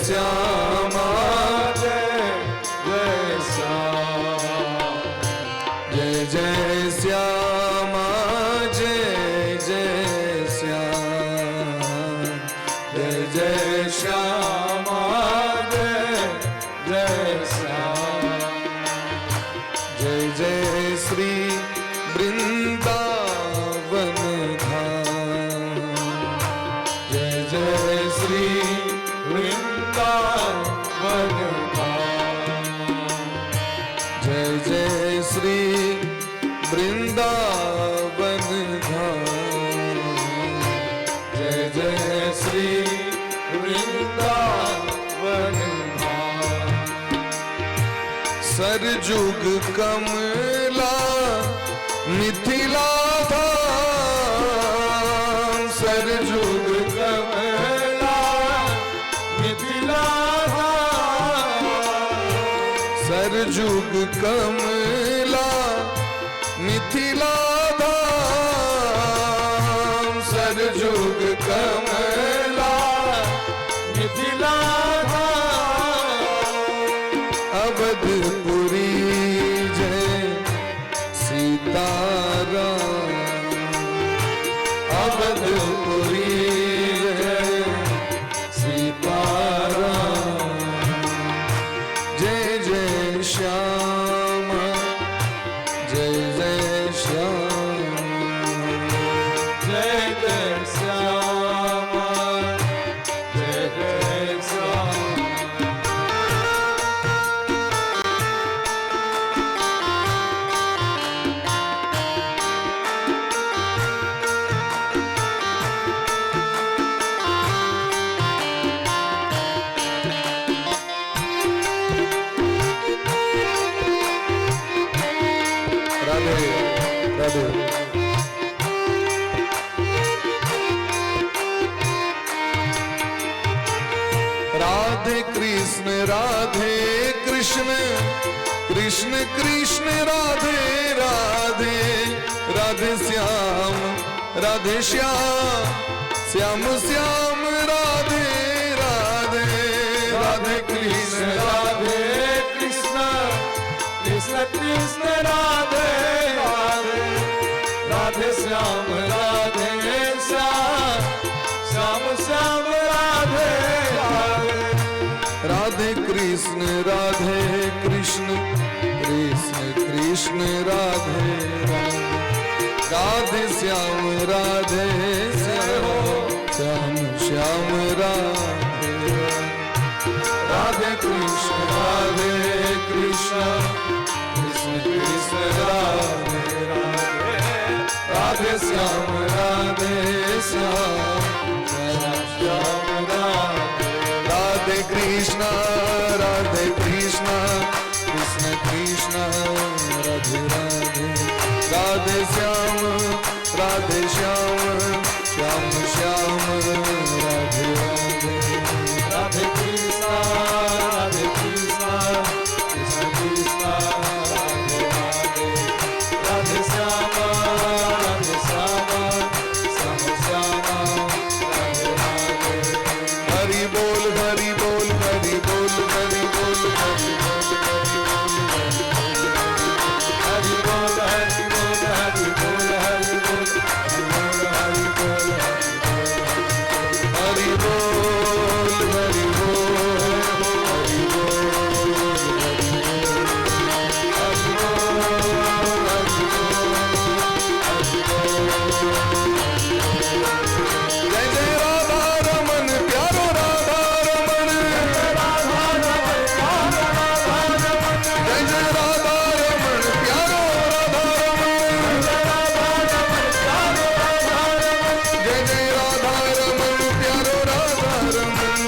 श्यामा जय जय श्यामा जय जय श्यामा जय जय श्याम जय जय श्यामा जय जय श्याम जय जय श्री वृंदावन धाम जय जय श्री वृंदावन धाम जय जय श्री वृंदावन धाम जय जय श्री वृंदावन धाम। सरजुग कमला मिथिला धाम सरजुग कमला मिथिला धाम सरजुग कमला मिथिला धाम सरजुग कमला मिथिला धाम अवधपुरी जय सीताराम अवधपुरी जय सीताराम जय जय श्याम जय जय श्याम जय जय श्याम जय जय श्याम। राधे राधे। राधे कृष्ण कृष्ण कृष्ण राधे राधे राधे श्याम श्याम श्याम राधे राधे राधे कृष्ण कृष्ण कृष्ण राधे राधे राधे श्याम श्याम श्याम श्याम राधे राधे राधे कृष्ण कृष्ण कृष्ण राधे राधे राधे श्याम श्याम श्याम राधे राधे कृष्ण कृष्ण कृष्ण राधे राधे राधे श्याम श्याम श्याम राधे राधे कृष्ण कृष्ण कृष्ण राधे राधे राधे श्याम श्याम श्याम राधे राधे राधे कृष्ण कृष्ण कृष्ण राधे राधे राधे श्याम श्याम श्याम राधे राधे। हरि बोल हरि बोल हरि बोल हरि बोल हरि बोल हरि बोल हरि बोल हरि बोल हरि बोल हरि बोल हरि बोल हरि बोल हरि बोल हरि बोल हरि बोल हरि बोल। जय जय राधा रमन प्यारो राधा रमन जय जय राधा रमन प्यारो राधा रमन जय जय राधा रमन प्यारो राधा रमन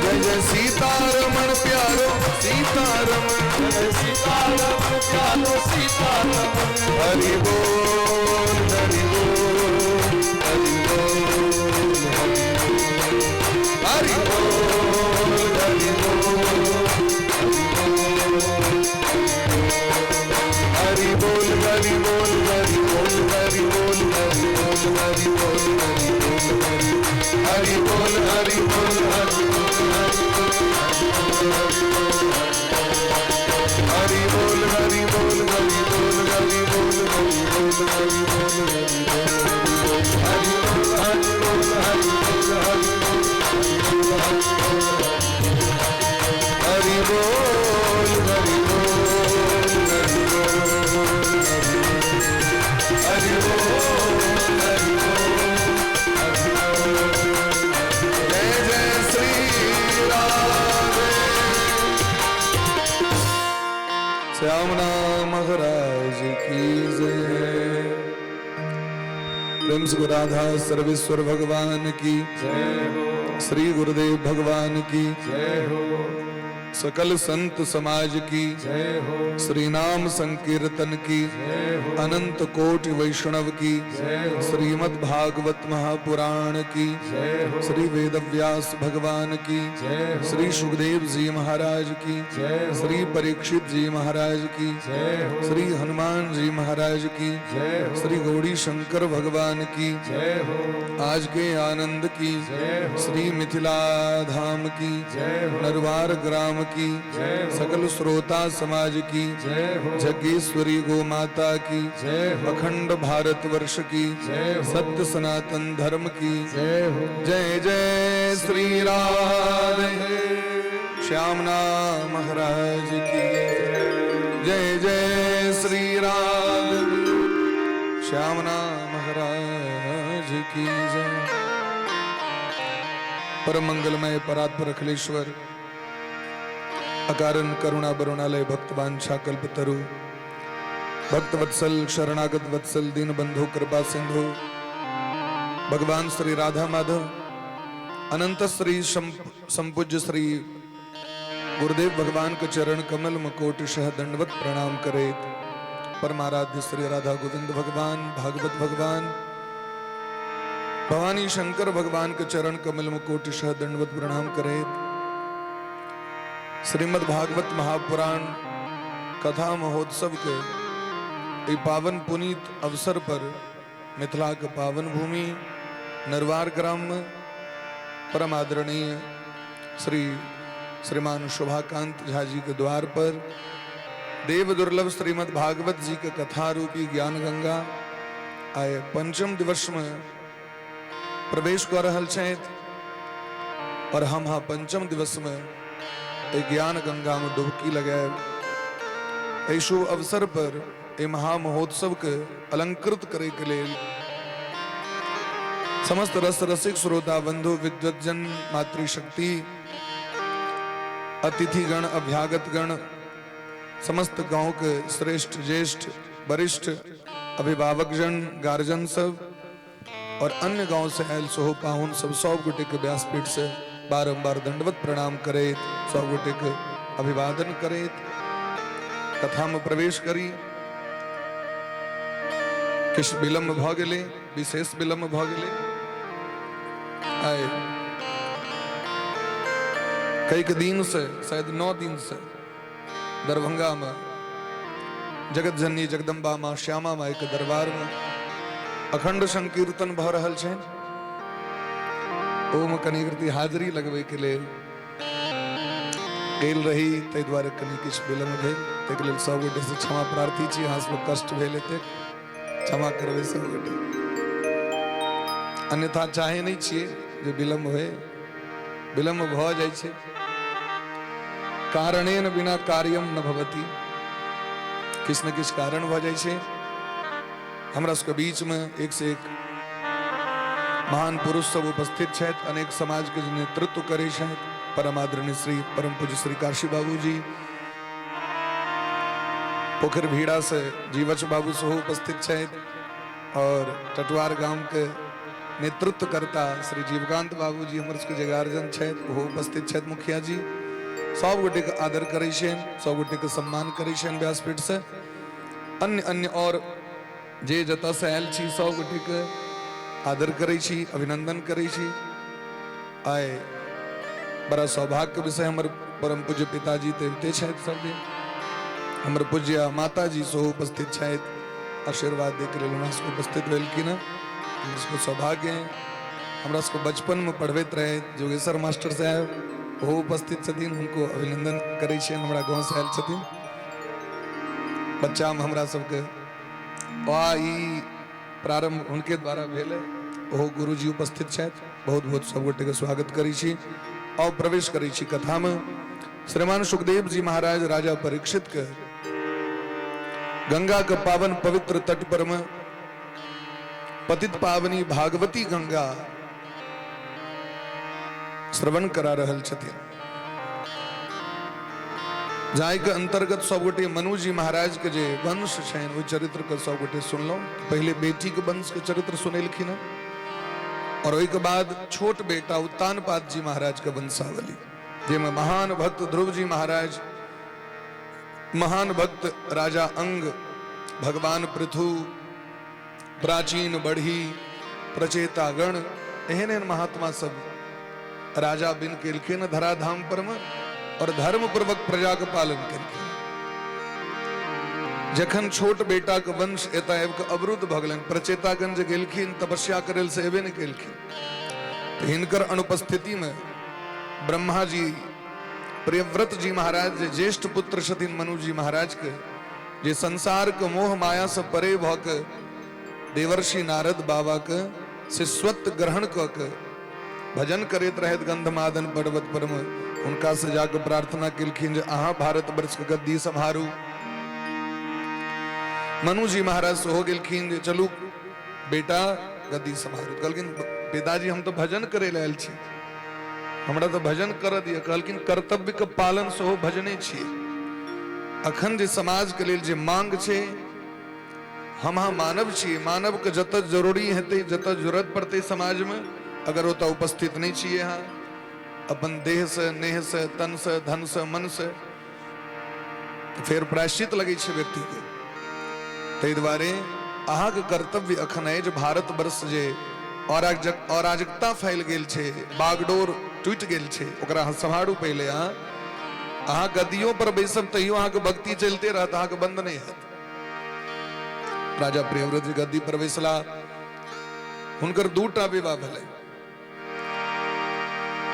जय जय सीतारमण प्यारो सीतारमण जय सीतारमण प्यारो सीतारमण। हरि बोल हरि बोल हरि बोल हरि बोल हरि बोल हरि बोल हरि बोल हरि बोल हरि बोल हरि बोल हरि बोल हरि बोल हरि बोल हरि बोल हरि हरि बोल हरि बोल हरि बोल हरि बोल हरि बोल हरि बोल हरि बोल हरि बोल हरि बोल हरि हरि बोल हरि बोल हरि बोल हरि बोल हरि बोल हरि बोल। जय जय श्री राधे श्याम नाम महाराज की जय। प्रेम से राधा सर्वेश्वर भगवान की जय हो। श्री गुरुदेव भगवान की जय हो। सकल संत समाज की जय हो। श्री नाम संकीर्तन की जय हो। अनंत कोटि वैष्णव की जय हो। श्रीमद् भागवत महापुराण की जय हो। श्री वेदव्यास भगवान की जय हो। श्री सुखदेव जी महाराज की जय हो। श्री परीक्षित जी महाराज की जय हो। श्री हनुमान जी महाराज की जय हो। श्री गौरी शंकर भगवान की जय हो। आज के आनंद की जय हो। श्री मिथिला धाम की जय हो। नरवार ग्राम की जय हो। सकल श्रोता समाज की जय हो। जगेश्वरी गो माता की जय हो। अखंड भारत वर्ष की जय हो। सत्य सनातन धर्म की जय हो। जय जय श्री राधे श्याम नाम महाराज की जय जय श्री राधे श्याम नाम महाराज की जय। परम मंगलमय परात्पर अखिलेश्वर अकारण करुणा बरुणालय भक्तवांछा कल्पतरु भक्त वत्सल शरणागत वत्सल दीन बंधु कृपा सिंधु भगवान श्री राधा माधव अनंत श्री संपूज्य श्री गुरुदेव भगवान के चरण कमल मकोटिशः दंडवत प्रणाम करे। परमाराध्य श्री राधा गोविंद भगवान भागवत भगवान भवानी शंकर भगवान के चरण कमल मकोटिशः दंडवत प्रणाम करे। श्रीमद् भागवत महापुराण कथा महोत्सव के पावन पुनीत अवसर पर मिथिला के पावन भूमि नरवार ग्राम में परम आदरणीय श्री श्रीमान शोभाकांत झा जी के द्वार पर देव दुर्लभ श्रीमद् भागवत जी के कथा रूपी ज्ञान गंगा आए पंचम दिवस में प्रवेश कर रहल छथि और हम हाँ पंचम दिवस में एक ज्ञान गंगा में डुबकी लगाए। एहि शुभ अवसर पर एहि महामहोत्सव के अलंकृत करे के लेल समस्त रस रसिक श्रोता बंधु विद्वज्जन मातृशक्ति अतिथिगण अभ्यागत गण समस्त गांव के श्रेष्ठ ज्येष्ठ वरिष्ठ अभिभावक जन गार्जन सब और अन्य गांव से आयल सोहो पाहुन सब सब गोटे के व्यासपीठ से बारंबार दंडवत प्रणाम करे, सब गोटे के अभिवादन करे, कथा में प्रवेश करी। किछु विलम्ब भ गेलै, विशेष विलम्ब भ गेलै। आइ कईक दिन से शायद 9 दिन से दरभंगा में जगत जननी जगदम्बा माँ श्यामा माई के दरबार में अखंड संकीर्तन भ रहल छै। ओहिमे कनी कृति हाजिरी लगबै के लेल गेल रही, ताहि दुआरे कनी किछु विलम्ब भेल, ताहिके लेल सब गोटे से क्षमा प्रार्थी छी। अहाँ सबके कष्ट भेल एतेक, क्षमा करबै सब गोटे, अन्यथा चाहे नहि छियै जे विलम्ब होय, विलम्ब भऽ जाइ छै। कारणेन बिना कार्यम न भवति, किछु ने किछु कारण भऽ जाइ छै। हमरा सबके बीच में एक से एक महान पुरुष सब उपस्थित छथि, अनेक समाज के नेतृत्व करै छथि। परम आदरणीय श्री परम पूज्य श्री काशी बाबू जी, पोखर भीड़ा से जीवच बाबू सेहो उपस्थित छथि और टटवार गांव के नेतृत्व करता श्री जीवकांत बाबू जी हमर सबके जे गार्जियन छथि ओहो उपस्थित छथि। मुखिया जी सब गोटे के आदर करै छियनि, सब गोटे के सम्मान करै छियनि व्यासपीठ से। अन्य अन्य और जे जतऽ से आयल छी सब गोटे के आदर करै छी, अभिनंदन करै छी। आइ बड़ा सौभाग्य के विषय हमर परम पूज्य पिताजी तऽ अबिते छथि सब दिन, हमर पूज्य माताजी सेहो उपस्थित छथि, आशीर्वाद दै के लेल हमरा सबके उपस्थित भेलखिन हँ। हमर सबके सौभाग्य है। हमरा सबके बचपनमे पढ़बैत रहै जोगेश्वर मास्टर साहेब, ओहो उपस्थित छथिन, हुनको अभिनंदन करै छियनि। हमरा गाँवसँ आयल छथिन। बच्चामे हमरा सबके ई प्रारंभ हुनके द्वारा भेल है। ओहो गुरुजी उपस्थित छथि, बहुत बहुत सब गोटेके स्वागत करै छी और प्रवेश करै छी कथामे। श्रीमान सुखदेव जी महाराज राजा परीक्षित के गंगा के पावन पवित्र तट पर में पतित पावनी भागवती गंगा श्रवण करा रहल छथिन, जाहि के अंतर्गत सब गोटे मनु जी महाराज के जे वंश छनि ओहि चरित्र के सब गोटे सुनलहुँ। पहिले बेटी के वंश के चरित्र सुनेलखिन हँ और ओहिके बाद छोट बेटा उत्तानपाद जी महाराज के वंशावली, जाहिमे महान भक्त ध्रुव जी महाराज, महान भक्त राजा अंग, भगवान पृथु, प्राचीन बढ़ी, प्रचेतागण, एहन एहन महात्मा सब राजा बिन केलखिन धराधाम पर में और धर्म पूर्वक प्रजा के पालन केलखिन। जखन छोट बेटा के वंश एतय आबि कऽ अवरुद्ध भऽ गेलनि, प्रचेतागण जे गेलखिन तपस्या करै से एबे नहि केलखिन, तऽ हिनकर अनुपस्थिति में ब्रह्मा जी प्रियव्रत जी महाराज जे ज्येष्ठ पुत्र छथिन मनु जी महाराज के, जे संसार के मोह माया से परे भऽ के देवर्षि नारद बाबा के शिष्यत्व ग्रहण कऽ के भजन करैत रहैत गंधमादन पर्वत पर में, हुनका से जाके प्रार्थना केलखिन जे अहाँ भारत वर्ष के गद्दी सम्हारू। मनु जी महाराज सेहो गेलखिन जे चलू बेटा गद्दी सम्हारू। कहलखिन पिताजी हम तो भजन करे लए आयल छी, हमरा तो भजन कर दिअ। कहलखिन कर्तव्य के पालन सेहो भजने छियै। अखन जे समाज के लेल जे मांग छै, हम अहाँ मानव छियै, मानव के जतऽ जरूरी हेतै, जतऽ जरूरत पड़तै समाज में, अगर ओतऽ उपस्थित नहि छियै अहाँ अपन देह से, नेह से, तन से, धन से, मन से, तऽ फेर प्रायश्चित लगै छै व्यक्ति के। ताहि दुआरे अहाँके कर्तव्य अखन अइ जे भारतवर्ष जे अराजकता फैल गेल छै, बागडोर टूटि गेल छै, ओकरा अहाँ सम्हारू पहिले। अहाँ अहाँ गद्दियों पर बैसब तैयो अहाँके भक्ति चलिते रहत, अहाँके बंद नहि हैत। राजा प्रियव्रत जी गद्दी पर बैसला, हुनकर दूटा विवाह भेलै।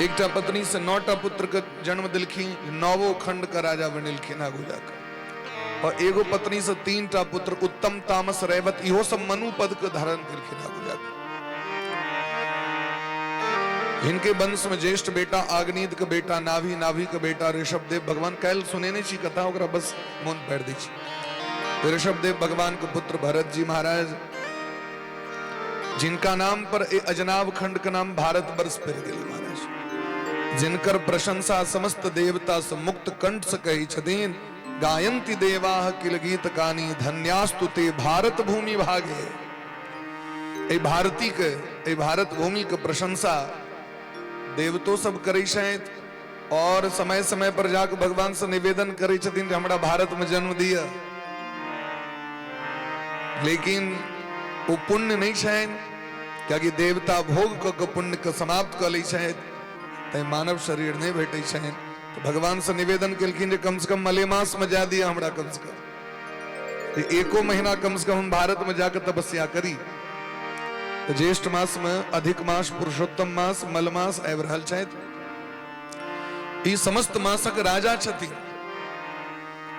एकटा पत्नी से 9टा पुत्र के जन्म देलखिन, 9 खंड के राजा बनेलखिन आगू जाकर। और एगो पत्नी से 3टा पुत्र उत्तम, तामस, रैवत, इहो सब मनु पद के धारण केलखिन आगू जाकर। हिनके वंश में ज्येष्ठ बेटा आग्नेद के बेटा नाभि, नाभि के बेटा ऋषभदेव भगवान। काल्हि सुनेने छी कथा, ओकरा बस मोन पाड़ि दै छी। ऋषभदेव भगवान के पुत्र भरत जी महाराज, जिनका नाम पर अजनाब खंड के नाम भारत वर्ष पड़ि गेल महाराज, जिनकर प्रशंसा समस्त देवता से मुक्त कंठ से कहै छथिन, गायंती देवाह किल गीत कानी धन्यास्तु ते भारत भूमि भागे। एहि भारती के, एहि भारत भूमि के प्रशंसा देवतो सब करै छथि और समय समय पर जाके भगवान से निवेदन करै छथिन जे हमरा भारत में जन्म दिअ। लेकिन ओ पुण्य नहीं छनि, कियाकि देवता भोग कऽ के पुण्य के समाप्त कऽ लै छथि, तैं मानव शरीर नहीं भेटै छनि। तो भगवान से निवेदन केलखिन जे कम से कम मलेमास में जा दिअ हमरा, कम से कम एको महीना कम से कम हम भारत में जाकर तपस्या करी। तो ज्येष्ठ मास में अधिक मास, पुरुषोत्तम मास, मलमास आबि रहल छथि। ई समस्त मासक राजा छथिन,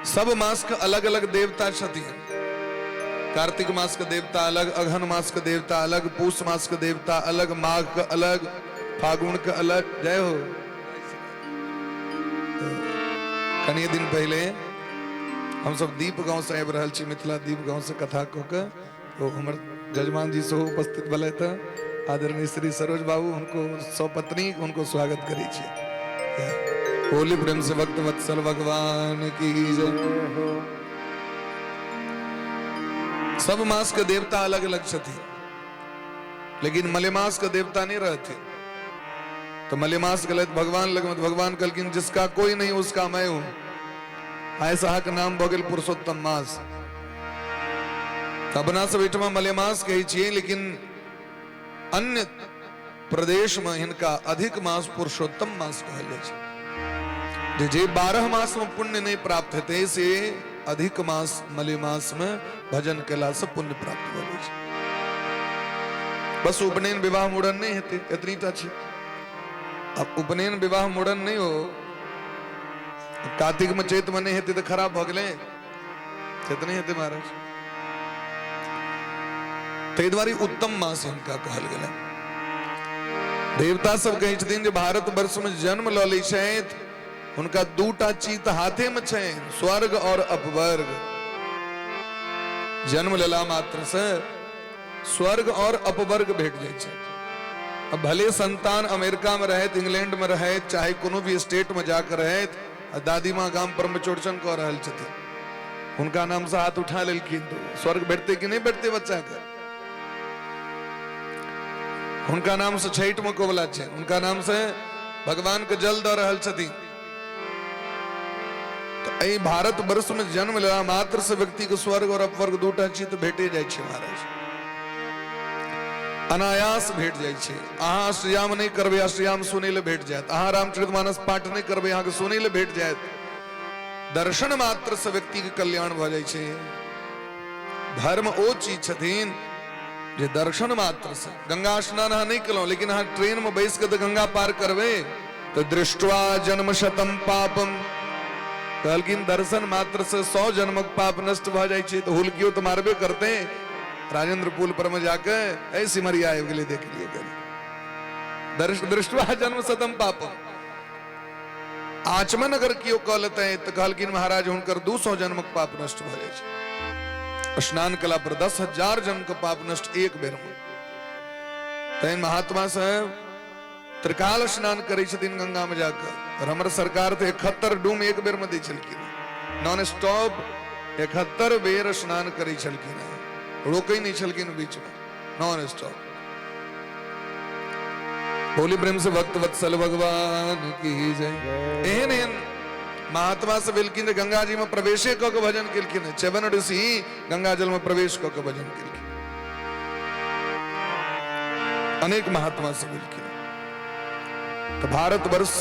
सब मास के अलग अलग देवता छथिन। कार्तिक मास के देवता अलग, अघन मास के देवता अलग, पूस मास के देवता अलग, माघ के अलग, फागुन के अलग। जय हो। कनि दिन पहले हम सब दीप गांव से आबि रहल छी, मिथिला दीप गांव से कथा कऽ के, तो हमर जजमान जी सेहो उपस्थित भेलथि, आदरणीय श्री सरोज बाबू, हुनको सपत्नी, हुनको स्वागत करै छी। बोली प्रेम से भक्त वत्सल भगवान की जय। सब मास के देवता अलग अलग छथिन, लेकिन मलेमास के देवता नहीं रहते। तो मलेमास गलत भगवान लग, भगवान कहलखिन जिसका कोई नहीं उसका मैं हूं। ऐसा के नाम भऽ गेल पुरुषोत्तम मास। अपना सब एहिठमा मलेमास कहै छियै, लेकिन अन्य प्रदेश में हिनका अधिक मास पुरुषोत्तम मास कहल जाइ छै। जे 12 मास में पुण्य नहीं प्राप्त हेतै से अधिक मास मलेमास में भजन केला से पुण्य प्राप्त भऽ जाइ छै। बस उपनयन विवाह मुड़न नहि हेतै, एतनी टा छै। आब उपनयन विवाह मुड़न नहि हो, कार्तिक में चैत में नहि हेतै तऽ खराब भऽ गेलै, से तऽ नहि हेतै महाराज। ताहि दुआरे उत्तम मास हिनका कहल गेलै। देवता सब कहै छथिन जे भारत वर्ष में जन्म लऽ लै छथि, हुनका दूटा चीज तऽ हाथे में छनि, स्वर्ग और अपवर्ग। जन्म लेला मात्र से स्वर्ग और अपवर्ग भेट जाइ छै। अब भले संतान अमेरिका में रहैत, इंग्लैंड में रहैत, चाहे कोनो भी स्टेट में जाकर रहैत, आ दादी माँ गाम पर में चौड़चन कऽ रहल छथिन, हुनका नाम से हाथ उठा लेलखिन तो स्वर्ग भेटते कि नहीं भेटते बच्चा के? हुनका नाम से छठि में कोबला छै, हुनका नाम से भगवान के जल दऽ रहल छथिन। तऽ एहि भारत वर्ष में जन्म लेला मात्र से व्यक्ति के स्वर्ग और अपवर्ग दूटा चीज तऽ भेटे जाइ छै महाराज, अनायास भेट जाइ छै। अहाँ अष्टयाम नहि करबै, अष्टयाम सुनै लए भेट जायत। अहाँ रामचरितमानस पाठ नहि करबै, अहाँके सुनै लए भेट जायत। दर्शन मात्र से व्यक्ति के कल्याण भऽ जाइ छै। धर्म ओ चीज छथिन जे दर्शन मात्र से, गंगा स्नान अहाँ नहि केलहुँ लेकिन अहाँ ट्रेन में बैस के तऽ गंगा पार करबै तऽ दृष्ट्वा जन्म शतम पापम, कहलखिन दर्शन मात्र से 100 जन्मक पाप नष्ट भऽ जाइ छै। तऽ हुलकियो तऽ मारबे करते, राजेंद्र पुल पर में जाके ऐ सिमरिया आबि गेलै, देख लियौ कनि। दृष्ट्वा जन्म शतम पापम। आचमन अगर केओ कऽ लेतै तऽ कहलखिन महाराज हुनकर 200 जन्मक पाप नष्ट भऽ जाइ छै। स्नान कला पर 10,000 जन्म के पाप नष्ट एक बेर में। तैं महात्मा साहेब त्रिकाल स्नान करै छथिन गंगा में जाकर। और हमर सरकार तऽ 71 डूम एक बेर में दै छलखिन, नॉन स्टॉप 71 बेर स्नान करै छलखिन, रोकै नहि छलखिन बीच में, नॉन स्टॉप। बोली प्रेम से भक्त वत्सल भगवान की जय। एहन एहन महात्मा से भेलखिन जे गंगा जी में प्रवेशे कऽ के भजन केलखिन। च्यवन ऋषि गंगा जल में प्रवेश कऽ के भजन केलखिन। अनेक महात्मा से भेलखिन। तऽ भारतवर्ष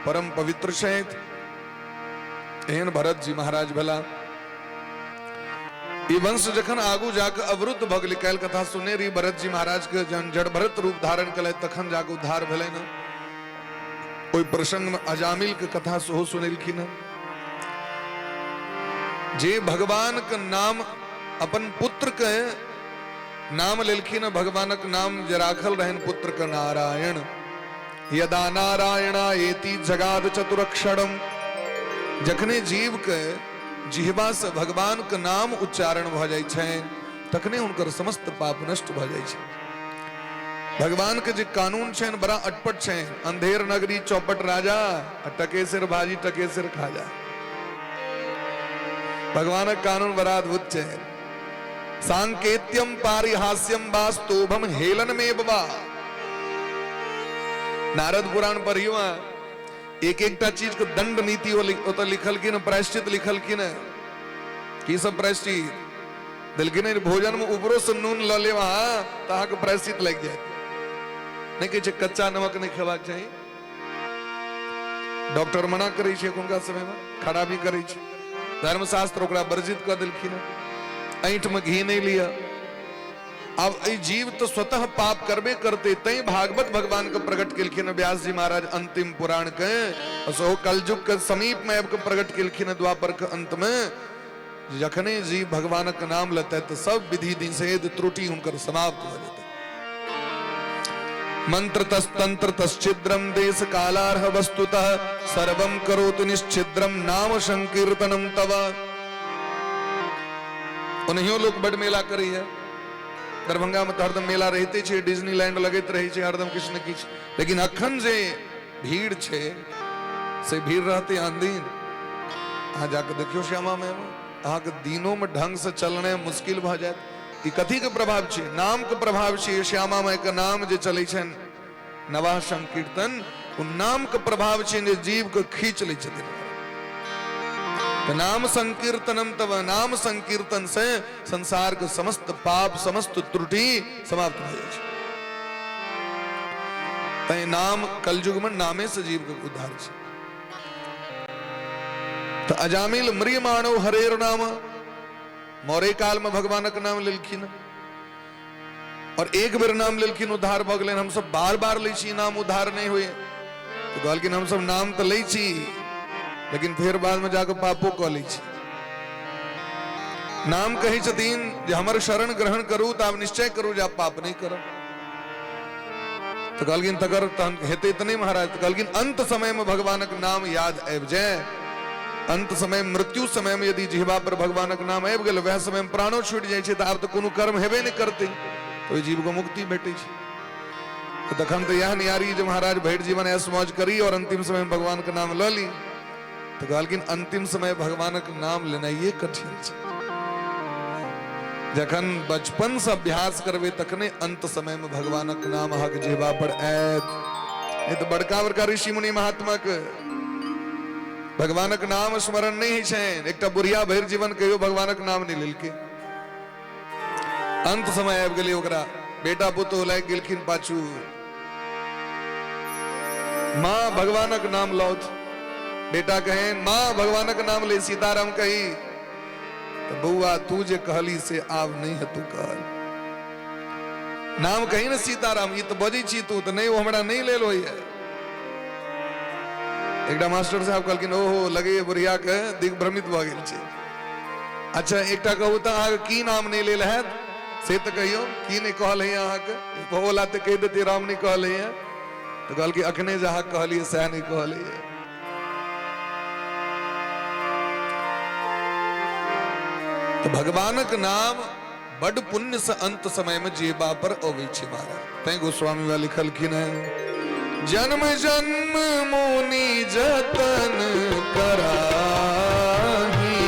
परम पवित्र छथि। एहन भरत जी महाराज भेला। ई वंश जखन आगू जाके अवरुद्ध भऽ गेलै, काल्हि कथा सुनने रही भरत जी महाराज के जहन जड़ भरत रूप धारण केलथि तखन जाके उद्धार भेलै ने। ओहि प्रसंग में अजामिल के कथा सेहो सुनेलखिन हँ, जे भगवान के नाम अपन पुत्र के नाम लेलखिन हँ, भगवानक नाम जे राखल रहनि पुत्र के नारायण। यदा नारायणा एति जगाद चतुरक्षरम, जखने जीव के जिहबा से भगवान के नाम उच्चारण भऽ जाइ छै तखने हुनकर समस्त पाप नष्ट भऽ जाइ छै। भगवान के जे कानून छनि बड़ा अटपट छनि। अंधेर नगरी चौपट राजा, आ टकेसर भाजी टकेसर खाजा। भगवानक कानून बड़ा अद्भुत छै। सांकेत्यम पारिहास्यम वास्तोभम हेलन में बबा। नारद पुराण पढ़ियो, एक एकटा चीज के दंड नीति ओतऽ लिखलखिन, प्रायश्चित लिखलखिन। की सब प्रायश्चित देलखिन? भोजन में ऊपरो से नून लऽ लेब अहाँ तऽ अहाँके प्रायश्चित लागि जायत। नहि कहै छै कच्चा नमक नहि खेबाक चाही, डॉक्टर मना करै छै एखुनका समय में, खराबी करै छै। धर्मशास्त्र ओकरा वर्जित कऽ देलखिन। ऐंठ में घी नहि लिअ। अब एहि जीव तो स्वतः पाप करबे करते, तैं भागवत भगवान के प्रकट केलखिन व्यास जी महाराज अंतिम पुराण के, सेहो कलयुग के समीप में आबि के प्रकट केलखिन द्वापर के अंत में। जखने जीव भगवानक नाम लेतै तऽ सब विधि निषेध त्रुटि हुनकर समाप्त भऽ जेतै। मंत्र तस्तंत्र तश्छिद्रम देश कालार्ह वस्तुतः सर्वं करोति निश्छिद्रम नाम संकीर्तनम तव। ओनहियो लोक बड मेला करैया, दरभंगा में तऽ हरदम मेला रहिते छै, डिज्नीलैंड लगैत रहै छै हरदम किछु ने किछु। लेकिन अखन जे भीड़ छै से भीड़ रहतै आन दिन। अहाँ जाके देखियौ श्यामा माय में, अहाँके दिनों में ढंग से चलनाइ मुश्किल भऽ जायत। ई कथी के प्रभाव छै? नाम के प्रभाव छै। श्यामा माय के नाम जे चलै छनि नवाह संकीर्तन, ओ नाम के प्रभाव छै जे जीव के खींच लै छथिन। तऽ नाम संकीर्तनम तब, नाम संकीर्तन से संसार के समस्त पाप समस्त त्रुटि समाप्त भऽ जाइ छै। तैं नाम कलयुग में नामे से जीव के उद्धार छै। तऽ अजामिल म्रियमाणो हरेर नाम, मरे काल में भगवानक नाम लेलखिन। और एक बेर नाम लेलखिन उद्धार भऽ गेलनि। हमसब बार बार लै छी नाम, उद्धार नहि होइए। तऽ कहलखिन हमसब नाम तऽ लै छी लेकिन फेर बादमे जाकऽ पापो कऽ लै छी। नाम कहै छथिन जे हमर शरण ग्रहण करू तऽ आब निश्चय करू जे आब पाप नहि करब। तऽ कहलखिन तकर तहन हेतै तऽ नहि महाराज। तऽ कहलखिन अंत समय में भगवानक नाम याद आबि जाय, अंत समय मृत्यु समय में यदि जिहबा पर भगवानक नाम आबि गेल, वएह समय में प्राणो छूटि जाइ छै तऽ आब तऽ कोनो कर्म हेबे नहि करतै, तऽ ओहि जीव के मुक्ति भेटै छै। तऽ तखन तऽ इएह नियारी जे महाराज भरि जीवन ऐश मौज करी और अंतिम समय में भगवान के नाम लऽ ली। तऽ कहलखिन अंतिम समय भगवानक नाम लेनाइए कठिन छै। जखन बचपन से अभ्यास करबै तखने अंत समय में भगवानक नाम अहाँके जिहबा पर आयत। नहीं तऽ बड़का बड़का ऋषि मुनि महात्मा के भगवानक नाम स्मरण नहीं होइ छनि। एकटा बुढ़िया भरि जीवन कहियो भगवानक नाम नहीं लेलकै, अंत समय आबि गेलै ओकरा, बेटा पुतोह लागि गेलखिन पाछू, माँ भगवानक नाम लौथ। बेटा कहे माँ भगवानक नाम ले, सीताराम कही। तो बउआ तू जे कहली से आब नहीं है तू कहल, नाम कही ने सीताराम, ई तो बजै छी तू, तो नहीं वो हमरा नहीं लेल होइए। एकटा मास्टर साहब कहलखिन ओहो लगैए बुढ़िया के दिग्भ्रमित भऽ गेल छै। अच्छा एकटा कहू तऽ अहाँके की नाम नहीं लेल हैत से तऽ कहियौ, की नहीं कहल है अहाँके? बौला तऽ कहि देतै राम नहीं कहल है। तऽ कहलकै अखने जे अहाँ कहलियै सएह नहीं कहल है। तऽ भगवानक नाम बड पुण्य से अंत समय में जेबा पर अबै छै महाराज। तैं गोस्वामी बा लिखलखिन है, जन्म जन्म मुनि जतन कराही,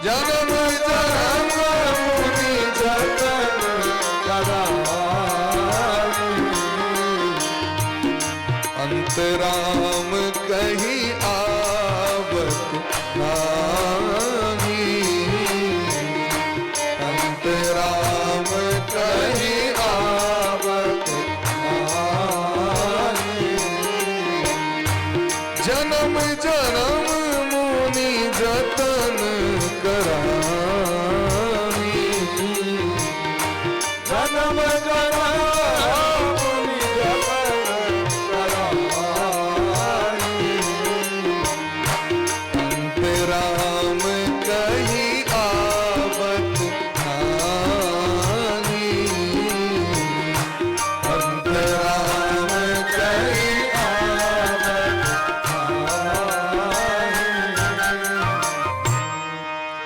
जन्म जन्म मुनि जतन कराही, अंत राम कही आवत नाही, अंत राम कही आवत नाही, जन्म जन्म मुनि जतन कराही, जन्म जन्म मुनि जतन कराही, अंत राम कही आवत नाही, अंत राम कही आवत नाही।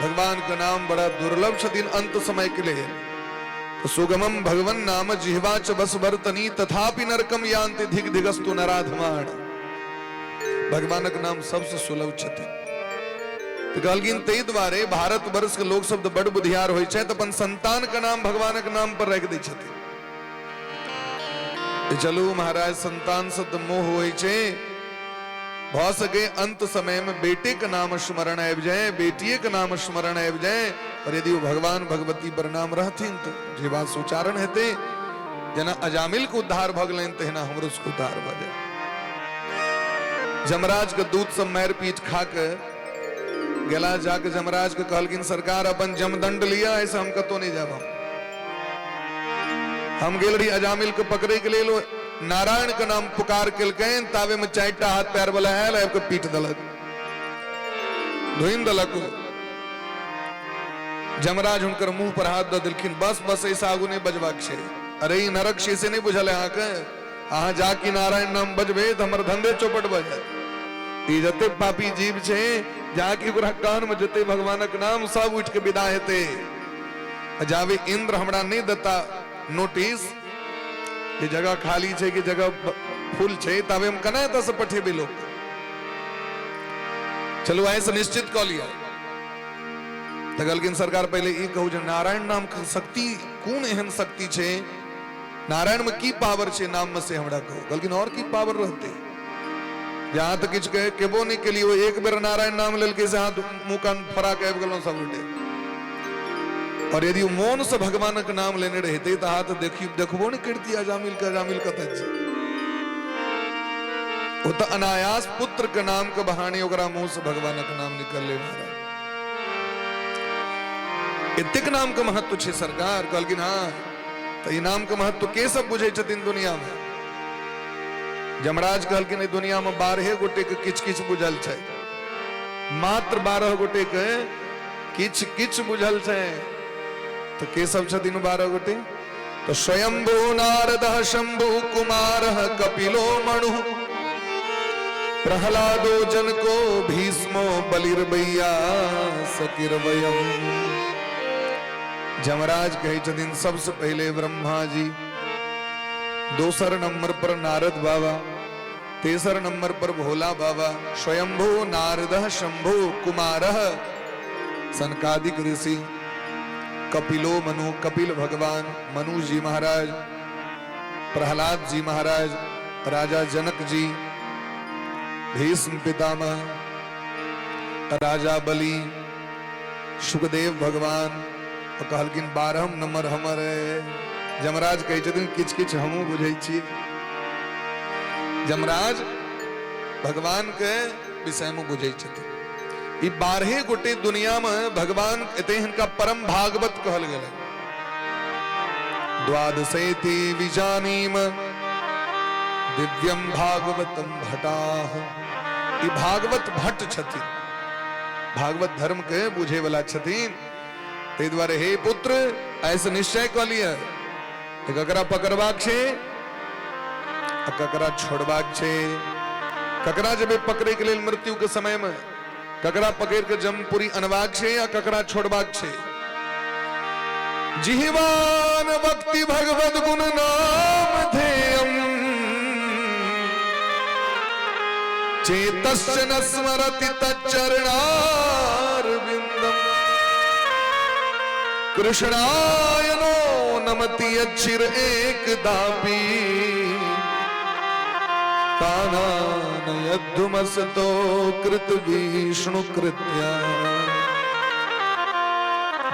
भगवान का नाम बड़ा दुर्लभ छथिन अंत समय के लिए। तो सुगमम भगवन नाम जिह्वा च बस वर्तनी, तथापि नरकम यान्ति धिग धिगस्तु नराधमाण। भगवानक नाम सबसे सुलभ छथिन। तो कहलखिन ताहि दुआरे भारत वर्ष के लोक सब तऽ बड़ बुधियार होइ छथि, अपन संतान के नाम भगवानक नाम पर राखि दै छथिन। चलू महाराज संतान से तऽ मोह होइ छै, भऽ सके अंत समय में बेटे के नाम स्मरण आबि जाए, बेटिए के नाम स्मरण आबि जाए, और यदि वो भगवान भगवती पर नाम रहथिन तो जे बात उच्चारण हेतै, जेना अजामिल के उद्धार भऽ गेलनि तहिना हमरो सबके उद्धार भऽ जाए। जमराज के दूत सब मारि पीट खा के गेला, जाके जमराज के कहलखिन सरकार अपन जमदंड लिया, ऐसे हम कतौ नहीं जाब। हम गेल रही अजामिल के पकड़े के लेल, नारायण के नाम पुकार केलकनि, ताबे में 4टा हाथ पैर वाला आयल, आबि के पीट देलक, धुइन देलक। जमराज हुनकर मुंह पर हाथ दऽ देलखिन, बस बस ऐसा आगू नहीं बजबाक छै। अरे ई नरक छै से नहीं बुझल है अहाँके, अहाँ जाके नारायण नाम बजबे तऽ हमर धंधे चौपट भऽ जायत। ई जते पापी जीव छै जाके ओकरा कान में जते भगवानक नाम सब उठि के विदा हेतै। जाबे इंद्र हमरा नहीं देता नोटिस कि जगह खाली छै कि जगह फुल छै, ताबे हम केना एतऽ से पठेबै लोक। चलू आइ से निश्चित कऽ लिअ। तऽ कहलखिन सरकार पहिले ई कहू जे नारायण नाम के शक्ति कोन एहन शक्ति छै, नारायण में की पावर छै नाम में से हमरा कहू। कहलखिन और की पावर रहतै, जहाँ तक किछु कहे केबो नहीं केलियै, ओ एक बेर नारायण नाम लेलकै से हाथ मुँह कान फराक आबि गेलहुँ सब गोटे। और यदि मोन से भगवानक नाम लेने रहते तऽ हाथ देखबो नहीं करती अजामिल के, अजामिल कतऽ छै। ओ तऽ अनायास पुत्र के नाम के बहाने ओकरा मुंह से भगवानक नाम निकलले महाराज। एतेक नाम के महत्व छै सरकार। कहलखिन हाँ, तऽ ई नाम के महत्व के सब बुझै छथिन दुनिया में? यमराज कहलखिन एहि दुनिया में 12 गोटे के किछु किछु बुझल छै, मात्र 12 गोटे के किछु किछु बुझल छै। तऽ के सब छथिन 12 गोटे? तऽ स्वयंभू नारद शंभु कुमार कपिलो मणु प्रहलादो जनको भीष्मो बलिर्बैया सकिरवयम। यमराज कहै छथिन सबसे पहिले ब्रह्मा जी, दोसर नंबर पर नारद बाबा, तेसर नंबर पर भोला बाबा, स्वयंभू नारद शंभु कुमार सनकादिक ऋषि, कपिलो मनु कपिल भगवान, मनु जी महाराज, प्रहलाद जी महाराज, राजा जनक जी, भीष्म पितामह, राजा बलि, सुखदेव भगवान। और कहलखिन 12 नंबर हमर है। यमराज कहै छथिन किछु किछु हमहूँ बुझै छियै। यमराज भगवान के विषय में बुझै छथिन। ई 12 गोटे दुनिया में भगवान एते हिनका परम भागवत कहल गेलै। द्वादशेति विजानीम दिव्यम भागवतम भटाह। ई भागवत भट्ट छथिन, भागवत धर्म के बुझे वाला छथिन। ताहि दुआरे हे पुत्र, ऐसे निश्चय कऽ लिअ ककरा पकड़बाक छै आ ककरा छोड़बाक छै। ककरा जेबै पकड़े के लेल मृत्यु के समय में, ककरा पकड़ के जमपुरी अनबाक छै आ ककरा छोड़बाक छै। जिह्वान भक्ति भगवत गुण नाम ध्येयम चेतश्च न स्मरति तच्चरणारविंदम कृष्णाय नो नमति अक्षिर एकदापि कानानयद्धुमसतो कृत विष्णु कृत्या।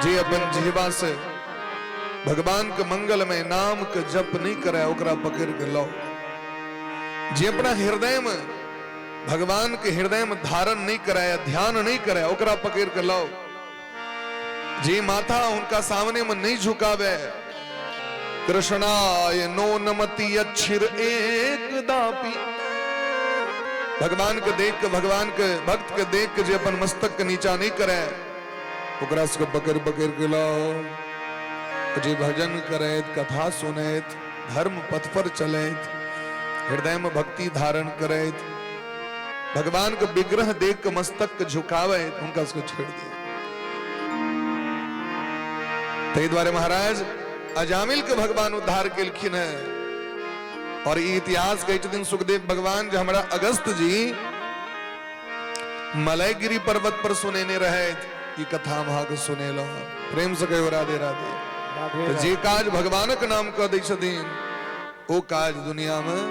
जे अपन जिह्वा से भगवान के मंगलमय नाम के जप नहीं करे ओकरा पकड़ के लाओ। जे अपना हृदय में भगवान के हृदय में धारण नहीं कराया, ध्यान नहीं करे, ओकरा पकड़ के लाओ। जे माथा उनका सामने में नहीं झुकावे, कृष्णाय नो नमति अक्षिर एक दापी। भगवान के देख के, भगवान के भक्त के देख के जे अपन मस्तक के नीचा नहीं करे ओकरा सबके पकड़ पकड़ के लाओ। जे भजन करैत, कथा सुनैत, धर्म पथ पर चलैत, हृदय में भक्ति धारण करैत, भगवान के विग्रह देख के मस्तक के झुकावे, उनका सबके छोड़ दिया। ताहि दुआरे महाराज अजामिल के भगवान उद्धार केलखिन है। और ई इतिहास कहै छथिन सुखदेव भगवान जे हमरा अगस्त जी मलयगिरी पर्वत पर सुनेने रहैत, ई कथा हम अहाँके सुनेलहुँ। प्रेम से कहियो राधे राधे। तो जे काज भगवानक नाम कऽ दै छथिन ओ काज दुनिया में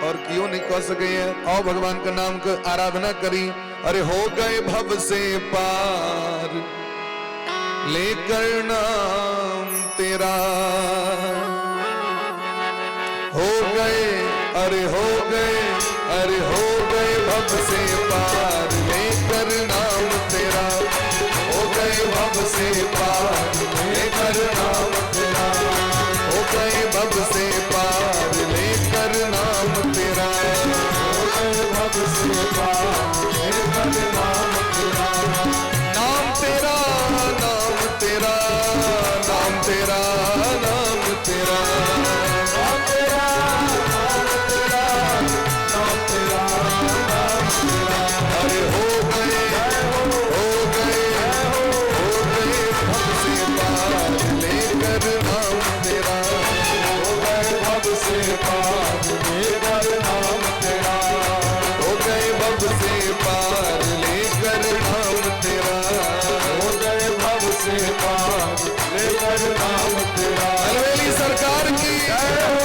और कियो नहीं कऽ सकैया। आओ भगवान के नाम के आराधना करी। अरे हो गए भव से पार लेकर नाम तेरा, हो गए अरे हो गए अरे हो गए भव से पार लेकर नाम तेरा, हो गए भव से पार लेकर नाम तेरा, हो गए भव से पार लेकर नाम तेरा, हो गए भव से पार लेकर नाम तेरा, नाम तेरा नाम तेरा नाम तेरा नाम तेरा नाम तेरा नाम तेरा नाम तेरा नाम तेरा। अरे हो गए हो गए हो गए भव से पार लेकर नाम तेरा, हो गए भव से पार लेकर नाम तेरा, हो गए भव से पार लेकर नाम तेरा, हो गए भव से पार लेकर नाम तेरा। अलवेली सरकार की जय हो।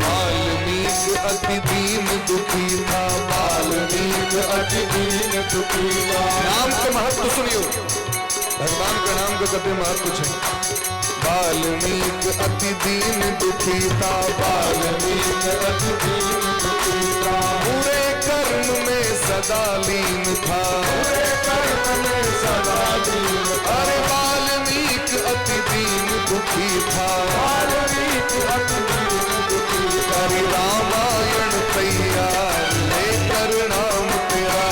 वाल्मीकि अति दीन दुखी था, वाल्मीकि अति दीन दुखीता। नाम के महत्व सुनियो, भगवान के नाम के कते महत्व छै। वाल्मीकि अति दीन दुखीता, वाल्मीकि अति दीन दुखीता। पूरे कर्म में सदा लीन था, पूरे कर्म में सदा लीन था। अरे वाल्मीकि अति दीन दुखी था, वाल्मीकि अति दीन दुखी था। अरे रामायण तैयार लेकर नाम तेरा,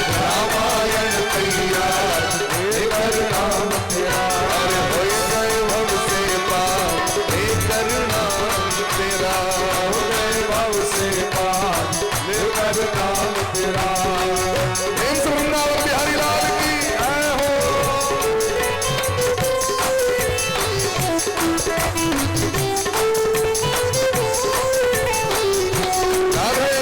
रामायण तैयार लेकर नाम तेरा। अरे हो गए भव से पार लेकर नाम तेरा, हो गए भव से पार लेकर नाम तेरा। प्रेम से वृंदावन बिहारी लाल की जय हो। राधे।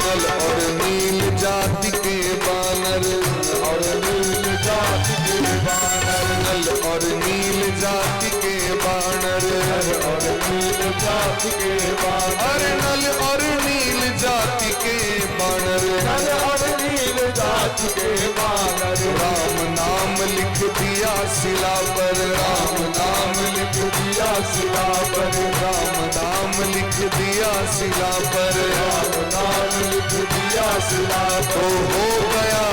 नल और नील जाति के बानर, और नील जाति के बानर, नल और नील जाति के बानर, और नील जाति के बानर, अरे नल और नील जाति के बानर, नल और नील जाति के बानर। राम नाम लिख दिया शिला पर, राम नाम लिख दिया शिला पर, राम नाम लिख दिया शिला पर, राम नाम लिख दिया शिला तो पर। हो गया,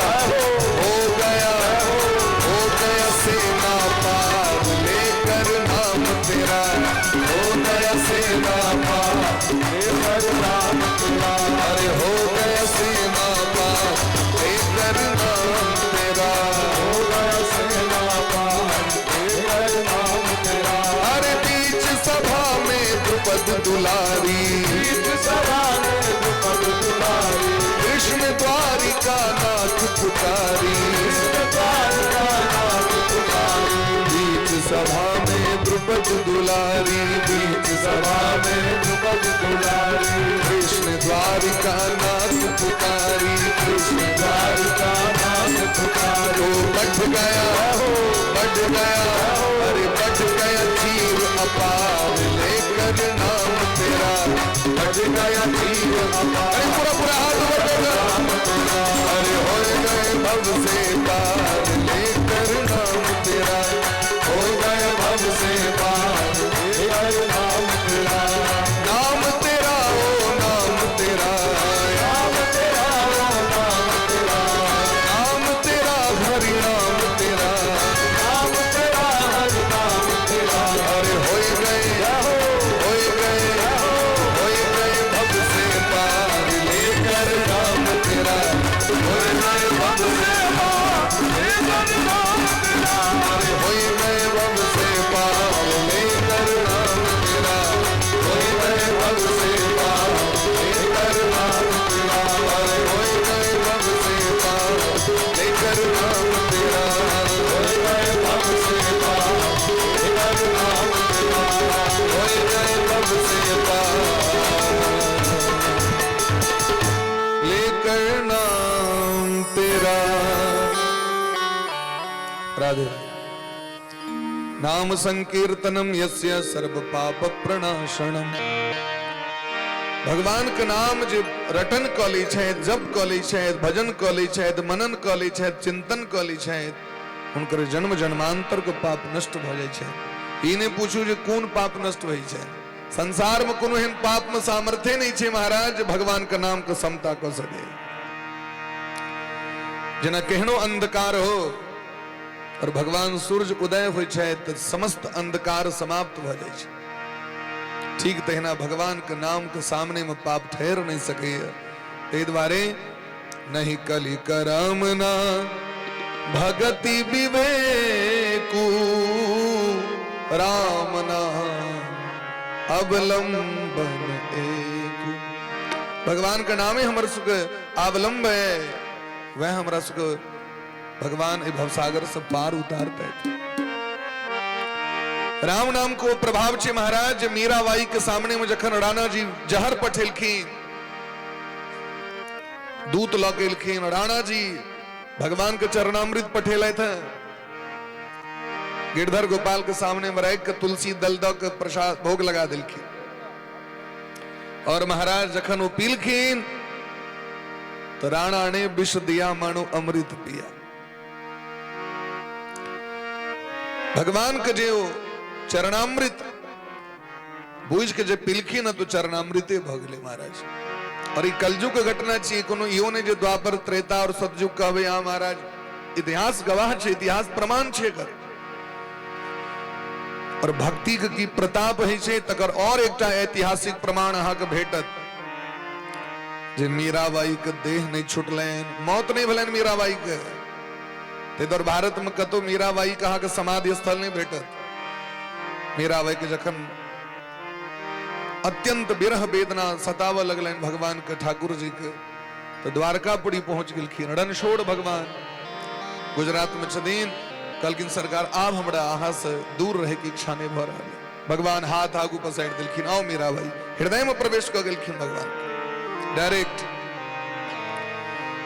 हो गया, हो गया सेना पार लेकर नाम तेरा, हो गया सेना पार लेकर नाम तेरा। अरे हो गया सेना पार लेकर नाम तेरा, हो गया सेना पार लेकर नाम तेरा। अरे बीच सभा में द्रुपद दुलारी, बीच सभा में द्रुपद दुलारी, कृष्ण द्वारिका नाथ पुकारी, कृष्ण द्वारिका नाथ पुकारी। बीच सभा में द्रुपद दुलारी, बीच सभा में द्रुपद दुलारी, कृष्ण द्वारिका नाथ पुकारी, कृष्ण द्वारिका नाथ पुकारी। तो बढ़ गया, बढ़ गया, अरे बढ़ गया चीर अपार लेकर नाम तेरा, बढ़ गया चीर अपार। अरे पूरा पूरा हाथ ऊपर कर दो। अरे हो गए भव से पार लेकर नाम तेरा, हो गए भव से पार लेकर नाम तेरा। नाम तेरा ओ नाम तेरा, नाम तेरा ओ नाम तेरा, नाम तेरा हरि नाम तेरा, नाम तेरा हरि नाम तेरा। अरे हो गए, हो गए, हो गए भव से पार लेकर नाम तेरा, हो गए भव से पार लेकर नाम तेरा। अरे हो गए भव से पार लेकर नाम तेरा, हो गए भव से पार लेकर नाम तेरा। अरे हो गए भव से पार लेकर नाम तेरा, हो गए भव से पार लेकर नाम तेरा। हो गए भव से पार लेकर नाम तेरा। राधे। नाम संकीर्तनम यस्य सर्व पाप प्रणाशनम। भगवान के नाम जे रटन क लै छथि, जप क लै छथि, भजन क लै छथि, मनन क लै छथि, चिंतन क लै छथि, हुनकर जन्म जन्मांतर के पाप नष्ट भ जाइ छै। ई नहि पूछू जे कोन पाप नष्ट होइ छै। संसार में कोनो एहन पाप में सामर्थ्य नहीं छै महाराज जे भगवान के नाम के समता क सके। जेना केहनो अंधकार हो और भगवान सूर्य उदय होइ छै तऽ समस्त अंधकार समाप्त भ जाइ छै। ठीक तहिना भगवान के नाम के सामने में पाप ठहर नहीं सकैया। ताहि दुआरे नहीं कलि करम ना भगति विवेकू, राम नाम अवलंबन एकू। भगवान का नाम ही हमर सुख अवलंब है, वह हमरा सुख भगवान ए भवसागर से पार उतारते थे। राम नाम को प्रभाव छै महाराज जे मीराबाई के सामने में जखन राणा जी जहर पठेलखिन, दूत लऽ के एलखिन, राणा जी भगवान के चरणामृत पठेलथि हैं। गिरधर गोपाल के सामने में राखि के तुलसी दल दऽ के प्रसाद भोग लगा देलखिन। और महाराज जखन ओ पीलखिन तो राणा ने विष दिया मानो अमृत पिया। भगवान के जे ओ चरणामृत बुझि के जे पीलखिन तो चरणामृते भऽ गेलै महाराज। और ई कलयुग के घटना छी, कोनो इहो नहि जे द्वापर त्रेता और सतयुग कहबै अहाँ महाराज। इतिहास गवाह छै, इतिहास प्रमाण छै एकर। और भक्ति के की प्रताप होइ छै तकर और एकटा ऐतिहासिक प्रमाण अहाँके भेटत जे मीराबाई के देह नहि छुटलनि, मौत नहि भेलनि मीराबाई के। ताहि दुआरे भारत में कतौ मीराबाई के अहाँके समाधि स्थल नहि भेटत। मीराबाई के जखन अत्यंत विरह वेदना सतावऽ लगलनि भगवान के, ठाकुर जी के, तो द्वारकापुरी पहुंच गेलखिन। रणछोड़ भगवान गुजरात में छथिन। कहलखिन सरकार आब हमरा अहाँ से दूर रहे के इच्छा नहीं भऽ रहल है। भगवान हाथ आगू पसारि देलखिन, आओ मीराबाई, हृदय में प्रवेश कऽ गेलखिन भगवान डायरेक्ट।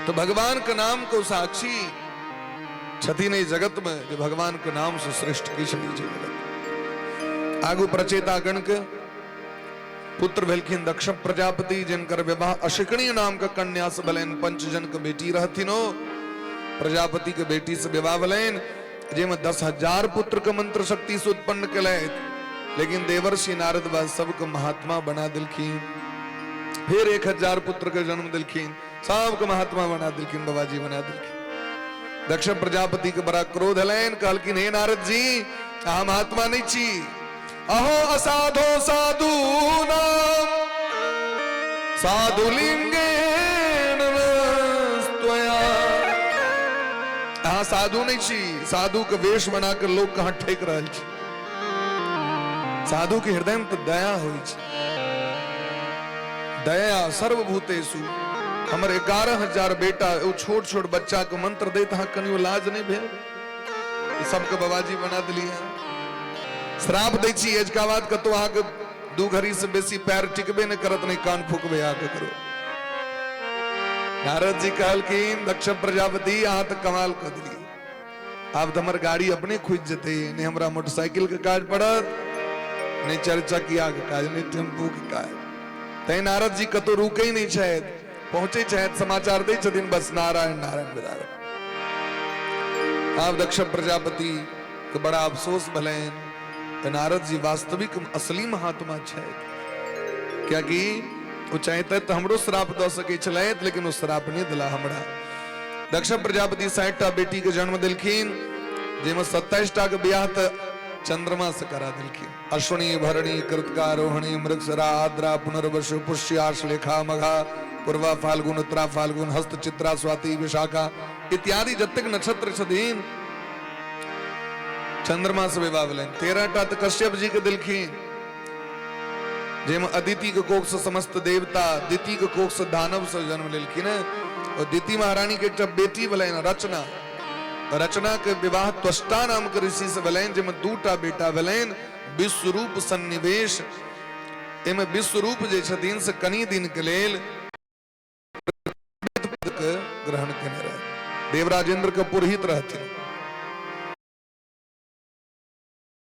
तो भगवान के नाम को साक्षी छथिन एहि जगत में जे भगवान के नाम से श्रेष्ठ किछु नहीं छै जगत। आगू प्रचेता गण के पुत्र भेलखिन दक्ष प्रजापति, जिनकर विवाह अशिकणी नाम के कन्या से भेलनि। पंचजन के बेटी रहथिन, ओ प्रजापति के बेटी से विवाह भेलनि, जाहिमे 10,000 पुत्र के मंत्र शक्ति से उत्पन्न केलथि। लेकिन देवर्षि नारद बा सबके महात्मा बना देलखिन। फिर 1000 पुत्र के जन्म देलखिन, सबके महात्मा बना देलखिन, बाबाजी बना देलखिन। दक्ष प्रजापति के बड़ा क्रोध हलनि, कहलखिन हे नारद जी अहाँ महात्मा नहीं छी, अहो असाधो साधु नाम साधु लिंगेन त्वया। अहाँ साधु नहीं छी, साधु के वेश बना के लोग कहाँ ठेक रहल छी। साधु के हृदय में तो दया होइ छै, दया सर्वभूतेषु। हमर 11,000 बेटा, ओ छोट छोट बच्चा के मंत्र दैत अहाँ कनियो लाज नहीं भेल? सबके बाबाजी बना दिलियै। श्राप दै छी अजुका बाद कतौ अहाँके 2 घड़ी से बेसी पैर टिकबे नहि करत, नहि कान फूकबे अहाँके ककरो। नारद जी कहलखिन दक्ष प्रजापति अहाँ तऽ कमाल कऽ देलियै, आब तऽ हमर गाड़ी अपने खुजि जेतै, नहि हमरा मोटरसाइकिल के काज पड़त, नहि चारि चकिया के काज, नहि टेम्पू के काज। तैं नारद जी कतौ रुकै नहि छथि, पहुंचे छथि, समाचार दै छथिन, बस नारायण नारायण बिदार। आब दक्ष प्रजापति के बड़ा अफसोस भेलनि तऽ नारद जी वास्तविक असली महात्मा छथि, कियाकि ओ चाहते तऽ हमरो श्राप दऽ सकै छलथि, लेकिन ओ श्राप नहि दिला हमरा। दक्ष प्रजापति 60टा बेटी के जन्म देलखिन, जाहिमे 27टा के बियाह तऽ चंद्रमा से करा देलखिन। अश्विनी भरणी कृतिका रोहिणी मृगशिरा आद्रा पुनर्वसु पुष्या श्लेखा मघा पूर्वा फाल्गुन उत्तरा फाल्गुन हस्त चित्रा स्वाति विशाखा इत्यादि जतेक नक्षत्र छथिन चंद्रमा से विवाह भेलनि। 13टा तऽ कश्यप जी के देलखिन, जाहिमे अदिति के कोख से समस्त देवता, दिति के कोख से दानव से जन्म लेलखिन। और दिति महारानी के एकटा बेटी भेलनि रचना, रचना के विवाह त्वष्टा नाम के ऋषि से भेलनि, जाहिमे 2टा बेटा भेलनि विश्वरूप सन्निवेश। एहिमे विश्वरूप जे छथिन से कनि दिन के लेल के ग्रहण केने रहे, देवराजेंद्र के पुरोहित रहथिन।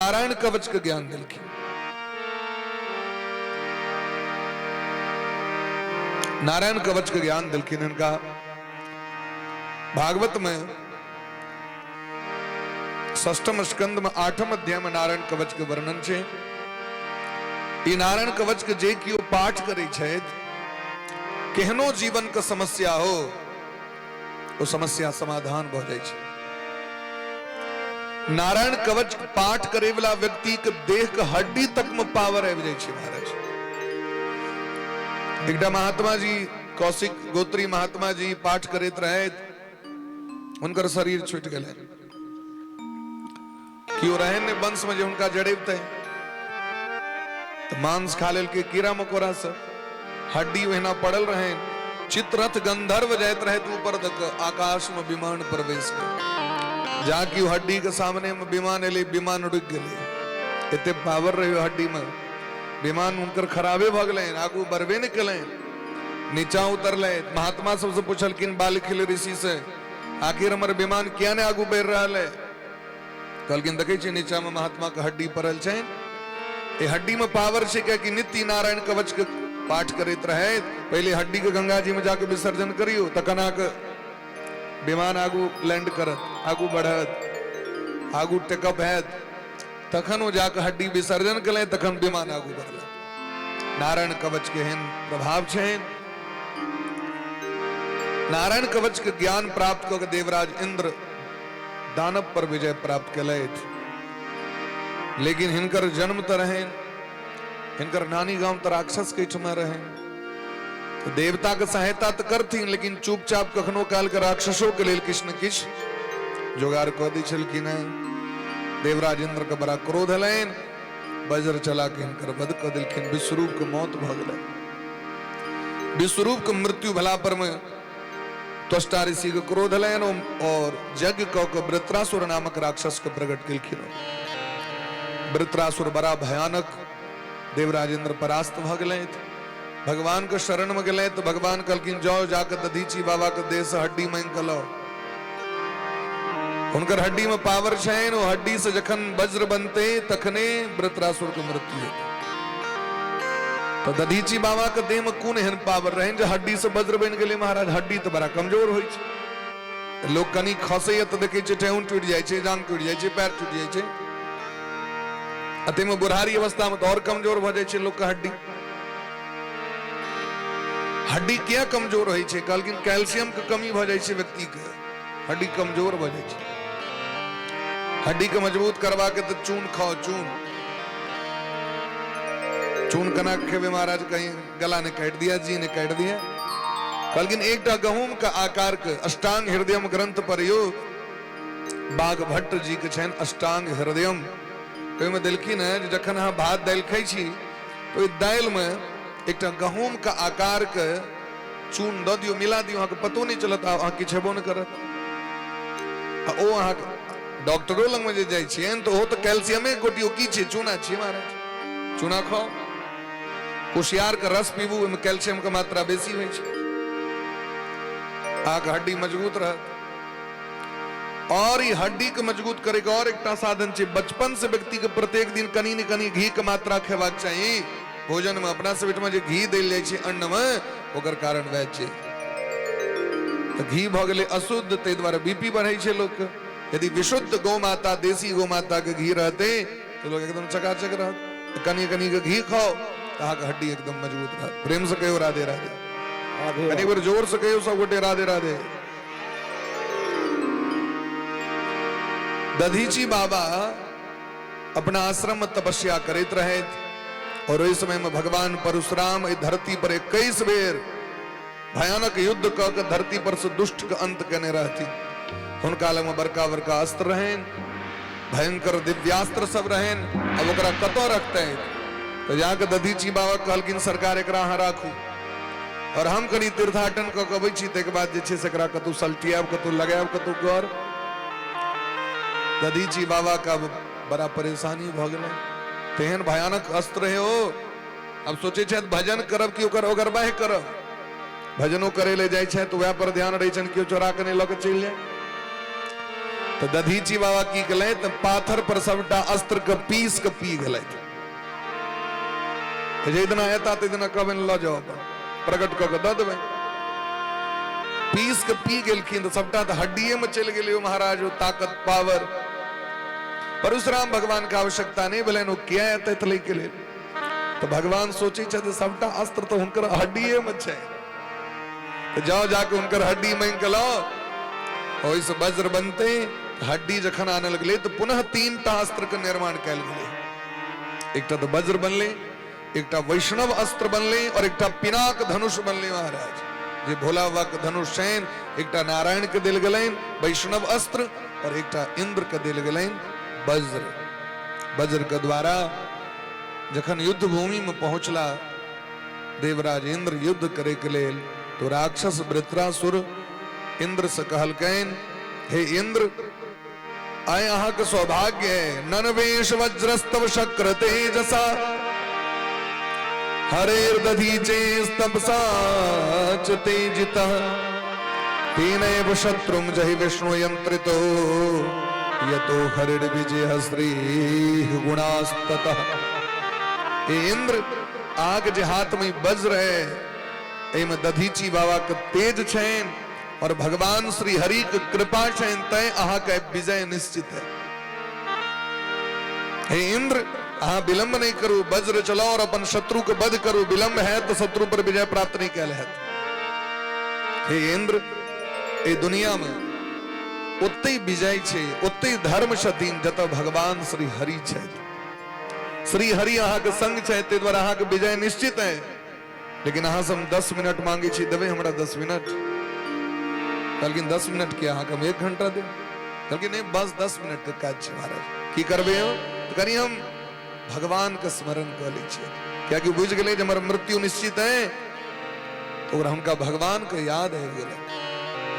नारायण कवच के ज्ञान देलखिन। नारायण कवच के ज्ञान देलखिन हिनका। भागवत में षष्ठम स्कंद में 8म अध्याय में नारायण कवच के वर्णन छै। ई नारायण कवच के जे केओ पाठ करै छथि, केहनो जीवन के समस्या हो, ओ समस्या समाधान भऽ जाइ छै। नारायण कवच पाठ करे वाला व्यक्ति के देह के हड्डी तक में पावर आबि जाइ छै महाराज। एकटा महात्मा जी, कौशिक गोत्री महात्मा जी पाठ करैत रहथि, हुनकर शरीर छूटि गेलनि। केओ रहनि नहि वंश में जे हुनका जड़ेबतै, तऽ मांस खा लेलकै कीड़ा मकोड़ा सब, हड्डी ओहिना पड़ल रहनि। चित्ररथ गंधर्व जाइत रहथि ऊपर तक आकाश में विमान प्रवेश कर, जाकि हड्डी के सामने में विमान एलै, विमान रुकि गेलै। एते पावर रहे हड्डी में। विमान हुनकर खराबे भऽ गेलनि, आगू बढ़बे नहि केलनि, नीचा उतरलै। महात्मा सबसे पुछलखिन बालखिल ऋषि से, आखिर हमर विमान किया नहि आगू बढ़ि रहल है? कहलखिन देखै छियै नीचा में महात्मा के हड्डी पड़ल छै, ए हड्डी में पावर छै, कियाकि नित्य नारायण कवच के पाठ करैत रहे। पहिले हड्डी के गंगा जी में जाके विसर्जन करियो, तखन अहाँके विमान आगू लैंड करत, आगू बढ़त, आगू टेकअप हैत। तखन ओ जाके हड्डी विसर्जन केलनि, तखन विमान आगू बढ़ल। नारायण कवच के एहन प्रभाव छै। नारायण कवच के ज्ञान प्राप्त कऽ के देवराज इंद्र दानव पर विजय प्राप्त केलथि। लेकिन हिनकर जन्म तऽ रहनि, हिनकर नानी गांव तऽ राक्षस के एहिठमा रहनि, तऽ देवता के सहायता तऽ करथिन, लेकिन चुपचाप कखनो काल के राक्षसों के लेल किछु ने किछु जोगाड़ कऽ दै छलखिन हेँ। देवराज इंद्र के बड़ा क्रोध एलनि, वज्र चला के हिनकर वध कऽ देलखिन। विश्वरूप के मौत भऽ गेलै। विश्वरूप के मृत्यु भेला पर में त्वष्टा ऋषि के क्रोध एलनि और यज्ञ कऽ के वृत्रासुर नामक राक्षस के प्रकट केलखिन। वृत्रासुर बड़ा भयानक, देवराज इंद्र परास्त भऽ गेलथि। भगवान के शरण में गेलथि तऽ भगवान कहलखिन जाओ जाके दधीची बाबा के देह से हड्डी मांगि कऽ लाओ। हुनकर हड्डी में पावर छनि, ओ हड्डी से जखन वज्र बनते तखने वृत्रासुर के मृत्यु हेतै। तऽ दधीची बाबा के देह में कोन एहन पावर रहनि जे हड्डी से वज्र बनि गेलै? महाराज, हड्डी तऽ बड़ा कमजोर होइ छै, लोक कनि खसैया तऽ देखै छै ठेहुन टूटि जाइ छै, जांग टूटि जाइ छै, पैर टूटि जाइ छै, आ ताहिमे बुढ़ारी अवस्था में तऽ आओर कमजोर भऽ जाइ छै लोकके हड्डी। हड्डी किया कमजोर होइ छै? कहलखिन कैल्शियम के कमी भऽ जाइ छै व्यक्ति के, हड्डी कमजोर भऽ जाइ छै। हड्डी के मजबूत करबा के तऽ चून खाओ, चून। चून केना खेबै महाराज? कहीं गला ने काटि दिया, जी ने काटि दिया। कहलखिन एकटा गहूम के आकार के अष्टांग हृदयम ग्रंथ पढ़ियो, बाघभट्ट जी के छनि अष्टांग हृदयम, ओहिमे देलखिन हेँ जे जखन अहाँ भात दालि खाइ छी तऽ ओहि दालिमे एकटा गहूम के आकार के चून दऽ दियौ, मिला दियौ, अहाँके पतो नहि चलत, अहाँ किछु हेबो नहि करत। आ ओ अहाँके डॉक्टरो लगमे जे जाइ छियनि तऽ ओहो तऽ कैल्सियमे गोटी की छै, चूना छियै महाराज, चूना खाउ, कुशियार के रस पीबू, ओहिमे कैल्सियम के मात्रा बेसी होइ छै, अहाँके हड्डी मजबूत रहत। और ई हड्डी के मजबूत करे के और एकटा साधन छै, बचपन से व्यक्ति के प्रत्येक दिन कनि ने कनि घी के मात्रा खेबाक चाही भोजन में। अपना सब एहिठमा जे घी देल जाइ छै अन्न में, ओकर कारण वएह छै। तऽ घी भऽ गेलै अशुद्ध, ताहि दुआरे बीपी बढ़ै छै लोकके। यदि विशुद्ध गौ माता, देसी गौ माता के घी रहतै तऽ लोक एकदम चकाचक रहत। कनि कनि के घी खाओ तऽ अहाँके हड्डी एकदम मजबूत रहत। प्रेम से कहियो राधे राधे, कनि बेर जोर से कहियो सब गोटे राधे राधे। दधीची बाबा अपना आश्रम में तपस्या करैत रहथि और ओहि समय में भगवान परशुराम एहि धरती पर 21 बेर भयानक युद्ध कऽ के धरती पर से दुष्ट के अंत केने रहथिन। हुनका लग में बड़का बड़का अस्त्र रहनि, भयंकर दिव्यास्त्र सब रहनि। अब ओकरा कतऽ रखतै? तऽ जाके दधीची बाबा कहलखिन सरकार एकरा अहाँ राखू और हम कनि तीर्थाटन कऽ के अबै छी, ताहिके बाद जे छै से एकरा कतहु सलटियाब, कतहु लगायब, कतहु कर। दधीची बाबा का बड़ा परेशानी भऽ गेलै, तेहन भयानक अस्त्र है ओ। अब सोचै छथि भजन करब कि ओकर ओगरबाह करब। भजनो करे ले जाइ छथि तऽ वएह पर ध्यान रहै छनि केओ चोरा के नहि लऽ के चलि जाय। तऽ दधीची बाबा की केलथि तऽ पाथर पर सबटा अस्त्र के पीस के पी गेलथि। जाहि दिना एता ताहि दिना कहबनि लऽ जाओ, अपन प्रकट कऽ के दऽ देबै। पीस के पी गेलखिन तऽ सबटा तऽ हड्डिये में चलि गेलै महाराज ओ ताकत पावर। परशुराम भगवान के आवश्यकता नहि भेलनि, ओ किया एतै लै के लेल। तऽ भगवान सोचै छथि सबटा अस्त्र तऽ हुनकर हड्डिये में छै, तऽ जाओ जाके हुनकर हड्डी मांगि के लाओ, ओहिसँ वज्र बनतै। हड्डी जखन आनल गेलै तऽ पुनः 3टा अस्त्र के निर्माण कयल गेलै। एकटा तऽ वज्र बनलै, एकटा वैष्णव अस्त्र बनलै और एकटा पिनाक धनुष बनलै महाराज, जे भोला बाबा के धनुष छनि। एकटा नारायण के देल गेलनि वैष्णव अस्त्र और एकटा इंद्र के देल गेलनि वज्र। वज्र के द्वारा जखन युद्ध भूमि में पहुंचला देवराज इंद्र युद्ध करे के लेल, तो राक्षस वृत्रासुर इंद्र से कहलकनि, हे इंद्र, आइ अहाँके सौभाग्य है, ननवेश वज्रस्तव शक्र तेजसा हरेर दधीचे स्तपसा च तेजितः तेनैव शत्रुं जहि विष्णु यंत्रितो यतो हरिर्विजय श्री गुणास्ततः। हे इंद्र, आग जे हाथ में वज्र है, एहिमे दधीची बाबा के तेज छनि और भगवान श्री हरि के कृपा छनि, तैं अहाँके विजय निश्चित है। हे इंद्र, अहाँ विलंब नहीं करू, वज्र चलाओ और अपन शत्रु के वध करू। विलंब है तो शत्रु पर विजय प्राप्त नहीं कैल है। हे इंद्र, ए दुनिया में ओते विजय छे, ओते धर्म छथिन जतऽ भगवान श्री हरि छथि। श्री हरि अहाँके संग छथि, ताहि दुआरे अहाँके विजय निश्चित है। लेकिन अहाँ से हम 10 मिनट मांगे छी, देबै हमरा 10 मिनट? कहलखिन 10 मिनट के अहाँके हम 1 घंटा देब। कहलखिन नहीं, बस 10 मिनट के काज छै महाराज, की करबै हम? तऽ कनि हम भगवान के स्मरण कऽ लै छियै, कियाकि बुझि गेलै जे हमर मृत्यु निश्चित है। तो ओकरा हुनका भगवान के याद आबि गेलै।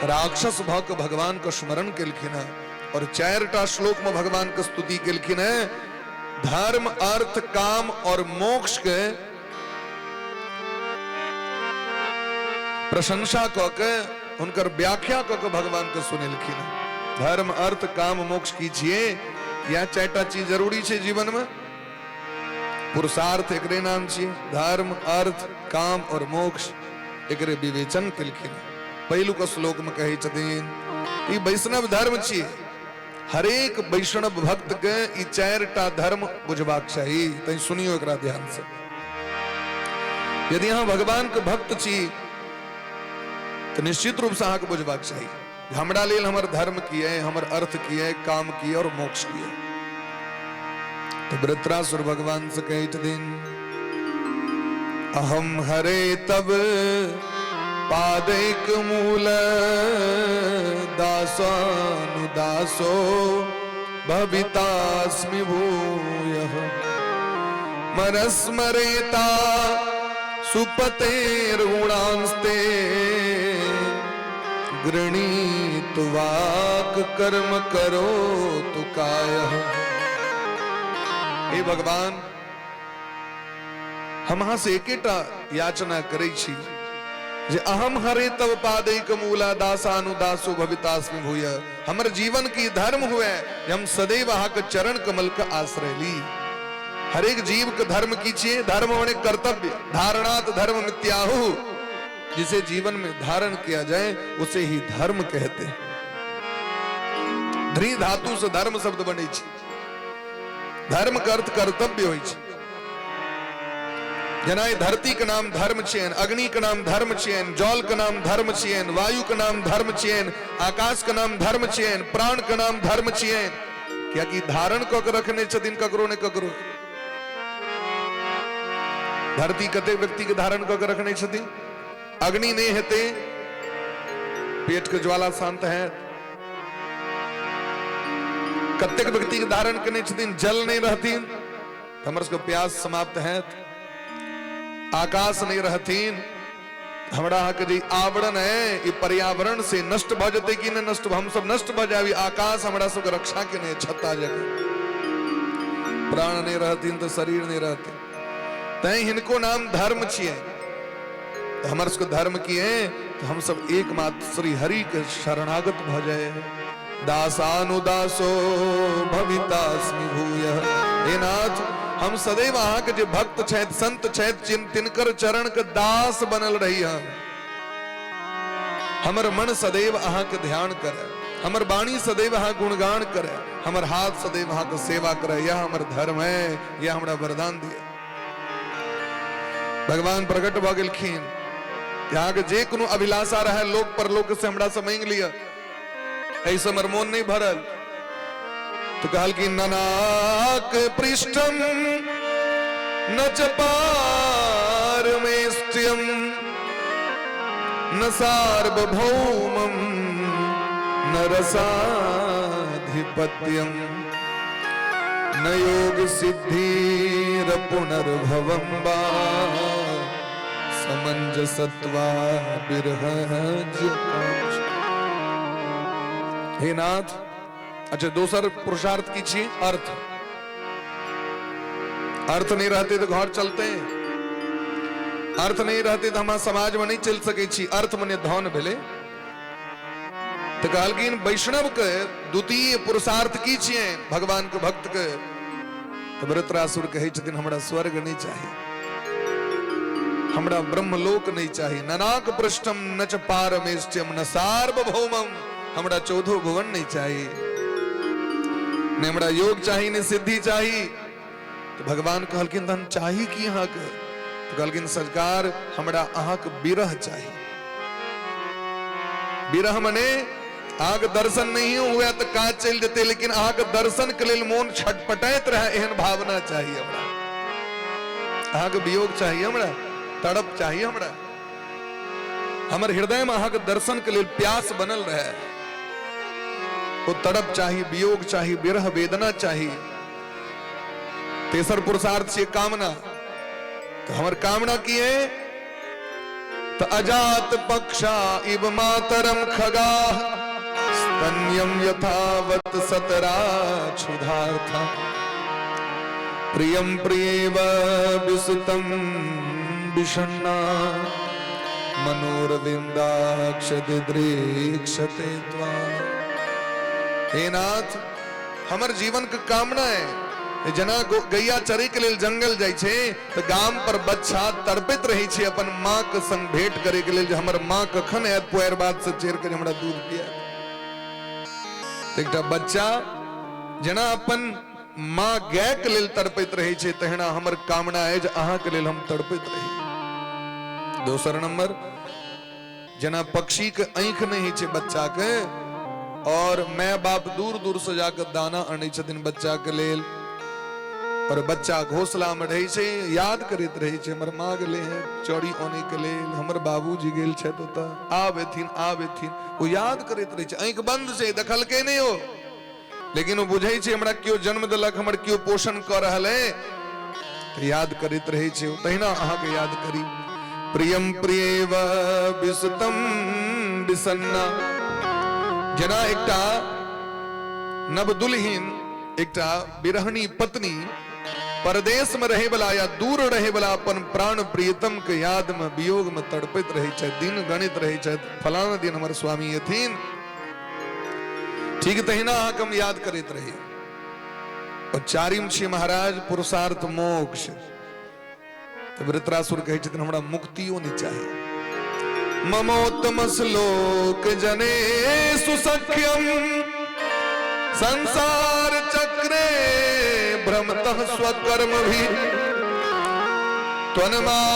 राक्षस भऽ के भगवान के स्मरण केलखिन हेँ और 4टा श्लोक में भगवान के स्तुति केलखिन हेँ। धर्म, अर्थ, काम और मोक्ष के प्रशंसा कऽ के हुनकर व्याख्या कऽ के भगवान के सुनेलखिन हेँ। धर्म, अर्थ, काम, मोक्ष की छियै, यह 4टा चीज जरूरी छै जीवन में। पुरुषार्थ एकरे नाम छियै, धर्म, अर्थ, काम और मोक्ष, एकरे विवेचन केलखिन। पहिलुक श्लोक में कहै छथिन ई वैष्णव धर्म छियै, हरेक वैष्णव भक्त के ई 4टा धर्म बुझबाक चाही। तैं सुनियो एकरा ध्यान से। यदि अहाँ भगवान के भक्त छी तो निश्चित रूप से अहाँके बुझबाक चाही हमरा लेल हमर धर्म की है, हमर अर्थ की है, काम की है और मोक्ष की है। तो वृत्रासुर भगवान से कहै छथिन अहम हरे तब पादैक मूल दासानुदासो भवितास्मि भूयः मनस्मरेता सुपतेर्गुणांस्ते गृणीत वाक कर्म करो तु कायः। हे भगवान, हम अहाँ से एकेटा याचना करै छी जे अहम हरे तब पादैक मूला दासानुदासो भवितास्मि भूय, हमर जीवन की धर्म हुए हम सदैव अहाँ के चरण कमल के आश्रय ली। हरेक जीव के धर्म की छिए, धर्म होने कर्तव्य, धारणात धर्म मित्याहु, जिसे जीवन में धारण किया जाए उसे ही धर्म कहते हैं। ध्री धातु से धर्म शब्द बने छे। धर्म के अर्थ कर्तव्य होय छे। जेना धरती के नाम धर्म छियनि, अग्नि के नाम धर्म छियनि, जल के नाम धर्म छियनि, वायु के नाम धर्म छियनि, आकाश के नाम धर्म छियनि, प्राण के नाम धर्म छियनि, कियाकि धारण कऽ के रखने छथिन ककरो ने ककरो। धरती कते व्यक्ति के धारण कऽ के रखने छथिन। अग्नि नहीं हेतै पेट के ज्वाला शांत है। कतेक व्यक्ति के धारण केने छथिन, जल नहीं रहथिन तऽ हमर सबके प्यास समाप्त हैत। आकाश नहीं रहथिन, हमरा अहाँके जे आवरण है ई पर्यावरण से नष्ट भऽ जेतै कि नहि नष्ट, हम सब नष्ट भऽ जाबी। आकाश हमरा सबके रक्षा केने छत्ता जकाँ। प्राण नहीं रहथिन तऽ शरीर नहीं रहतै, तैं हिनको नाम धर्म छियै। तो हमर सबके धर्म की है तो हम सब एकमात्र श्री हरि के शरणागत भऽ जाए। दासानुदासो भवितास्मि भूयः। हे नाथ, हम सदैव अहाँके जे भक्त छथि, संत छथि, तिनकर चरण के दास बनल रही। हमर मन सदैव अहाँके ध्यान करे, हमर वाणी सदैव अहाँ गुणगान करे, हमर हाथ सदैव अहाँके सेवा करे। यह हमर धर्म है, यह हमरा वरदान दिया। भगवान प्रकट भऽ गेलखिन। अहाँके जे कोनो अभिलाषा रहे लोक परलोक से हमरा से मांगि लिअ, एहिसँ हमर मोन नहीं भरल। तो कहलखिन ननाक पृष्ठम न च पारमेष्ट्यम न सार्वभौमम न रसाधिपत्यम न योग सिद्धिर पुनर्भवम वा समंजसत्वा विरहज। हे नाथ, अच्छा, दोसर पुरुषार्थ की छी अर्थ। अर्थ नहीं रहते तो घर चलते, अर्थ नहीं रहते तो हम समाज में नहीं चल सके छी। अर्थ मने धन भेले। तो कहलखिन वैष्णव के द्वितीय पुरुषार्थ की छियै भगवान के भक्त के। तो वृत्रासुर कहै छथिन हमरा स्वर्ग नहीं चाही, हमरा ब्रह्मलोक नहीं चाही, ननाक पृष्ठम न च पारमेष्ट्यम न सार्वभौमम, हमरा चौदहो भुवन नहीं चाही, ने हमरा योग चाही ने सिद्धि चाही। तो भगवान कहलखिन तहन चाही की अहाँके? तो कहलखिन सरकार हमरा अहाँके विरह चाही। विरह मने अहाँके दर्शन नहीं हुए तो काज चलि जेतै, लेकिन अहाँके दर्शन के लेल मोन छटपटाइत रहे, एहन भावना चाही हमरा। अहाँके वियोग चाही हमरा, तड़प चाही हमरा, हमर हृदय में अहाँके दर्शन के लेल प्यास बनल रहे, वो तड़प चाही, वियोग चाही, विरह वेदना चाही। तेसर पुरुषार्थ छियै कामना। तो हमर कामना की है? तो अजात पक्षा इव मातरम खगा स्तन्यम यथावत सतरा क्षुधार्था प्रियम प्रियेव विसुतम विषण्णा मनोरविंदाक्ष दिदृक्षते त्वा। हे नाथ, हमर जीवन के कामना है जना गैया चरे के लेल जंगल जाइ छै तो गाम पर बच्चा तड़पैत रहै छै अपन माँ के संग भेंट करे के लेल, जे हमर माँ कखन आयत पोयर बाद से चेर के हमरा दूध पियात। एकटा बच्चा जना अपन माँ गाय के लेल तड़पैत रहै छै तहिना हमर कामना है जे अहाँ के लेल हम तड़पैत रही। दोसर नंबर, जना पक्षी के आँखि नहीं होइ छै बच्चा के और my बाप दूर दूर से जाके दाना अनै छथिन बच्चा के लेल, और बच्चा घोंसला में रहै छै, याद करैत रहै छै हमर माँ गेलै हैं चौरी अनै के लेल, हमर बाबूजी गेल छथि ओतऽ, आब एथिन आब एथिन, ओ याद करैत रहै छै। आँखि बंद छै, देखलकै नहि ओ, लेकिन ओ बुझै छै हमरा केओ जन्म देलक, हमर केओ पोषण कऽ रहल है, तऽ याद करैत रहै छै। तहिना अहाँके याद करी। प्रियम प्रियेव विसुतम विसन्ना, जेना एकटा नवदुल्हिन, एकटा विरहणी पत्नी परदेश में रहे वाला या दूर रहे वाला अपन प्राण प्रियतम के याद में वियोग में तड़पैत रहे छथि, दिन गणित रहे छथि, फलाना दिन हमर स्वामी एथिन, ठीक तहिना अहाँके हम याद करैत रही। और चारिम छी महाराज पुरुषार्थ मोक्ष। तो वृत्रासुर कहै छथिन हमरा मुक्तियो नहीं चाही। ममोत्तम श्लोक जने सुसख्यम संसार चक्रे भ्रमतः स्वकर्म भी त्वन्मायात्मजदार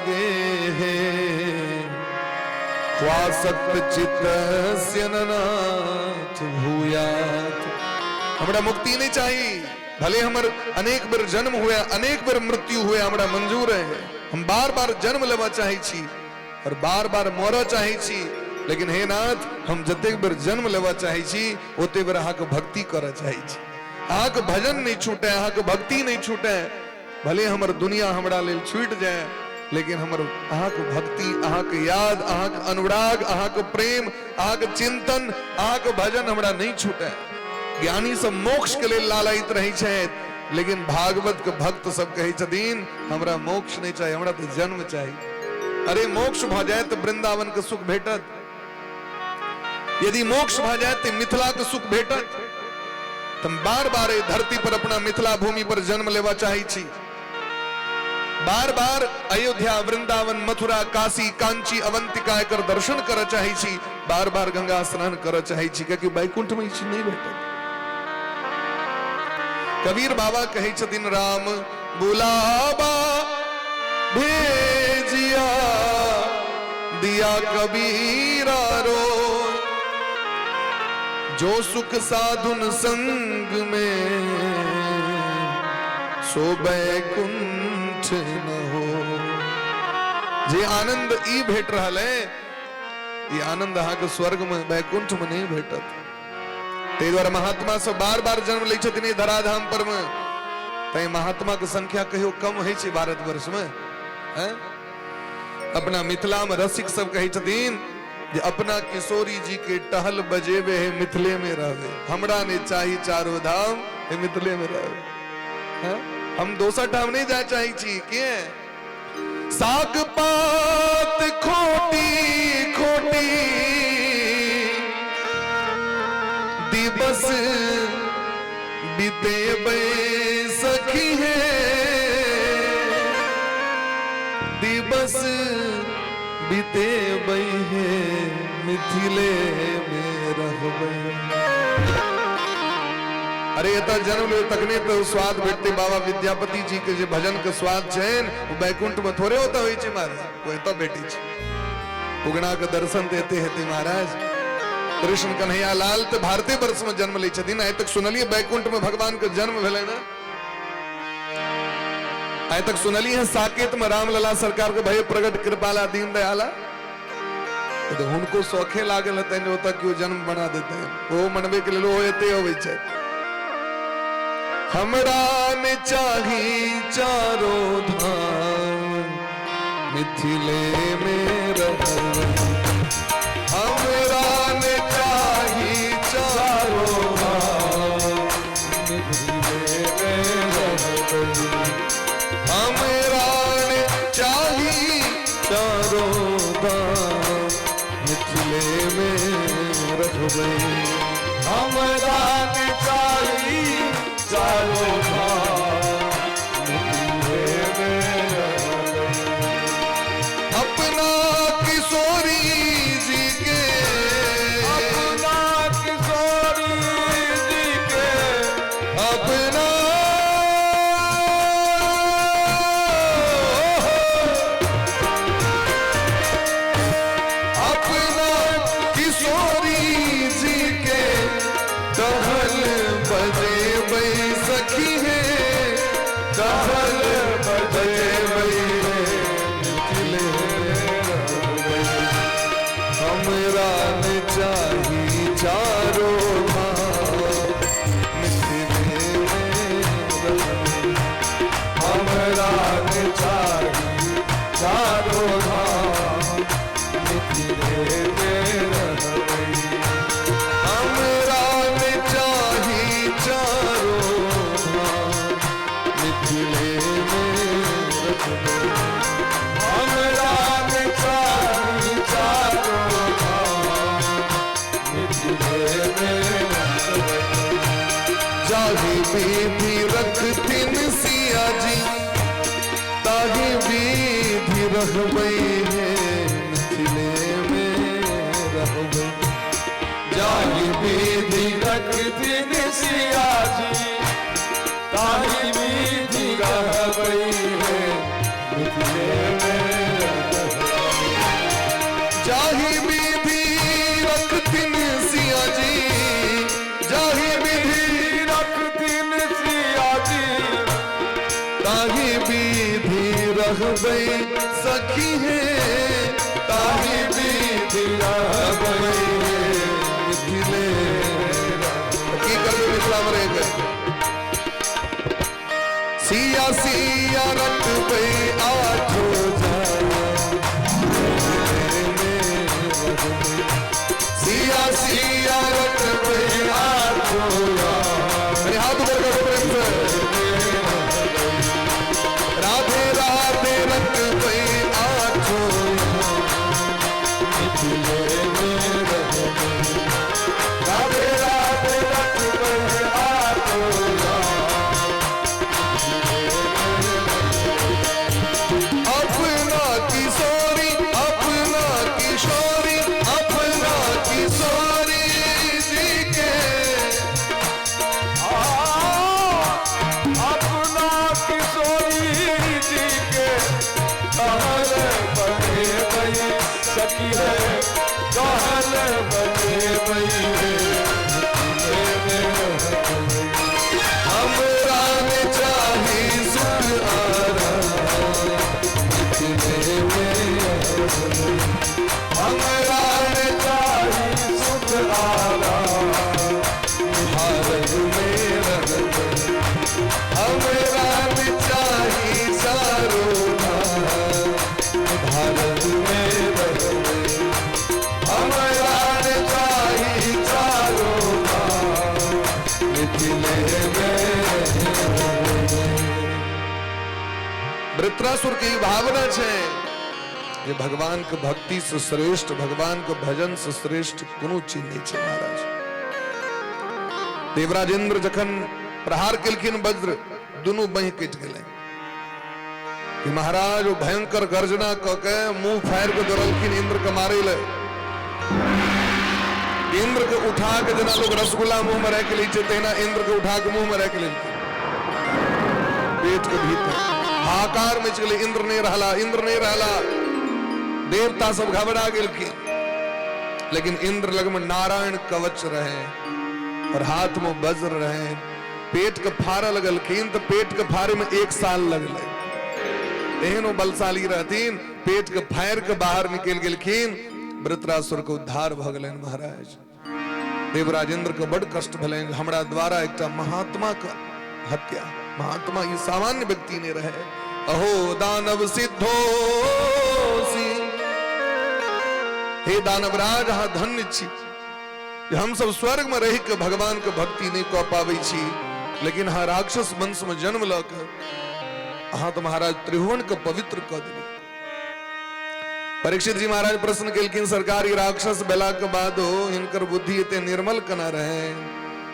गेहे ख्वासक्त चित्तस्य ननाथ भूयात। हमरा मुक्ति नहीं चाहिए, भले हमर अनेक बेर जन्म हुए, अनेक बेर मृत्यु हुए, हमरा मंजूर है, हम बार बार जन्म लेवा चाहे छी और बार बार मरऽ चाहे छी, लेकिन हे नाथ हम जतेक बेर जन्म लेवा चाहे छी ओते बेर अहाँके भक्ति करऽ चाहे छी, अहाँके भजन नहीं छूटे, अहाँके भक्ति नहीं छूटे, भले हमर दुनिया हमरा लेल छूटि जाए, लेकिन हमर अहाँके भक्ति, अहाँके याद, अहाँके अनुराग, अहाँके प्रेम, अहाँके चिंतन, अहाँके भजन हमरा नहीं छूटे। ज्ञानी सब मोक्ष के लेल लालायित रहै छथि, लेकिन भागवत के भक्त सब कहै छथिन हमरा मोक्ष नहीं चाही, हमरा तऽ जन्म चाही। अरे मोक्ष भऽ जाए तऽ वृंदावन के सुख भेटत, यदि मोक्ष भऽ जाए तऽ मिथिला के सुख भेटत। तऽ हम बार बार एहि धरती पर अपना मिथिला भूमि पर जन्म लेवा चाहै छी, बार बार अयोध्या, वृंदावन, मथुरा, काशी, कांची, अवंतिका एकर दर्शन करऽ चाहै छी, बार बार गंगा स्नान करऽ चाहै छी, कियाकि वैकुंठ में ई चीज नहीं भेटत। कबीर बाबा कहै छथिन राम बुलाबा भेजिया दिया कबीरा रो, जो सुख साधुन संग में सो बैकुंठ न हो। जे आनंद ई भेट रहल है, ई आनंद अहाँके स्वर्ग में वैकुंठ में नहीं भेटत। ताहि दुआरे महात्मा सब बार बार जन्म लै छथिन एहि धराधाम पर में, तैं महात्मा के संख्या कहियो कम होइ छै भारतवर्ष में। हैं? अपना मिथिला में रसिक सब कहै छथिन जे अपना किशोरी जी के टहल बजेबे है मिथिले में रहबे, हमरा ने चाही चारो धाम हे मिथिले में रहबे। हाँ? हम दोसर ठाम नहीं जाए चाहे छी। के साग पात खोटी खोटी दिवस बीतेबे सखी है, दिवस बीतेबे है मिथिले में रहबे। अरे एतऽ जन्म ले तखने तो स्वाद भेटते। बाबा विद्यापति जी के जे भजन के स्वाद छैन वो बैकुंठ में थोड़े होता होइ छै महाराज, वो एतऽ भेटै छै। उगना के दर्शन तऽ एते हेतै महाराज। कृष्ण कन्हैया लाल तऽ भारते वर्ष में जन्म लै छथिन। आइ तक सुनलियै बैकुंठ में भगवान के जन्म भेलै ने? आइ तक सुनलियै हैं साकेत में रामलला सरकार के भय प्रगट कृपाला दीन दयाला? तो हुनको शौखे लागल हेतनि जे ओतऽ केओ जन्म बना देतै, ओ मनबे के लेल ओहो एते अबै छथि। हमरा ने चाही चारो धाम मिथिले में रहबै, हमरा ने चाही चारो धाम मिथिले में रहबै, हमरा ने चाही चारो धाम मिथिले में रहबै, हमरा ने चाही चारो धाम मिथिले में रहबै। अपना किशोरी जी के, अपना किशोरी जी के, अपना अपना किशोरी जी के टहल बजेबै सखी है, टहल बजेबै मिथिले में रहबै, हमरा ने चाही चारो धाम मिथिले में रहबै, हमरा ने चाही चारो धाम मिथिले में रहबै, हमरा ने चाही चारो धाम मिथिले में रहबै, हमरा ने चाही चारो धाम मिथिले में रहबै। जाहि विधि रखथिन सिया जी ताहि विधि रहबै हे मिथिले में रहबै, जाहि विधि रखथिन सिया जी ताहि विधि रहबै हे मिथिले में रहबै, जाहि विधि रखथिन सिया जी, जाहि विधि रखथिन सिया जी ताहि विधि रहबै सखी हे, ताहि विधि रहबै मिथिले। की करबै मिथिला में रहि के? सिया सिया रखबै आठो जाना मिथिले में रहबै, सिया सिया रखबै आठो जाना। मेरे हाथ ऊपर करो प्रेम से। राधे राधे रखबै आठो मिथिले में रहबै, राधे राधे रखबै आठो अपना किशोरी, अपना किशोरी, अपना किशोरी जी के, अपना किशोरी जी के टहल बजेबै सखी है, टहल बजेबै मिथिले में रहबै, हमरा ने चाही सुख आराम मिथिले में रहबै, हमरा ने चाही सुख आराम भारत में रहबै, हमरा ने चाही चारो धाम भारत में रहबै, हम वृत्रासुर के ई भावना छै जे भगवान के भक्ति से श्रेष्ठ, भगवान के भजन से श्रेष्ठ कोनो चीज नहीं छै। महाराज देवराजेंद्र जखन प्रहार केलखिन वज्र, दुनू बहि कटि गेलै। कि महाराज ओ भयंकर गर्जना क के मुंह फाड़ि के दौड़लखिन इंद्र के मारे ले। इंद्र के उठा के जेना लोग रसगुल्ला मुंह में राखि लै छै, तहिना इंद्र के उठा के मुंह में राखि लेलखिन। पेट के भीतर हाहाकार मचि गेलै, इंद्र नहीं रहला, इंद्र नहीं रहला। देवता सब घबरा गेलखिन, लेकिन इंद्र लग में नारायण कवच रहे और हाथ में वज्र रहे। पेट के फाड़ऽ लगलखिन तो पेट के फाड़े में 1 साल लगलै। एहन ओ बलशाली रहथिन, पेट के फाड़ि के बाहर निकलि गेलखिन। वृत्रासुर के उद्धार भऽ गेलनि। महाराज देवराजेंद्र के बड़ कष्ट भेलनि, हमरा द्वारा एकटा महात्मा के हत्या। महात्मा ई सामान्य व्यक्ति नहीं रहे। अहो दानव सिद्धोसी, हे दानवराज, अहाँ धन्य छी जे हम सब स्वर्ग में रहि के भगवान के भक्ति नहीं कऽ पाबै छी, लेकिन अहाँ राक्षस वंश में जन्म लऽ के अहाँ तो महाराज त्रिभुवन के पवित्र कऽ देली। परीक्षित जी महाराज प्रश्न केलखिन, सरकार ई राक्षस भेला के बादो हिनकर बुद्धि एते निर्मल केना रहे?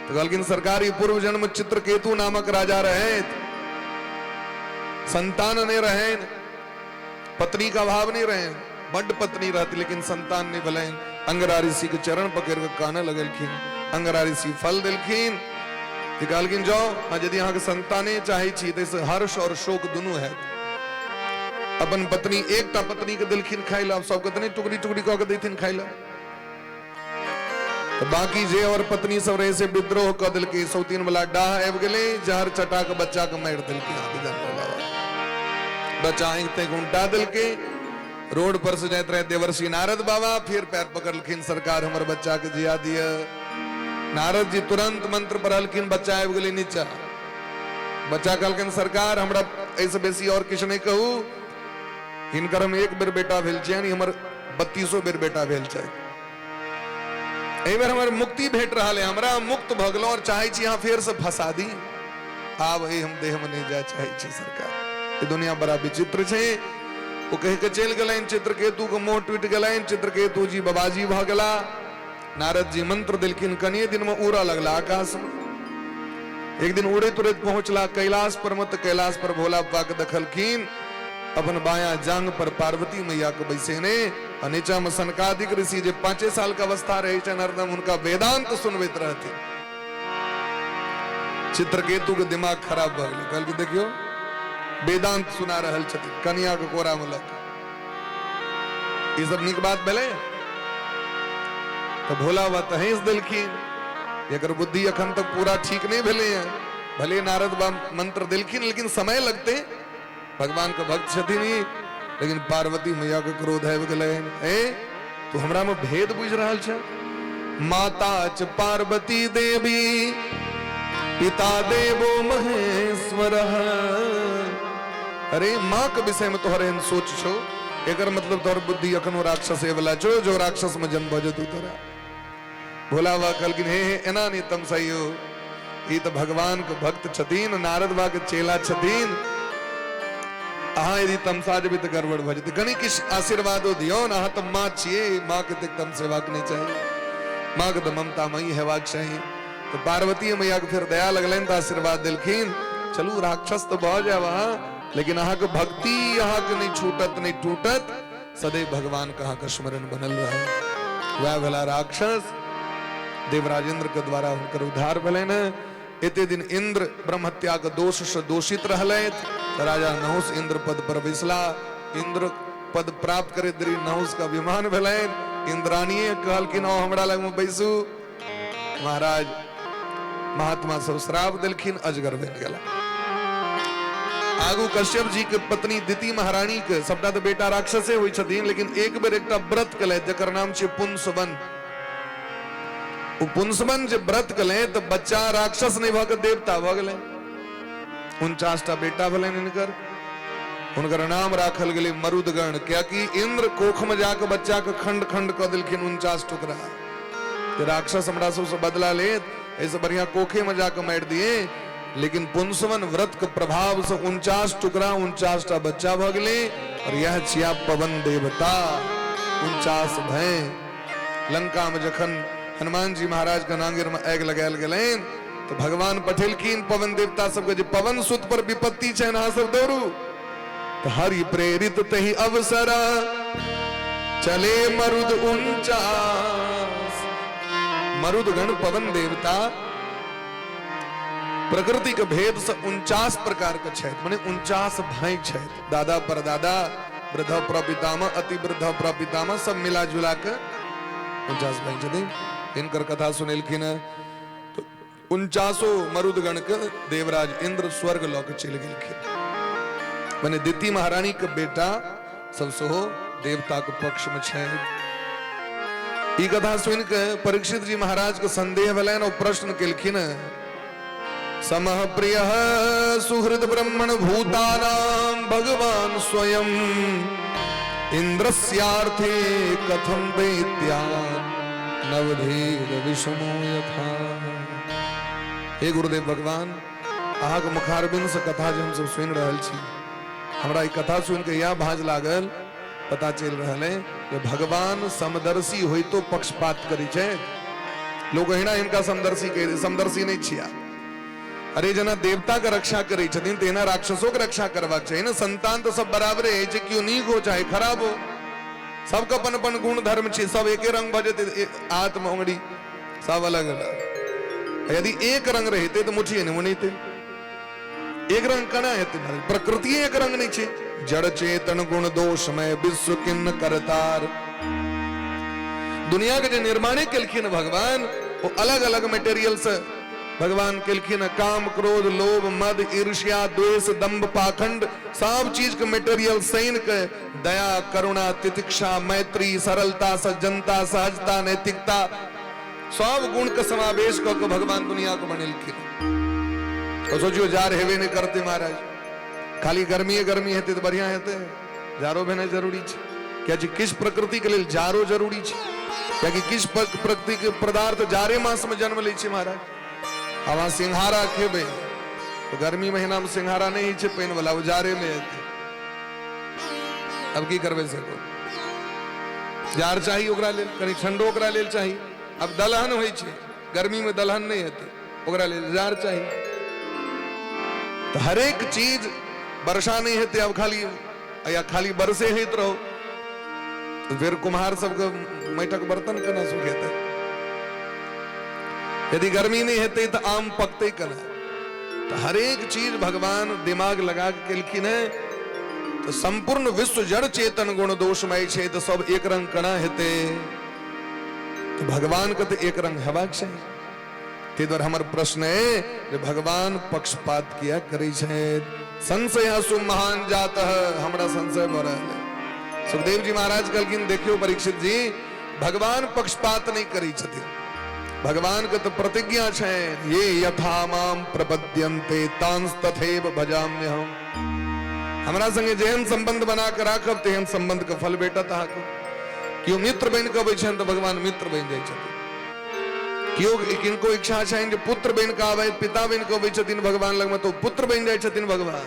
तो कहलखिन, सरकार ई पूर्व जन्म चित्रकेतु नामक राजा रहे, संतान नहीं रहे, पत्नी का अभाव नहीं रहे, बड्ड पत्नी रहती लेकिन संतान नहीं भेलनि। अंगरा ऋषि के चरण पकड़ के काने लगलखिन। अंगरा ऋषि फल देलखिन, जे कहलखिन जाओ, हाँ, यदि अहाँके संताने चाहै छी तऽ हर्ष और शोक दुनू हैत। अपन पत्नी, एकटा पत्नी के देलखिन खाइ लए, सबके तऽ नहि टुकड़ी टुकड़ी कऽ के दैथिन खाइ लए। तऽ बाकी जे और पत्नी सब रहे से विद्रोह कऽ देलकै। सौतीन वाला डाह आबि गेलै, जहर चटा के बच्चा के मारि देलकै। अहाँके जानवर बाबा बच्चा आँखि ताँखि उल्टा देलकै। रोड पर से जाइत रहे देवर्षि नारद बाबा, फिर पैर पकड़लखिन, सरकार हमर बच्चा के जिया दिय। नारद जी तुरंत मंत्र पढ़लखिन, बच्चा आबि गेलै नीचा। बच्चा कहलखिन, सरकार हमरा एहिसँ बेसी और किछु नहि कहू, हिनकर हम एक बेर बेटा भेल छियनि, हमर 32 बेर बेटा भेल छथि, एहि बेर हमर मुक्ति भेट रहल है, हमरा मुक्त भऽ गेलहुँ और चाहै छी अहाँ फेर से फंसा दी, आब एहि हम देह में नहीं जाय चाहै छी सरकार, ई दुनिया बड़ा विचित्र छै। ओ कहि के चलि गेलनि, चित्रकेतु के मोह टूटि गेलनि, चित्रकेतु जी बाबाजी भऽ गेला। नारद जी मंत्र देलखिन, कनिये दिन में उड़ऽ लगला आकाश में। एक दिन उड़ैत उड़ैत पहुंचला कैलाश पर में, तऽ कैलाश पर भोला बाबा के देखलखिन अपन बायां जांग पर पार्वती मैया के बैसेने, आ नीचा में सनकादिक ऋषि जे 5 साल के अवस्था रहे छनि हरदम हुनका वेदांत सुनबैत रहथिन। चित्रकेतु के दिमाग खराब भऽ गेलै, कहलकै देखियौ वेदांत सुना रहल छथिन कनिया के कोरा में लऽ के, ई सब नीक बात भेलै? तऽ भोला बाबा तऽ हँसि देलखिन, एकर बुद्धि अखन तक पूरा ठीक नहीं भेलै हैं, भले नारद बाबा मंत्र देलखिन लेकिन समय लगते, भगवान के भक्त छथिन ही। लेकिन पार्वती मैया के क्रोध आबि गेलै, ए तू हमरा में भेद बुझि रहल छै? माता च पार्वती देवी पिता देवो महेश्वर। अरे माँ के विषय में तोहर एहन सोच छौ, एकर मतलब तोहर बुद्धि अखनो राक्षसे वाला छौ, जो राक्षस में जन्म भऽ जेतौ तोरा। भोला बाबा कहलखिन, हे हे एना नहीं तमसाइयो, ई तऽ भगवान के भक्त छथिन, नारद बाबा के चेला छथिन, अहाँ यदि तमसा जेबै तऽ गड़बड़ भऽ जेतै, कनि किछु आशीर्वादो दियौ ने, अहाँ तऽ माँ छियै, माँ के तऽ तमसेबाक नहि चाही, माँ के तऽ ममतामयी हेबाक चाही। तऽ पार्वती मैया के फेर दया लगलनि तऽ आशीर्वाद देलखिन, चलू राक्षस तऽ भऽ जायब अहाँ, लेकिन अहाँके भक्ति अहाँके नहि छूटत नहि टूटत, सदैव भगवान के अहाँके स्मरण बनल रहे। वएह भेला राक्षस, देवराजेंद्र के द्वारा हुनकर उद्धार भेलनि। एते दिन इंद्र ब्रह्महत्या के दोष से दोषित रहलथि, राजा नहुष इंद्र पद पर बैसला। इंद्र पद प्राप्त करैत देरी नहुष के अभिमान भेलनि, इंद्राणीये कहलखिन आओ हमरा लग में बैसू। महाराज महात्मा सब श्राप देलखिन, अजगर बनि गेला। आगू कश्यप जी के पत्नी दिति महारानी के सबटा तऽ बेटा राक्षसे होइ छथिन, लेकिन एक बेर एकटा व्रत केलथि जकर नाम छै पुंसवन। ओ पुंसवन जे व्रत केलथि तऽ बच्चा राक्षस नहि भऽ के देवता भऽ गेलै। 49टा बेटा भेलनि हिनकर, हुनकर नाम राखल गेलै मरुदगण, कियाकि इंद्र कोख में जाके बच्चा के खंड खंड कऽ देलखिन 49 टुकड़ा। जे राक्षस हमरा सबसँ बदला लेत, एहिसँ बढ़िया कोखे में जाके मारि दिए। लेकिन पुंसवन व्रत के प्रभाव से 49 टुकड़ा 49 टा बच्चा भऽ गेलै और यह छिया पवन देवता 49 भय। लंका में जखन हनुमान जी महाराज के नांगेर में आगि लगायल गेलनि तो भगवान पठेलखिन पवन देवता सबके जे पवन सुत पर विपत्ति छै, अहाँ सब दौड़ू। तो हरि प्रेरित तही अवसरा चले मरुद 49। मरुदगण पवन देवता प्रकृति के भेद से 49 प्रकार के छथि, माने 49 भाई छथि। दादा परदादा, वृद्ध प्रपितामह, अति वृद्ध प्रपितामह, सब मिला जुला के 49 भाई छथिन। इनकर कथा सुनेलखिन तो 49 मरुदगण के देवराज इंद्र स्वर्ग लऽ के चलि गेलखिन। माने दिति महारानी के बेटा सब सेहो देवता के पक्ष में छथि। ई कथा सुनि के परीक्षित जी महाराज के संदेह भेलनि, ओ प्रश्न केलखिन, समः प्रिय सुहृद ब्रह्मण भूतानां भगवान स्वयं इंद्रस्यार्थे कथम दैत्यान् नवधेद विषमो यथा। हे गुरुदेव भगवान, अहाँके मुखारबिंद से कथा जे हमसब सुनि रहल छी, हमरा ई कथा सुनि के यह भाँज लागल, पता चलि रहल है जे भगवान समदर्शी होइतो पक्षपात करै छै। लोग अहिना हिनका समदर्शी कहि दै, समदर्शी नहि छिया। अरे जेना देवता के रक्षा करै छथिन तेना राक्षसों के रक्षा करबाक चाही ने। संतान तो सब बराबरे है, जे केओ नीक हो चाहे खराब हो, सबके अपन अपन गुण धर्म छै, सब एके रंग भऽ जेतै, आत्म उंगली सब अलग अलग। यदि एक रंग रहितै तऽ मुठिए नहि मुनैतै। एक रंग केना हेतै महाराज? प्रकृति एक रंग नहि छै। जड़ चेतन गुण दोषमय विश्व किन्न करतार। दुनिया के जे निर्माणे केलखिन भगवान, वो अलग अलग मटेरियल से भगवान केलखिन। काम क्रोध लोभ मद ईर्ष्या द्वेष दंभ पाखंड सब चीज के मटेरियल सैन के दया करुणा तितिक्षा मैत्री सरलता सज्जनता सहजता नैतिकता सब गुण के समावेश कऽ के भगवान दुनिया के बनेलखिन। तो सोचियो जार हेबे नहीं करते महाराज, खाली गर्मी गर्मी हेतै तऽ बढ़िया हेतै, जारो भेनाइ जरूरी छै। कियाकि किछु प्रकृति के लेल जारो जरूरी छै, कियाकि किछु प्रकृति के पदार्थ जारे मास में जन्म लै छै महाराज। आब अहाँ सिंघाड़ा खेबै तो गर्मी महीना में सिंघाड़ा नहीं होइ छै पानि वाला, ओ जारे में हेतै। अब की करबै से कहू? जार चाही ओकरा लेल, कनि ठंडो ओकरा लेल चाही। अब दलहन होइ छै, गर्मी में दलहन नहीं हेतै, ओकरा लेल जार चाही। तो हरेक चीज वर्षा नहीं हेतै, अब खाली या खाली बरसे होइत रहो तो फिर कुम्हार सबके माटिक बर्तन केना सुखेतै? यदि गर्मी नहीं हेतै तो आम पकतै केना? तो हरेक चीज भगवान दिमाग लगा के केलखिन है। तो संपूर्ण विश्व जड़ चेतन गुण दोषमय छै, तो सब एक रंग केना हेतै? तो भगवान के तो एक रंग हेबाक चाही। ताहि दुआरे हमर प्रश्न है जे भगवान पक्षपात किया करै छथि? संशय सुमहान जात, हमरा संशय भऽ रहल है। सुखदेव जी महाराज कहलखिन देखियौ परीक्षित जी, भगवान पक्षपात नहीं करै छथिन। भगवान के तो प्रतिज्ञा छनि, ये यथा माम प्रपद्यन्ते तांस तथैव भजाम्यहम्। हमरा संगे जेहन संबंध बना के राखब तेहन संबंध के फल भेटत अहाँके। केओ मित्र बनि कऽ अबै छनि तऽ भगवान मित्र बनि जाइ छथिन। केओ किनको इच्छा छनि जे पुत्र बनि कऽ आबै, पिता बनि कऽ अबै छथिन भगवान लगमे तऽ ओ पुत्र बनि जाइ छथिन भगवान।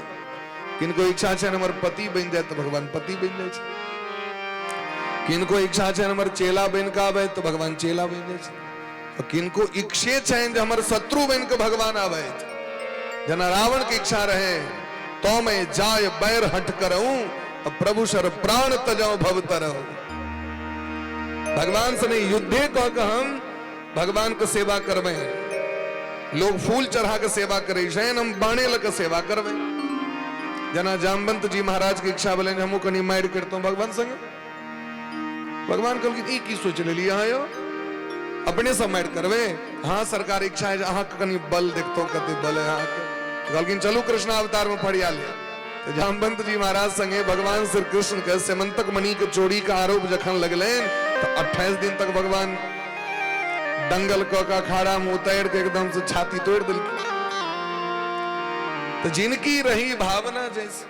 किनको इच्छा छनि हमर पति बनि जाय तऽ भगवान पति बनि जाइ छथिन। किनको इच्छा छनि हमर चेला बनि कऽ आबै तऽ भगवान चेला बनि जाइ छथिन। किनको इच्छे छनि जे हमर शत्रु बनि कऽ भगवान आबथि, जेना रावण के इच्छा रहे तो मैं जाय बैर हट करऊं और प्रभु सर प्राण तजाऊं भव तरऊं। भगवान से नहीं युद्धे कऽ के हम भगवान के सेवा करबै। लोग फूल चढ़ा के सेवा करै छनि, हम बाणे लऽ के सेवा करबै। जेना जामवंत जी महाराज के इच्छा भेलनि हमहूँ कनि मारि करितहुँ भगवान संगे। भगवान कहलखिन ई की सोचि लेलियै अहाँ यौ, अपने से मारि करबै? हाँ सरकार इच्छा है जे अहाँके कनि बल देखतहुँ कते बल है अहाँके। कहलखिन चलू कृष्ण अवतार में फरिया ले। तो जामवंत जी महाराज संगे भगवान श्री कृष्ण के सेमंतक मणि के चोरी के आरोप जखन लगलनि तो 28 दिन तक भगवान दंगल कऽ के अखाड़ा में उतारि के एकदम से छाती तोड़ि देलखिन। तो जिनकी रही भावना जैसे,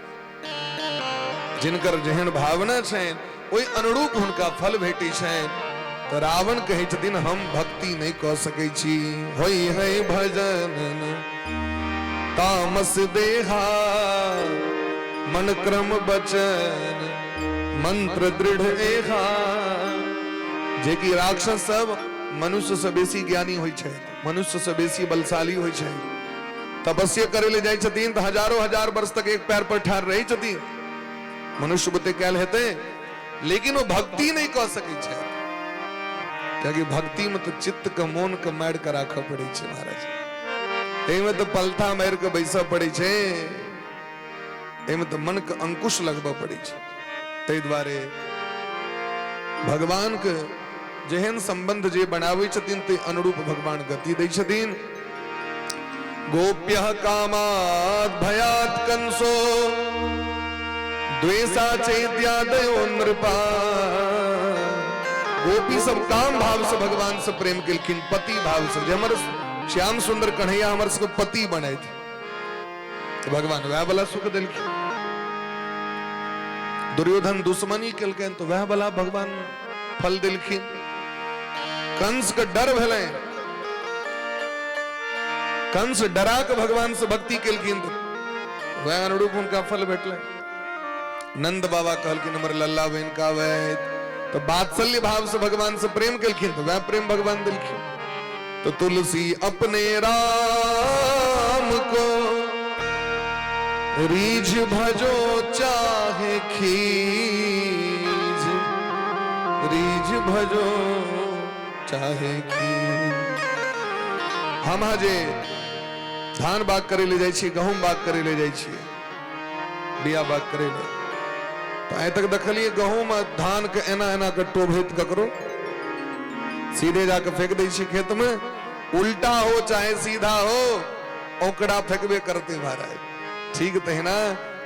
जिनकर जेहन भावना छनि ओहि अनुरूप हुनका फल भेटै छनि। तो रावण कहै छथिन हम भक्ति नहीं कऽ सकै छी, होई है भजन तामस देहा, मन क्रम बचन मंत्र दृढ़ एहा। जे कि राक्षस सब मनुष्य से बेसी ज्ञानी होइ छै, मनुष्य से बेसी बलशाली होइ छै। तपस्या करे ले जाइ छथिन तऽ हजारों हजार वर्ष तक एक पैर पर ठाढ़ रहै छथिन। मनुष्य बुते कैल हेतै, लेकिन ओ भक्ति नहि कऽ सकै छै, कियाकि भक्ति में तऽ चित्त के मोन के मारि के राखऽ पड़ै छै महाराज। एहिमे तऽ पलथा मारि के बैसऽ पड़ै छै, एहिमे तऽ मन के अंकुश लगबऽ पड़ै छै। ताहि दुआरे भगवान के जेहन संबंध जे बनाबै छथिन ताहि अनुरूप भगवान गति दै छथिन। गोप्य कामात् भयात् कंसो द्वेषा चैत्यादयो नृपा। गोपी सब काम भाव से भगवान से प्रेम केलखिन, पति भाव से। जे हमर श्याम सुंदर कन्हैया हमर सबके पति बने थे, तो भगवान वह वाला सुख दिलखिन। दुर्योधन दुश्मनी केलकनि तो वह वाला भगवान फल दिलखिन। कंस के डर भेलै, कंस डरा के भगवान से भक्ति केलखिन तो वह अनुरूप हुनका फल भेटलै। नंद बाबा कहलखिन हमर लल्ला बहन का वैद, तो वात्सल्य भाव से भगवान से प्रेम केलखिन तो वह प्रेम भगवान दिलखिन। तो तुलसी अपने राम को रीझ भजो चाहे खीज, रीझ भजो चाहे खीज। हम जे धान बाग करे ले जाइ छी, गहूम बाग करे ले जाइ छी, बिया बाग करे ले, तऽ आइ तक देखलियै गहूम आ धान के एना एना के टोभैत ककरो सीधे जाके फेंक दै छी खेत में, उल्टा हो चाहे सीधा हो ओकरा फेंकबे करते महाराज। ठीक तहिना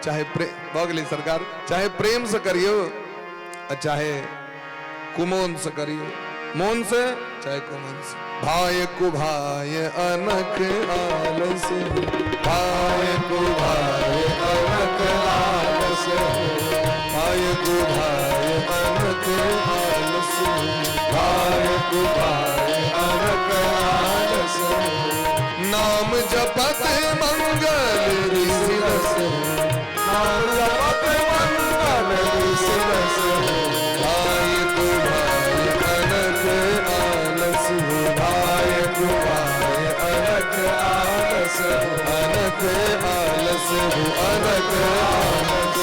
चाहे प्रेम भऽ गेलै सरकार, चाहे प्रेम से करियौ आ चाहे कुमोन से करियौ, मोन से चाहे कुमोन से। भाय कुभाय अनख आलस, भाय कुभाय अनख आलस, भाय कुभाय अनख आलस, भाय कुभाय अनख आलस। नाम जपत मंगल ऋषि रस, नाम जपत मंगल ऋषि रस। भाय कुभाय अनख आलस, भाय कुभाय अनख आलस, अनख आलस, अनख आलस।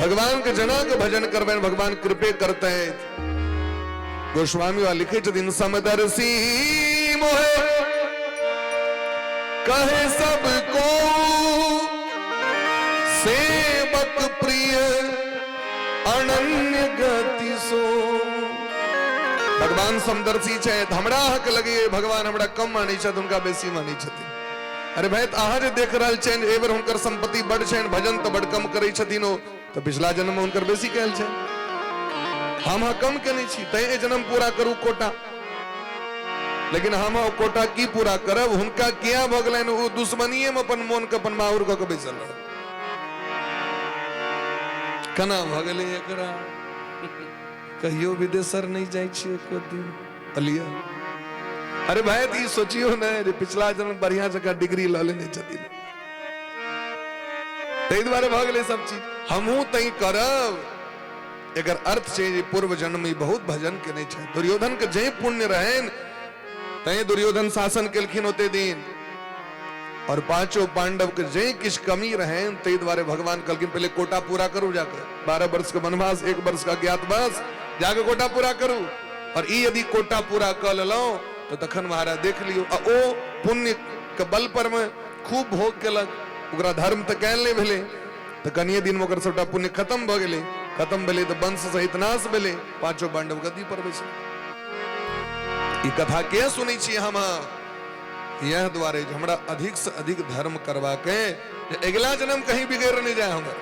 भगवान के जना के भजन करबनि भगवान कृपे करते। गोस्वामी वा लिखे छथिन समदर्शी मोहे कहे सबको सेवक प्रिय अनन्य गति सो। भगवान समदर्शी छथि, हमरा हक लगे भगवान हमरा कम मानै छथि, हुनका बेसी मानै छथिन। अरे भाई अहाँ जे देख रहल छियनि एहि बेर हुनकर संपत्ति बड छनि, भजन तऽ बड कम करै छथिन ओ, तऽ पिछला जन्म में हुनकर बेसी कयल छै, हम अहाँ कम केने छी, तैं एहि जन्म पूरा करू कोटा। लेकिन हम ओ कोटा की पूरा करब, हुनका किया भऽ गेलनि ओ दुश्मनीये में अपन मोन के अपन माहुर कऽ के बैसल रहल। केना भऽ गेलै एकरा, कहियो विदेशर नहि जाइ छी एको दिन अलिया। अरे भाई तऽ ई सोचियो ने जे पिछला जन्म बढ़िया जकाँ डिग्री लऽ लेने छथिन, ताहि दुआरे भऽ गेलै सब चीज। हमहूँ तैं करब, एकर अर्थ छै जे पूर्व जन्म में बहुत भजन केने छै। दुर्योधन के जे पुण्य रहनि तैं दुर्योधन शासन केलखिन ओते दिन, और पांचों पांडव के जे किछु कमी रहनि ताहि दुआरे भगवान कहलखिन पहिले कोटा पूरा करू जाके, 12 वर्ष के वनवास, 1 वर्ष का अज्ञातवास, जाके कोटा पूरा करू। और ई यदि कोटा पूरा कऽ लेलहुँ तऽ तखन महाराज देख लियौ। आ ओ पुण्य के बल पर में खूब भोग केलक, ओकरा धर्म तऽ कयल नहि भेलै, तऽ कनिये दिन में ओकर सबटा पुण्य खत्म भऽ गेलै। खत्म भेलै तऽ वंश सहित नाश भेलै, पांचों पांडव गद्दी पर बैसल। ई कथा के सुनै छी हम यह दुआरे जे हमरा अधिक से अधिक धर्म करवा के अगिला जन्म कहीं बिगड़ नहीं जाए हमर।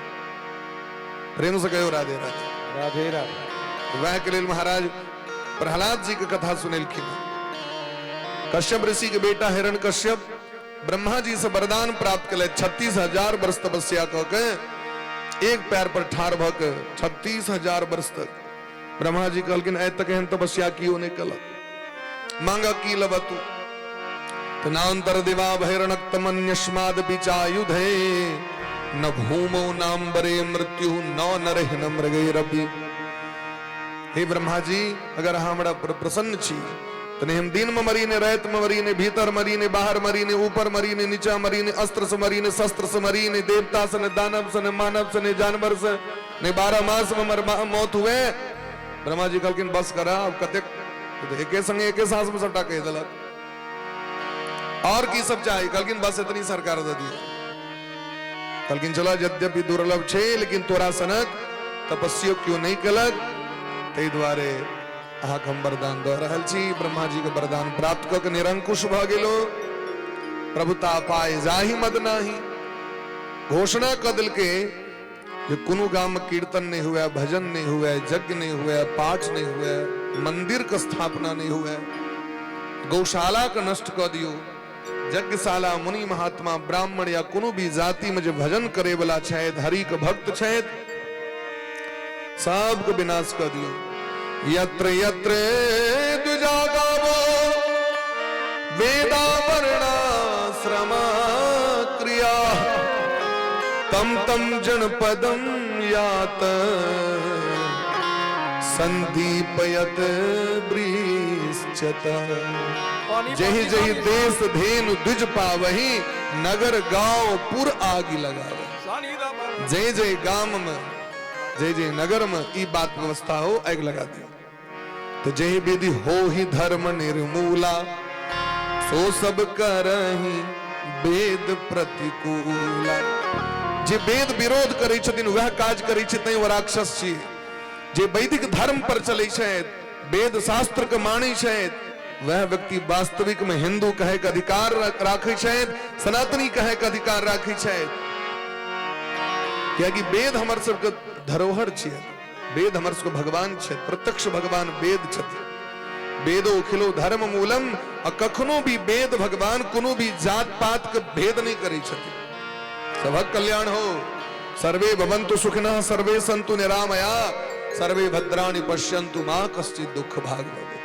प्रेम से कहियो राधे राधे। राधे राधे। वह के लेल महाराज प्रहलाद जी के कथा सुनेलखिन। कश्यप ऋषि के बेटा हिरण कश्यप ब्रह्मा जी से वरदान प्राप्त कले, 36,000 वर्ष तपस्या कऽ के एक पैर पर ठाढ़ भऽ के 36,000 वर्ष तक ब्रह्मा जी कहलखिन आइ तक एहन तपस्या कियो नहि केलक, मांग की लेबह तू। तऽ नान्तर्दिवा भैरणक्तमन्यस्मादपि चायुधे न भूमौ नाम्बरे मृत्यु न नरहि न मृगैरपि। हे ब्रह्मा जी, अगर अहाँ हमरा पर प्रसन्न छी तऽ नहि हम दिन में मरी, ने राति में मरी, ने भीतर मरी, ने बाहर मरी, ने ऊपर मरी, ने नीचा मरी, ने अस्त्र से मरी, ने शस्त्र से मरी, ने देवता से, ने दानव से, ने मानव से, ने जानवर से, ने 12 मास में हमर मौत हुए। ब्रह्मा जी कहलखिन बस करा, अब कतेक तऽ एके संगे एके सांस में सबटा कहि देलक। और की सब चाही? कहलखिन बस इतनी सरकार दऽ दियौ। कहलखिन चलो यद्यपि दुर्लभ छै लेकिन तोरा सनक तपस्यो क्यों नहीं केलक, ताहि दुआरे अहाँके हम वरदान दऽ रहल छी। ब्रह्मा जी के वरदान प्राप्त कऽ के निरंकुश भऽ गेलो। प्रभुता पाय जाहि मद नाही, घोषणा कऽ देलकै जे कोनो गाम में कीर्तन नहीं हुए, भजन नहीं हुए, यज्ञ नहीं हुए, पाठ नहीं हुए, मंदिर के स्थापना नहीं हुए, गौशाला के नष्ट कऽ दियौ, यज्ञशाला मुनि महात्मा ब्राह्मण या कोनो भी जाति में जे भजन करे वाला छथि, हरि के भक्त छथि, सबके विनाश कऽ दियौ। यत्र यत्र द्विजा गावो वेदा वर्णाश्रमा क्रिया तम तम जनपदम यात संदीपयत वृश्चत। जही जही देश धेनु द्विज पावही नगर गांव पुर आगि लगावे। जय जय गाम में जय जय नगर में ई बात व्यवस्था हो, आगि लगा दियो। तो जय विधि हो ही धर्म निर्मूला सो सब करही वेद प्रतिकूला। जे वेद विरोध करै छथिन वएह काज करै छै, तैं ओ राक्षस छी। जे वैदिक धर्म पर चलै छथि, वेद शास्त्र के मानै छथि, वह व्यक्ति वास्तविक में हिंदू कहे के अधिकार राखै छथि, सनातनी कहे के अधिकार राखै छथि। कियाकि वेद हमर सबके धरोहर छियै, वेद हमर सबके भगवान छथि, प्रत्यक्ष भगवान वेद छथि। वेदो खिलो धर्म मूलम, आ कखनो भी वेद भगवान कोनो भी जात पात के भेद नहीं करै छथिन। सबक कल्याण हो, सर्वे भवन्तु सुखिनः सर्वे सन्तु निरामया सर्वे भद्राणि पश्यन्तु मा कश्चित् दुःख भाग भवेत्।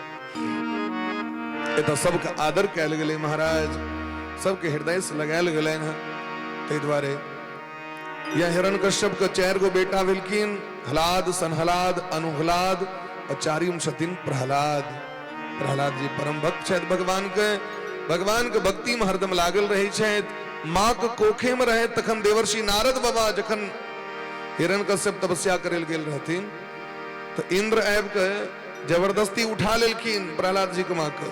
एतऽ सबके आदर कयल गेलै महाराज, सबके हृदय से लगायल गेलनि हँ। ताहि दुआरे या हिरण्यकश्यप के 4 गो बेटा भेलखिन, हलाद, सनहलाद, अनुहलाद और चारिम छथिन प्रहलाद। प्रहलाद जी परम भक्त छथि भगवान के, भगवान के भक्ति में हरदम लागल रहै छथि। माँ के कोखे में रहे तखन देवर्षि नारद बाबा जखन हिरण्यकश्यप तपस्या करे गेल रहथिन तो इंद्र आबि के जबरदस्ती उठा लेलखिन प्रहलाद जी के माँ के,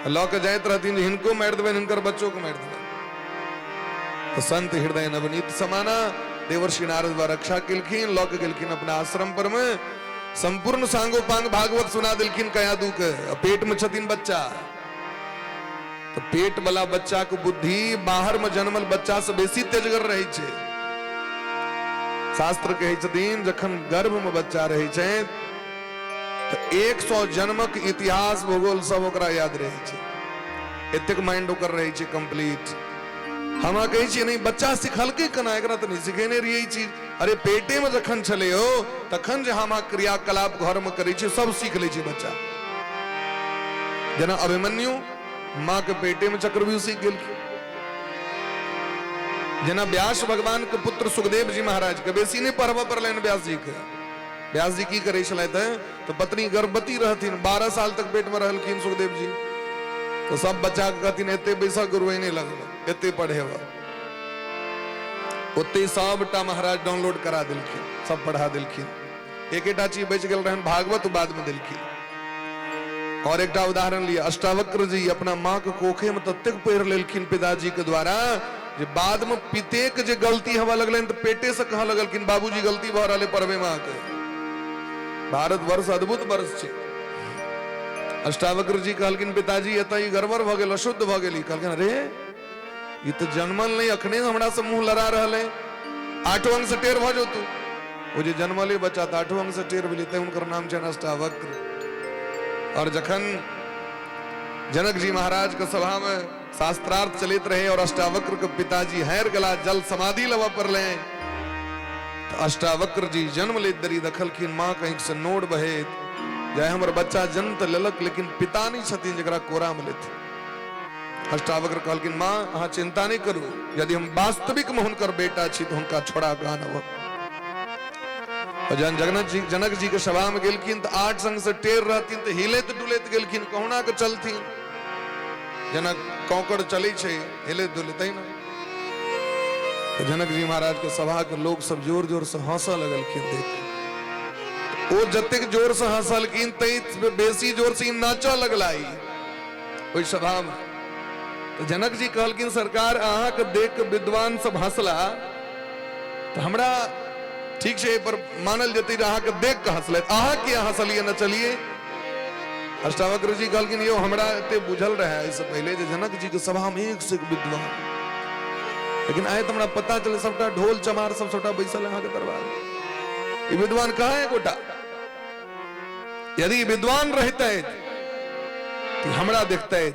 लऽ के जाइत रहथिन जे हिनको मारि देबनि, हिनकर बच्चो के मारि देबनि। तो संत हृदय नवनीत समाना देवर्षि नारद बाबा रक्षा केलखिन, लऽ के गेलखिन अपना आश्रम पर में, संपूर्ण सांगोपांग भागवत सुना देलखिन कयादू के। पेट में छथिन बच्चा, तो पेट वाला बच्चा के बुद्धि बाहर में जन्मल बच्चा से बेसी तेजगर रहे छै। शास्त्र कहै छथिन जखन गर्भ में बच्चा रहे छै तो 100 जन्मक इतिहास भूगोल सब ओकरा याद रहे छै, एतेक माइंड ओकर रहे छै कंप्लीट। हम कहै छियै नहीं बच्चा सिखलकै केना, एकरा तऽ नहीं सिखेने रहियै ई चीज। अरे पेटे में जखन छलै हो तखन जे हम क्रियाकलाप घर में करै छियै सब सीख लै छै बच्चा। जेना अभिमन्यु माँ के पेटे में चक्रव्यूह सीख गेलखिन, जेना व्यास भगवान के पुत्र सुखदेव जी महाराज के बेसी नहीं पढ़बऽ पड़लनि व्यास जी के। व्यास जी की करै छलथि तऽ पत्नी गर्भवती रहथिन, 12 साल तक पेट में रहलखिन सुखदेव जी। तो सब बच्चा के कहथिन एते बैसऽ गुरु नहीं लगबऽ, एते पढ़ेबऽ। ओते सबटा महाराज डाउनलोड करा देलखिन, सब पढ़ा देलखिन। एकेटा चीज बचि गेल रहनि भागवत, बाद में देलखिन। और एकटा उदाहरण लिअ, अष्टावक्र जी अपना माँ के कोखे में ततेक पढ़ि लेलखिन पिताजी के द्वारा जे बाद में पिते के जे गलती हवा लगलनि तऽ पेटे से कहऽ लगलखिन बाबूजी गलती भऽ रहल पढ़बै में अहाँके। भारतवर्ष अद्भुत वर्ष छै। अष्टावक्र जी कहलखिन पिताजी एतऽ ई गड़बड़ भऽ गेल, अशुद्ध भऽ गेल। कहलखिन अरे ई तऽ जन्मल नहि, अखने हमरा से मुँह लड़ा रहल है, 8 अंग से टेढ़ भऽ जेतू। ओ जे जन्मले बच्चा तऽ 8 अंग से टेढ़ भेलै, तैं हुनकर नाम छनि अष्टावक्र। और जखन जनक जी महाराज के सभा में शास्त्रार्थ चलैत रहे और अष्टावक्र के पिताजी हारि गेला, जल समाधि लेबऽ पड़लै, तऽ अष्टावक्र जी जन्म लैत देरी देखलखिन माँ के आँखि से नोर बहैत, जे हमर बच्चा जन्म तऽ लेलक लेकिन पिता नहि छथिन जकरा कोरा में लेथिन। अष्टावक्र कहलखिन, माँ अहाँ चिंता नहीं करू, यदि हम वास्तविक में हुनकर बेटा छी तो हुनका छोड़ा के आनब। और जहन जनक जी के सभा में गेलखिन तो 8 संग से टेर रहथिन तो हिलैत डुलैत गेलखिन, कहुना के चलथिन, जेना कौकड़ चलै छै हिलैत डुलैत ना। तो जनक जी महाराज के सभा के लोग सब जोर जोर से हंसऽ लगलखिन देख के। ओ जतेक जोर से हंसलखिन तै बेसी जोर से नाचऽ लगला ओहि सभा में। तो जनक जी कहलखिन, सरकार अहाँ के देख के विद्वान सब हंसला तो हमरा ठीक छै, पर मानल जेतै जे अहाँ के देख के हंसलै, अहाँ किया हंसलिए नचलिए? अष्टावक्र जी कहलखिन, यौ हमरा एते बुझल रहे एहिसँ पहिले जे जनक जी के सभा में एक से एक विद्वान, लेकिन आइ तऽ हमरा पता चलल सबटा ढोल चमार सब सबटा बैसल अहाँके दरबार में, ई विद्वान कहाँ है गोटा? यदि विद्वान रहितै तऽ हमरा देखतै,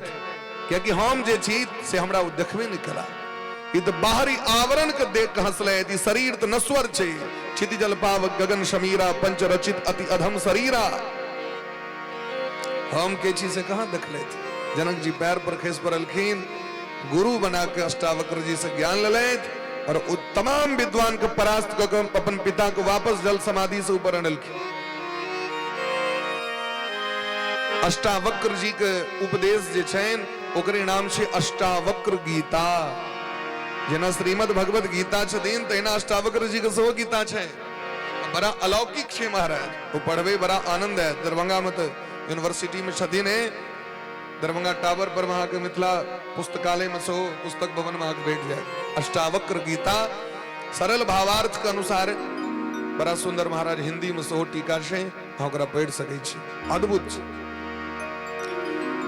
कियाकि हम जे छी से हमरा ओ देखबे नहि करा। ई तऽ बाहरी आवरण के देख के हंसलै, ई शरीर तऽ नश्वर छै, क्षिति जल पावक गगन समीरा पंच रचित अति अधम शरीरा, हम के छी से कहाँ देखलथि? जनक जी पैर पर खसि पड़लखिन, गुरु बना के अष्टावक्र जी से ज्ञान लेलथि और ओ तमाम विद्वान के परास्त कऽ के अपन पिता के वापस जल समाधि से ऊपर अनलखिन। अष्टावक्र जी के उपदेश जे छनि ओकरे नाम छै अष्टावक्र गीता। जेना श्रीमद् भगवत गीता छथिन तहिना अष्टावक्र जी के सेहो गीता छै। बड़ा अलौकिक छै महाराज, ओ पढ़बै बड़ा आनंद आयत। दरभंगा में तऽ यूनिवर्सिटी में छथिन, दरभंगा टावर पर अहाँके मिथिला पुस्तकालय में सेहो पुस्तक भवन में अहाँके भेट जायत अष्टावक्र गीता। सरल भावार्थ के अनुसार बड़ा सुंदर महाराज हिंदी में सेहो टीका छै, अहाँ ओकरा पढ़ि सकै छी, अद्भुत छै।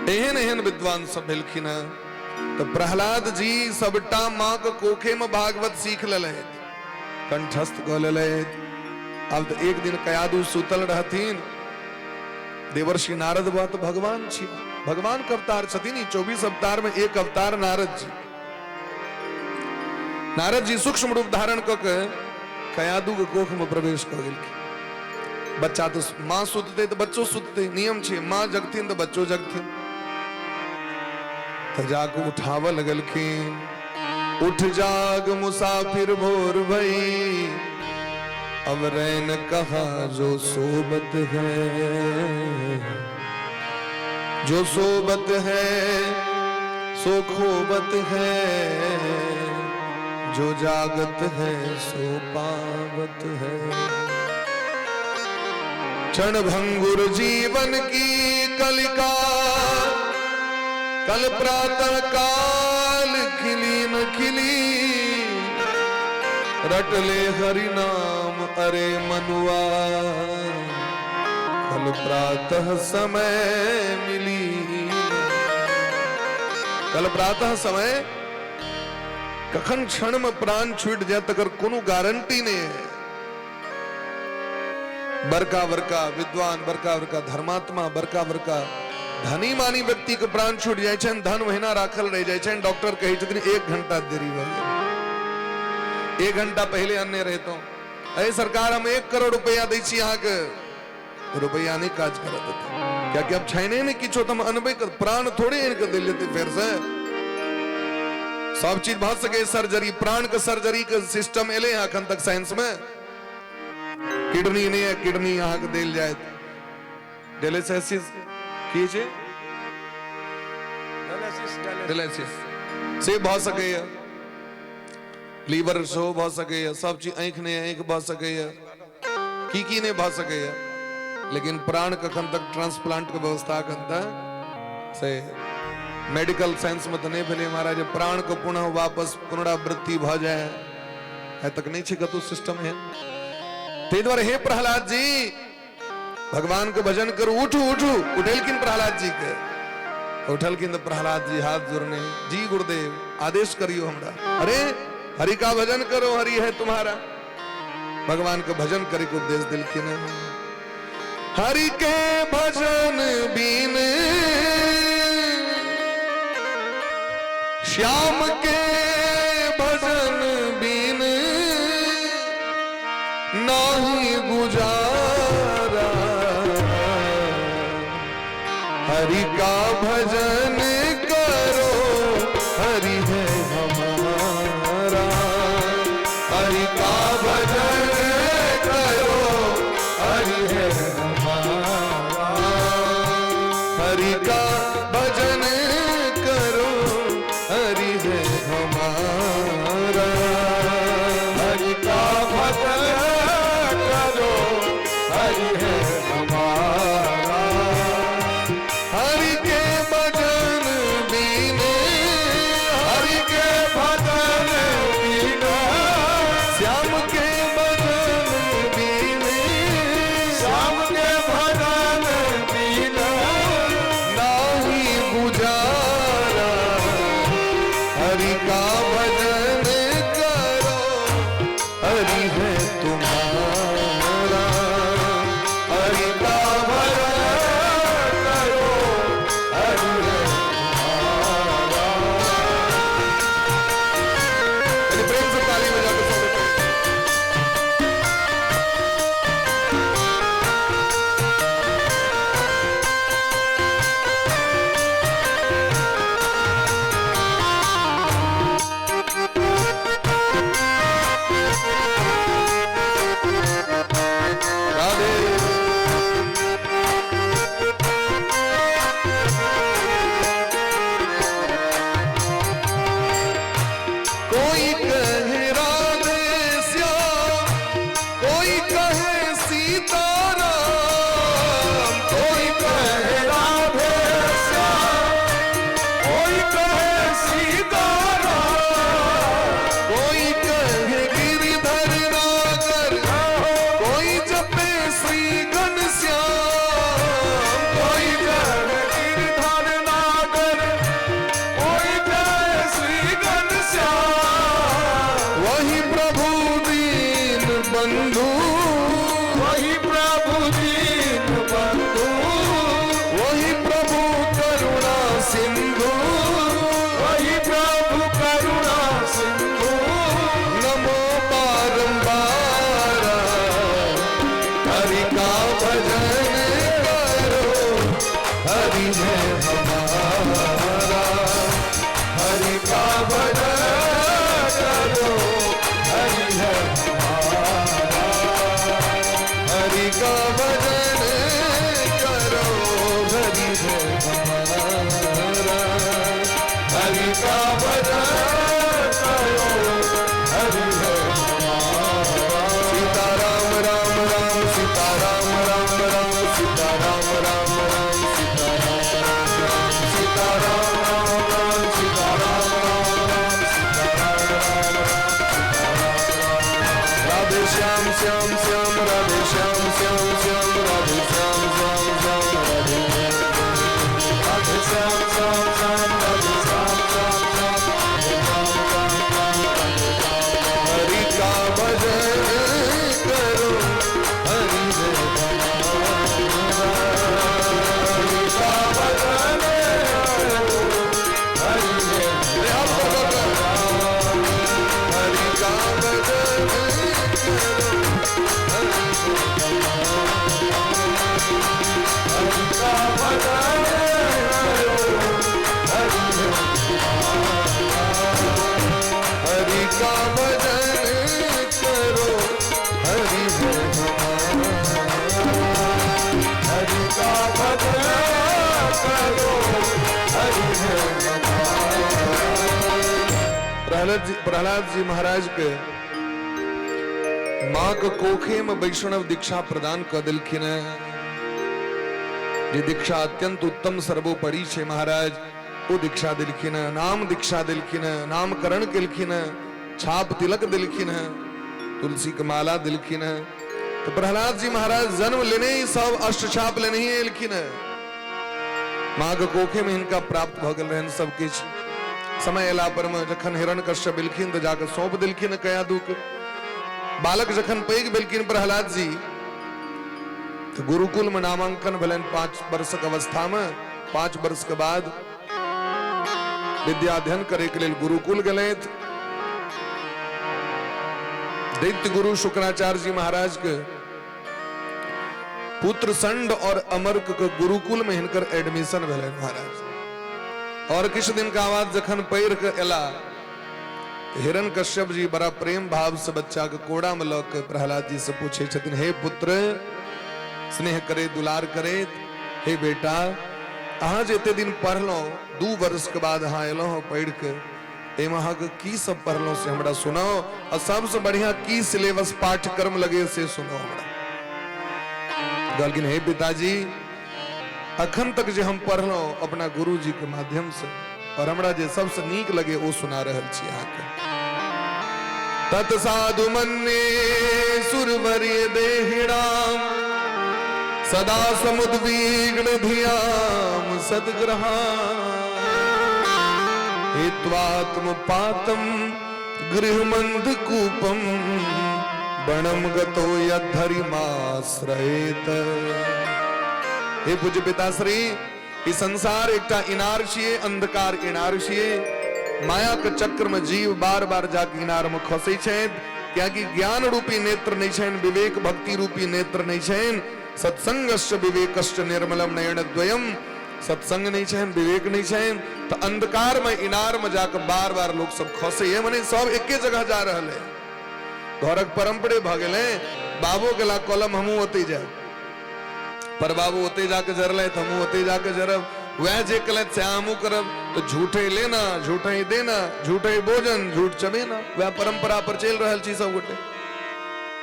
एहन एहन विद्वान सब भेलखिन हँ। तो प्रहलाद जी सबटा माँ के कोखे में भागवत सीख लेलथि, कंठस्थ कऽ लेलथि। आब तो एक दिन कयादू सुतल रहथिन, देवर्षि नारद बाबा तो भगवान छी, भगवान के अवतार छथिन, ई 24 अवतार में एक अवतार नारद जी। नारद जी सूक्ष्म रूप धारण कऽ के कयादू के कोख में प्रवेश कऽ गेलखिन। बच्चा तो माँ सुतते तो बच्चो सुतते, नियम छै, माँ जगथिन तो बच्चो जगथिन। तो जाके उठावऽ लगलखिन, उठ जाग मुसाफिर भोर भई, अब रैन कहा जो सोबत है, जो सोबत है सो खोबत है, जो जागत है सो पावत है। क्षण भंगुर जीवन की कलिका, कल प्रातः काल खिली न खिली, रट ले हरि नाम अरे मनुआ, कल प्रातः समय मिली। कल प्रातः समय कखन क्षण में प्राण छूट जाए तकर कोनो गारंटी नहीं है। बड़का बड़का विद्वान, बड़का बड़का धर्मात्मा, बड़का बड़का धनी मानी व्यक्ति के प्राण छूट जाए छनि, धन महीना राखल रह जाए छनि, डॉक्टर कहै छथिन 1 घंटा देरी भऽ गेल, 1 घंटा पहले अन्ने रहितौं, अरे सरकार हम 1 करोड़ रुपया दै छी अहाँके, रुपया नहीं काज करत हेतै, कियाकि अब छैने नहीं किछो तऽ हम अनबै कर, प्राण थोड़े आनि कऽ देल जेतै फेर से। सब चीज भऽ सकै सर्जरी, प्राण के सर्जरी के सिस्टम एलै हँ अखन तक साइंस में, किडनी नहीं है, किडनी अहाँके देल जायत, डायलिसिस की छै, डायलिसिस से भऽ सकैए, लीवर सेहो भऽ सकैए, सब चीज, आँखि नहि आँखि भऽ सकैए, की की नहि भऽ सकैए, लेकिन प्राण कखन तक ट्रांसप्लांट के व्यवस्था अखन तक से मेडिकल साइंस में तऽ नहि भेलै महाराज, प्राण के पुनः वापस पुनरावृत्ति भऽ जाए आइ तक नहि छै कतहु सिस्टम एहन। ताहि दुआरे हे प्रहलाद जी भगवान के भजन करू, उठू उठू। उठेलखिन प्रहलाद जी के, उठलखिन तऽ प्रहलाद जी हाथ जोड़ने, जी गुरुदेव आदेश करियो हमरा, अरे हरि का भजन करो, हरि है तुम्हारा। भगवान के भजन करे के उपदेश दिलखिन। हरि के भजन बिन श्याम के भजन बिन नाही गुजारा, हरि का भजन करो हरि है तुम्हारा। हरि का भजन करो हरि है तुम्हारा। प्रेम से ताली बजाकर सब। राधे। कोई कहे राधे श्याम, कोई कहे सीताराम, कोई कहे राधे श्याम, कोई कहे सीताराम, कोई कहे गिरिधर नागर, कोई जपे श्री घनश्याम, कोई कहे गिरधर नागर, कोई कहे श्री घनश्याम, वही प्रभु दीन बंधु, वही प्रभु दीन बंधु, वही प्रभु करुणा सिंधु, वही प्रभु करुणा सिंधु। नमो बारंबार हरि का भजन करो हरि है हमारा। हरि का भजन करो हरि है हमारा। हरि का भजन करो हरि है हमारा। हरि का भजन करो हरि है हमारा। सीता राम राम राम सीता राम राम राम सीता राम राम राम सीता राम राम राम सीता राम राम राम सीता राम राम राम सीता राम राम राम सीता राम राम राम। राधे श्याम श्याम श्याम राधे श्याम श्याम श्याम राधे श्याम श्याम श्याम राधे राधे श्याम श्याम श्याम राधे श्याम श्याम श्याम राधे श्याम श्याम श्याम राधे श्याम। हरि का भजन करो हरि है हमारा। हरि का भजन करो हरि है हरि का भजन करो हरि का भजन करो हरि है हरि का भजन करो हरि है हमारा। हरि का भजन करो हरि है प्रहलाद जी महाराज के माँ के कोखे में वैष्णव दीक्षा प्रदान कर दिलखिन है। जे दीक्षा अत्यंत उत्तम सर्वोपरि छे महाराज, वो दीक्षा दिलखिन है, नाम दीक्षा दिलखिन है, नामकरण केलखिन है, छाप तिलक दिलखिन है, तुलसी के माला दिलखिन है। तो प्रहलाद जी महाराज जन्म लेने ही सब अष्ट छाप लेने ही एलखिन है। माँ के कोखे में इनका प्राप्त भ गेल रहन सब किछु। समय एला पर में जखन हिरण कश्यप एलखिन तो जाके सौंप दिलखिन कयादू के। बालक जखन पैघ भेलखिन प्रहलाद जी तो गुरुकुल में नामांकन भेलनि 5 वर्षक अवस्था में। 5 वर्ष के बाद विद्या अध्ययन करे के लेल गुरुकुल गेलथि। दैत्य गुरु शुक्राचार्य जी महाराज के पुत्र संड और अमर्क के गुरुकुल में हिनकर एडमिशन भेलनि महाराज। और किछु दिन के बाद जखन पढ़ि के एला हिरण कश्यप जी बड़ा प्रेम भाव से बच्चा के कोड़ा में लऽ के प्रहलाद जी से पूछे छथिन, हे पुत्र, स्नेह करे दुलार करे, हे बेटा, अहाँ जे एते दिन पढ़लहुँ, 2 वर्ष के बाद अहाँ एलहुँ पढ़ि के, एहिमे अहाँके की सब पढ़लहुँ से हमरा सुनाओ, और सबसे बढ़िया की सिलेबस पाठ्यक्रम लगे से सुनाओ हमरा। कहलखिन, हे पिताजी, अखन तक जे हम पढ़लहुँ अपना गुरुजी के माध्यम से और हमरा जे सबसे नीक लगे ओ सुना रहल छी अहाँके। तत्साधु मन्ये सुरवर्य देहिणाम सदा समुद्विग्न धियाम सद्ग्रहाम हित्वात्मपातम गृहमंद कूपम वणम गतो यद्धरिमाश्रयेत। हे पूज्य पिताश्री, ई संसार एकटा इनार छियै, अंधकार इनार छियै। माया के चक्र में जीव बार बार जाके इनार में खसै छथि, कियाकि ज्ञान रूपी नेत्र नहीं छनि, विवेक भक्ति रूपी नेत्र नहीं छनि। सत्संगश्च विवेकश्च निर्मलम नयन द्वयम, सत्संग नहीं छनि, विवेक नहीं छनि, तो अंधकार में इनार में जाके बार बार लोग सब खसै, मने सब एके जगह जा रहल है। घरक परम्परे भऽ गेलै, बाबो गेला कलम हमहूँ ओतै जायब, पर बाबू ओतै जाके जरलथि हमहूँ ओतै जाके जरब, वएह जे केलथि सएह हमहूँ करब। तो झूठे लेना झूठे देना, झूठे भोजन झूठ चबेना, वएह परंपरा पर चलि रहल छी सब गोटे।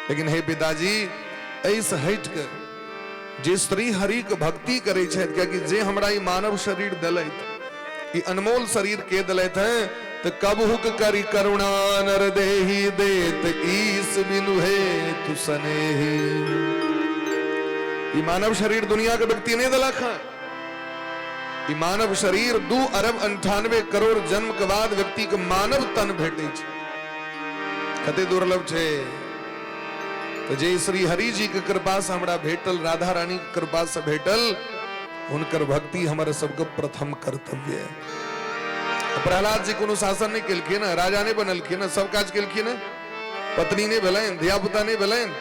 लेकिन हे पिताजी, एहिसँ हटि कऽ जे श्री हरि के भक्ति करै छथि, कियाकि जे हमरा ई मानव शरीर देलथि, ई अनमोल शरीर के देलथि हैं, तो कबहुक करी करुणा नर देही देत ईस बिनु हेतु सनेही। ई मानव शरीर दुनिया के व्यक्ति नहीं दिलक है। ई मानव शरीर 2 अरब 98 करोड़ जन्म के बाद व्यक्ति के मानव तन भेटै छै, कते दुर्लभ छै। तो जे श्री हरि जी के कृपा से हमरा भेटल, राधा रानी के कृपा से भेटल, हुनकर भक्ति हमर सबके प्रथम कर्तव्य है। प्रहलाद जी कोनो शासन नहीं केलखिन, राजा नहीं बनलखिन, सब काज केलखिन, पत्नी नहीं भेलनि, धिया पुता नहीं भेलनि,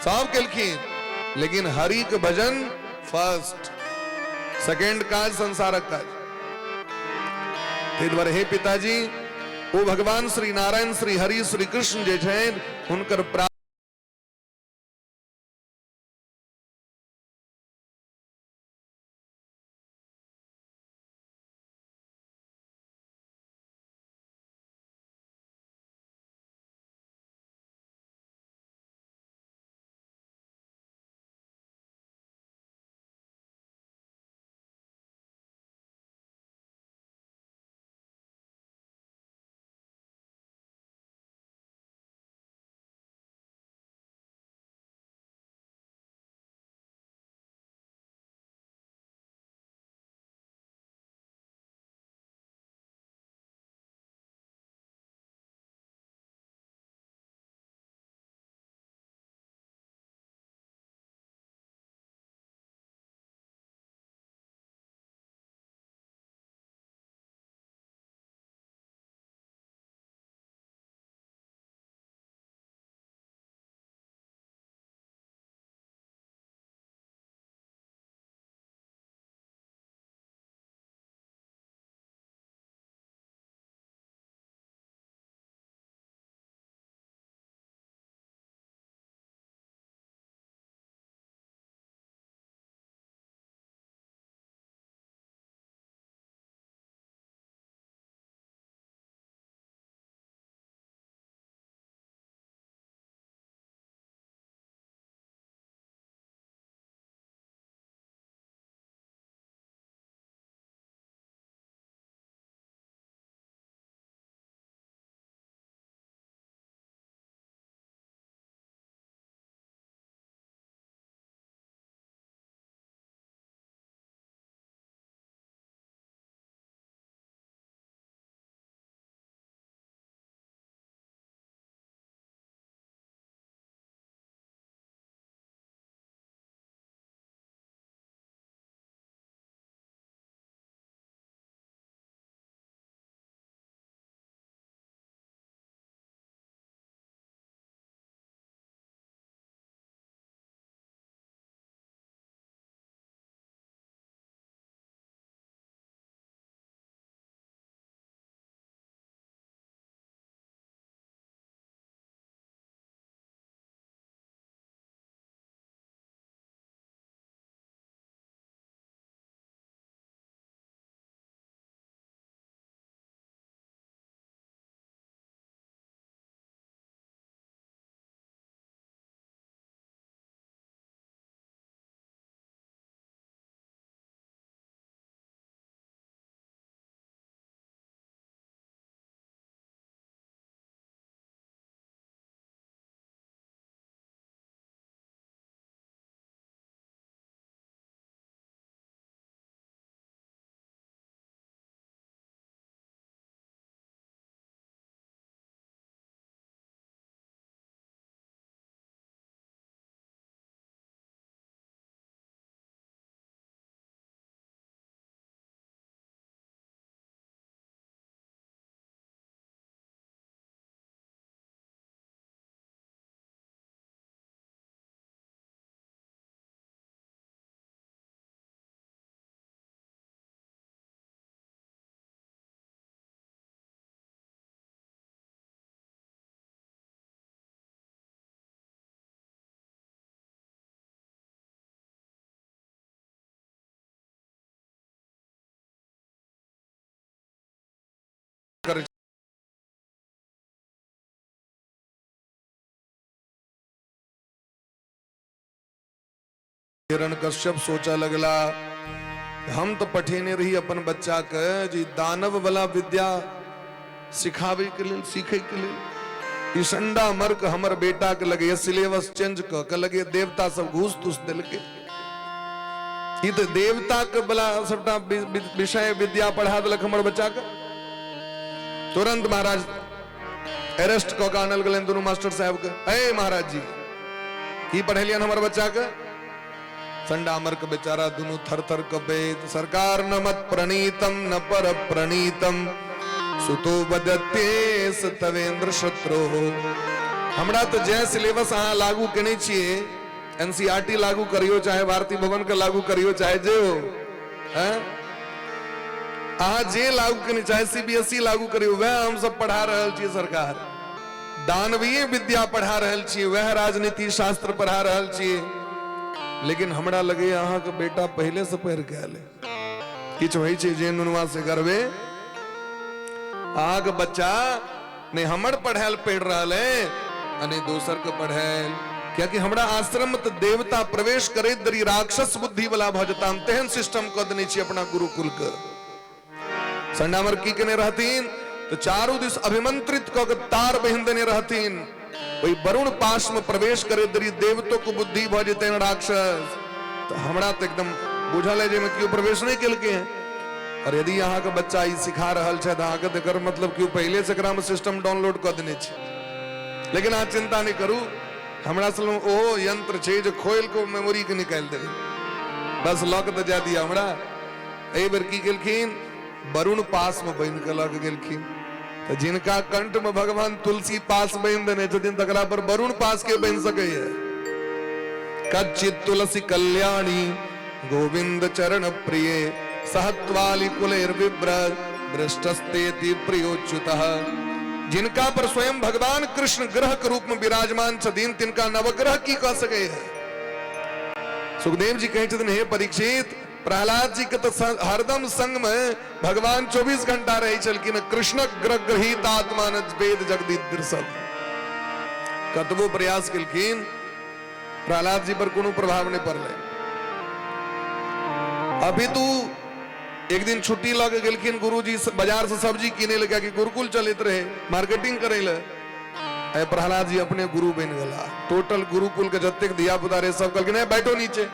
सब केलखिन, लेकिन हरि के भजन फर्स्ट, सेकेंड काज संसारक काज। ताहि दुआरे हे पिताजी, ओ भगवान श्री नारायण श्री हरि श्री कृष्ण जे छनि, हुनकर हिरण्यकश्यप सोचऽ लगला, हम तऽ पठेने रही अपन बच्चा के जे दानव वाला विद्या सिखाबै के लेल, सीखै के लेल। ई संडा मर्क हमर बेटा के लगैया सिलेबस चेंज कऽ के लगैया देवता सब घूस तूस देलकै। ई तऽ देवता के वाला सबटा विषय विद्या पढ़ा देलक हमर बच्चा के। तुरंत महाराज अरेस्ट कऽ के आनल गेलनि दुनू मास्टर साहब के। ए महाराज जी, की पढ़ेलियन हमर बच्चा के? संडामर के बेचारा दुनू थर थर कपैत, सरकार न मत प्रणीतम न पर प्रणीतम सुतो बदतेस तवेंद्र शत्रु। हमरा तो जे सिलेबस अहाँ लागू केने छियै, एनसीईआरटी लागू करियो चाहे भारती भवन के लागू करियो चाहे जे हो, हैं अहाँ जे लागू केने चाहे सीबीएसई लागू करियो, वह हम सब पढ़ा रहल छियै। सरकार दानवीय विद्या पढ़ा रहल छियै, वह राजनीति शास्त्र पढ़ा रहल छियै, लेकिन हमरा लगैया अहाँके बेटा पहिले से पढ़ि के आयल है। किछु होइ छै जे नुनवा से करबे, अहाँके बच्चा नहि हमर पढ़ायल पढ़ि रहल है आ नहि दोसर के पढ़ायल, कियाकि हमरा आश्रम में तऽ देवता प्रवेश करैत देरी राक्षस बुद्धि वाला भऽ जेता। हम तेहन सिस्टम कऽ देने छी अपना गुरुकुल के। संडामर की केने रहथिन तऽ चारू दिस अभिमंत्रित कऽ के तार बहिन देने रहथिन। ओहि वरुण पाश में प्रवेश करैत देरी देवतो के बुद्धि भऽ जेतनि राक्षस। तऽ हमरा तऽ एकदम बुझल है जाहिमे केओ प्रवेश नहि केलकै हैं। और यदि अहाँके बच्चा ई सिखा रहल छथि अहाँके, तऽ एकर मतलब केओ पहिले से एकरामे सिस्टम डाउनलोड कऽ देने छै। लेकिन अहाँ चिंता नहि करू, हमरा सब लग ओहो यंत्र छै जे खोलि कऽ मेमोरी के निकालि देबै, बस लऽ के तऽ जाय दिअ हमरा। एहि बेर की केलखिन, वरुण पास में बनि के लऽ के गेलखिन। तऽ जिनका कंठ में भगवान तुलसी पास बनि देने छथिन तकरा पर वरुण पास के बनि सकैया। कच्चित तुलसी कल्याणी गोविंद चरण प्रिय सहत्वाली कुलेर विभ्र भ्रष्टस्तेति प्रियोच्युतः। जिनका पर स्वयं भगवान कृष्ण ग्रह के रूप में विराजमान छथिन तिनका नवग्रह की कह सकै है। सुखदेव जी कहै छथिन, हे परीक्षित, प्रहलाद जी के तो हरदम संग में भगवान 24 घंटा रहे छलखिन। कृष्ण ग्रह गृहीत आत्मा न वेद जगदीश सब कतबो प्रयास केलखिन प्रहलाद जी पर कोनो प्रभाव नहीं पड़लै। अभी तू एक दिन छुट्टी लऽ के गेलखिन गुरुजी बाजार से सब्जी किने लए, कियाकि गुरुकुल चलैत रहे, मार्केटिंग करे लए। प्रहलाद जी अपने गुरु बनि गेला। टोटल गुरुकुल के जतेक धिया पुता रहे सब कहलखिन, "ए, बैठो नीचे,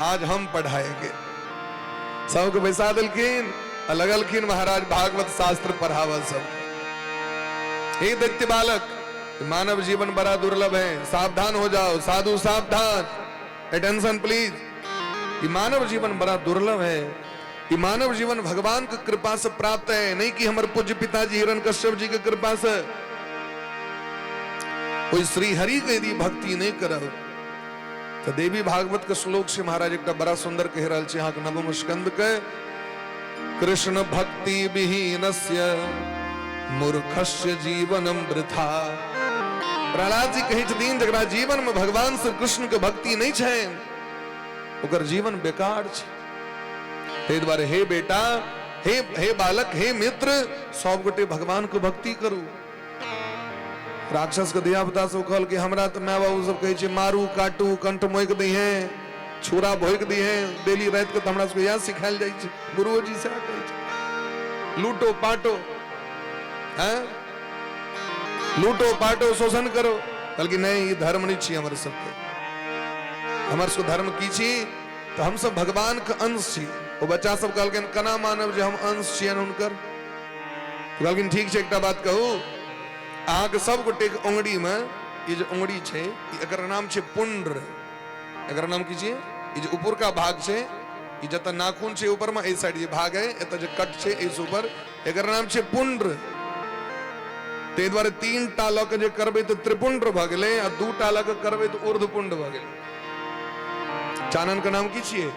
आज हम पढ़ाएंगे।" सबके बैसा देलखिन आ लगलखिन महाराज भागवत शास्त्र पढ़ावल सब। हे दैत्य बालक, मानव जीवन बड़ा दुर्लभ है, सावधान हो जाओ, साधु सावधान, अटेंशन प्लीज। ये मानव जीवन बड़ा दुर्लभ है, ये मानव जीवन भगवान की कृपा से प्राप्त है, नहीं कि हमारे पूज्य पिताजी हिरण्यकश्यप जी की कृपा से। कोई श्री हरि के यदि भक्ति नहीं करब तो देवी भागवत के श्लोक से महाराज एक बड़ा सुंदर कह रहल छी अहाँके नवम स्कंद के, कृष्ण भक्ति विहीनस्य मूर्खस्य जीवनम वृथा। प्रहलाद जी कहै छथिन जकरा जीवन में भगवान श्री कृष्ण के भक्ति नहीं छनि ओकर जीवन बेकार छै। ताहि दुआरे हे बेटा, हे बालक, हे मित्र, सब गोटे भगवान के भक्ति करू। राक्षस के धिया पुता सब कहल कि हमरा तऽ my बाबू सब कहै छै मारू काटू कंठ मोकि दिहे, छुरा भोकि दिहे, डेली राति के तऽ हमरा सबके इएह सिखायल जाइ छै, गुरुओ जी सएह कहै छै, लूटो पाटो, हैं लूटो पाटो शोषण करो। कहलखिन नहीं, ई धर्म नहीं छी हमर सबके। हमर सबके धर्म की छी तऽ हम सब भगवान के अंश छी। ओ बच्चा सब कहलखिन केना मानब जे हम अंश छियनि हुनकर? कहलखिन ठीक छै, एकटा बात कहू, अहाँके सब गोटे के उंगड़ी में ई जे उंगड़ी छै एकर नाम छै पुण्ड्र। एकर नाम की छियै? ई जे ऊपरका भाग छै, ई जतऽ नाखून छै ऊपर में एहि साइड जे भाग है, एतऽ जे कट छै एहि ऊपर, एकर नाम छै पुण्ड्र। ताहि दुआरे 3 टा लऽ के जे करबै तऽ त्रिपुण्ड्र भऽ गेलै आ 2 टा लऽ के करबै तऽ ऊर्ध्वपुण्ड भऽ गेलै। चानन के नाम की छियै?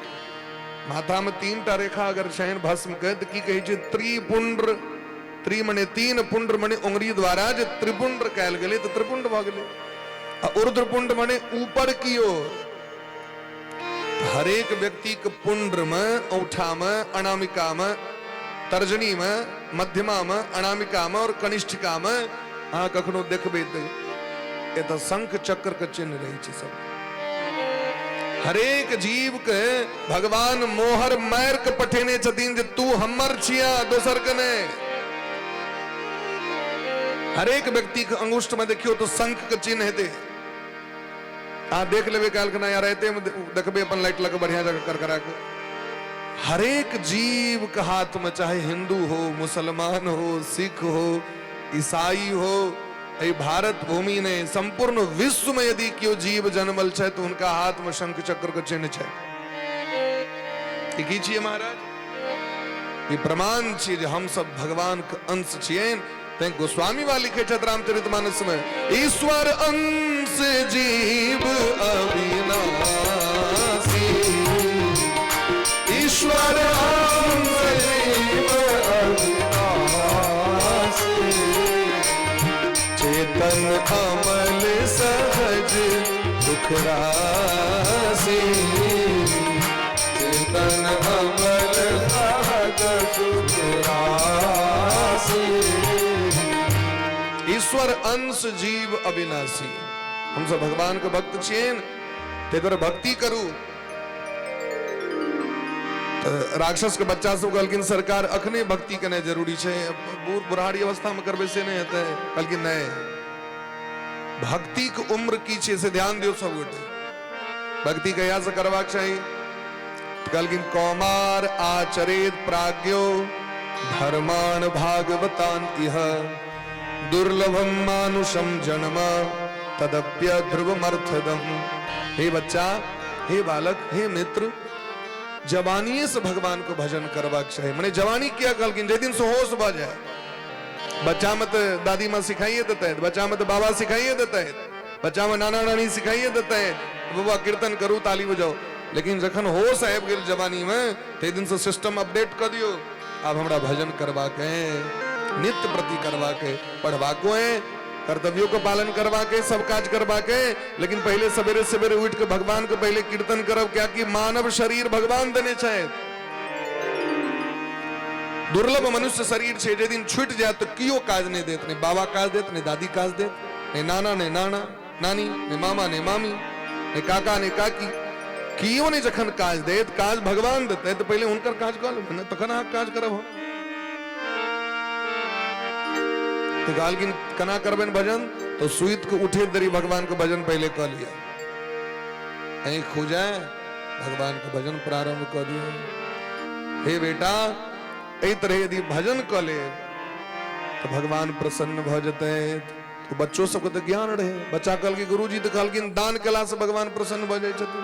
माथा में 3 टा रेखा अगर छनि भस्म के तऽ की कहै छै? त्रिपुण्ड्र। त्रि मने 3, पुण्ड्र मने उंगली द्वारा जे त्रिपुण्ड्र कयल गेलै तऽ त्रिपुण्ड भऽ गेलै। आ ऊर्ध्वपुण्ड मने ऊपर की ओर। हरेक व्यक्ति के पुण्ड्र में, औंठा में, अनामिका में, तर्जनी में, मध्यमा में, अनामिका में और कनिष्ठिका में अहाँ कखनो देखबै तऽ एतऽ शंख चक्र के चिन्ह रहै छै सब। हरेक जीव के भगवान मोहर मारि के पठेने छथिन जे तू हमर छिया, दोसर के नहि। हरेक व्यक्ति के अंगुष्ठ में देखियो तो शंख के चिन्ह हेतै। अहाँ देख लेबै काल्हि खना या रातिमे देखबै अपन लाइट लऽ के बढ़िया जगह कर करा के। हरेक जीव के हाथ में, चाहे हिंदू हो, मुसलमान हो, सिख हो, ईसाई हो, एहि भारत भूमि ने संपूर्ण विश्व में यदि केओ जीव जन्मल छै तो उनका हाथ में शंख चक्र के चिन्ह छै। ई की छियै महाराज? ई प्रमाण छियै जे हम सब भगवान के अंश छियनि। तैं गोस्वामी बा लिखे छथि रामचरितमानस में, ईश्वर अंश जीव अविनाशी, ईश्वर अंश जीव अविनाशी, चेतन अमल सहज सुख राशि, चेतन अमल सहज सुख राशि। ईश्वर अंश जीव अविनाशी। हम सब भगवान के भक्त छियनि, ताहि दुआरे भक्ति करू। तऽ राक्षस के बच्चा सब कहलखिन सरकार अखने भक्ति केनाइ जरूरी छै, बूढ़ बुढ़ारी अवस्था में करबै से नहि हेतै। कहलखिन नहि, भक्ति के उम्र की छै से ध्यान दियौ सब गोटे। भक्ति कहिया से करबाक चाही? कहलखिन कौमार आचरेत प्राज्ञो धर्मान भागवतान इह दुर्लभम मानुषम जन्म तदप्य ध्रुवमर्थदम। हे बच्चा, हे बालक, हे मित्र, जवानीये से भगवान को भजन करबाक चाही। मने जवानी किया कहलखिन? जाहि दिन से होश भऽ जाय। बच्चा में तऽ दादी माँ सिखाइए देतै, बच्चा में तऽ बाबा सिखाइए देतै, बच्चा में नाना नानी सिखाइए देतै, बबुआ कीर्तन करू, ताली बजाओ। लेकिन जखन होश आबि गेल जवानी में, ताहि दिन से सिस्टम अपडेट कऽ दियौ, आब हमरा भजन करबाक है, नित्य प्रति करबाक है, पढ़बाको है, कर्तव्यों को पालन करबाक है, सब काज करबाक है, लेकिन पहले सवेरे सवेरे उठ के भगवान के पहले कीर्तन करब, क्या कि मानव शरीर भगवान देने छथि। दुर्लभ मनुष्य शरीर छै, जे दिन छूटि जायत तऽ कियो काज नहि देत, नहि बाबा काज देत, नहि दादी काज देत, नहि नाना, नहि नाना नानी, नहि मामा, नहि मामी, नहि काका, नहि काकी, कियो नहि जखन काज देत, काज भगवान देतै तऽ पहिले हुनकर काज कऽ लेबै ने, तखन अहाँ काज करब हम। तऽ कहलखिन केना करबनि भजन? तऽ सुति के उठे देरी भगवान के भजन पहिले कऽ लिअ, आँखि खुजाय भगवान के भजन प्रारंभ कऽ दिअ। हे बेटा, एहि तरह यदि भजन कऽ लेब तऽ भगवान प्रसन्न भऽ जेतै। तऽ बच्चो सबके तऽ ज्ञान रहै। बच्चा कहलकै गुरुजी तऽ कहलखिन दान केलासँ भगवान प्रसन्न भऽ जाइ छथिन,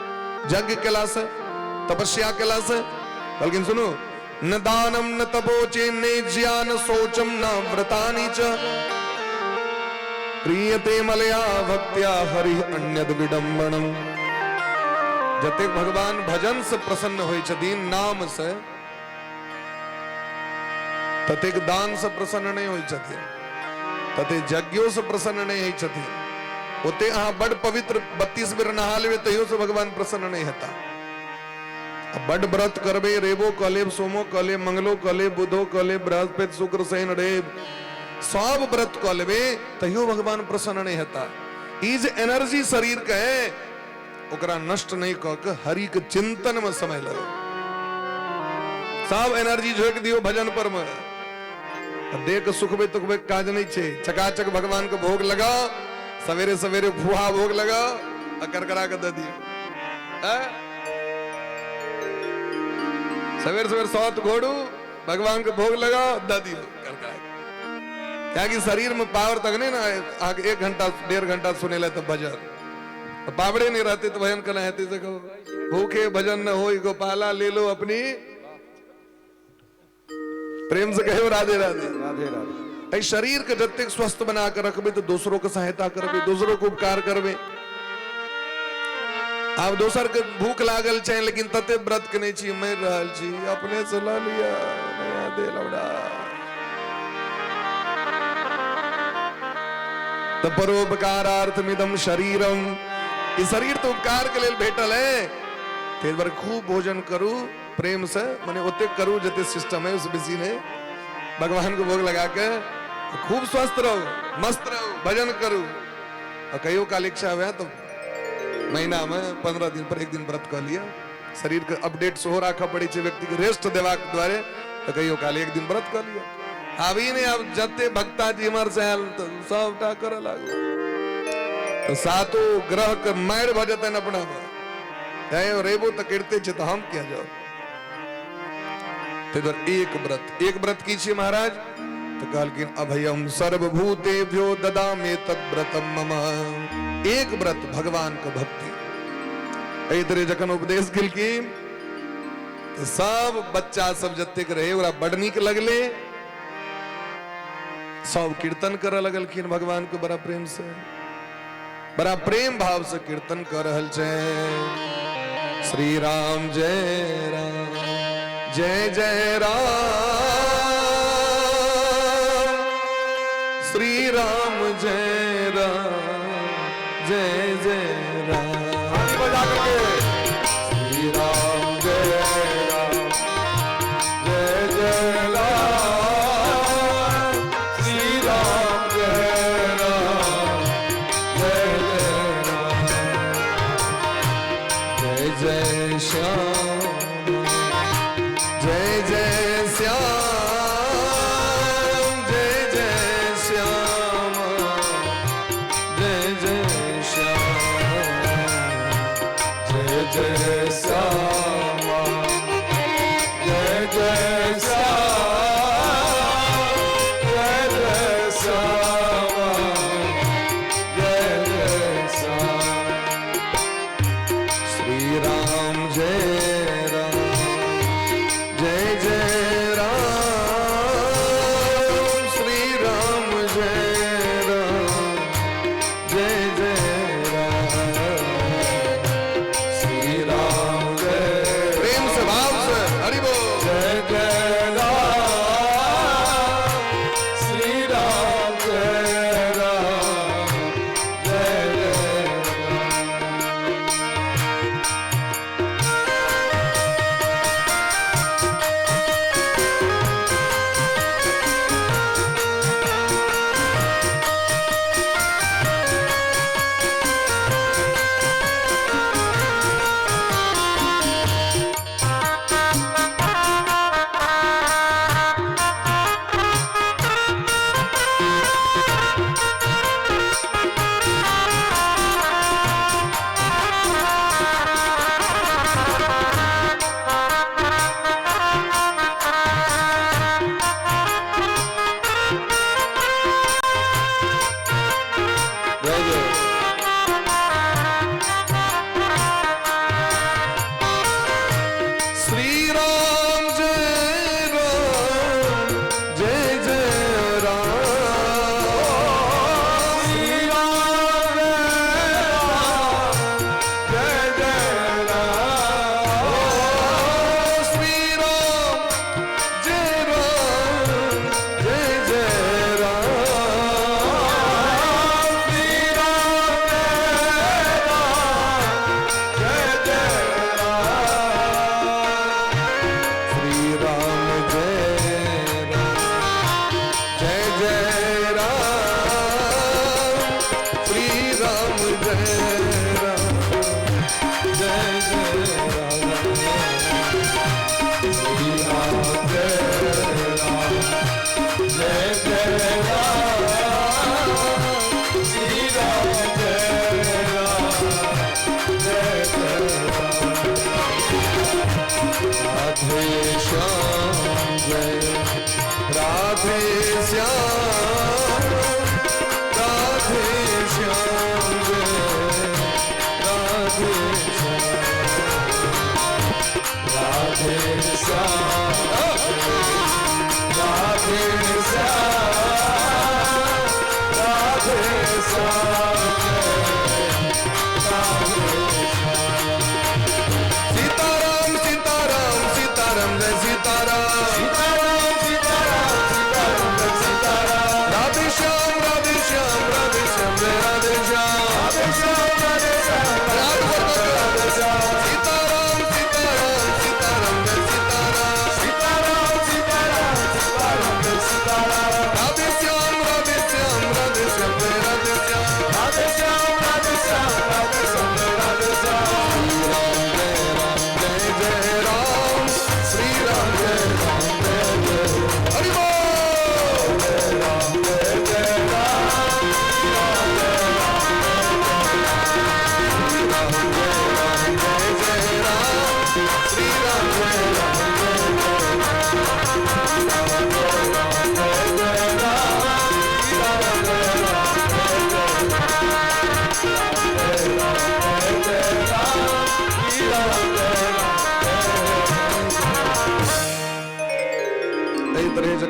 यज्ञ केलासँ, तपस्या केलासँ। कहलखिन सुनू, न दानम न तपोचे ने ज्ञान शौचम न व्रतानि च प्रियते मलया भक्त्या हरि अन्यद विडंबनम। जतेक भगवान भजन से प्रसन्न होइ छथिन, नाम से, ततेक दान से प्रसन्न नहि होइ छथिन, ततेक यज्ञो से प्रसन्न नहि होइ छथिन। ओते अहाँ बड पवित्र 32 बेर नहा लेबै तैयो से भगवान प्रसन्न नहि हेता। बड व्रत करबै, रेबो कऽ लेब, सोमो कऽ लेब, मंगलो कऽ लेब, बुधो कऽ लेब, बृहस्पति शुक्र शनि रवि सब व्रत कऽ लेबै तैयो भगवान प्रसन्न नहि हेता। ई जे एनर्जी शरीर के है ओकरा नष्ट नहि कऽ के हरि के चिंतन में समय लगाउ। सब एनर्जी झोंकि दियौ भजन पर में। देह के सुखबै तुखबै के काज नहि छै, चकाचक भगवान के भोग लगाओ, सवेरे सवेरे फुहा भोग लगाओ आ करकरा के दऽ दियौ। सवेरे सवेरे सौत घोड़ू, भगवान के भोग लगाओ, दऽ दियौ करकरा के। कियाकि शरीर में पावर तक नहीं ना, अहाँके 1 घंटा 1.5 घंटा सुनेला तऽ भजन पावरे नहीं रहते तो भजन केना हेतै से कहू। भूखे भजन न होई गोपाला ले लो अपनी। प्रेम से कहियो राधे राधे। राधे राधे। एहि शरीर के जतेक स्वस्थ बना के रखबै तऽ दोसरो के सहायता करबै, दोसरो के उपकार करबै। आब दोसर के भूख लागल छै लेकिन तते व्रत के नहि छी, मरि रहल छी, अपने से लऽ लिअ, नया दे लौड़ा। तऽ परोपकारार्थमिदम शरीरम, ई शरीर तऽ उपकार के लेल भेटल है, ताहि दुआरे खूब भोजन करू प्रेम से, मने ओतेक करू जते सिस्टम है उससे बेसी नहीं। भगवान को भोग लगा के खूब स्वस्थ रहो, मस्त रहो, भजन करू। और कहियो काल इच्छा हुए तो महीना में 15 दिन पर एक दिन व्रत कऽ लिअ। शरीर के अपडेट सेहो राखऽ पड़ै छै, व्यक्ति के रेस्ट देबाक दुआरे तऽ कहियो काल एक दिन व्रत कऽ लिअ। आब ई नहि, आब जते भक्ता जी इम्हर से आयल तऽ सबटा करऽ लागल, तऽ सातो ग्रह के मारि भऽ जेतनि अपना पर। रेबो तऽ करिते छै, तऽ हम किया जाउ? ताहि दुआरे एक व्रत, एक व्रत की छियै महाराज? तऽ कहलखिन अभयम सर्वभूतेभ्यो ददामे तद व्रतम मम। एक व्रत भगवान के भक्ति। एहि तरह जखन उपदेश केलखिन तऽ सब बच्चा सब जतेक रहे ओकरा बड नीक लगले, सब कीर्तन करऽ लगलखिन भगवान के बड़ा प्रेम से, बड़ा प्रेम भाव से कीर्तन कर रहल छै। श्री राम जय राम जय जय राम, श्री राम जय राम जय जय राम। बजा करके श्री राम जय राम जय जय राम, श्री राम जय राम जय जय राम, जय जय श्याम जय जय श्याम जय जय श्याम जय जय श्याम जय जय श्याम जय जय श्याम जय जय श्याम जय जय श्याम। श्री राम जय राम जय जय राम, श्री राम जय राम जय जय राम, श्री राम जय प्रेम से भाव से हरि बोल। जय जय राम, श्री राम जय राम जय जय राम। जय जय। श्री राम जय राम जय जय राम, श्री राम जय जय राम, श्री राम जय राम जय जय राम, श्री राम जय जय राम, श्री राम जय राम जय जय राम, श्री राम जय राम जय जय राम, श्री राम जय राम जय जय राम, श्री राम जय राम जय जय राम। राधे श्याम जय राधे श्याम, राधे श्याम जय राधे श्याम, राधे श्याम राधे श्याम राधे श्याम राधे श्याम। सीताराम सीताराम सीताराम जय सीताराम, सीताराम सीताराम सीताराम जय सीताराम, राधे श्याम राधे श्याम राधे श्याम जय राधे श्याम, राधे श्याम राधे श्याम राधे श्याम, सीताराम सीताराम सीताराम जय सीताराम, सीताराम सीताराम सीताराम जय सीताराम, राधे श्याम राधे श्याम राधे श्याम जय राधे श्याम, राधे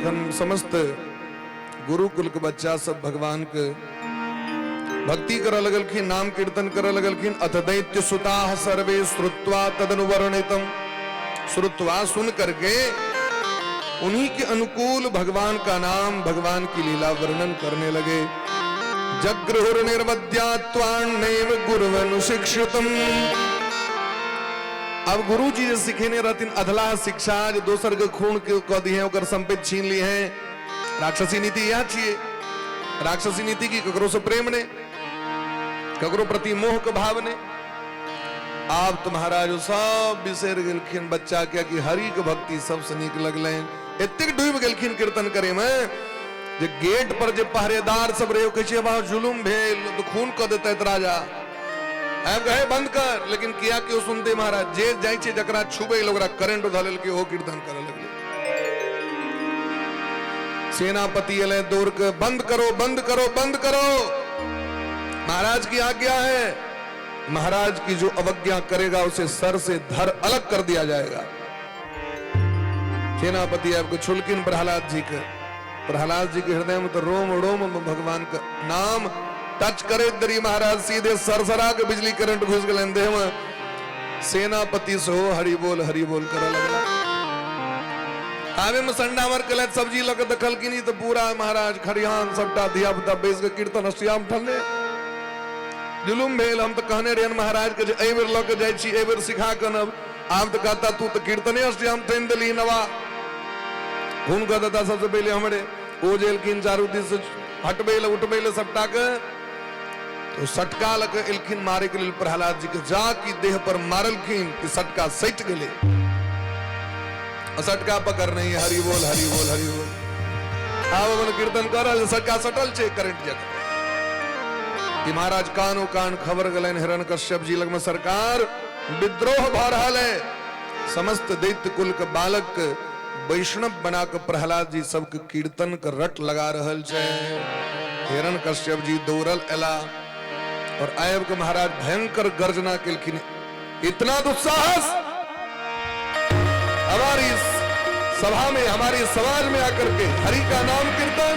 जखन समस्त गुरुकुल के बच्चा सब भगवान के भक्ति करऽ लगलखिन, नाम कीर्तन करऽ लगलखिन। अथ दैत्य सुताः सर्वे श्रुत्वा तदनुवर्णितम, श्रुत्वा सुन करके उन्हीं के अनुकूल भगवान का नाम, भगवान की लीला वर्णन करने लगे। जगृहुर निर्वद्यात्वान्नैव गुरुवनुशिक्षितम। अब गुरु जी जे सिखेने रहथिन अधला शिक्षा, जे दोसर के खून के कऽ दिहे, ओकर संपत्ति छीन ली है, राक्षसी नीति इएह छियै। राक्षसी नीति की ककरो से प्रेम नहीं, ककरो प्रति मोह के भाव नहीं। आब तो महाराज सब बिसरि गेलखिन बच्चा के कि हरि के भक्ति सबसे नीक लगलनि। एतेक डूबि गेलखिन कीर्तन करे में जे गेट पर जे पहरेदार सब रहे, कहै छै बा जुलुम भेल तो खून कऽ देतै राजा, आब कहे बंद कर। लेकिन किया क्यों सुनते महाराज, जे जाइ छै जकरा छुबै लए ओकरा करेंट धऽ लेलकै, ओ कीर्तन करऽ लगलै। सेनापति एलै दौड़ के, बंद करो बंद करो बंद करो, महाराज की आज्ञा है, महाराज की जो अवज्ञा करेगा उसे सर से धर अलग कर दिया जाएगा। सेनापति आपको छुलकिन प्रहलाद जी के, प्रहलाद जी के हृदय में तो रोम रोम में भगवान का नाम टच करे दरी महाराज सीधे सरसरा के बिजली करंट घुस गए देह में। सेनापति सो हरि बोल हरि बोल करे लगला। आवे में संडा मर के सब्जी लग देखलखिन तो पूरा महाराज खरिहान सबटा धिया पुता बैस के कीर्तन अष्टयाम ठल्ले जुलुम भेल। हम तो कहने रहियन महाराज के जे एहि बेर लऽ के जाइ छी, एहि बेर सिखा के अनब। आब तो कहता तू तो कीर्तने अष्टयाम ठानि देली नवा, खून कऽ देता सबसे पहिले हमरे। ओ जे एलखिन चारू दिस हटबै लए उठबै लए सबटा के, तो सटका लऽ के एलखिन मारे के लेल प्रहलाद जी के, जा कि देह पर मारलखिन कि सटका सटि गेलै। सटका पकड़ नहीं, हरि बोल हरि बोल हरि बोल। आब अपन कीर्तन कर रहल, सटका सटल छै करंट जकाँ। कि महाराज कानो कान खबर गेलनि हिरण कश्यप जी लगमे, सरकार विद्रोह भऽ रहल है, समस्त दैत्य कुल के बालक के वैष्णव बना के प्रहलाद जी सबके कीर्तन के रट लगा रहल छै। हिरण कश्यप जी दौड़ल एला और आयब के महाराज भयंकर गर्जना केलखिन, इतना दुस्साहस हमारी सभा में हमारी समाज में आकर के हरि का नाम कीर्तन।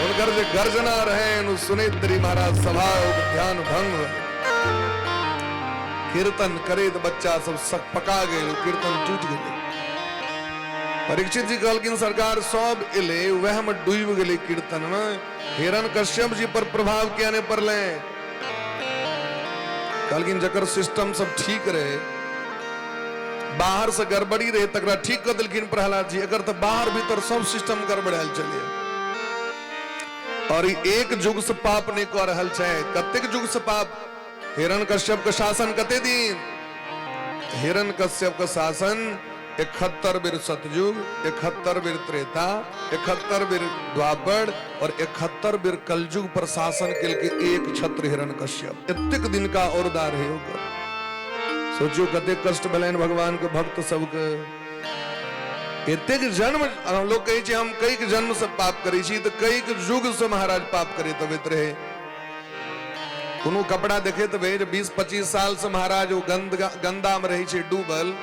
उनकर जे गर्जना रहे सुने तरी महाराज सभा ध्यान भंग। कीर्तन करे तो बच्चा सब सक पका गए, कीर्तन टूट गए। परीक्षित जी कहलखिन सरकार सब एले वह में डूब गए कीर्तन में, हिरण कश्यप जी पर प्रभाव किया नहीं पड़ले। कहलखिन जकर सिस्टम सब ठीक रहे, बाहर से गड़बड़ी रहे तकरा ठीक कर देलखिन प्रहलाद जी, अगर तो बाहर भीतर सब सिस्टम गड़बड़ायल चलिए। और एक युग से पाप नहीं कर रहल छै, कतेक युग से पाप। हिरण कश्यप के शासन कते दिन? हिरण कश्यप के शासन 71 बेर सतयुग, 71 बेर त्रेता, 71 बेर द्वापर और 71 बेर कलयुग पर शासन केलकै एक छत्र हिरण कश्यप। एतेक दिन का औरदा रहे ओकर। सोचियो कतेक कष्ट भेलनि भगवान के भक्त सबके। एतेक जन्म हम लोग कहै छै हम कईक जन्म से पाप करै छी, तऽ कईक युग से महाराज पाप करैत अबैत रहे। कोनो कपड़ा देखैत भेल 20-25 साल से महाराज ओ गंदा में रहै छै डूबल,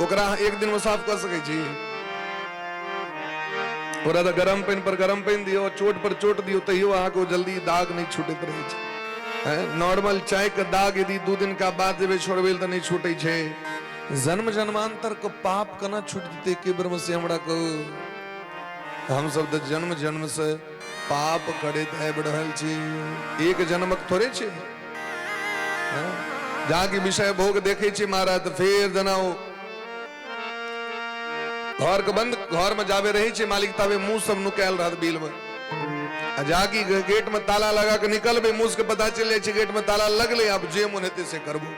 ओकरा अहाँ एक दिन में साफ कऽ सकै छी? ओकरा तऽ गरम पानि पर गरम पानि दियौ, चोट पर चोट दियौ, तैयो अहाँके ओ जल्दी दाग नहि छूटैत रहै छै। नॉर्मल चाय के दाग यदि 2 दिन का बाद जेबै छोड़बै तऽ नहि छूटै छै। जन्म जन्मांतर के पाप केना छूट जेतै के बेर में से हमरा कहू? हम सब तऽ जन्म जन्म से पाप करैत आबि रहल छी, एक जन्मक थोड़े छै। जाके विषय भोग देखै छी महाराज तऽ फेर जेना ओ घर के बंद घर में जाबे रहै छै मालिक ताबे मुंह सब नुकायल रहत बिल में, आ जाके गेट में ताला लगा के निकलबै मुंह के पता चलि जाइ छै गेट में ताला लगलै, आब जे मन हेतै से करबो।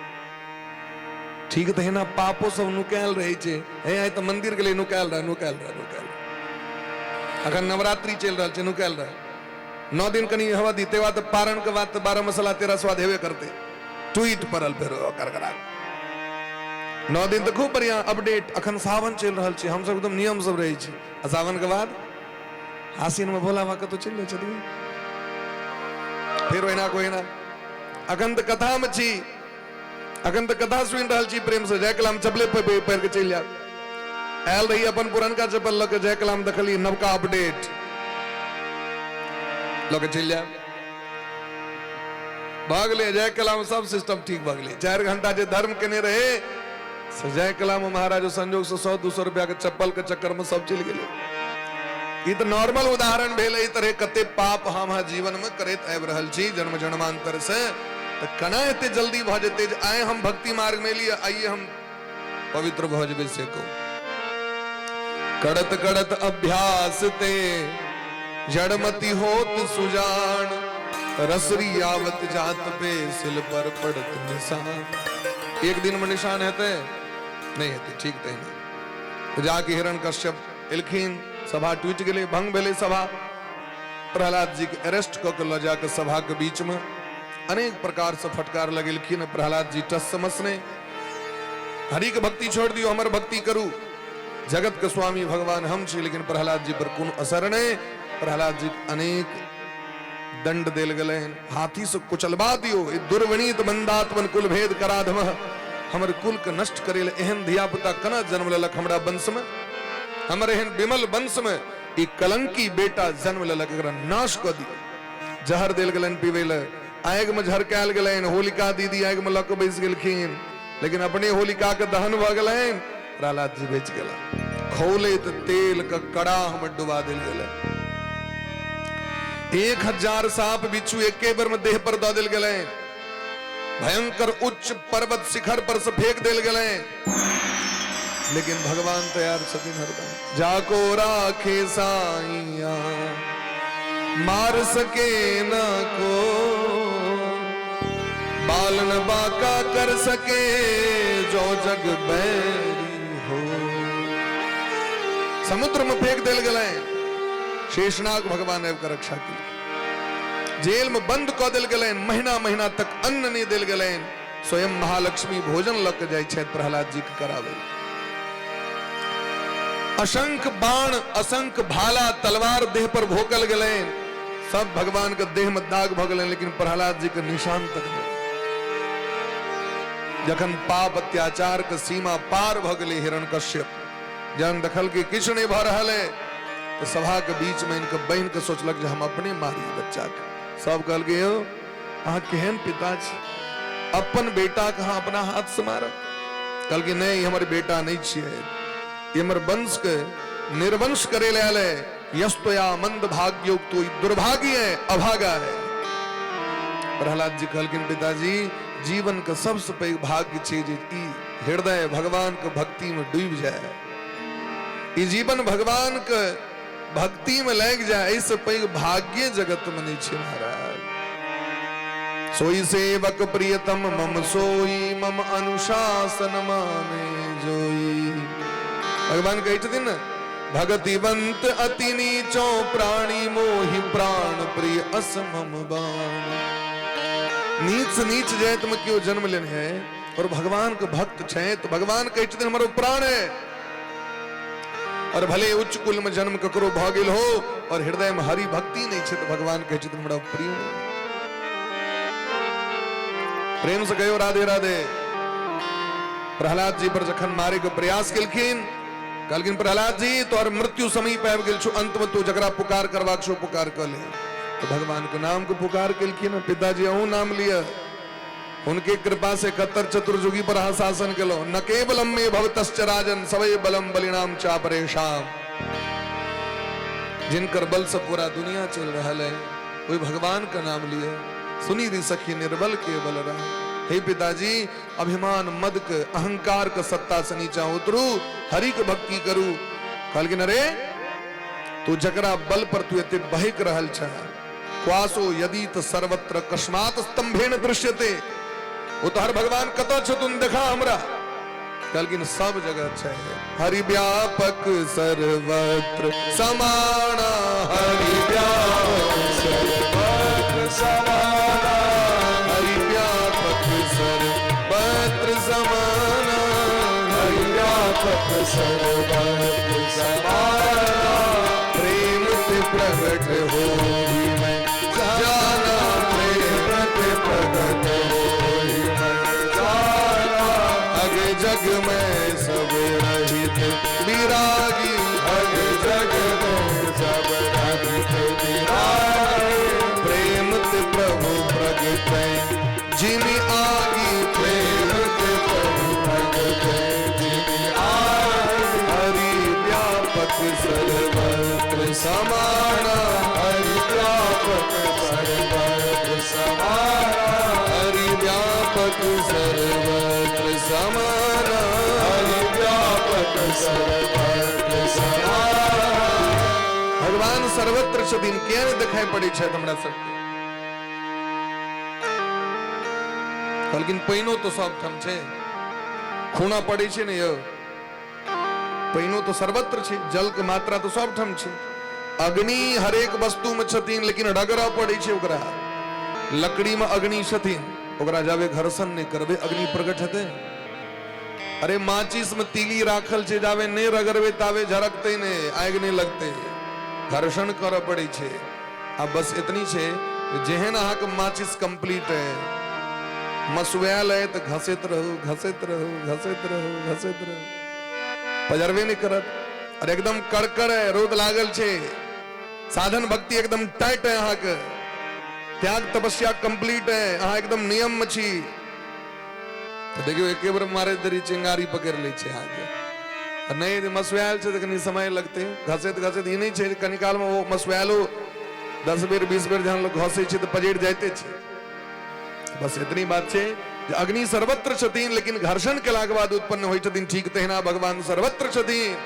ठीक तहिना पापो सब नुकायल रहै छै। हे आइ तऽ मंदिर गेलै नुकायल रह नुकायल रह नुकायल रह। अखन नवरात्रि चलि रहल छै नुकायल रह, 9 दिन कनि हवा दी, तकर बाद पारण के बाद 12 मसाला 13 स्वाद हेबे करतै, टूटि पड़ल फेर करकरा। 9 दिन तऽ खूब बढ़िया अपडेट। अखन सावन चलि रहल छै, हमसब एकदम नियम सब रहै छी, आ सावन के बाद आसिन में भोला बाबा कतौ चलि जाइ छथिन, फेर ओहिना को ओहिना। अखन तऽ कथा में छी, अखन तऽ कथा सुनि रहल छी प्रेम से, जाय कला हम चपले पहिर के चलि जायब। आयल रही अपन पुरनका चप्पल लऽ के जय कलाम देखलियै नवका अपडेट लऽ के चलि जायब। भऽ गेलै जय कलाम, सब सिस्टम ठीक भऽ गेलै। 4 घंटा जे धर्म केने रहे से जय कलाम महाराज संजोग से 100-200 रुपया के चप्पल के चक्कर में सब चलि गेलै। ई तऽ नॉर्मल उदाहरण भेल। एहि तरह कते पाप हम अहाँ जीवन में करैत आबि रहल छी जन्म जन्मांतर से, तऽ केना एते जल्दी भऽ जेतै जे आइ हम भक्ति मार्ग में एलियै, आइए हम पवित्र भऽ जेबै से कहू। करत करत अभ्यास ते जड़मति होत सुजान, रसरी आवत जात पे सिल पर पड़त निशान। एक दिन में निशान हेतै? नहीं हेतै, ठीक तहिना। जाके हिरण कश्यप एलखिन, सभा टूटि गेलै, भंग भेलै सभा। प्रहलाद जी के अरेस्ट कऽ के लऽ जाके सभा के बीच में अनेक प्रकार से फटकार लगेलखिन। प्रहलाद जी टस समस नहीं, हरि के भक्ति छोड़ दियो, हमर भक्ति करू, जगत के स्वामी भगवान हम छी। लेकिन प्रहलाद जी पर कोनो असर नहीं। प्रहलाद जी के अनेक दंड देल गेलनि, हाथी से कुचलबा दियो, ई दुर्विनीत मंदात्मन कुल भेद कराधम, हमर कुल के नष्ट करे ले एहन धिया पुता केना जन्म लेलक हमरा वंश में, हमर एहन विमल वंश में ई कलंकी बेटा जन्म लेलक, एकरा नाश कऽ दियो। जहर देल गेलनि पीबै ले, आगि में झरकायल गेलनि, होलिका दीदी आगि में लऽ कऽ बैस गेलखिन, लेकिन अपने होलिका के दहन भऽ गेलनि, प्रहलाद जी बचि गेला। खौलैत तेल के कड़ाह में डुबा देल गेलनि, 1000 सांप बिच्छू एके बेर में देह पर दऽ देल गेलनि, भयंकर उच्च पर्वत शिखर पर से फेंक देल गेलनि, लेकिन भगवान तैयार छथिन हरदम। जाको राखे साइया मार सके न को, बालन बाका कर सके जो जग बैरी हो। समुद्र में फेंक देल गेलनि, शेषनाग भगवान आबि कऽ रक्षा केलखिन। जेल में बंद कऽ देल गेलनि, महीना महीना तक अन्न नहि देल गेलनि, स्वयं महालक्ष्मी भोजन लऽ के जाइ छथि प्रहलाद जी के कराबै। असंख्य बाण, असंख्य भाला, तलवार देह पर भोकल गेलनि, सब भगवान के देह में दाग भऽ गेलनि, लेकिन प्रहलाद जी के निशान तक नहि। जखन पाप अत्याचार के सीमा पार भऽ गेलै हिरण्यकश्यप, जहन देखल कि किछु नहि भऽ रहल है, तऽ सभा के बीच में इनके बहिन के सोचलक जे हम अपने मारी बच्चा के। सब कहलकै यौ अहाँ केहन पिता छी, अपन बेटा के अहाँ अपना हाथ से मारब? कहलकै नहि, ई हमर बेटा नहि छियै, ई हमर वंश के निर्वंश करे ले आयल है। यस्तोया मंद भाग्योक्त, ई दुर्भागी है, अभागा है। प्रहलाद जी कहलखिन पिताजी, जीवन के सबसे पैघ भाग्य छै जे ई हृदय भगवान के भक्ति में डूबि जाय, ई जीवन भगवान के भक्ति में लागि जाय, एहिसँ पैघ भाग्य जगत में नहीं छै महाराज। सोई सेवक प्रियतम मम सोई, मम अनुशासन माने जोई। भगवान कहै छथिन ने, भगतिवंत अति नीचो प्राणी मोहि प्राण प्रिय अस मम बाण। नीच नीच जाति में केओ जन्म लेने है और भगवान के भक्त छै तो भगवान कहै छथिन हमर प्राण है। और भले उच्च कुल में जन्म ककरो भऽ गेल हो और हृदय में हरि भक्ति नहीं छै तो भगवान कहै छथिन हमरा प्रिय नहीं। प्रेम से कहियो राधे राधे। प्रहलाद जी पर जखन मारे के प्रयास केलखिन, कहलखिन प्रहलाद जी तोहर मृत्यु समीप आबि गेल छौ, अंत में तू जकरा पुकार करबाक छौ पुकार कऽ ले। तो भगवान के नाम के पुकार केलखिन, पिताजी अहूँ नाम लिअ, उनके कृपा से 71 चतुर्युगी पर अहाँ शासन केलहुँ। न केवलम मे भवतश्च राजन सवै बलम बलिनाम चापरेषाम। जिनकर बल से पूरा दुनिया चल रहा है वही भगवान का नाम लिए। सुनी री सखी निर्बल के बल रहा। हे पिताजी, अभिमान मद के अहंकार के सत्ता से नीचा उतरू, हरि के भक्ति करू। कहलखिन अरे तू जकरा बल पर तू एते बहक रहल छ, क्वासो यदि त सर्वत्र कस्मात् स्तंभेन दृश्यते, ओ तोहर भगवान कतऽ छथुन देखा हमरा। कहलखिन सब जगह छै। हरि व्यापक सर्वत्र समाना, हरि व्यापक सर्वत्र समाना, हरि व्यापक सर्वत्र समाना, हरि व्यापक सर्वत्र समाना। प्रेम ते प्रकट होई मैं जाना, प्रेम ते प्रकट होई मैं जाना, अगे जग में सब रहित ते विरागी। भग जगत सब रंग ते विरागी। प्रेम ते प्रभु प्रगटे जिमि आगी। प्रेम ते प्रभु प्रगटे जिमि आगी। हरि व्यापक सर्वत्र समाना। हरि व्यापक सर्वत्र समाना। हरि व्यापक सर्वत्र समाना। हरि व्यापक सर्वत्र समाना। भगवान सर्वत्र छथिन, किया नहि देखाइ पड़ै छथि हमरा सबके? कहलखिन पानिओ तो सब ठाम छै, खूना पड़ै छै ने यौ, पानिओ तो सर्वत्र छै, जल के मात्रा तो सब ठाम छै। अग्नि हरेक वस्तु में छथिन, लेकिन रगड़ा पड़ै छै ओकरा। लकड़ी में अग्नि छथिन, ओकरा जाबे घर्षण नहि करबै अग्नि प्रकट हेतै। अरे माचिस में तीली राखल छै, जाबे नहि रगड़बै ताबे झरकतै नहि, आगि नहि लगतै, घर्षण करऽ पड़ै छै। आ बस एतनी छै, जेहन अहाँके माचिस कंप्लीट है, मसुआयल है, तऽ घसैत रहू घसैत रहू घसैत रहू घसैत रहू, पजरबे नहि करत। और एकदम कड़कड़ है, रौद लागल छै, साधन भक्ति एकदम टाइट है, अहाँके त्याग तपस्या कंप्लीट है, अहाँ एकदम नियम में छी, तऽ देखियौ एके बेर मारे धरि चिंगारी पकड़ि लै छै अहाँके। आ नहि यदि मसुआयल छै तऽ कनि समय लगतै घसैत घसैत। ई नहि छै जे कनि कालमे ओ मसुआयलो 10 बेर 20 बेर जहन लोक घसै छै तऽ पजरि जाइते छै। बस इतनी बात छै जे अग्नि सर्वत्र छथिन, लेकिन घर्षण केलाके बाद उत्पन्न होइ छथिन। ठीक तहिना भगवान सर्वत्र छथिन।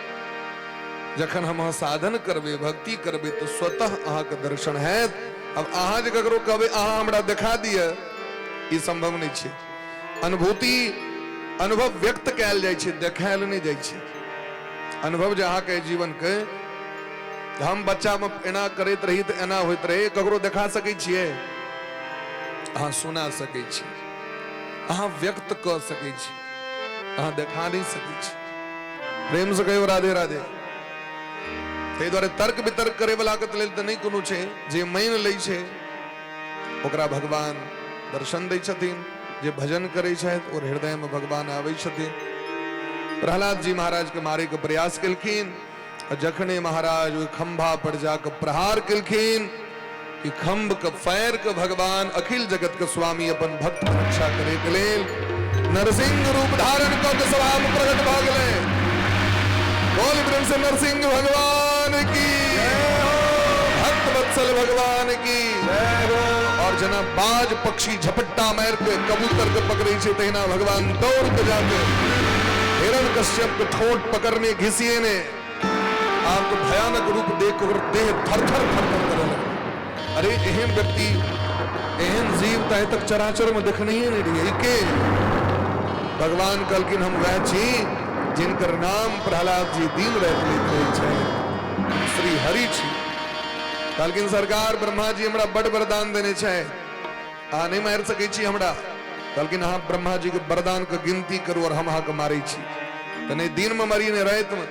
जखन हम अहाँ साधन करबै, भक्ति करबै, तऽ स्वतः अहाँके दर्शन हैत। अब अहाँ जे ककरो कहबै अहाँ हमरा देखा दिअ, ई संभव नहि छै। अनुभूति अनुभव व्यक्त कयल जाइ छै, देखायल नहि जाइ छै। अनुभव जे अहाँके जीवनके, हम बच्चामे एना करैत रही तऽ एना होइत रहै, ककरो देखा सकै छियै? अहाँ सुना सकै छी, अहाँ व्यक्त कऽ सकै छी, अहाँ देखा नहि सकै छी। प्रेम से कहियौ राधे राधे। ताहि दुआरे तर्क वितर्क करे वाला के लेल तऽ नहि कोनो छै, जे मानि लै छै ओकरा भगवान दर्शन दै छथिन, जे भजन करै छथि और हृदय में भगवान आबै छथिन। प्रहलाद जी महाराज के मारे के प्रयास केलखिन, आ जखने महाराज ओहि खंभा पर जाके प्रहार केलखिन कि खंभ के फैर के भगवान अखिल जगत के स्वामी अपन भक्त के रक्षा करे के लेल नरसिंह रूप धारण कऽ के सभा में प्रकट भऽ गेलै। बोल प्रेम से नरसिंह भगवान की, भक्त वत्सल भगवान की। और जना बाज पक्षी झपट्टा मार के कबूतर के पकड़े छै, तहिना भगवान दौड़ के जाके हिरण कश्यप के ठोट पकड़ने घिसिए ने आप तो भयानक रूप देख ओकर देह थर थर थर थर करे लगल। अरे एहन व्यक्ति, एहन जीव त आइ तक चराचर में देखनहिए नहीं रहिए। के भगवान कहलखिन हम वह छी जिनकर नाम प्रहलाद जी दिन राति लैत रहै छै, श्री हरि छी। कहलखिन सरकार ब्रह्मा जी हमरा बड वरदान देने छै, अहाँ नहि मारि सकै छी हमरा। कहलखिन अहाँ ब्रह्मा जी के वरदान के गिनती करू और हम अहाँके मारै छी। तऽ नहि दिन में मरी नहि राति में।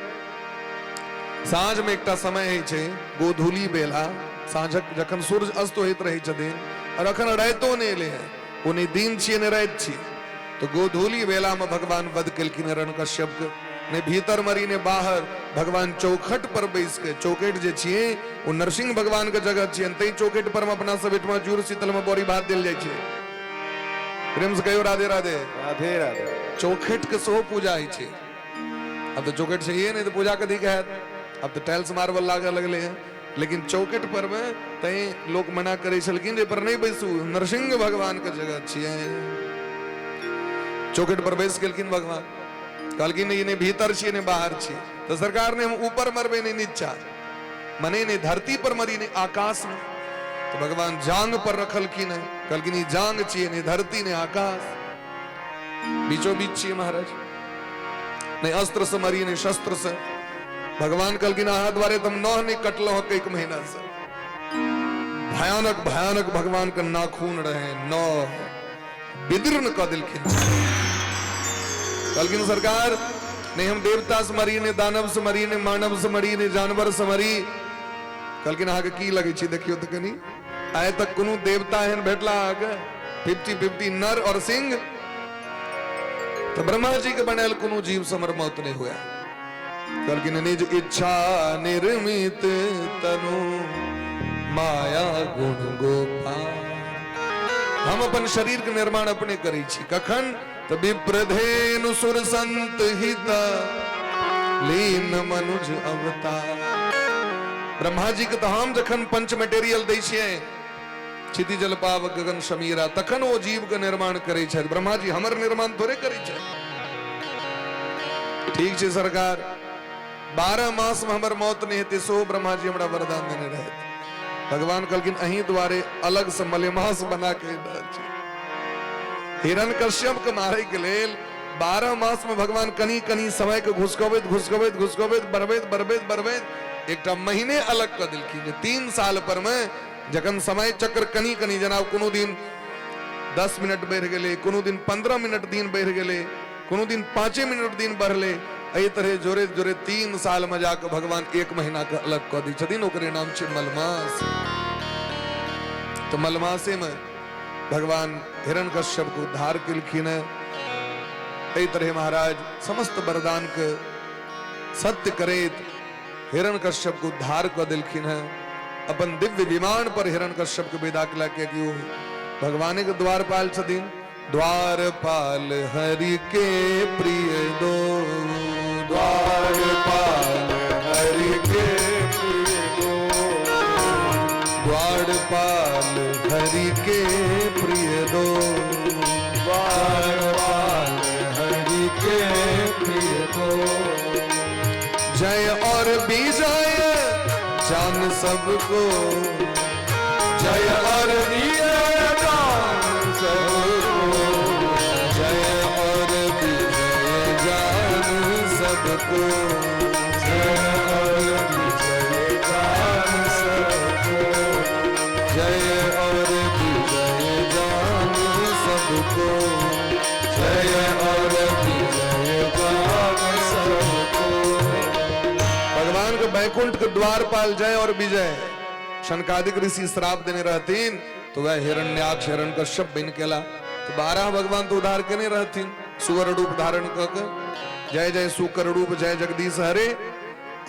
साँझ में एकटा समय होइ छै गोधूली बेला, साँझक जखन सूर्य अस्त होइत रहै छथिन और अखन रातिओ नहि एलै हँ, ओ नहि दिन छियै नहि राति छियै, तऽ गोधूली बेला में भगवान वध केलखिन हिरण्यकश्यप के। नहि भीतर मरी नहि बाहर, भगवान चौखट पर बैस के, चौखट जे छियै ओ नरसिंह भगवान के जगह छियनि, ताहि चौखट पर में अपना सब एहिठमा जूड़ शीतल में बड़ी भात देल जाइ छै। प्रेम से कहियौ राधे राधे। राधे राधे। चौखट के सेहो पूजा होइ छै। अब तऽ चौखट छैहे नहि तऽ पूजा कथी के हैत, अब तऽ टाइल्स मार्बल लागऽ लगलै हँ, लेकिन चौखट पर में तैं लोक मना करै छलखिन जे पर नहि बैसू, नरसिंह भगवान के जगह छियै। चौखट पर बैस गेलखिन भगवान, कहलखिन ई नहि भीतर छियै नहि बाहर छियै। तऽ सरकार ने हम ऊपर मरबै नहि नीचा, मने नहि धरती पर मरी नहि आकाश में। तऽ भगवान जांग पर रखलखिन हँ, कहलखिन ई जांग छियै, नहि धरती नहि आकाश, बीचो बीच छियै महाराज, नहि अस्त्र से मरी नहि शस्त्र से। भगवान कहलखिन अहाँ द्वारे तऽ हम नह नहि कटलहुँ हँ कईक महीना से। भयानक भयानक भगवान के नाखून रहे, नह विदीर्ण कऽ देलखिन। कहलखिन सरकार नहीं हम देवता से मरी नहीं दानव से मरी नहीं मानव से मरी नहीं जानवर से मरी। कहलखिन अहाँके की लगै छै देखियौ तऽ कनि, आइ तक कोनो देवता एहन भेटला अहाँके 50-50 नर और सिंह? तऽ ब्रह्मा जी के बनायल कोनो जीव से हमर मौत नहि हुए। कहलखिन निज इच्छा निर्मित तनु माया गुण गोपाल। हम अपन शरीर के निर्माण अपने करै छी। कखन? तऽ विप्रधेनु सुर संत हित लीन मनुज अवतार। ब्रह्मा जी के तऽ हम जखन पंच मटेरियल दै छियै, क्षिति जल पावक गगन समीरा, तखन ओ जीव के निर्माण करै छथि। ब्रह्मा जी हमर निर्माण थोड़े करै छथि। ठीक छै सरकार, 12 मास में हमर मौत नहि हेतै सेहो ब्रह्मा जी हमरा वरदान देने रहथि। भगवान कहलखिन अहीं द्वारे अलग से मलेमास बना के रहल छी। हिरण्यकश्यप के मारे के लेल 12 मास में भगवान कनी कनी समय के घुसकबैत घुसकबैत घुसकबैत बढ़बैत बढ़बैत बढ़बैत एकटा महीने अलग कऽ देलखिन जे 3 साल पर में जखन समय चक्र कनी कनी, जेना कोनो दिन 10 मिनट बढ़ि गेलै, कोनो दिन 15 मिनट दिन बढ़ि गेलै, कोनो दिन 5 मिनट दिन बढ़लै, एहि तरह जोरे जोरे 3 साल में जाके भगवान 1 महीना के अलग कऽ दै छथिन, ओकरे नाम छै मलमास। तऽ मलमासे में भगवान हिरण्यकश्यप के उद्धार केलखिन। एहि तरह महाराज समस्त वरदान के सत्य करैत हिरण्यकश्यप के उद्धार कऽ देलखिन हेँ। अपन दिव्य विमान पर हिरण्यकश्यप के विदा केला, कियाकि ओ भगवाने के द्वारपाल छथिन। द्वारपाल हरि के प्रिय दो, द्वारपाल हरि के प्रिय दो, द्वारपाल हरि के प्रिय दो, द्वारपाल हरि के प्रिय दो। जय और विजय जान सबको, जय और विजय जान सबको, जय और विजय जान सबको, जय और विजय जान सबको, जय और विजय जान सबको, जय और विजय जान सबको। भगवान के वैकुंठ के द्वारपाल जय और विजय शनकादिक ऋषि श्राप देने रहतीन तो वह हिरण्याक्ष हिरण्यकश्यप बन केला। तो 12 भगवान तो उद्धार केने रहथिन सुवर रूप धारण क के, जय जय सुकर रूप जय जगदीश हरे।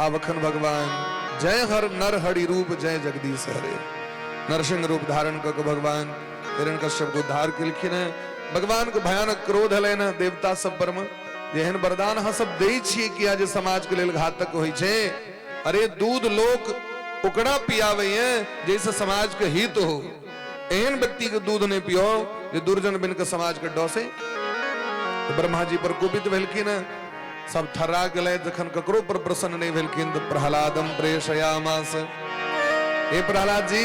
आब अखन भगवान जय हर नर हरि रूप जय जगदीश हरे, नरसिंह रूप धारण क के भगवान हिरण्यकश्यप के उद्धार केलखिन हेँ। भगवान के भयानक क्रोध एलनि हेँ देवता सब पर में, एहन वरदान अहाँ सब दै छियै किया जे समाज के लेल घातक होइ छै। अरे दूध लोक ओकरा पियाबैए जैसे समाज के हित हो, एहन व्यक्ति के दूध नहीं पियो जे दुर्जन बन के समाज के डसे। तो ब्रह्मा जी पर कुपित भेलखिन, सब थर्रा गेलै। जखन ककरो पर प्रसन्न नहीं भेलखिन तो प्रहलादम प्रेषयामास। हे प्रहलाद जी,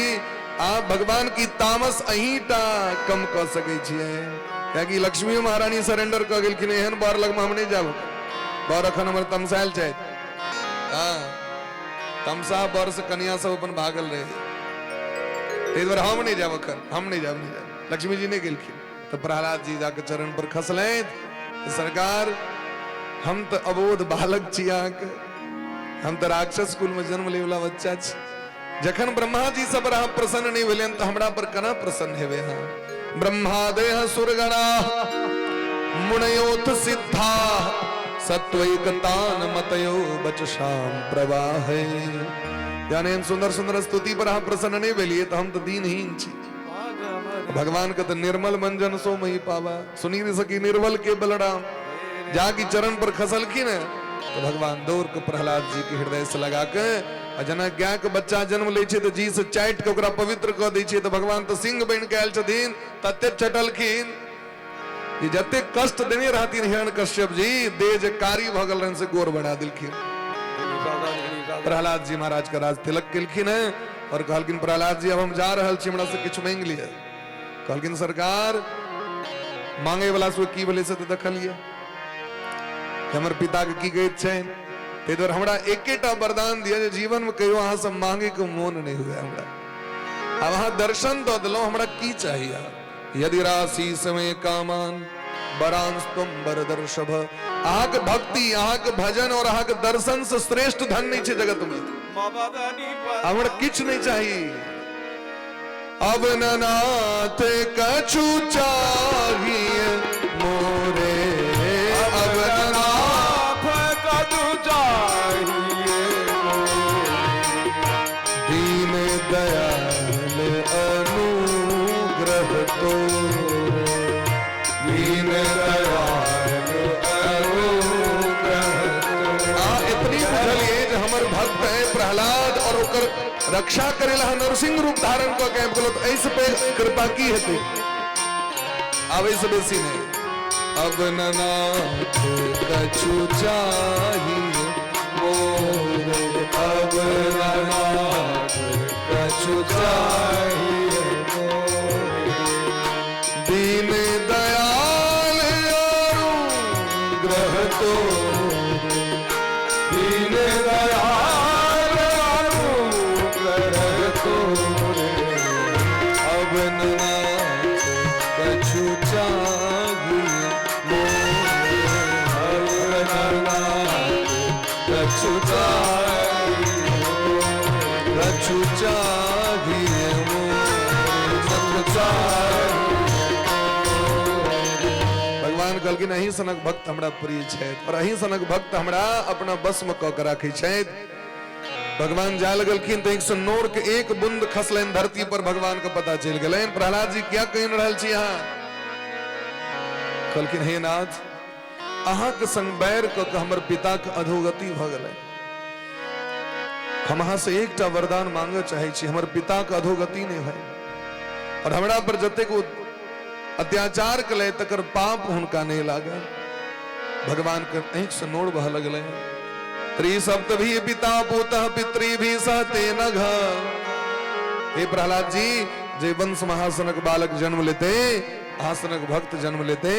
आप भगवान की तामस अहीं टा कम कऽ सकै छियै, कियाकि लक्ष्मी महारानी सरेंडर कऽ गेलखिन, एहन बर लगमे हम नहीं जाब, बर अखन हमर तमसायल छथि। हाँ, तमसा बर से कन्या सब अपन भागल रहे, ताहि दुआरे हम नहीं जाब अखन, हम नहीं जाब, नहीं जाब। लक्ष्मी जी नहीं गेलखिन तो प्रहलाद जी जाके चरण पर खसलथि, सरकार हम तो अबोध बालक छी अहाँके, हम तो राक्षस कुल में जन्म लेवला बच्चा छी, जखन ब्रह्मा जी सब पर अहाँ प्रसन्न नहीं भेलियनि तऽ हमरा पर केना प्रसन्न हेबै अहाँ। ब्रह्मादयः सुरगणा मुनयोथ सिद्धा सत्वैकतान मतयो बचशाम प्रवाहे। यानी एहन सुंदर सुंदर स्तुति पर अहाँ प्रसन्न नहीं भेलियै तऽ हम तऽ दीनहीन छी। भगवान के तऽ निर्मल मंजन सो मही पावा, सुनी नहीं सकी निर्बल के बलराम। जाकि चरण पर खसलखिन तो भगवान दौड़ के प्रहलाद जी के हृदय से लगा के, आ जेना गाय के बच्चा जन्म लै छै तऽ जी से चाटि के ओकरा पवित्र कऽ दै छै, तऽ भगवान तऽ सिंह बनि के आयल छथिन, तते चटलखिन जे जते कष्ट देने रहथिन हिरण्यकश्यप जी, देह जे कारी भऽ गेल रहनि से गोर बना देलखिन। प्रहलाद जी महाराज के राज तिलक केलखिन हेँ और कहलखिन प्रहलाद जी अब हम जा रहल छी, हमरा से किछु मांगि लिअ। कहलखिन सरकार मांगे वाला से की भेलै से तऽ देखलियै, हमर पिता के की गति छनि, ताहि दुआरे हमरा एकेटा वरदान दिअ जे जीवन में कहियो अहाँ सब मांगे के मोन नहीं हुए हमरा। आब अहाँ दर्शन दऽ देलहुँ, हमरा की चाही आब? यदि राशि समय कामान बरांस्तम वरदर्शभ। अहाँके भक्ति, अहाँके भजन और अहाँके दर्शन से श्रेष्ठ धन नहीं छै जगत में, हमरा किछु नहीं चाही। अब नाथ कछु चाहिए मोरे, अब नाथ कछु चाहिए अनुग्रह तोरे, दीन दयाल अनुग्रह तोरे। आ इतनी बुझलिए जे हमर भक्त है प्रहलाद और ओकर रक्षा करे ला नरसिंह रूप धारण क के आबि गेलो, तऽ एहिसँ पैघ कृपा की हेतै? आब एहिसँ बेसी नहि। अब नाथ कछु चाहिए मोरे, अब नाथ कछु चाहिए मोरे, दीन दयाल अनुग्रह तोरे, दीन दयाल अनुग्रह तोरे, अब नाथ कछु चाहिए मोरे, अब नाथ कछु चाहिए मोरे, कछु चाहिए मोरे, कछु चाहिए। भगवान कहलखिन अहीं सनक भक्त हमरा प्रिय छथि और अहीं सनक भक्त हमरा अपना बस में कऽ के राखै छथि। भगवान जाय लगलखिन तऽ एक सौ नोर के एक बूंद खसलनि धरती पर, भगवान के पता चलि गेलनि। प्रहलाद जी किया कहि रहल छी अहाँ? कहलखिन हे नाथ, अहाँके संग बैर कऽ के हमर पिता के अधोगति भऽ गेलै। हम अहाँ से एकटा वरदान मांगऽ चाहै छी, हमर पिता के अधोगति नहि होइ और हमरा पर जतेक ओ अत्याचार कलै तकर पाप हुनका नहि लागल। भगवान के आँखि से नोर बहऽ लगलै। त्रिसप्त भी पिता पुतः पितृ भी सहते नघ। हे प्रहलाद जी, जे वंश महासनक बालक जन्म लेते, आसनक भक्त जन्म लेते,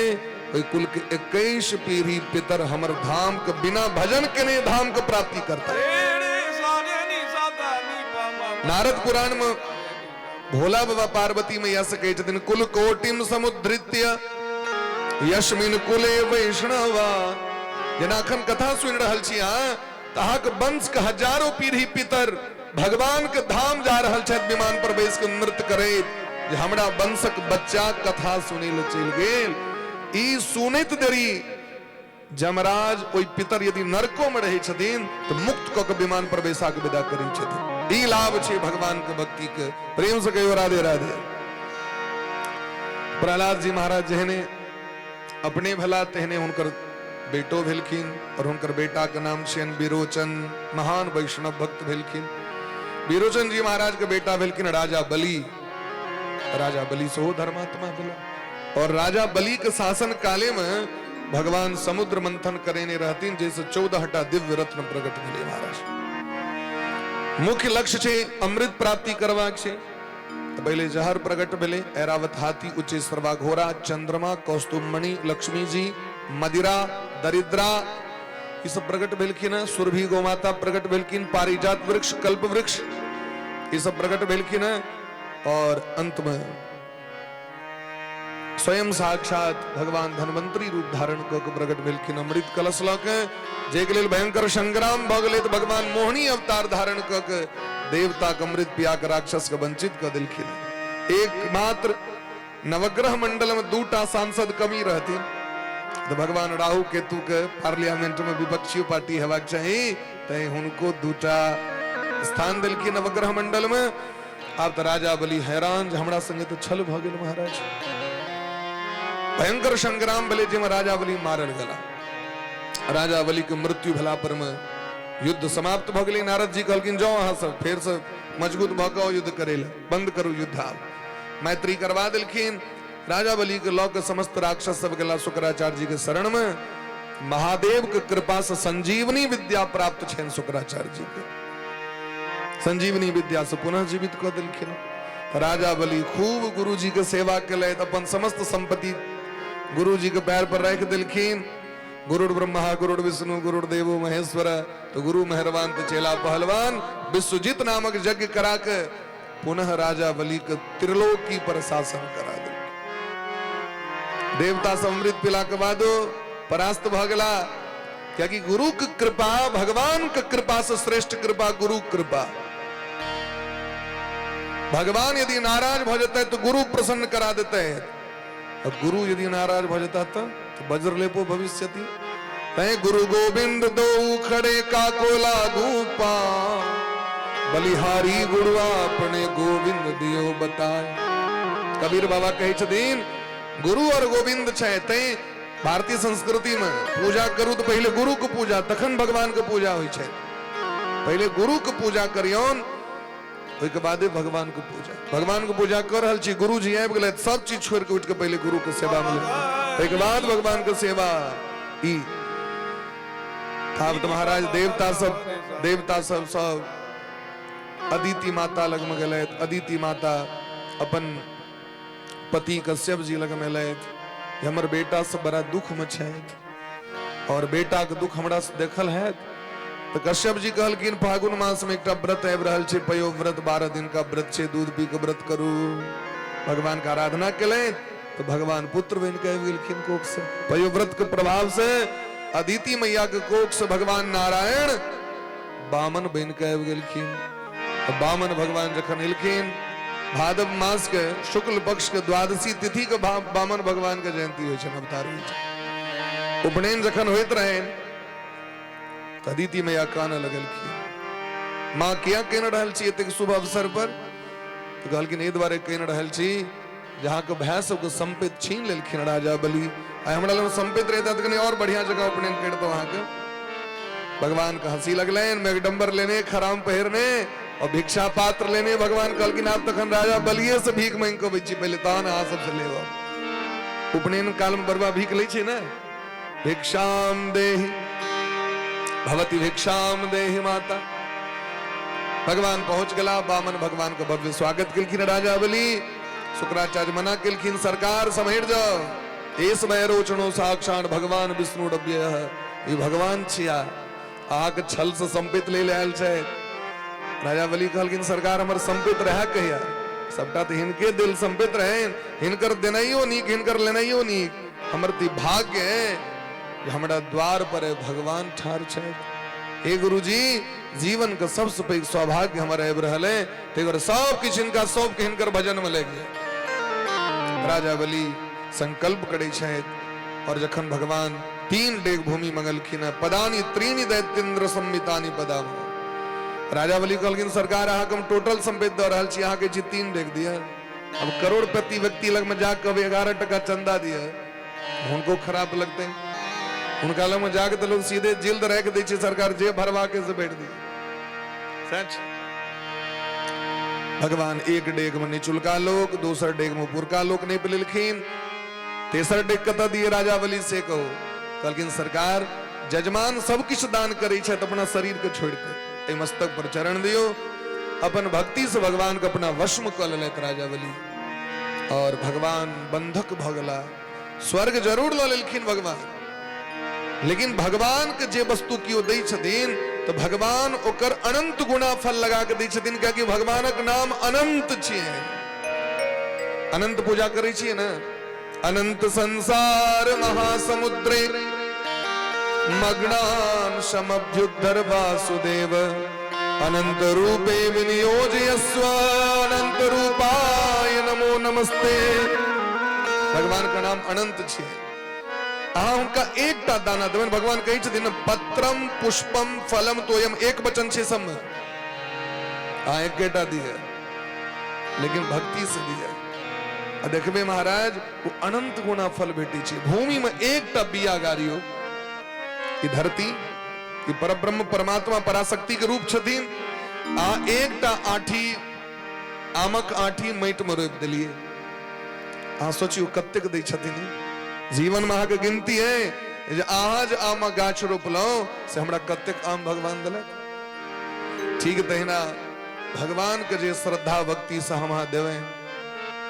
ओहि कुल के 21 पीढ़ी पितर हमर धाम के बिना भजन केने धाम के प्राप्ति करता। नारद पुराण में भोला बाबा पार्वती मैया से कहै छथिन, कुल कोटिम समुद्धृत्य यस्मिन कुले वैष्णवा। जेना अखन कथा सुनि रहल छी अहाँ, तऽ अहाँके वंश के हजारों पीढ़ी पितर भगवान के धाम जा रहल छथि विमान पर बैस के नृत्य करैत, जे हमरा वंशक बच्चा कथा सुनै लए चलि गेल। ई सुनैत देरी जमराज ओहि पितर यदि नरको में रहै छथिन तऽ मुक्त कऽ के विमान पर बैसा के विदा करै छथिन। ई लाभ छै भगवान के भक्ति के। प्रेम से कहियो राधे राधे। प्रहलाद जी महाराज जेहने अपने भला तेहने हुनकर बेटो भेलखिन और हुनकर बेटा के नाम छियनि विरोचन, महान वैष्णव भक्त भेलखिन। विरोचन जी महाराज के बेटा भेलखिन राजा बलि। राजा बलि सेहो धर्मात्मा भेला और राजा बलि के शासन काले में भगवान समुद्र मंथन करेने रहथिन, जैसे 14टा दिव्य रत्न प्रकट भेलै महाराज। मुख्य लक्ष्य छै अमृत प्राप्ति करबाक छै। तऽ पहिले जहर प्रकट भेलै, ऐरावत हाथी, उच्चैश्रवा घोड़ा, चंद्रमा, कौस्तुभमणि, लक्ष्मी जी, मदिरा, दरिद्रा, ई सब प्रकट भेलखिन। सुरभि गोमाता प्रकट भेलखिन, पारिजात वृक्ष, कल्प वृक्ष, ई सब प्रकट भेलखिन। और अंत में स्वयं साक्षात भगवान धन्वंतरी रूप धारण कऽ के प्रकट भेलखिन अमृत कलश लऽ के, जाहिके लेल भयंकर संग्राम भऽ गेलै। तऽ भगवान मोहिनी अवतार धारण कऽ के देवता के अमृत पिया के राक्षस के वंचित कऽ देलखिन। एकमात्र नवग्रह मंडल में 2टा सांसद कमी रहथिन, तऽ भगवान राहु केतु के पार्लियामेंट में विपक्षी पार्टी हेबाक चाही, तैं हुनको 2टा स्थान देलखिन नवग्रह मंडल में। आब तऽ राजा बलि हैरान जे हमरा संगे तऽ छल भऽ गेल महाराज। भयंकर संग्राम भेलै जाहिमे राजा बलि मारल गेला। राजा बलि के मृत्यु भेला पर में युद्ध समाप्त भऽ गेलै। नारद जी कहलखिन जाउ अहाँ सब फेर से मजबूत भऽ कऽ युद्ध करै लए, बंद करू युद्ध। आब मैत्री करवा देलखिन। राजा बलि के लऽ के समस्त राक्षस सब गेला शुक्राचार्य जी के शरण में। महादेव के कृपा से संजीवनी विद्या प्राप्त छनि शुक्राचार्य जी के। संजीवनी विद्या से पुनः जीवित कऽ देलखिन। राजा बलि खूब गुरु जी के सेवा केलथि, अपन समस्त संपत्ति गुरु जी के पैर पर राखि देलखिन। गुरुर ब्रह्मा गुरुर विष्णु गुरुर देवो महेश्वर, तो गुरु मेहरबान तो चेला पहलवान। विश्वजीत नामक यज्ञ करा के पुनः राजा बलि के त्रिलोकी पर शासन करा देलखिन। देवता सब अमृत पिला के बादो परास्त भऽ गेला, कियाकि गुरु के कृपा भगवान के कृपा से श्रेष्ठ कृपा गुरु कृपा। भगवान यदि नाराज भऽ जेतै तो गुरु प्रसन्न करा देतै, और गुरु यदि नाराज भऽ जेता तो वज्रलेपो भविष्यति। तैं गुरु गोविंद दो खड़े का को लागू पा, बलिहारी गुरु अपने गोविंद दियो बताए। कबीर बाबा कहै छथिन गुरु और गोविंद छै, तैं भारतीय संस्कृति में पूजा करू तऽ पहिले गुरु के पूजा तखन भगवान के पूजा होइ छै। पहिले गुरु के पूजा करियौन, ओहिके बादे भगवान के पूजा। भगवान के पूजा कर रहल छी, गुरु जी आबि गेलथि, सब चीज छोड़ि के उठि के पहिले गुरु के सेवा में लगि, ताहिके बाद भगवान के सेवा। ई आब तऽ महाराज देवता सब सब अदिति माता लग में गेलथि। अदिति माता अपन पति कश्यप जी लग में एलथि, हमर बेटा सब बड़ा दुख में छथि और बेटा के दुख हमरा से देखल हैत। तऽ कश्यप जी कहलखिन फागुन मास में एकटा व्रत आबि रहल छै, पयो व्रत, 12 दिन का व्रत छै, दूध पी के व्रत करू। भगवान के आराधना केलथि तऽ भगवान पुत्र बनि के आबि गेलखिन कोख से। पयो व्रत के प्रभाव से अदिति मैया के कोख से भगवान नारायण बामन बनि के आबि गेलखिन। बामन भगवान जखन एलखिन, भादव मास के शुक्ल पक्ष के द्वादशी तिथि के बामन भगवान के जयंती होइ छनि, अवतार होइ छनि। उपनयन जखन होइत रहनि तऽ अदिति मैया कानऽ लगलखिन, माँ किया कानि रहल छी एतेक शुभ अवसर पर? तऽ कहलखिन एहि दुआरे कानि रहल छी जे अहाँके भाय सबके सम्पत्ति छीन लेलखिन राजा बलि, आइ हमरा लग सम्पत्ति रहिता तऽ कनि और बढ़िया जगह उपनयन करितहुँ अहाँके। भगवान के हंसी लगलनि, मेघडम्बर लेने, खराम पहिरने और भिक्षा पात्र लेने भगवान कहलखिन आब तखन राजा बलिए से भीख मांगि कऽ अबै छी पहिले, तहन अहाँ सबसँ लेब। उपनयन काल में बरुआ भीख लै छै ने, भिक्षाम देहि भवती भिक्षाम देहि माता। भगवान पहुंच गला, बामन भगवान के भव्य स्वागत केलखिन राजा बलि। शुक्राचार्य मना केलखिन, सरकार सम्हरि जाओ, एस वैरोचनो साक्षात भगवान विष्णु डब्य, ई भगवान छिया, अहाँके छल से सम्पित ले आयल छै। राजा बलि कहलखिन सरकार हमर सम्पित रहे कहिया, सबटा तऽ हिनके दिल सम्पित रहे, हिनकर देनाइयो नीक हिनकर लेनाइयो नीक, हमर तऽ भाग्य है जे हमरा द्वार पर भगवान ठाढ़ छथि। हे गुरुजी, जीवन के सबसे पैघ सौभाग्य हमर आबि रहल है, ताहि दुआरे सब किछु हिनका सौंप के हिनकर भजन में लागि जाय। राजा बलि संकल्प करै छथि और जखन भगवान 3 डेग भूमि मंगलखिन हैं, पदानी त्रीणि दैत्येंद्र संमितानि पदाम। राजा बलि कहलखिन सरकार अहाँके हम टोटल संपत्ति दऽ रहल छी, अहाँके छी 3 डेग दिअ। अब करोड़पति व्यक्ति लग में जाके कहबै 11 टका चंदा दिअ, हुनको खराब लगतै। हुनका लग में जाके तऽ लोग सीधे जिल्द राखि दै छै, सरकार जे भरवा के से बैठ दिए। सच भगवान एक डेग में निचुलका लोक, दोसर डेग में ऊपरका लोक नहीं लेलखिन, तेसर डेग कतऽ दिए राजा बलि से कहो। कहलखिन सरकार जजमान सब किछु दान करै छथि अपना शरीर के छोड़ि कऽ, एहि मस्तक पर चरण दियौ। अपन भक्ति से भगवान के अपना वश में कऽ लेलथि राजा बलि और भगवान बंधक भऽ गेला। स्वर्ग जरूर लऽ लेलखिन भगवान, लेकिन भगवान के जे वस्तु केओ दै छथिन तऽ भगवान ओकर अनंत गुणा फल लगा के दै छथिन, कियाकि भगवानक नाम अनंत छियै। अनंत पूजा करै छियै ने, अनंत संसार महासमुद्रे मग्नान समभ्युद्धर वासुदेव, अनंत रूपे विनियोजयस्व अनंत रूपाय नमो नमस्ते। भगवान का नाम अनंत छियै। अहाँ हुनका एकटा दाना देबनि, भगवान कहै छथिन पत्रम पुष्पम फलम तोयम, एक वचन छै सबमे, अहाँ एकेटा दिअ लेकिन भक्ति से दिअ। आ देखबै महाराज ओ अनंत गुणा फल भेटै छै। भूमि में एकटा बिया गाड़ियो, ई धरती ई परब्रह्म परमात्मा पराशक्ति के रूप छथिन, आ एकटा आठी आमक आठी माटि में रोपि देलियै, अहाँ सोचियौ कतेक दै छथिन। जीवन में अहाँके गिनती है जे अहाँ जे आमक गाछ रोपलहुँ से हमरा कतेक आम भगवान देलक। ठीक तहिना भगवान के जे श्रद्धा भक्ति से हम अहाँ देबै,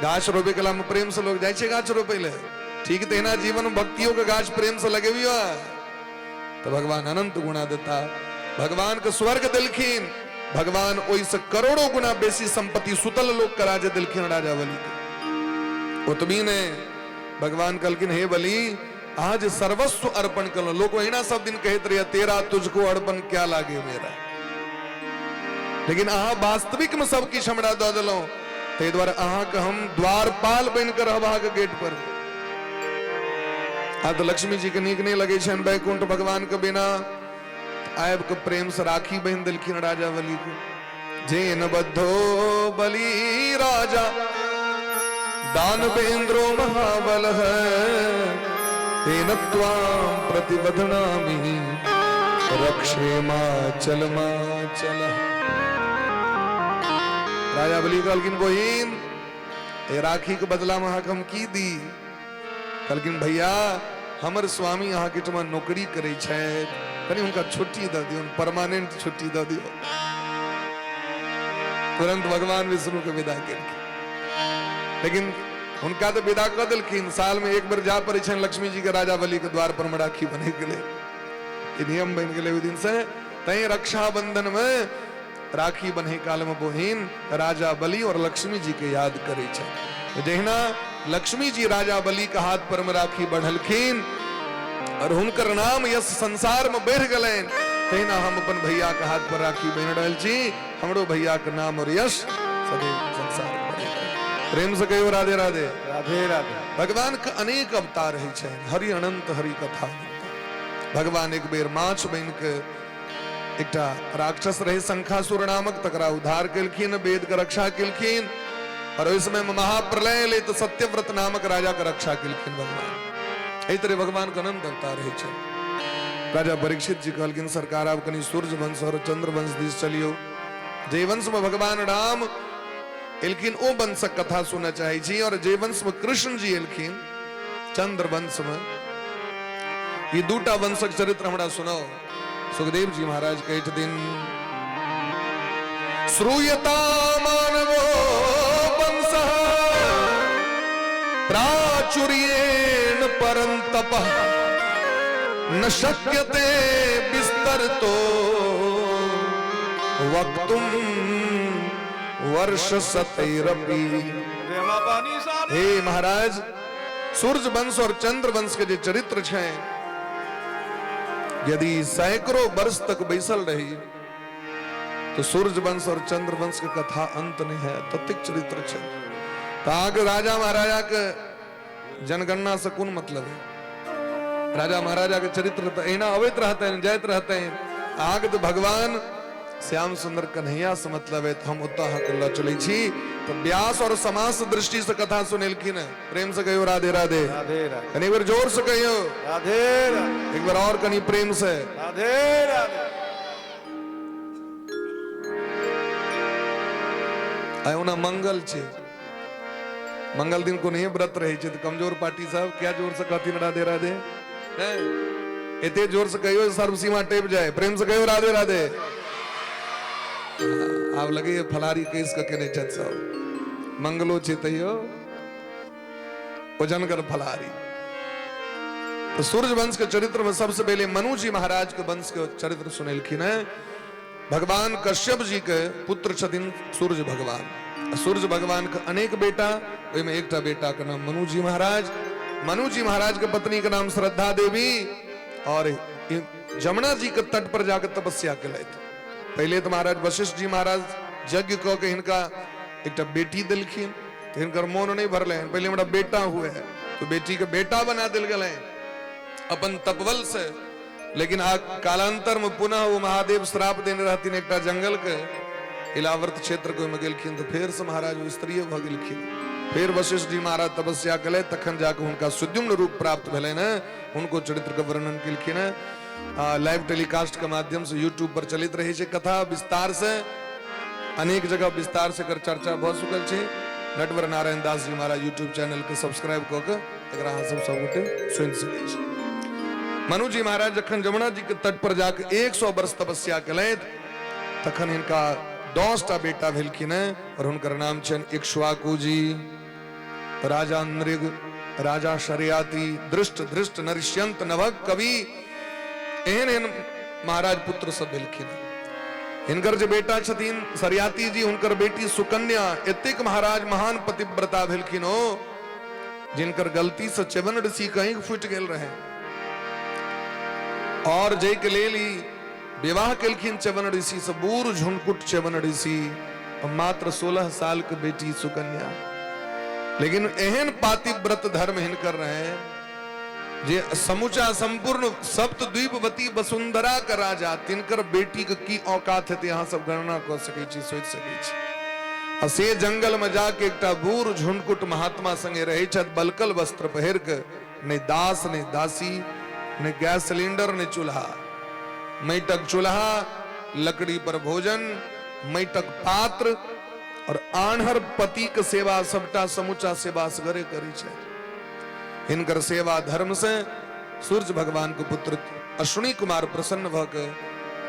गाछ रोपे के में प्रेम से लोग जाइ छै गाछ रोपे ले, ठीक तहिना जीवन में भक्तियों के गाछ प्रेम से लगेबियो तो भगवान अनंत गुणा देता। भगवान के स्वर्ग देलखिन, भगवान ओहि से करोड़ों गुना बेसी संपत्ति सुतल लोक के राज देलखिन राजा बलि के। ओतबी ने भगवान कहलखिन हे बलि आज सर्वस्व अर्पण करो। लोग ओहिना सब दिन कहैत रहिए तेरा तुझको अर्पण क्या लागे मेरा, लेकिन अहाँ वास्तविक में सब किछु हमरा दऽ देलहुँ, ताहि दुआरे अहाँके हम द्वारपाल बनि कऽ रहब अहाँके गेट पर। आ तऽ लक्ष्मी जी के नीक नहि लगै छनि वैकुंठ भगवान के बिना, आबि कऽ प्रेम से राखी बान्हि देलखिन राजा बलि के। जेन बद्धो बलि राजा दानवेन्द्रो महाबलः तेन त्वां प्रतिबध्नामि रक्षे मा चल मा चल। राजा बलि कहलखिन, बहिन, ए राखी के बदला में अहाँके हम की दी? कहलखिन, भैया, हमर स्वामी अहाँके ठमा नौकरी करै छथि, कनि हुनका छुट्टी दऽ दियौ, परमानेंट छुट्टी दऽ दियौ। तुरंत भगवान विष्णु के विदा केलखिन। लेकिन हुनका तऽ विदा कऽ देलखिन, साल में एक बेर जा पड़ै छनि लक्ष्मी जी के राजा बलि के द्वार पर में राखी बने के लेल। ई नियम बनि गेलै ओहि दिन से। तैं रक्षाबंधन में राखी बन्है काल में बहिन राजा बलि और लक्ष्मी जी के याद करै छै। जहिना लक्ष्मी जी राजा बलि के हाथ पर में राखी बढ़लखिन और हुनकर नाम यश संसार में बढ़ि गेलनि, तहिना हम अपन भैया के हाथ पर राखी बन्हि रहल छी, हमरो भैया के नाम और यश सदैव संसार में बढ़ि गेल। प्रेम से कहियो राधे राधे। राधे राधे। भगवान के अनेक अवतार होइ छनि, हरि अनंत हरि कथा। भगवान एक बेर माछ बनि के एकटा राक्षस रहे शंखासुर नामक, तकरा उद्धार केलखिन, वेद के रक्षा केलखिन। और ओहि समय में महाप्रलय एलै तऽ सत्यव्रत नामक राजा के रक्षा केलखिन भगवान। एहि तरह भगवान के अनंत अवतार होइ छै। राजा परीक्षित जी कहलखिन, सरकार, आब कनि सूर्य वंश और चंद्र वंश दिस चलियौ। जे वंश में भगवान राम एलखिन ओ वंशक कथा सुनऽ चाहै छी, और जे वंश में कृष्ण जी एलखिन चंद्र वंश में, ई दूटा वंशक चरित्र हमरा सुनाओ। सुखदेव जी महाराज कहै छथिन, श्रूयता मानवो वंश प्राचुर्येण परंतप न शक्यते विस्तरतो वक्तुम वर्ष सतैरपि। हे महाराज, सूर्य वंश और चंद्र वंश के जे चरित्र छै, यदि सैकड़ों वर्ष तक बैसल रही तो सूर्य वंश और चंद्र वंश के कथा अंत नहीं है, ततेक चरित्र छै। तऽ अहाँके राजा महाराजा के जनगणना से कोन मतलब है? राजा महाराजा के चरित्र तऽ एहिना अबैत रहतनि, जाइत रहतनि। अहाँके तऽ भगवान श्याम सुंदर कन्हैया से मतलब है, तऽ हम ओतऽ अहाँके लऽ चलै छी। तऽ व्यास और समास दृष्टि से कथा सुनेलखिन है। प्रेम से कहियो राधे राधे। राधे राधे। कनि एक बेर जोर से कहियो राधे राधे। एक बेर और कनि प्रेम से राधे राधे। आइ ओना मंगल छै, मंगल दिन को नहीं व्रत रहे छै, तऽ कमजोर पार्टी सब क्या जोर से कहथिन राधे राधे? हैं? एते जोर से कहियो सर्व सीमा टेप जाए। प्रेम से कहियो राधे राधे। आब लगैए फलारी केस के केने छथि सब, मंगलो छै तैयो ओजनगर फलारी। तो सूर्य वंश के चरित्र में सबसे पहले मनु जी महाराज के वंश के चरित्र सुनेलखिन है। भगवान कश्यप जी के पुत्र छथिन सूर्य भगवान। सूर्य भगवान के अनेक बेटा, ओहिमे एकटा बेटा के नाम मनु जी महाराज। मनु जी महाराज के पत्नी के नाम श्रद्धा देवी, और जमुना जी के तट पर जाकर तपस्या केलथि। पहले तो महाराज वशिष्ठ जी महाराज यज्ञ कऽ के हिनका एकटा बेटी देलखिन, तऽ हिनकर मोन नहीं भरलनि, पहले हमरा बेटा हुए है, तो बेटी के बेटा बना देल गेलनि अपन तपबल से। लेकिन आ कालांतर में पुनः वो महादेव श्राप देने रहथिन एकटा जंगल के इलावर्त क्षेत्र के, ओहिमे गेलखिन तऽ फेर से महाराज ओ स्त्रीय भऽ गेलखिन। फेर वशिष्ठ जी महाराज तपस्या केलथि, तखन जाके हुनका सुद्युम्न रूप प्राप्त भेलनि हेँ। हुनको चरित्र के वर्णन केलखिन हेँ। लाइव टेलीकास्ट के माध्यम से यूट्यूब पर चलैत रहै छै कथा विस्तार से, अनेक जगह विस्तार से एकर चर्चा भऽ चुकल छै। नटवर नारायण दास जी महाराज यूट्यूब चैनल के सब्सक्राइब कऽ के एकरा अहाँ सब सबगोटे सुनि सकै छी। मनु जी महाराज जखन जमुना जी के तट पर जाके 100 वर्ष तपस्या केलथि, तखन हिनका 10टा बेटा भेलखिन हेँ, और हुनकर नाम छनि इक्ष्वाकु जी, राजा नृग, राजा शर्याति, दृष्ट धृष्ट, नरिष्यंत, नभग, कवि, एहन एहन महाराज पुत्र सब भेलखिन। हिनकर जे बेटा छथिन शर्याति जी, हुनकर बेटी सुकन्या एतेक महाराज महान पतिव्रता भेलखिन ओ, जिनकर गलती से च्यवन ऋषि कहीं फूटि गेल रहे, और जाहि के लेल ई विवाह केलखिन च्यवन ऋषि से, बूढ़ झुनकुट च्यवन ऋषि, मात्र 16 साल के बेटी सुकन्या। लेकिन एहन पातिव्रत धर्म हिनकर रहे जे समूचा संपूर्ण सप्तद्वीपवती वसुंधरा के राजा, तिनकर बेटी के की औकात हेतै अहाँ सब गणना कऽ सकै छी, सोचि सकै छी। आ से जंगल में जाके एकटा बूढ़ झुनकुट महात्मा संगे रहै छथि, बलकल वस्त्र पहिर के, नहि दास नहि दासी, नहि गैस सिलेंडर नहि चूल्हा, माटिक चूल्हा, लकड़ी पर भोजन, माटिक पात्र और आन्हर पति के सेवा, सबटा समूचा सेवा असगरे करै छथि। हिनकर सेवा धर्म से सूर्य भगवान के पुत्र अश्विनी कुमार प्रसन्न भ के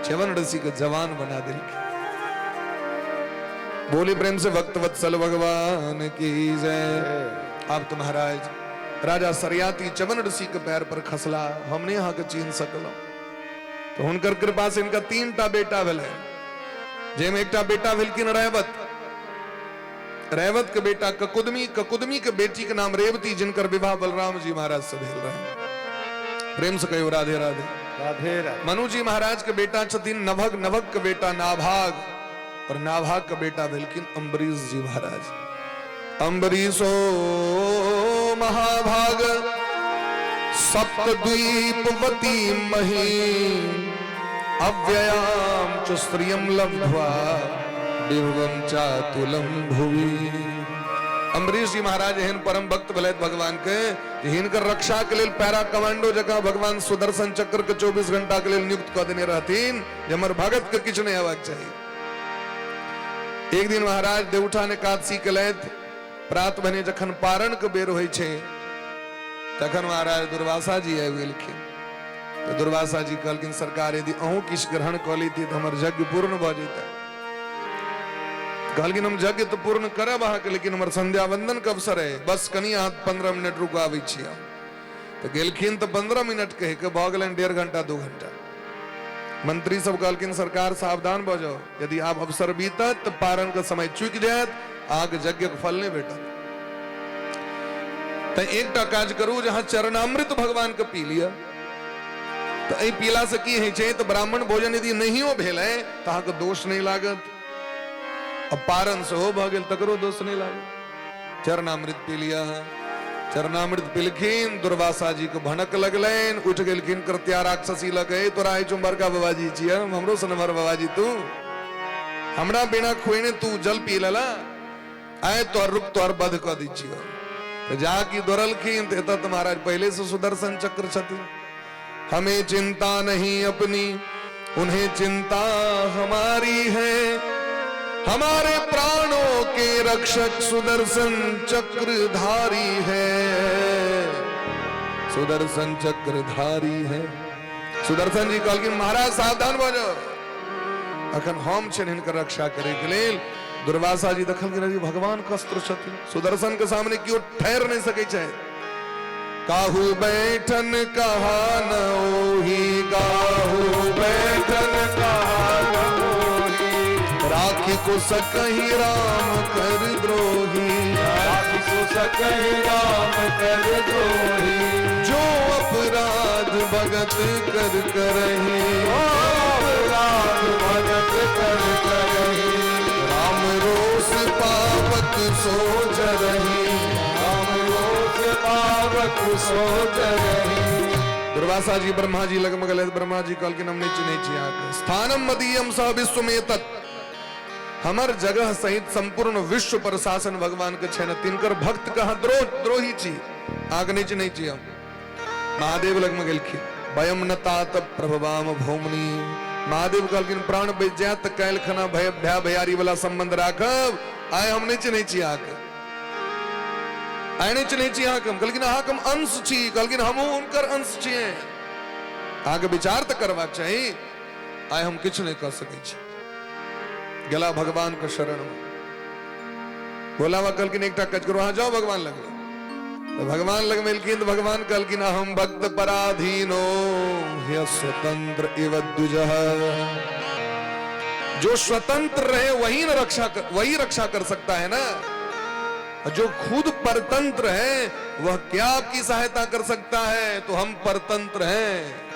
च्यवन ऋषि के जवान बना देलखिन। बोली प्रेम से भक्त वत्सल भगवान की जय। अब तो महाराज राजा शर्याति च्यवन ऋषि के पैर पर खसला, हम नहीं अहाँ के चिन्ह सकलहुँ। तो हुनकर कृपा से इनका 3 टा बेटा भेलै, जाहिमे एकटा बेटा भेलखिन रैवत, रैवत के बेटा ककुदमी, ककुदमी के बेटी के नाम रेवती, जिनकर विवाह बलराम जी महाराज से भेल रहे। प्रेम से कहियो राधे राधे। राधे राधे। मनु जी महाराज के बेटा छथिन नभग, नभग के बेटा नाभाग, और नाभाग के बेटा भेलखिन अम्बरीश जी महाराज। अम्बरीशो महाभाग सप्तद्वीपवती मही अव्ययाम च स्त्रियं लब्ध्वा विभवं चातुलं भुवि। अम्बरीश जी महाराज एहन परम भक्त भेलथि भगवान के, हिनकर रक्षा के लेल पैरा कमांडो जकाँ भगवान सुदर्शन चक्र के 24 घंटा के लेल नियुक्त कऽ देने रहथिन जे हमर भगत के किछु नहि हेबाक चाही। एक दिन महाराज देवउठान एकादशी केलथि, प्रात भने जखन पारण के बेर होइ छै तखन महाराज दुर्वासा जी आबि गेलखिन। तऽ दुर्वासा जी कहलखिन सरकार यदि अहूँ किछु ग्रहण कऽ लैती तऽ हमर यज्ञ पूर्ण भऽ जैता। कहलखिन हम यज्ञ तऽ पूर्ण करब अहाँके, लेकिन हमर संध्या वंदन के अवसर है, बस कनि अहाँ 15 मिनट रुकू आबै छी हम। तऽ गेलखिन तऽ 15 मिनट कहि के भऽ गेलनि 1.5 घंटा 2 घंटा। मंत्री सब कहलखिन सरकार सावधान भऽ जाउ, यदि आब अवसर बीतत तऽ पारण के समय चुकि जायत, अहाँके यज्ञ के फल नहि भेटत। तऽ एकटा काज करू जे अहाँ चरणामृत भगवान के पी लिअ। तऽ एहि पीला से की होइ छै तऽ ब्राह्मण भोजन यदि नहियो भेलै तऽ अहाँके दोष नहि लागत, आ पारण सेहो भऽ गेल तकरो दोष नहि लागत। चरणामृत पी लिअ। चरणामृत पिलखिन, दुर्वासा जी के भनक लगलनि, उठि गेलखिन कृत्या राक्षसी लग, हे तोरा एहि बड़का बाबाजी छियै, हमरो सन हमर बाबाजी, तू हमरा बिना खुएने तू जल पी लेला, आय तोहर रुक तोहर वध कऽ दै छियौ। तऽ जा की दौड़लखिन तऽ एतऽ तऽ महाराज पहिले से सुदर्शन चक्र छथिन। हमें चिंता नहीं अपनी, उन्हें चिंता हमारी है, हमारे प्राणों के रक्षक सुदर्शन चक्रधारी है, सुदर्शन चक्रधारी है। सुदर्शन जी कहलखिन महाराज सावधान भऽ जाउ, अखन हम छियनि हिनकर रक्षा करे के लेल। दुर्वासा जी देखलखिन अरे भगवान के अस्त्र छथिन, सुदर्शन के सामने केओ ठहर नहीं सकै छै। काहू बैठन कहा न ओही, काहू बैठन कहा न ओही, राखी को सकही राम कर द्रोही, राखी को सकही राम कर द्रोही, जो अपराध भगत कर करही, अपराध भगत कर करही, राम रोष पावक सोच रही, राम रोष पावक सोच रही। दुर्वासा जी ब्रह्मा जी लग में गेलथि, ब्रह्मा जी कहलखिन हम नहि चिन्है छी अहाँके। स्थानम मदीयम सह विश्व में तत्, हमर जगह सहित संपूर्ण विश्व पर शासन भगवान के छनि, तिनकर भक्त कहाँ द्रोही छी, अहाँके नहि चिन्है छी हम। महादेव लग में गेलखिन, वयम न तात प्रभवाम भौमनी, महादेव कहलखिन प्राण बचि जायत तऽ काल्हि खना भय भय भैयारी वाला संबंध राखब, आइ हम नहि चिन्है छी अहाँके, आइ नहि चिन्है छी अहाँके। हम कहलखिन अहाँके हम अंश छी, कहलखिन हमहूँ हुनकर अंश छियै, अहाँके विचार तऽ करबाक चाही, आइ हम किछु नहि कऽ सकै छी। गेला भगवान के शरण में, भोला बाबा कहलखिन एकटा काज करू, अहाँ जाउ भगवान लग। तऽ भगवान लग में एलखिन तऽ भगवान कहलखिन अहम भक्त पराधीनो ह्य स्वतंत्र इव द्विजः, जो स्वतंत्र रहे वही न रक्षा कर, वही रक्षा कर सकता है ना, जो खुद परतंत्र है वह क्या आपकी सहायता कर सकता है, तो हम परतंत्र हैं।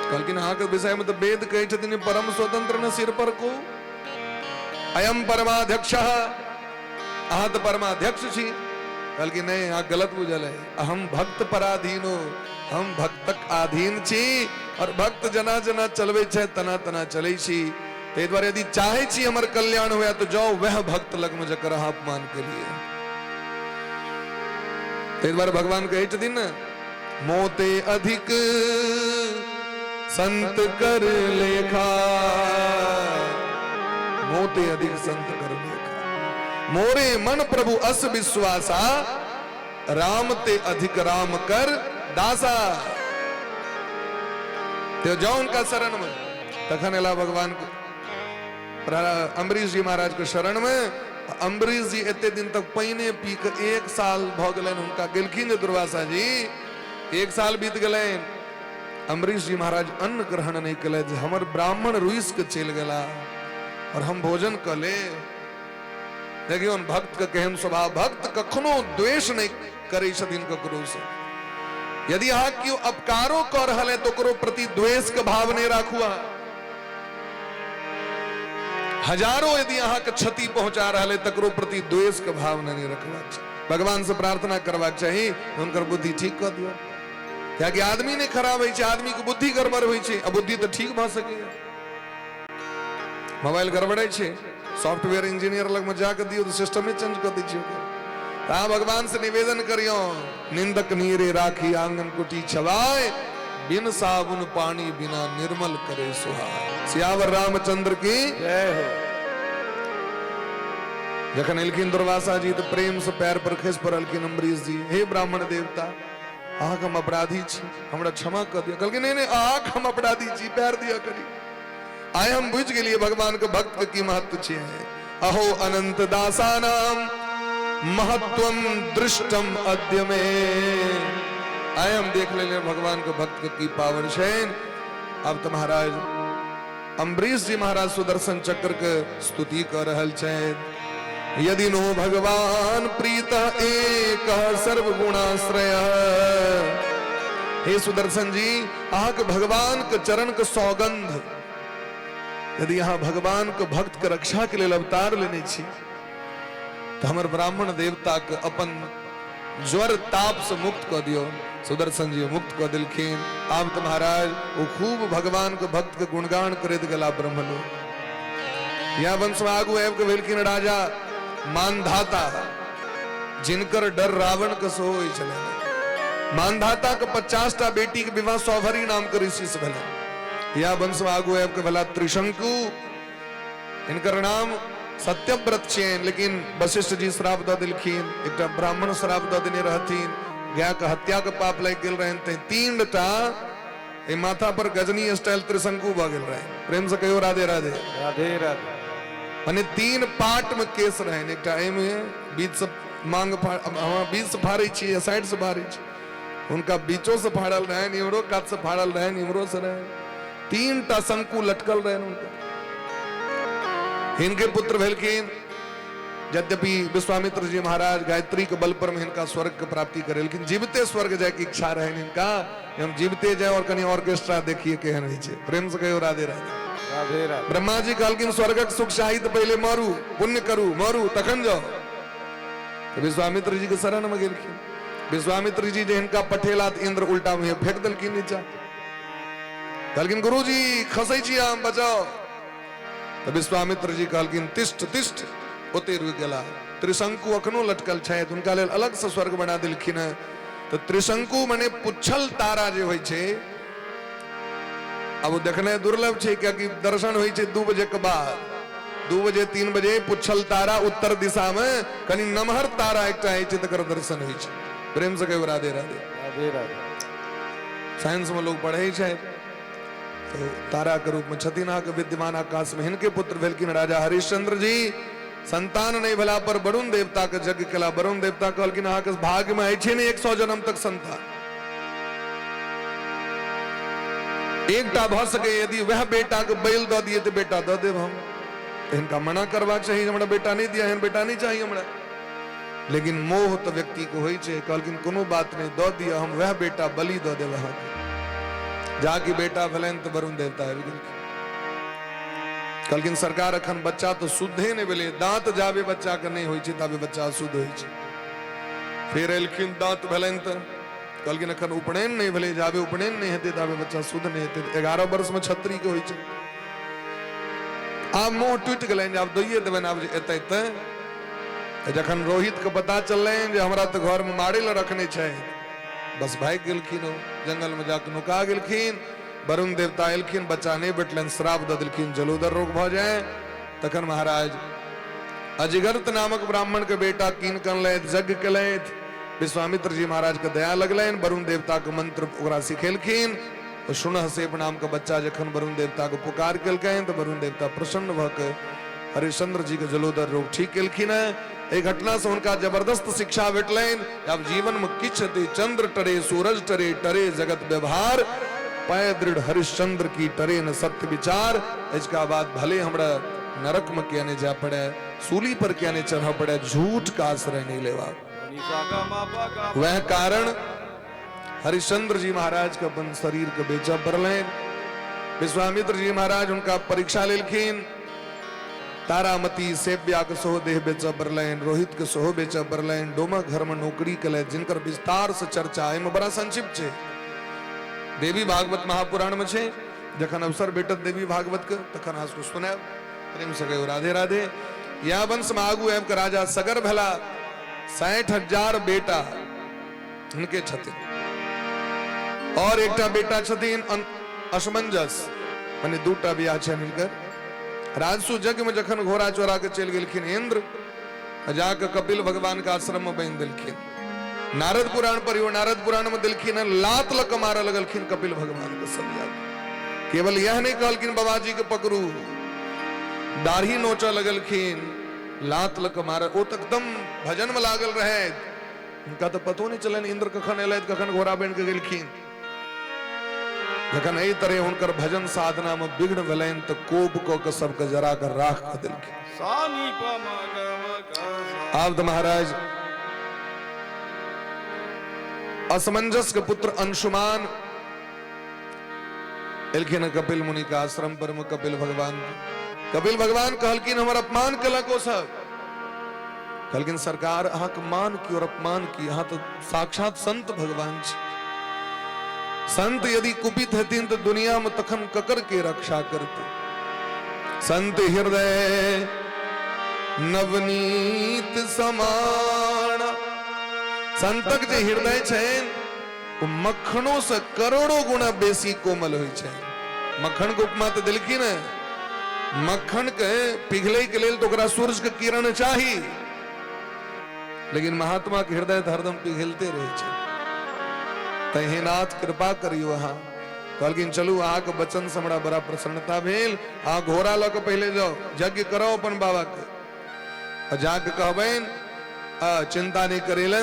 कहलखिन अहाँके विषय में तऽ वेद कहै छथिन परम स्वतंत्र न सिर पर को, अयम परमाध्यक्ष, अहाँ तऽ परमाध्यक्ष छी। कहलखिन नहीं अहाँ गलत बुझल है, हम भक्त पराधीनो, हम भक्तक अधीन छी और भक्त जना जना चलबै छै तना तना चलै छी। ताहि दुआरे यदि चाहै छी हमर कल्याण हुए तऽ जाउ वएह भक्त लगमे जकर अहाँ अपमान केलियै। ताहि दुआरे भगवान कहै छथिन ने, मोते अधिक संत कर लेखा, मोते अधिक संत कर लेखा, मोरे मन प्रभु अस विश्वासा, राम ते अधिक राम कर दासा। तो जाओ उनका शरण में। तखन एला भगवान अम्बरीश जी महाराज के शरण में। अम्बरीश जी एते दिन तक पानिए पी के 1 साल भऽ गेलनि हुनका, गेलखिन जे दुर्वासा जी, 1 साल बीत गेलनि। अम्बरीश जी महाराज अन्न ग्रहण नहि केलथि, जे हमर ब्राह्मण रुसि के चलि गेला और हम भोजन कऽ ले। देखियौ भक्त के केहन स्वभाव, भक्त कखनो द्वेष नहि करै छथिन ककरो से। यदि अहाँ केओ अपकारो कऽ रहल है तो ओकरो प्रति द्वेष के भाव नहि राखू। अहाँ हजारों यदि अहाँके क्षति पहुंचा रहल है तकरो प्रति द्वेष के भावना नहीं रखबाक चाही। भगवान से प्रार्थना करबाक चाही हुनकर बुद्धि ठीक कऽ दियौ, कियाकि आदमी नहि खराब होइ छै, आदमी के बुद्धि गड़बड़ होइ छै, आ बुद्धि तऽ ठीक भऽ सकैए। मोबाइल गड़बड़े छै, सॉफ्टवेयर इंजीनियर लगमे जाके दियौ तऽ सिस्टमे चेंज कऽ दै छै ओकर। तऽ अहाँ भगवान से निवेदन करियौ, निंदक नीरे राखी आंगन कुटी छवाय, बिन साबुन पानी बिना निर्मल करे सुहाय। सियावर रामचंद्र की जय हो। जखन एलखिन दुर्वासा जी तऽ प्रेम से पैर पर खसि पड़लखिन अम्बरीश जी, हे ब्राह्मण देवता, अहाँके हम अपराधी छी, हमरा क्षमा कऽ दिअ। कहलखिन नहीं नहीं, अहाँके हम अपराधी छी, पैर दिअ करी। आइ हम बुझि गेलियै भगवान के भक्त के की महत्व छै। अहो अनंत दासानाम महत्वम दृष्टम अद्य मे। आइ हम देख लेलियै भगवान के भक्त के की पावर छै। अब तऽ महाराज अम्बरीश जी महाराज सुदर्शन चक्र के स्तुति कऽ रहल छथि। यदि नो भगवान प्रीत एक सर्वगुणाश्रय। हे सुदर्शन जी, अहाँके भगवान के चरण के सौगंध, यदि अहाँ भगवान के भक्त के रक्षा के लेल अवतार लेने छी तऽ हमर ब्राह्मण देवता के अपन ज्वर ताप से मुक्त कऽ दियौ। सुदर्शन जी मुक्त कऽ देलखिन। आब तऽ महाराज ओ खूब भगवान के भक्त के गुणगान करैत गेला ब्रह्मलोक। या वंश में आगू आबि के भेलखिन राजा मानधाता, जिनकर डर रावण के सेहो होइ छलनि। मानधाता के 50टा बेटी के विवाह सौभरी नाम के ऋषि से भेलनि। या वंश में आगू आबि के भेला त्रिशंकु, हिनकर नाम सत्यव्रत छियनि, लेकिन वशिष्ठ जी श्राप दऽ देलखिन, एकटा ब्राह्मण श्राप दऽ देने रहथिन, गाय के हत्या के पाप लागि गेल रहनि, तैं 3टा एहि माथा पर गजनी स्टाइल त्रिशंकु भऽ गेल रहनि। प्रेम से कहियो राधे राधे। राधे राधे। माने 3 पार्ट में केस रहनि, एकटा एहिमे बीच से मांग हम बीच से फाड़ै छी या साइड से फाड़ै छी, हुनका बीचो से फाड़ल रहनि, इम्हरो कात से फाड़ल रहनि, इम्हरो से रहनि, 3टा शंकु लटकल रहनि हुनका। हिनके पुत्र भेलखिन, यद्यपि विश्वामित्र जी महाराज गायत्री के बल पर में हिनका स्वर्ग के प्राप्ति करेलखिन, जीवते स्वर्ग जाय के इच्छा रहनि हिनका, हम जीवते जाय और कनि ऑर्केस्ट्रा देखिए केहन होइ छै। प्रेम से कहियो राधे राधे। राधे राधे। ब्रह्मा जी कहलखिन स्वर्गक सुख चाही तऽ पहिले मरू, पुण्य करू, मरू तखन जाओ। तऽ विश्वामित्र जी के शरण में गेलखिन। विश्वामित्र जी जे हिनका पठेला तऽ इंद्र उल्टा मुँहे फेंक देलखिन नीचा। कहलखिन गुरु जी खसै छी हम, बचाओ। तऽ विश्वामित्र जी कहलखिन तिष्ठ तिष्ठ, ओते रुकि गेला। त्रिशंकु अखनो लटकल छथि, हुनका लेल अलग से स्वर्ग बना देलखिन हेँ। तऽ त्रिशंकु मने पुच्छल तारा जे होइ छै, आब ओ देखनाइ दुर्लभ छै, कियाकि दर्शन होइ छै 2 बजे के बाद, 2 बजे 3 बजे पुच्छल तारा उत्तर दिशा में कनि नमहर तारा एकटा होइ छै, तकर दर्शन होइ छै। प्रेम से कहियो राधे राधे। राधे राधे। साइंस में लोग पढ़ै छै तो तारा के रूप में छथिन अहाँके विद्यमान आकाश में। हिनके पुत्र भेलखिन राजा हरिश्चंद्र जी। संतान नहीं भेला पर वरुण देवता के यज्ञ केला। वरुण देवता कहलखिन अहाँके भाग्य में अछि ने 100 जन्म तक संतान, एकटा भऽ सके यदि वह बेटा के बैल दऽ दिए तऽ बेटा दऽ देब हम। तऽ हिनका मना करबाक चाही, हमरा बेटा नहीं दिया, एहन बेटा नहीं चाहिए हमरा। लेकिन मोह तऽ व्यक्ति के होइ छै। कहलखिन कोनो बात नहीं, दऽ दिअ, हम वह बेटा बलि दऽ देब अहाँके। जाकि बेटा भेलनि तऽ वरुण देवता आबि गेलखिन। कहलखिन सरकार अखन बच्चा तऽ शुद्धे नहि भेलै, दांत जाबे बच्चा के नहि होइ छै ताबे बच्चा अशुद्ध होइ छै। फेर एलखिन, दांत भेलनि तऽ कहलखिन अखन उपनयन नहि भेलै, जाबे उपनयन नहि हेतै ताबे बच्चा शुद्ध नहि हेतै। 11 वर्ष में छत्री के होइ छै। आब मोह टूटि गेलनि जे आब दैये देबनि, आब जे एतै तऽ। जखन रोहित के पता चललनि जे हमरा तऽ घर में मारे लए रखने छै, बस भागि गेलखिन, ओ जंगल में जाके नुका गेलखिन। वरुण देवता एलखिन, बच्चा नहि भेटलनि, श्राप दऽ देलखिन जलोदर रोग भऽ जाय। तखन महाराज अजिगर्त नामक ब्राह्मण के बेटा कीन कनलथि, यज्ञ केलथि। विश्वामित्र जी महाराज के दया लगलनि, वरुण देवता के मंत्र ओकरा सिखेलखिन। सुनह सेप नाम के बच्चा जखन वरुण देवता के पुकार केलकनि तऽ वरुण देवता प्रसन्न भऽ के हरिश्चंद्र जी के जलोदर रोग ठीक केलखिन। है एहि घटना से हुनका जबरदस्त शिक्षा भेटलनि। आब जीवन में किछु हेतै, चंद्र टरे सूरज टरे टरे जगत व्यवहार, पय दृढ़ हरिश्चंद्र की टरे न सत्य विचार। इसका बाद भले हमरा नरक में किया नहीं जा पड़े, सूली पर किया नहीं चढ़ा पड़े, झूठ का आश्रय नहीं लेवा। वह कारण हरिश्चंद्र जी महाराज के अपन शरीर के बेचऽ पड़लनि। विश्वामित्र जी महाराज हुनका परीक्षा लेलखिन। तारामती सेव्या के सेहो देह बेचऽ पड़लनि, रोहित के सेहो बेचऽ पड़लनि, डोमक घर में नौकरी केलथि, जिनकर विस्तार से चर्चा एहिमे बड़ा संक्षिप्त छै, देवी भागवत महापुराण में छै। जखन अवसर भेटत देवी भागवत के तखन अहाँ सबके सुनायब। प्रेम से कहियो राधे राधे। यह वंश में आगू आबि के राजा सगर भेला, 60,000 बेटा हुनके छथिन और एकटा बेटा छथिन असमंजस, माने दूटा बियाह छनि हिनकर। राजसु यज्ञ में जखन घोड़ा चोरा के चलि गेलखिन इंद्र, जाके कपिल भगवान के आश्रम में बान्हि देलखिन। नारद पुराण पढ़ियो, नारद पुराण में देलखिन लात लऽ के मारऽ लगलखिन कपिल भगवान के सब जाके। केवल यह नहीं कहलखिन बाबाजी के पकड़ू, दाढ़ी नोचऽ लगलखिन, लात लऽ के मारऽ, ओ तऽ एकदम भजन में लागल रहे, हुनका तऽ पतो नहि चलनि इंद्र कखन एलथि, कखन घोड़ा बनि के गेलखिन। जखन एहि तरह हुनकर भजन साधना में विघ्न भेलनि तऽ कोप कऽ के सबके जरा कऽ राख कऽ देलखिन। आब तऽ महाराज असमंजस के पुत्र अंशुमान एलखिन कपिल मुनि के आश्रम पर में। कपिल भगवान, कपिल भगवान कहलखिन हमर अपमान केलक ओ सब। कहलखिन सरकार अहाँके मान की और अपमान की, अहाँ तऽ साक्षात संत भगवान छी। संत यदि कुपित हेथिन तऽ दुनिया में तखन ककर के रक्षा करते। संत हृदय नवनीत समान, संतक जे हृदय छनि ओ मक्खनो से करोड़ों गुणा बेसी कोमल होइ छै। मक्खन के उपमा तऽ देलखिन है, मक्खन के पिघले के लेल तो ओकरा सूर्य के किरण चाही, लेकिन महात्मा के हृदय तऽ हरदम पिघलते रहे छै। तऽ हे नाथ कृपा करियो अहाँ। कहलखिन चलू अहाँके वचन से हमरा बड़ा प्रसन्नता भेल, अहाँ घोड़ा लऽ के पहिले जाओ, यज्ञ करो अपन बाबा के, आ जाके कहबनि चिंता नहीं करे ले,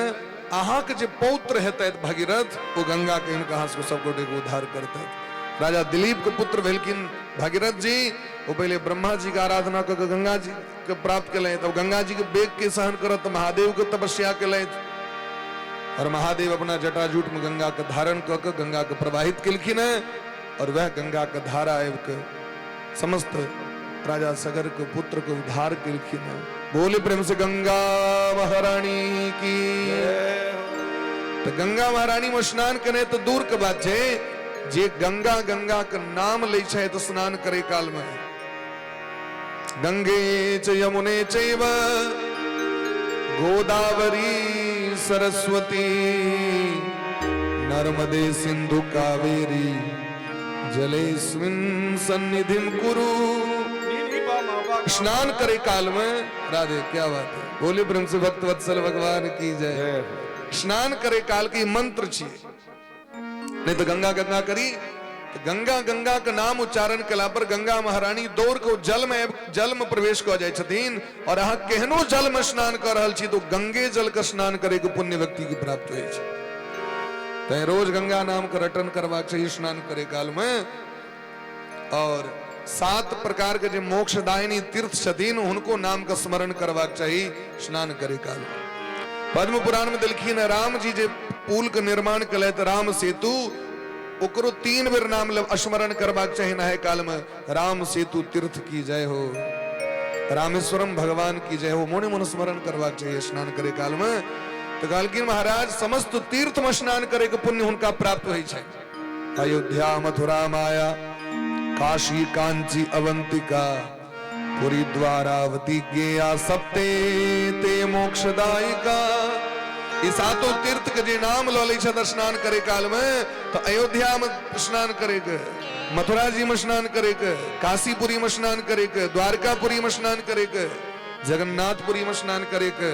अहाँके जे पौत्र हेतै भगीरथ ओ गंगा के हिनका अहाँ सब गोटे के उद्धार करतै। राजा दिलीप के पुत्र भेलखिन भगीरथ जी, ओ पहिले ब्रह्मा जी के आराधना कऽ के गंगा जी के प्राप्त केलथि, तब गंगा जी के वेग के सहन करत महादेव के तपस्या केलथि और महादेव अपना जटाजूट में गंगा के धारण कऽ के गंगा के प्रवाहित केलखिन है और वह गंगा के धारा आबि के समस्त राजा सगर के पुत्र के उद्धार केलखिन है। बोले प्रेम से गंगा महारानी की। तो गंगा महारानी में स्नान करे तो दूर के बात छै, जे गंगा गंगा के नाम लै छै तो स्नान करे काल में गंगे च यमुने चैव गोदावरी सरस्वती नर्मदे सिंधु कावेरी जलेस्मिन् सन्निधिम कुरु। स्नान करे काल में राधे क्या बात है, बोले प्रेम से भक्त वत्सल भगवान की जय। स्नान करे काल की मंत्र छी, नहीं तो गंगा गंगा करी तो गंगा गंगा के नाम उच्चारण केला पर गंगा महारानी दौड़ के जल में प्रवेश कऽ जाइ छथिन और अहाँ केहनो जल में स्नान कऽ रहल छी तो गंगे जल के स्नान करे के पुण्य व्यक्ति के प्राप्त होइ छै। तैं रोज गंगा नाम के रटन करबाक चाही स्नान करे काल में। और 7 प्रकार के जे मोक्षदायिनी तीर्थ छथिन हुनको नाम के स्मरण करबाक चाही स्नान करे काल में। पद्म पुराण में देलखिन राम जी जे पुल के निर्माण केलथि राम सेतु, ओकरो 3 बेर नाम स्मरण करबाक चाही नहाय काल में। राम सेतु तीर्थ की जय हो, रामेश्वरम भगवान की जय हो, मोने मोन स्मरण करबाक चाहिए स्नान करे काल में। तो कहलखिन महाराज समस्त तीर्थ में स्नान करे के पुण्य हुनका प्राप्त होइ छै। अयोध्या मथुरा माया काशी कांची अवंतिका पुरी द्वारावती गेया सप्ते ते मोक्षदायिका। ई सातो तीर्थ के जे नाम लऽ लै छथि स्नान करे काल में, तो अयोध्या में स्नान करे के, मथुरा जी में स्नान करे के, काशीपुरी में स्नान करे के, द्वारकापुरी में स्नान करे के, जगन्नाथपुरी में स्नान करे के,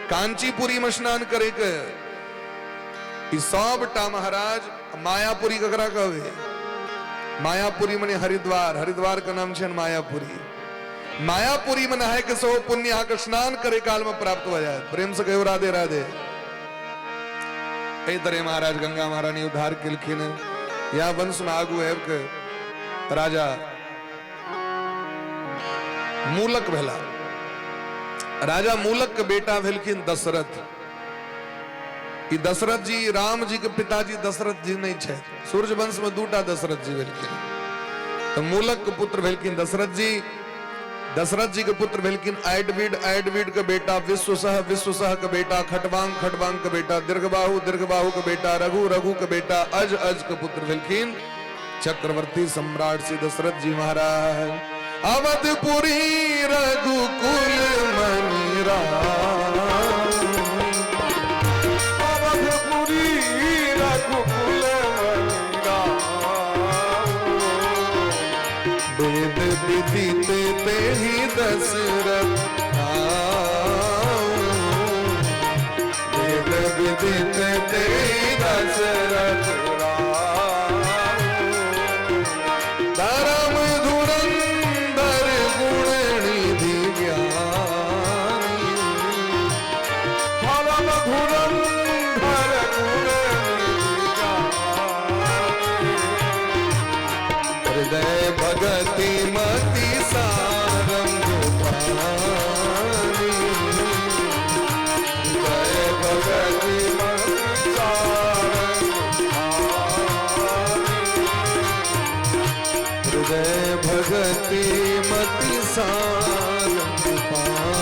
कांचीपुरी में स्नान करे के, ई सबटा महाराज। मायापुरी ककरा कहबे? मायापुरी मने हरिद्वार, हरिद्वार के नाम छै मायापुरी। मायापुरी में नहाय के सेहो पुण्य अहाँके स्नान करे काल में प्राप्त भऽ जायत। प्रेम से कहियो राधे राधे। एहि तरह महाराज गंगा महारानी उद्धार केलखिन। या वंश में आगू आबि के राजा मूलक भेला। राजा मूलक के बेटा भेलखिन दशरथ। ई दशरथ जी राम जी के पिताजी दशरथ जी नहीं छथि। सूर्य वंश में दूटा दशरथ जी भेलखिन। तो मूलक के पुत्र भेलखिन दशरथ जी। दशरथ जी के पुत्र भेलखिन एडविड, एडविड के बेटा विश्वसह, विश्वसह के बेटा खटवांग, खटवांग के बेटा दीर्घबाहु, दीर्घबाहु के बेटा रघु, रघु के बेटा अज, अज के पुत्र भेलखिन चक्रवर्ती सम्राट श्री दशरथ जी महाराज। अवधपुरी रघुकुल मणि राम, अवधपुरी रघुकुल मणि राम, वेद विदित तेहि दशरथ नाम, वेद विदित तेहि दशरथ राम, धर्म धुरंधर गुण निधि ज्ञानी, धर्म धुरंधर गुण निधि ज्ञानी, हृदय भगति मति सारंग पानी, हृदय भगति मति सारंग पानी, हृदय भगति मति सारंग पानी,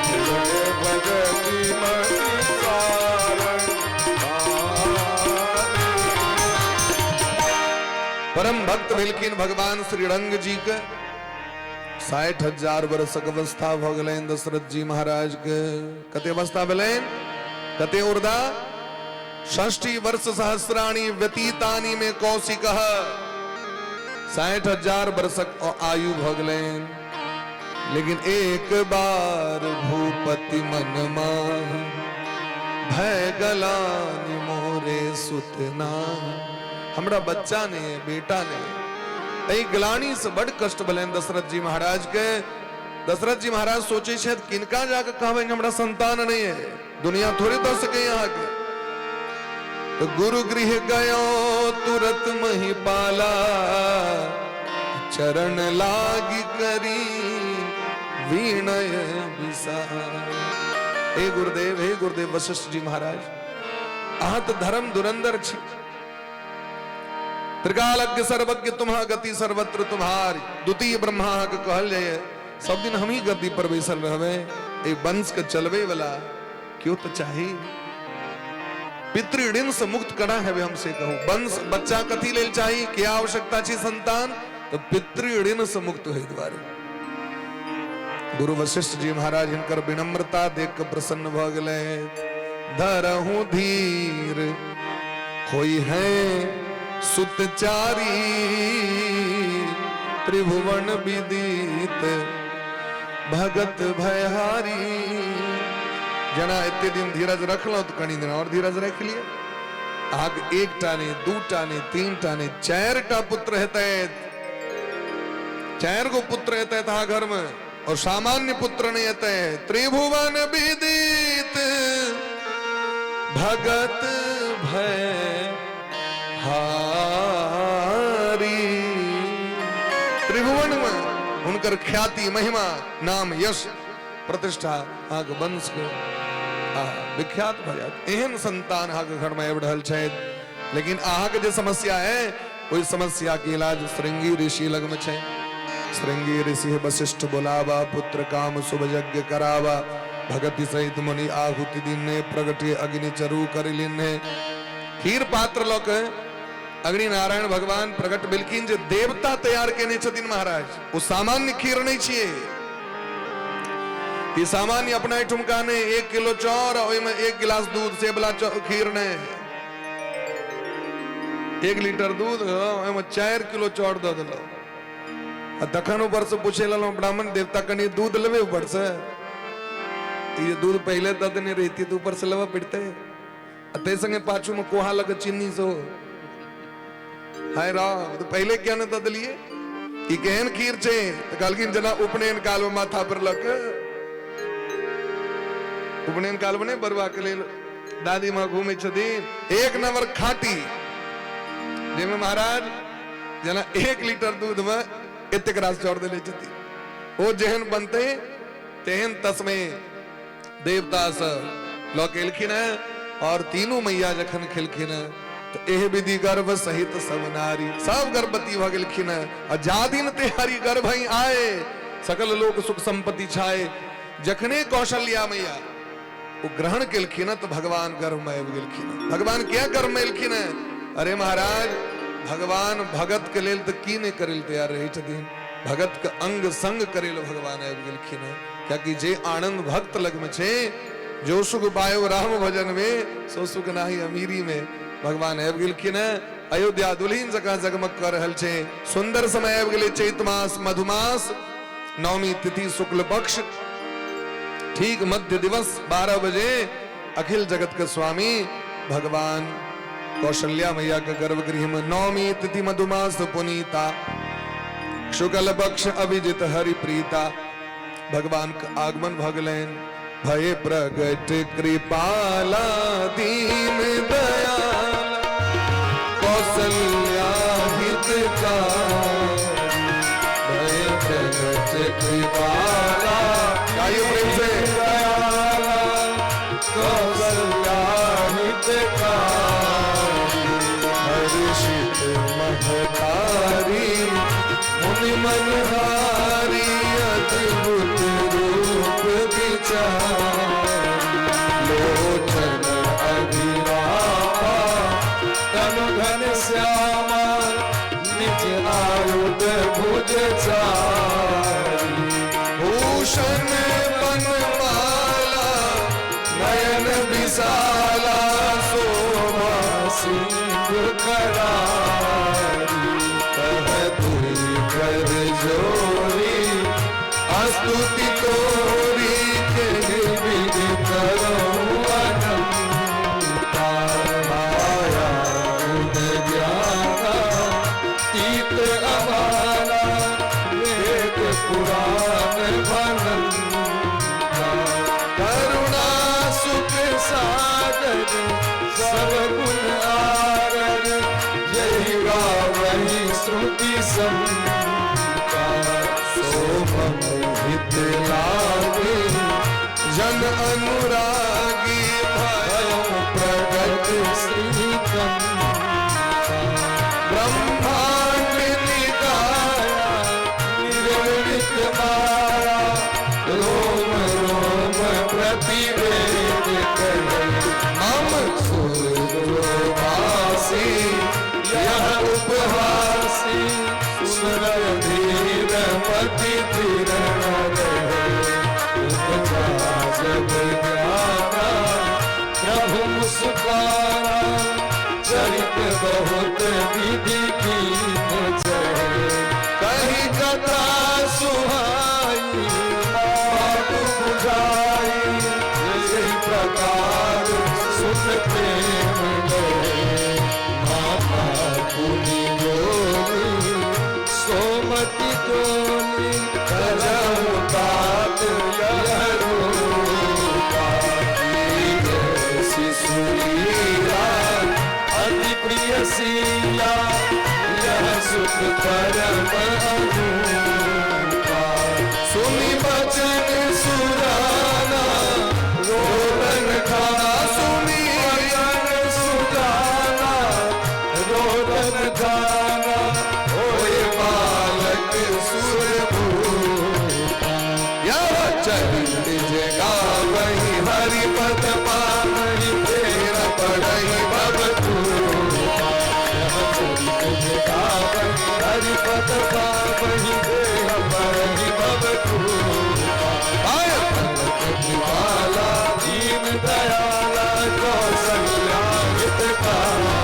हृदय भगति मति सारंग पानी। परम भक्त भेलखिन भगवान श्री रंग जी के। 60,000 वर्षक अवस्था भऽ गेलनि दशरथ जी महाराज के। कते अवस्था भेलनि? कते उर्दा? षष्ठी वर्ष सहस्राणी व्यतीतानी में कौशिक। 60,000 वर्षक आयु भऽ गेलनि। लेकिन एक बार भूपति मन माही, भय गलानि मोरे सुतना। हमरा बच्चा नहीं है, बेटा नहीं है। एहि ग्लानि से बड़ कष्ट भेलनि दशरथ जी महाराज के। दशरथ जी महाराज सोचे छथि किनका जाके कहबनि हमरा संतान नहीं है, दुनिया थोड़े दऽ सकै अहाँके। तो गुरु गृह गयो तुरत महिपाला, चरण लागी करी विनय विसार। हे गुरुदेव, हे गुरुदेव वशिष्ठ जी महाराज, अहाँ तो धर्म धुरंधर छी, त्रिकालज्ञ सर्वज्ञ तुम्हा गति सर्वत्र तुम्हारी। द्वितीय ब्रह्मा के कहल जाइए सब दिन हम ही गद्दी पर बैसल रहबे, ए वंश के चलबे वाला क्यों तो चाही। पितृ ऋण से मुक्त करा है हमसे कहूं, वंश बच्चा कथी लेल चाही, क्या आवश्यकता छी संतान, तो पितृ ऋण से मुक्त होई द्वारे। गुरु वशिष्ठ जी महाराज हिनकर विनम्रता देख के प्रसन्न भ गेले। धरहु धीर होई है सुतचारी, त्रिभुवन विदित भगत भयहारी। जना एते दिन धीरज रखलहुँ तो कनी दिन और धीरज रख लिया। अहाँके एकटा नहि, दूटा नहि, तीनटा नहि, चारिटा पुत्र हेतै, चारि गो पुत्र हेतै अहाँ घर में, और सामान्य पुत्र नहीं हेतै। त्रिभुवन विदित भगत भय हारी। त्रिभुवन में हुनकर ख्याति, महिमा, नाम, यश, प्रतिष्ठा अहाँके वंश के विख्यात भऽ जायत। एहन संतान अहाँके घर में आबि रहल छथि। लेकिन अहाँके जे समस्या है, ओहि समस्या के इलाज श्रृंगी ऋषि लग में छै। श्रृंगी ऋषि वशिष्ठ बोलावा, पुत्र काम शुभ यज्ञ करावा, भगति सहित मुनि आहुति दिने, प्रगटे अग्नि चरु कर लिन्हे। खीर पात्र लऽ के अग्निनारायण भगवान प्रकट भेलखिन जे देवता तैयार केने छथिन महाराज। ओ सामान्य खीर नहि छियै, ई सामान्य अपना एहिठुमका नहि, 1 किलो चाउर आ ओहिमे 1 गिलास दूध से वाला खीर नहि, 1 लीटर दूध ओहिमे 4 किलो चाउर दऽ देलहुँ। आ तखन ऊपर से पूछे लगलहुँ ब्राह्मण देवता कनि दूध लेबै ऊपर से, ई जे दूध पहिले दऽ देने रहितियै तऽ ऊपर से लेबऽ पड़तै, आ ताहि संगे पाछू में कोहा लऽ कऽ चीनी सेहो। हाय राम, तऽ पहिले किया नहि दऽ देलियै? ई केहन खीर छै? तऽ कहलखिन जेना उपनयन काल में माथा पर लऽ कऽ, उपनयन काल में नहि बरुआ के लेल दादी माँ घूमै छथिन, 1 नंबर खाटी, जाहिमे महाराज जेना 1 लीटर दूध में एतेक रास चाउर देने छथिन, ओ जेहन बनतै तेहन तस्मे देवता से लऽ के एलखिन हेँ। और तीनू मैया जखन खेलखिन हेँ तऽ एह विधि गर्भ सहित सब नारी, सब गर्भवती भऽ गेलखिन हेँ। आ जा दिन तेहारी गर्भ ही आए, सकल लोक सुख संपत्ति छाए। जखने कौशल्या मैया ओ ग्रहण केलखिन हेँ तऽ भगवान गर्भ में आबि गेलखिन हेँ। भगवान किया गर्भ में एलखिन हेँ? अरे महाराज, भगवान भगत के लेल तऽ की नहि करै लए तैयार रहै छथिन, भगत के अंग संग करै लए भगवान आबि गेलखिन हेँ। कियाकि जे आनंद भक्त लग में छै, जो सुख पायो राम भजन में, सो सुख नाही अमीरी में। भगवान आबि गेलखिन हेँ, अयोध्या दुल्हिन जकाँ जगमग कऽ रहल छै। सुंदर समय आबि गेलै, चैत मास मधुमास, नवमी तिथि शुक्ल पक्ष, ठीक मध्य दिवस 12 बजे अखिल जगत के स्वामी भगवान कौशल्या मैया के गर्भगृह में नवमी तिथि मधुमास पुनीता, शुक्ल पक्ष अभिजित हरि प्रीता, भगवान के आगमन भऽ गेलनि। भय प्रगट कृपाला दीन दयाला, कौशल्या हितकारी। भय प्रगट कृपाला, गाइए प्रेम से, दयाला कौशल्या हितकारी। हर्षित महतारी मुनि मनहारी, अद्भुत रूप विचार। लोचन अभिरामा, तनु घन श्यामा, निज आयुध भुज चारी। भूषण बनमाला, नयन विशाला, शोभा सिंधु करारी। कहतु कर जोरी स्तुति तोरी, के विधि करो अनंता। माया गुण ज्ञाना तीत अमाना, वेद पुराण भनंता। करुणा सुख सागर सब गुण आगर, यही गावही श्रुति संता। शोभम हित लागे जन अनुरागी, भयो प्रगट श्री कंता। ब्रह्मांड निकाया निर्मित माया, रोम रोम प्रतिवेद करे। मम सुरवासी यह उपहासी, सुर धीर मति धीर रहे। उपजा जब ज्ञाना प्रभु मुस्काना, चरित बहुत विधि कीन चढ़े। कही कथा सुहाई मात बुझाई, यही प्रकार सुख प्रेम लहे। माता पुनि बोली सोमति डोली, करहु तात यह रूपा। शिशु लीला अति प्रिय सीला, यह सुख परम अनूपा। सुनि बचन सुराना रोदन खाना, सुनि वचन सुजाना रोदन खाना, होए बालक सुर भूपा। यह चरित जे गावहि हरि पद पावहि, तेरा पढ़हि भव तूपा। यह चरित कौसल्या हितकारी,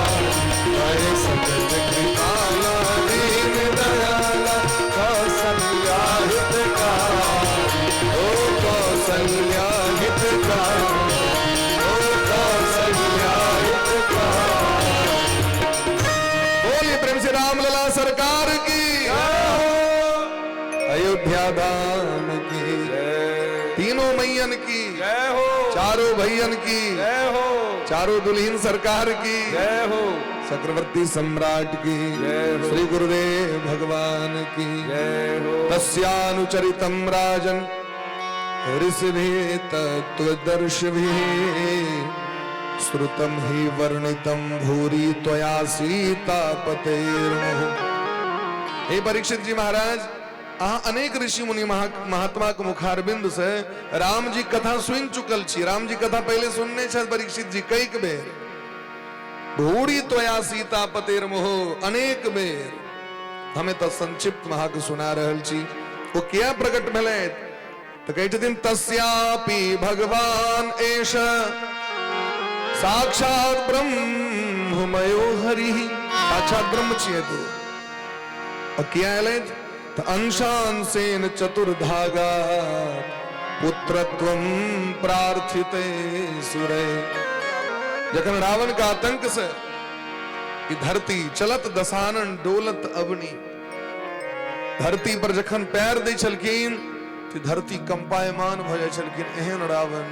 भय सगत कृपाला दीन दयाला, कौसल्या हितकारी, ओ कौसल्या हितकारी, ओ कौसल्या हितकारी। बोलिए प्रेम से राम लला सरकार की, अयोध्या धाम की, तीनों मैयन की जय हो, चारों भैयन की जय हो, चारों दुल्हन सरकार की जय हो, चक्रवर्ती सम्राट की जय हो, श्री गुरुदेव भगवान की जय हो। तस्यानुचरितम राजन ऋषिभिः तत्त्वदर्शिभिः श्रुतं हि वर्णितं भूरि त्वया सीतापतेर्मुहुः। हे परीक्षित जी महाराज, अहाँ अनेक ऋषि मुनि महात्मा के मुखारबिंद से राम जी कथा सुनि चुकल छी। राम जी कथा पहले सुनने छथि परीक्षित जी कईक बेर। भूरी त्वया सीतापतेर मोह, अनेक बेर। हमें तो संक्षिप्त में अहाँके सुना रहल छी। ओ किया प्रकट भेलै? तो कहै छथिन तस्यापि भगवान एष साक्षात ब्रह्ममयो हरि। साक्षात ब्रह्म छियै तू। और किया एलै? तो अंशांशेन चतुर्धागा पुत्रत्वं प्रार्थिते सुरे। जखन रावण के आतंक से ई धरती चलत दसानन डोलत अवनी, धरती पर जखन पैर दै छलखिन त धरती कंपायमान भ जाइ छलखिन। एहन रावण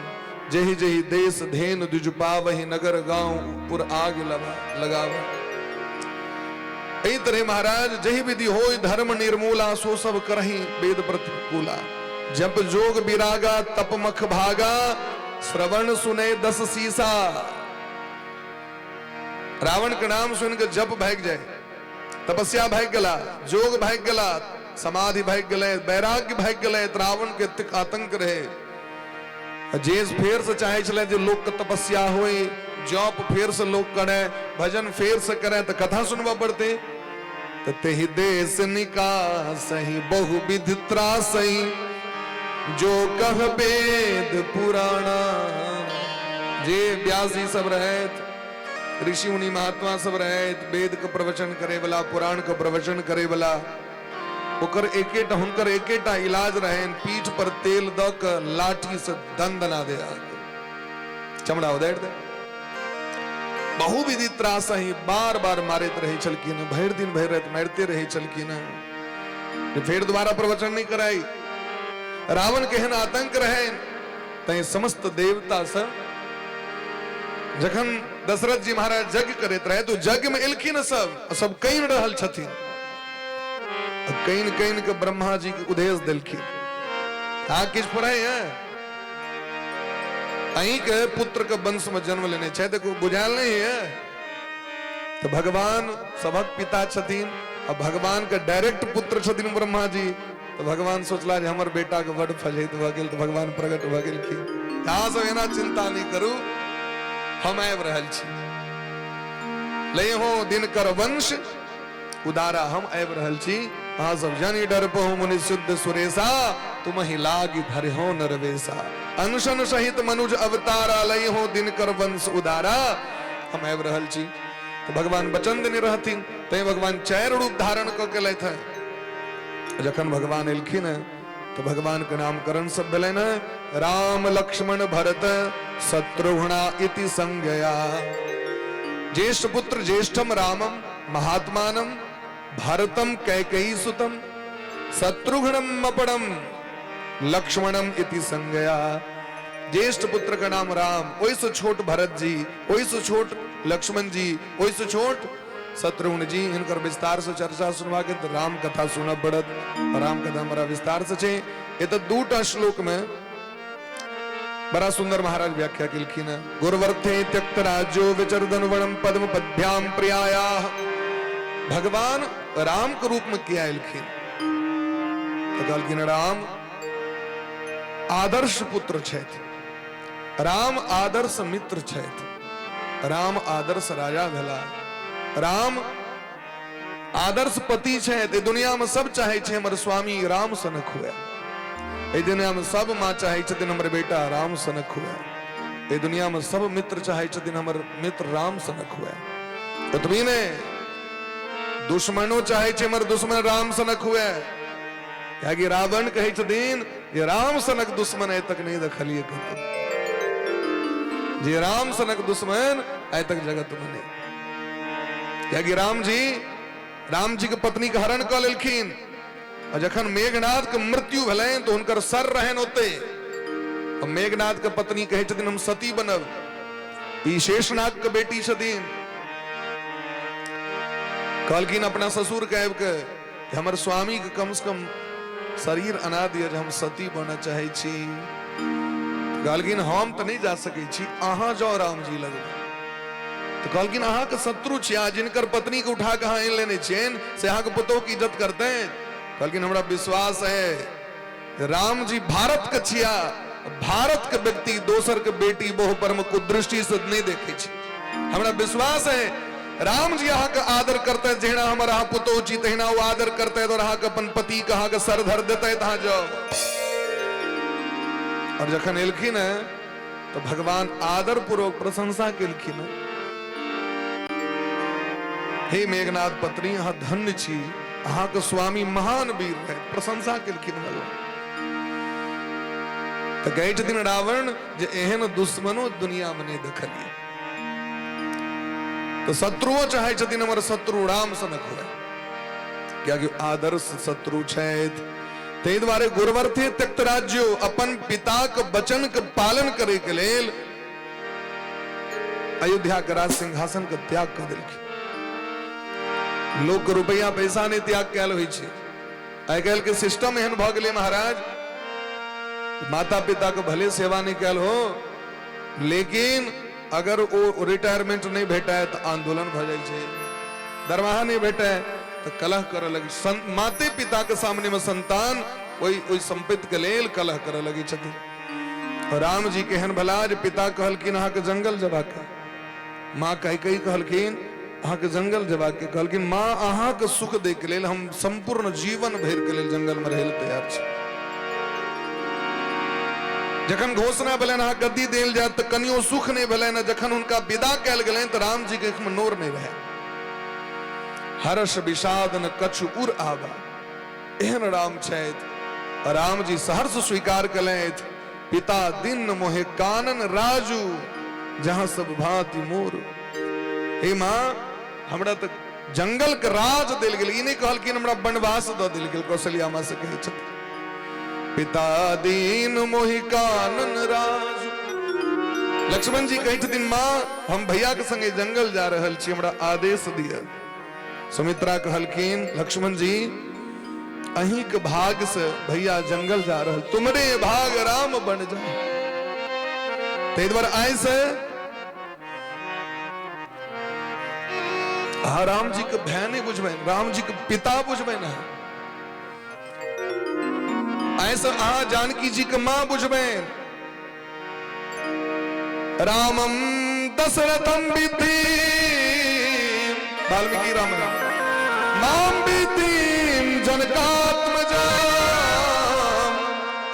जेहि जेहि देश धेन द्विज पावहि नगर गांव पुर आग लगावे। एहि तरह महाराज जहि विधि होय धर्म निर्मूला सो सब करही वेद प्रतिकूला। जप जोग विरागा तप मख भागा श्रवण सुने दस सीसा। रावण के नाम सुन के जप भाग जाए, तपस्या भाग गला, जोग भाग गला, समाधि भाग गले, वैराग्य भाग गले। रावण के एतेक आतंक रहे जे फेर से चाहे छलै जे लोक के तपस्या होए, जप फेर से लोक करे, भजन फेर से करे, तो कथा सुनबा पड़ते। तो तेहि देश निकासहि बहुविध त्रासहि जो कह वेद पुराणा। जे व्यास जी सब रहत, ऋषि मुनि महात्मा सब रहत, वेद के प्रवचन करे वाला, पुराण के प्रवचन करे वाला, ओकर एकेटा हुनकर एकेटा इलाज रहन, पीठ पर तेल द के लाठी से दंदना दे, चमड़ा उधेड़ दे। बहुविधि त्रास ही बार बार मारैत रहे छलखिन, भरि दिन भरि राति मारिते रहे छलखिन, फेर दोबारा प्रवचन नहीं कराई। रावण केहन आतंक रहे तैं समस्त देवता सब जखन दशरथ जी महाराज यज्ञ करैत रहे तो यज्ञ में एलखिन सब, सब कइन रहल छथिन। कइन कइन के ब्रह्मा जी के उदेश देलखिन, हाँ किछु पढ़े हैं अहीं के पुत्र के वंश में जन्म लेने छै तो बुझायल नहीं है। तो भगवान सबक पिता छथिन आ भगवान के डायरेक्ट पुत्र छथिन ब्रह्मा जी। तो भगवान सोचला जे हमर बेटा के बड फजैत भऽ गेल, तो भगवान प्रकट भऽ गेलखिन। अहाँ सब एना चिंता नहीं करू, हम आबि रहल छी। ले हो दिनकर वंश उदारा, हम आबि रहल छी। अहाँ सब जानी डर पहु मुनि शुद्ध सुरेशा, तुम ही लागी धरि हो नरवेशा। अनशन सहित मनुज अवतारा, लय हो दिनकर वंश उदारा, हम आबि रहल छी। तो भगवान वचन देने रहथिन, तैं भगवान चारि रूप धारण कऽ के लैथ। जखन भगवान एलखिन तो भगवान के नामकरण सब भेलनि राम लक्ष्मण भरत शत्रुघ्ना इति संज्ञया। ज्येष्ठ पुत्र ज्येष्ठम रामम महात्मानम भरतम कैकेयी सुतम शत्रुघ्नम अपरम लक्ष्मणम इति संज्ञया। ज्येष्ठ पुत्र का नाम राम, ओहिसँ छोट भरत जी, ओहिसँ छोट लक्ष्मण जी, ओहिसँ छोट शत्रुघ्न जी। हिनकर विस्तार से चर्चा सुनबा के तो राम कथा सुनऽ पड़त। राम कथा हमारा विस्तार से छै। एतऽ दूटा श्लोक में बड़ा सुंदर महाराज व्याख्या केलखिन। गुरुवर्थे त्यक्त राज्यो विचरदन वणम पद्म पद्भ्याम प्रियाया। भगवान राम के रूप में किया एलखिन? तो कहलखिन राम आदर्श पुत्र छथि, राम आदर्श मित्र छथि, राम आदर्श राजा भेला, राम आदर्श पति छथि। दुनिया में सब चाहे छै हमर स्वामी राम सनक हुए। एहि दुनिया में सब माँ चाहे छथिन हमर बेटा राम सनक हुए। एहि दुनिया में सब मित्र चाहे छथिन हमर मित्र राम सनक हुए। ओतबी ने दुश्मनो चाहे छै हमर दुश्मन राम सनक हुए, कियाकि रावण कहै छथिन जे राम सनक दुश्मन आइ तक नहीं देखलिए कतौ, जे राम सनक दुश्मन आइ तक जगत में नहीं। कियाकि राम जी, राम जी के पत्नी के हरण कऽ लेलखिन, और जखन मेघनाथ के मृत्यु भेलनि तो हुनकर सर रहनि ओते, और मेघनाथ के पत्नी कहै छथिन हम सती बनब, ई शेषनाग के बेटी छथिन। कहलखिन अपना ससुर के आबि के हमर स्वामी के कम से कम शरीर अना दिअ जे हम सती बनऽ चाहै छी। कहलखिन हम तऽ नहि जा सकै छी, अहाँ जाउ राम जी लग। तऽ कहलखिन अहाँके शत्रु छी, अहाँ जिनकर पत्नी के उठा के अहाँ आनि लेने छियनि से अहाँके पुतोहु के इज्जत करतनि। कहलखिन हमरा विश्वास है राम जी भारत के छिया, भारत के व्यक्ति दोसर के बेटी बहु पर में कुदृष्टि से नहीं देखे छी, हमरा विश्वास है राम जी अहाँ के आदर करते, जहिना हमर अहाँ पुतोहु छी तहिना ओ आदर करते, और अहाँ के अपन पति के अहाँ के सर धर देते तऽ अहाँ जाउ। और जखन एलखिन है तो भगवान आदर पूर्वक प्रशंसा केलखिन, हे मेघनाथ पत्नी अहाँ धन्य छी, अहाँ के स्वामी महान वीर रहे, प्रशंसा केलखिन भगवान। तो कहै छथिन रावण जे एहन दुश्मनो दुनिया में नहीं देखलिए। तो शत्रुओ चाहे छथिन हमर शत्रु राम सनक हुए, कियाकि आदर्श शत्रु छथि। ताहि दुआरे गुरुवर्थे त्यक्त राज्यो, अपन पिताक वचन के पालन करे के लेल अयोध्या के राज सिंहासन के त्याग कर देलखिन। लोक रुपया पैसा नहीं त्याग कयल होइ छै, आइ काल्हि के सिस्टम एहन भऽ गेलै महाराज, माता पिता के भले सेवा नहीं कयल हो, लेकिन अगर ओ रिटायरमेंट नहीं भेटाए तो आंदोलन भऽ जाइ छै, दरमाहा नहीं भेटाए तो कलह करऽ लगी। माते पिता के सामने में संतान ओहि ओहि संपत्ति के लेल कलह करऽ लगी छथिन। राम जी केहन भला जे पिता कहलखिन अहाँके जंगल जबाक, माँ कैकेयी कहलखिन अहाँके जंगल जबाक, कहलखिन माँ अहाँके सुख दै के लेल हम संपूर्ण जीवन भरि के लेल जंगल में रहै लेल तैयार छी। जखन घोषणा भेलनि अहाँ गद्दी देल जायत तऽ कनियो सुख नहि भेलनि, जखन हुनका विदा कयल गेलनि तऽ राम जी के आँखिमे नोर नहि रहै। हर्ष विषाद न कछु उर आवा, एहन राम छथि। राम जी सहर्ष स्वीकार कयलथि। पिता दिन मोहे कानन राजू, जहां सब भांति मोर। हे माँ, हमरा तऽ जंगल के राज देल गेल, ई नहि कहलखिन हमरा वनवास दऽ देल गेल। कौशल्या माँ से कहै छथिन पिता दीन मोहि कानन राजू। लक्ष्मण जी कहै छथिन माँ हम भैया के संगे जंगल जा रहल छी, हमरा आदेश दिअ। सुमित्रा कहलखिन लक्ष्मण जी अहीं के भाग से भैया जंगल जा रहल, तुमरे भाग राम बन जा। ताहि दुआरे आइ से अहाँ राम जी के भय नहीं बुझबै, राम जी के पिता बुझबै ना। आइ से अहाँ जानकी जी के माँ बुझबै। रामम दशरथम विद्धि, वाल्मीकि रामायण, माम विद्धिम जनकात्मजाम,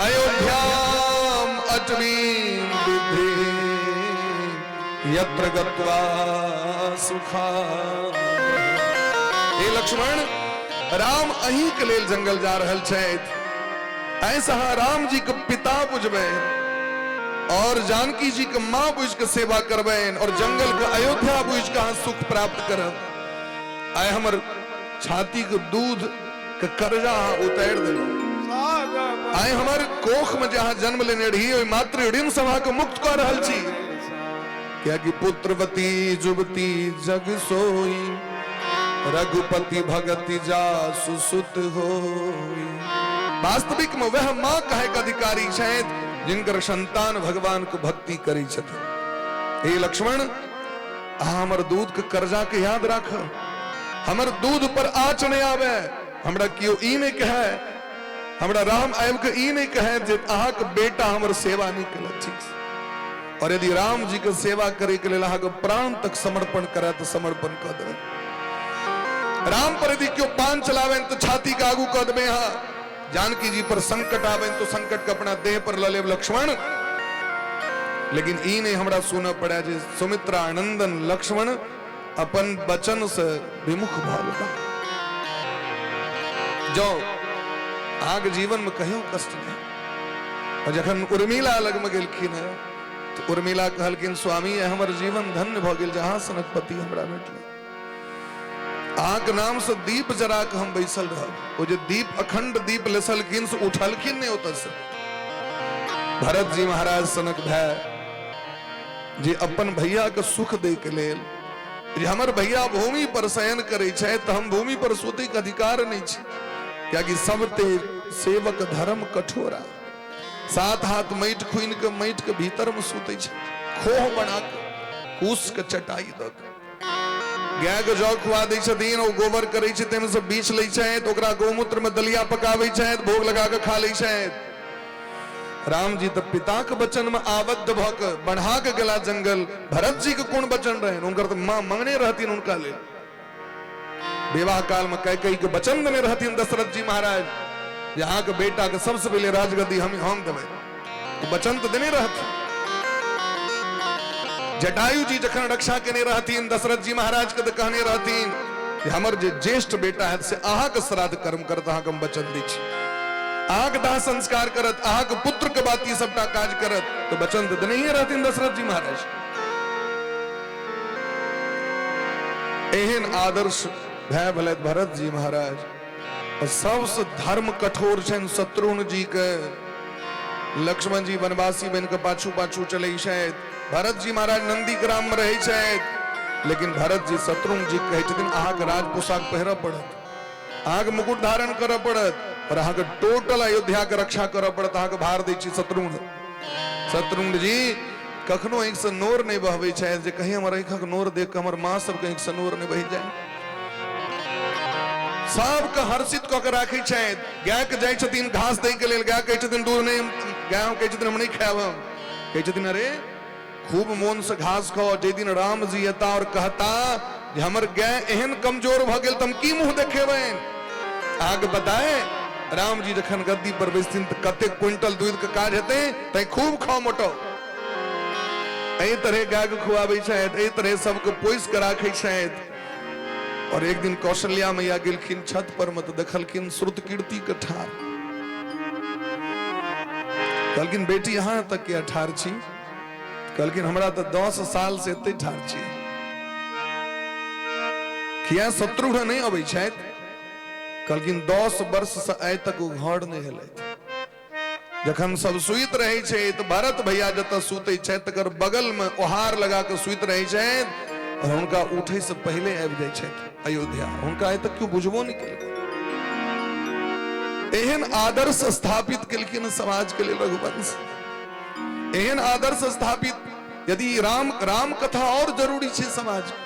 अयोध्याम अटवीम विद्धि, यत्र गत्वा सुखा। हे लक्ष्मण, राम अहीं के लेल जंगल जा रहल छथि, ऐसा अहाँ राम जी के पिता बुझबै और जानकी जी के माँ बुझ के सेवा करबनि और जंगल के अयोध्या बुझ के अहाँ सुख प्राप्त करब। आइ हमर छाती के दूध के कर्जा अहाँ उतारि देलहुँ। आइ हमर कोख में जे अहाँ जन्म लेने रही ओहि मातृ ऋण से अहाँके मुक्त कऽ रहल छी। कियाकि पुत्रवती जुवती जग सोई, रघुपति भगति जासु सुत होई। वास्तविक में वह माँ कहे के अधिकारी छथि जिनकर संतान भगवान के भक्ति करै छथिन। हे लक्ष्मण, अहाँ हमर दूध के कर्जा के याद राख, हमर दूध पर आँच नहीं आवे, हमरा केओ ई नहीं कहे, हमरा राम आबि के ई नहीं कहे जे अहाँके बेटा हमर सेवा नहीं केलक ठीक से। और यदि राम जी के सेवा करे के लेल अहाँके प्राण तक समर्पण करे तो समर्पण कऽ देबै। राम पर यदि केओ पान चलावे तो छाती के आगू कऽ देबै। अहाँ जानकी जी पर संकट आवे तो संकट के अपना देह पर लऽ लेब लक्ष्मण। लेकिन ई नहि हमरा सुनऽ पड़ै जे सुमित्रा नंदन लक्ष्मण अपन वचन से विमुख भऽ गेला। जाउ, अहाँके जीवन में कहियो कष्ट नहि। और जखन उर्मिला लगमे गेलखिन है तऽ उर्मिला कहलखिन, स्वामी, हमर जीवन धन्य भऽ गेल जे अहाँ सनक पति हमरा भेटलै। अहाँके नाम से दीप जरा के हम बैसल रहब। ओ जे दीप, अखंड दीप लेसलखिन से उठलखिन नहि ओतऽ से। भरत जी महाराज सनक भाय जे अपन भैया के सुख दै के लेल, जे हमर भैया भूमि पर शयन करै छथि तऽ हम भूमि पर सुतै के अधिकार नहि छै, कियाकि सब ते सेवक धर्म कठोरा। 7 हाथ माटि खुनि के माटि के भीतर में सुतै छै, खोह बना के कुश के चटाई दऽ के। गाय के जौ खुआ दै छथिन, ओ गोबर करै छै ताहिमे से बीछ लै छथि, ओकरा गौमूत्र में दलिया पकाबै छथि, भोग लगा के खा लै छथि। राम जी तऽ पिता के वचन में आबद्ध भऽ के बढ़ा के गेला जंगल। भरत जी के कोन वचन रहनि? हुनकर तऽ माँ मंगने रहथिन हुनका लेल। विवाह काल में कैकेयी के वचन देने रहथिन दशरथ जी महाराज जे अहाँके बेटा के सबसे पहिले राजगद्दी हम देबै, तो वचन तऽ देने रहथिन। जटायु जी जखन रक्षा केने रहथिन दशरथ जी महाराज के तऽ कहने रहथिन कि हमर जे ज्येष्ठ बेटा है से अहाँके श्राद्ध कर्म करत, अहाँके हम वचन दै छी, अहाँके दाह संस्कार करत, अहाँके पुत्र के बात ई सबटा काज करत, तो वचन तऽ देने ही रहथिन दशरथ जी महाराज। एहन आदर्श भय भेलथि भरत जी महाराज। और सबसे धर्म कठोर छनि शत्रुघ्न जी के। लक्ष्मण जी वनवासी बन के पाछू पाछू चलै छथि, भरत जी महाराज नंदी ग्राम में रहै छथि, लेकिन भरत जी शत्रुघ्न जी कहै छथिन अहाँके राज पोशाक पहिरऽ पड़त, अहाँके मुकुट धारण करऽ पड़त और अहाँके टोटल अयोध्या के रक्षा करऽ पड़त, अहाँके भार दै छी शत्रुघ्न। शत्रुघ्न जी कखनो आँखि से नोर नहि बहबै छथि जे कहीं हमर आँखिक नोर देख के हमर माँ सबके आँखि से नोर नहि बहि जाय। सबके हर्षित कऽ के राखै छथि। गाय के जाइ छथिन घास दै के लेल, गाय कहै छथिन दूध नहि, गाय कहै छथिन हम नहि खायब, हम कहै छथिन अरे खूब मोन से घास खाओ, जाहि दिन राम जी एता और कहता जे हमर गाय एहन कमजोर भऽ गेल तऽ हम की मुँह देखेबनि? अहाँके बताए राम जी जखन गद्दी पर बैसथिन तऽ कतेक क्विंटल दूध के काज हेतै, तैं खूब खाओ मोटो। एहि तरह गाय के खुआबै छथि, एहि तरह सबके पोसि के राखै छथि। और एक दिन कौशल्या मैया गेलखिन छत पर में तऽ देखलखिन श्रुत कीर्ति के ठार। कहलखिन बेटी अहाँ तक किया ठार छी? कहलखिन हमरा तऽ 10 साल से एते ठार छी। किया शत्रुघ्न नहि अबै छथि? कहलखिन 10 वर्ष से आइ तक ओ घर नहि हेलथि। जखन सब सुति रहै छै तऽ भरत भैया जतऽ सुतै छथि तकर बगल में ओहार लगा के सुति रहै छथि और हुनका उठै से पहिले आबि जाइ छथि अयोध्या। हुनका आइ तक केओ बुझबो नहि केलकै। एहन आदर्श स्थापित केलखिन समाज के लेल रघुवंश, एहन आदर्श स्थापित। यदि राम कथा और जरूरी छै समाज के,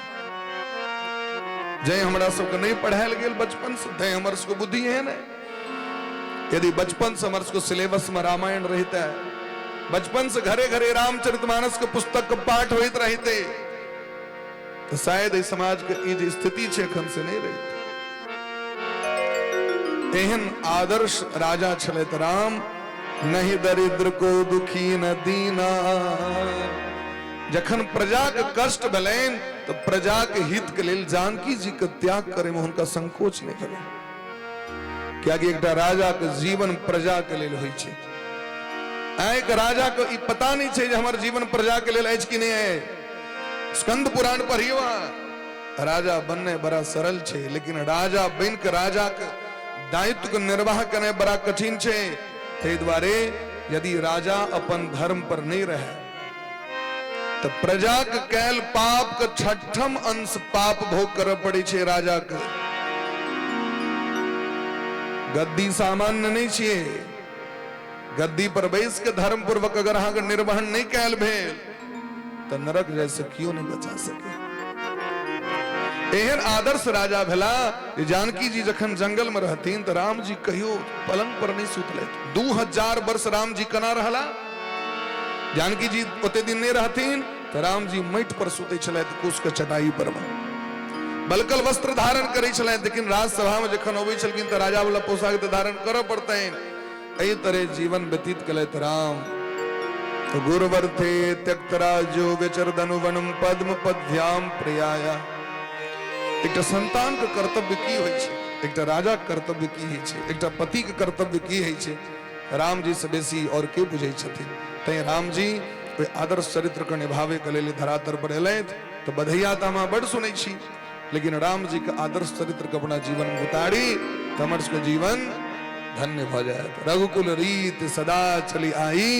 जै हमरा सबके नहि पढ़ायल गेल बचपन से, तैं हमर सबके बुद्धि एहन है। यदि बचपन से हमर सबके सिलेबस में रामायण रहता है, बचपन से घरे घरे रामचरितमानस के पुस्तक के पाठ होइत रहते, तो शायद एहि समाज के ई जे स्थिति छै एखन से नहीं रहते। एहन आदर्श राजा छलथि राम। नहीं दरिद्र को दुखी न दीना। जखन प्रजा के कष्ट भेलनि तो प्रजा के हित के लेल जानकी जी के त्याग करे में हुनका संकोच नहीं भेलनि, कियाकि एकटा राजा के जीवन प्रजा के लेल होइ छै। आइ के राजा के ई पता नहीं छै जे हमर जीवन प्रजा के लेल अछि कि नहीं है। स्कंद पुराण पढ़ियो, राजा बनने बड़ा सरल छै, लेकिन राजा बन के राजा के दायित्व के निर्वाह करने बड़ा कठिन छै। ताहि दुआरे यदि राजा अपन धर्म पर नहीं रहे तो प्रजा के कैल पाप के छठम अंश पाप भोग करऽ पड़ै छै राजा के। गद्दी सामान्य नहीं छियै, गद्दी पर बैस के धर्म पूर्वक अगर अहाँके निर्वहन नहीं कैल भेल तो नरक जैसे क्यों नहीं बचा सके। एहन आदर्श राजा भेला जे जानकी जी जखन जंगल में रहथिन तो राम जी कहियो पलंग पर नहीं सुतलथि। 2000 वर्ष राम जी केना रहला? जानकी जी ओते दिन नहीं रहथिन तो राम जी माटि पर सुतै छलथि, कुश के चटाई पर बलकल वस्त्र धारण करै छलथि, लेकिन राजसभा में जखन अबै छलखिन तो राजा वाला पोशाक तो धारण करऽ पड़तनि। एहि तरह जीवन व्यतीत केलथि राम। तो गुरुवर्थे त्यक्तराजो विचरदनुवनम पद्म पद्भ्याम प्रयाया। एकटा संतान के कर्तव्य की होइ छै, एकटा राजा के कर्तव्य की होइ छै, एकटा पति के कर्तव्य की होइ छै, राम जी से बेसी और के बुझै छथिन। तैं राम जी ओहि आदर्श चरित्र के निभावे के लेल धरातल पर एलथि। तऽ बधैया तऽ हम बड सुनै छी, लेकिन राम जी के आदर्श चरित्र के अपना जीवन में उतारी तऽ हमर सबके जीवन धन्य भऽ जायत। रघुकुल रीत सदा चली आई,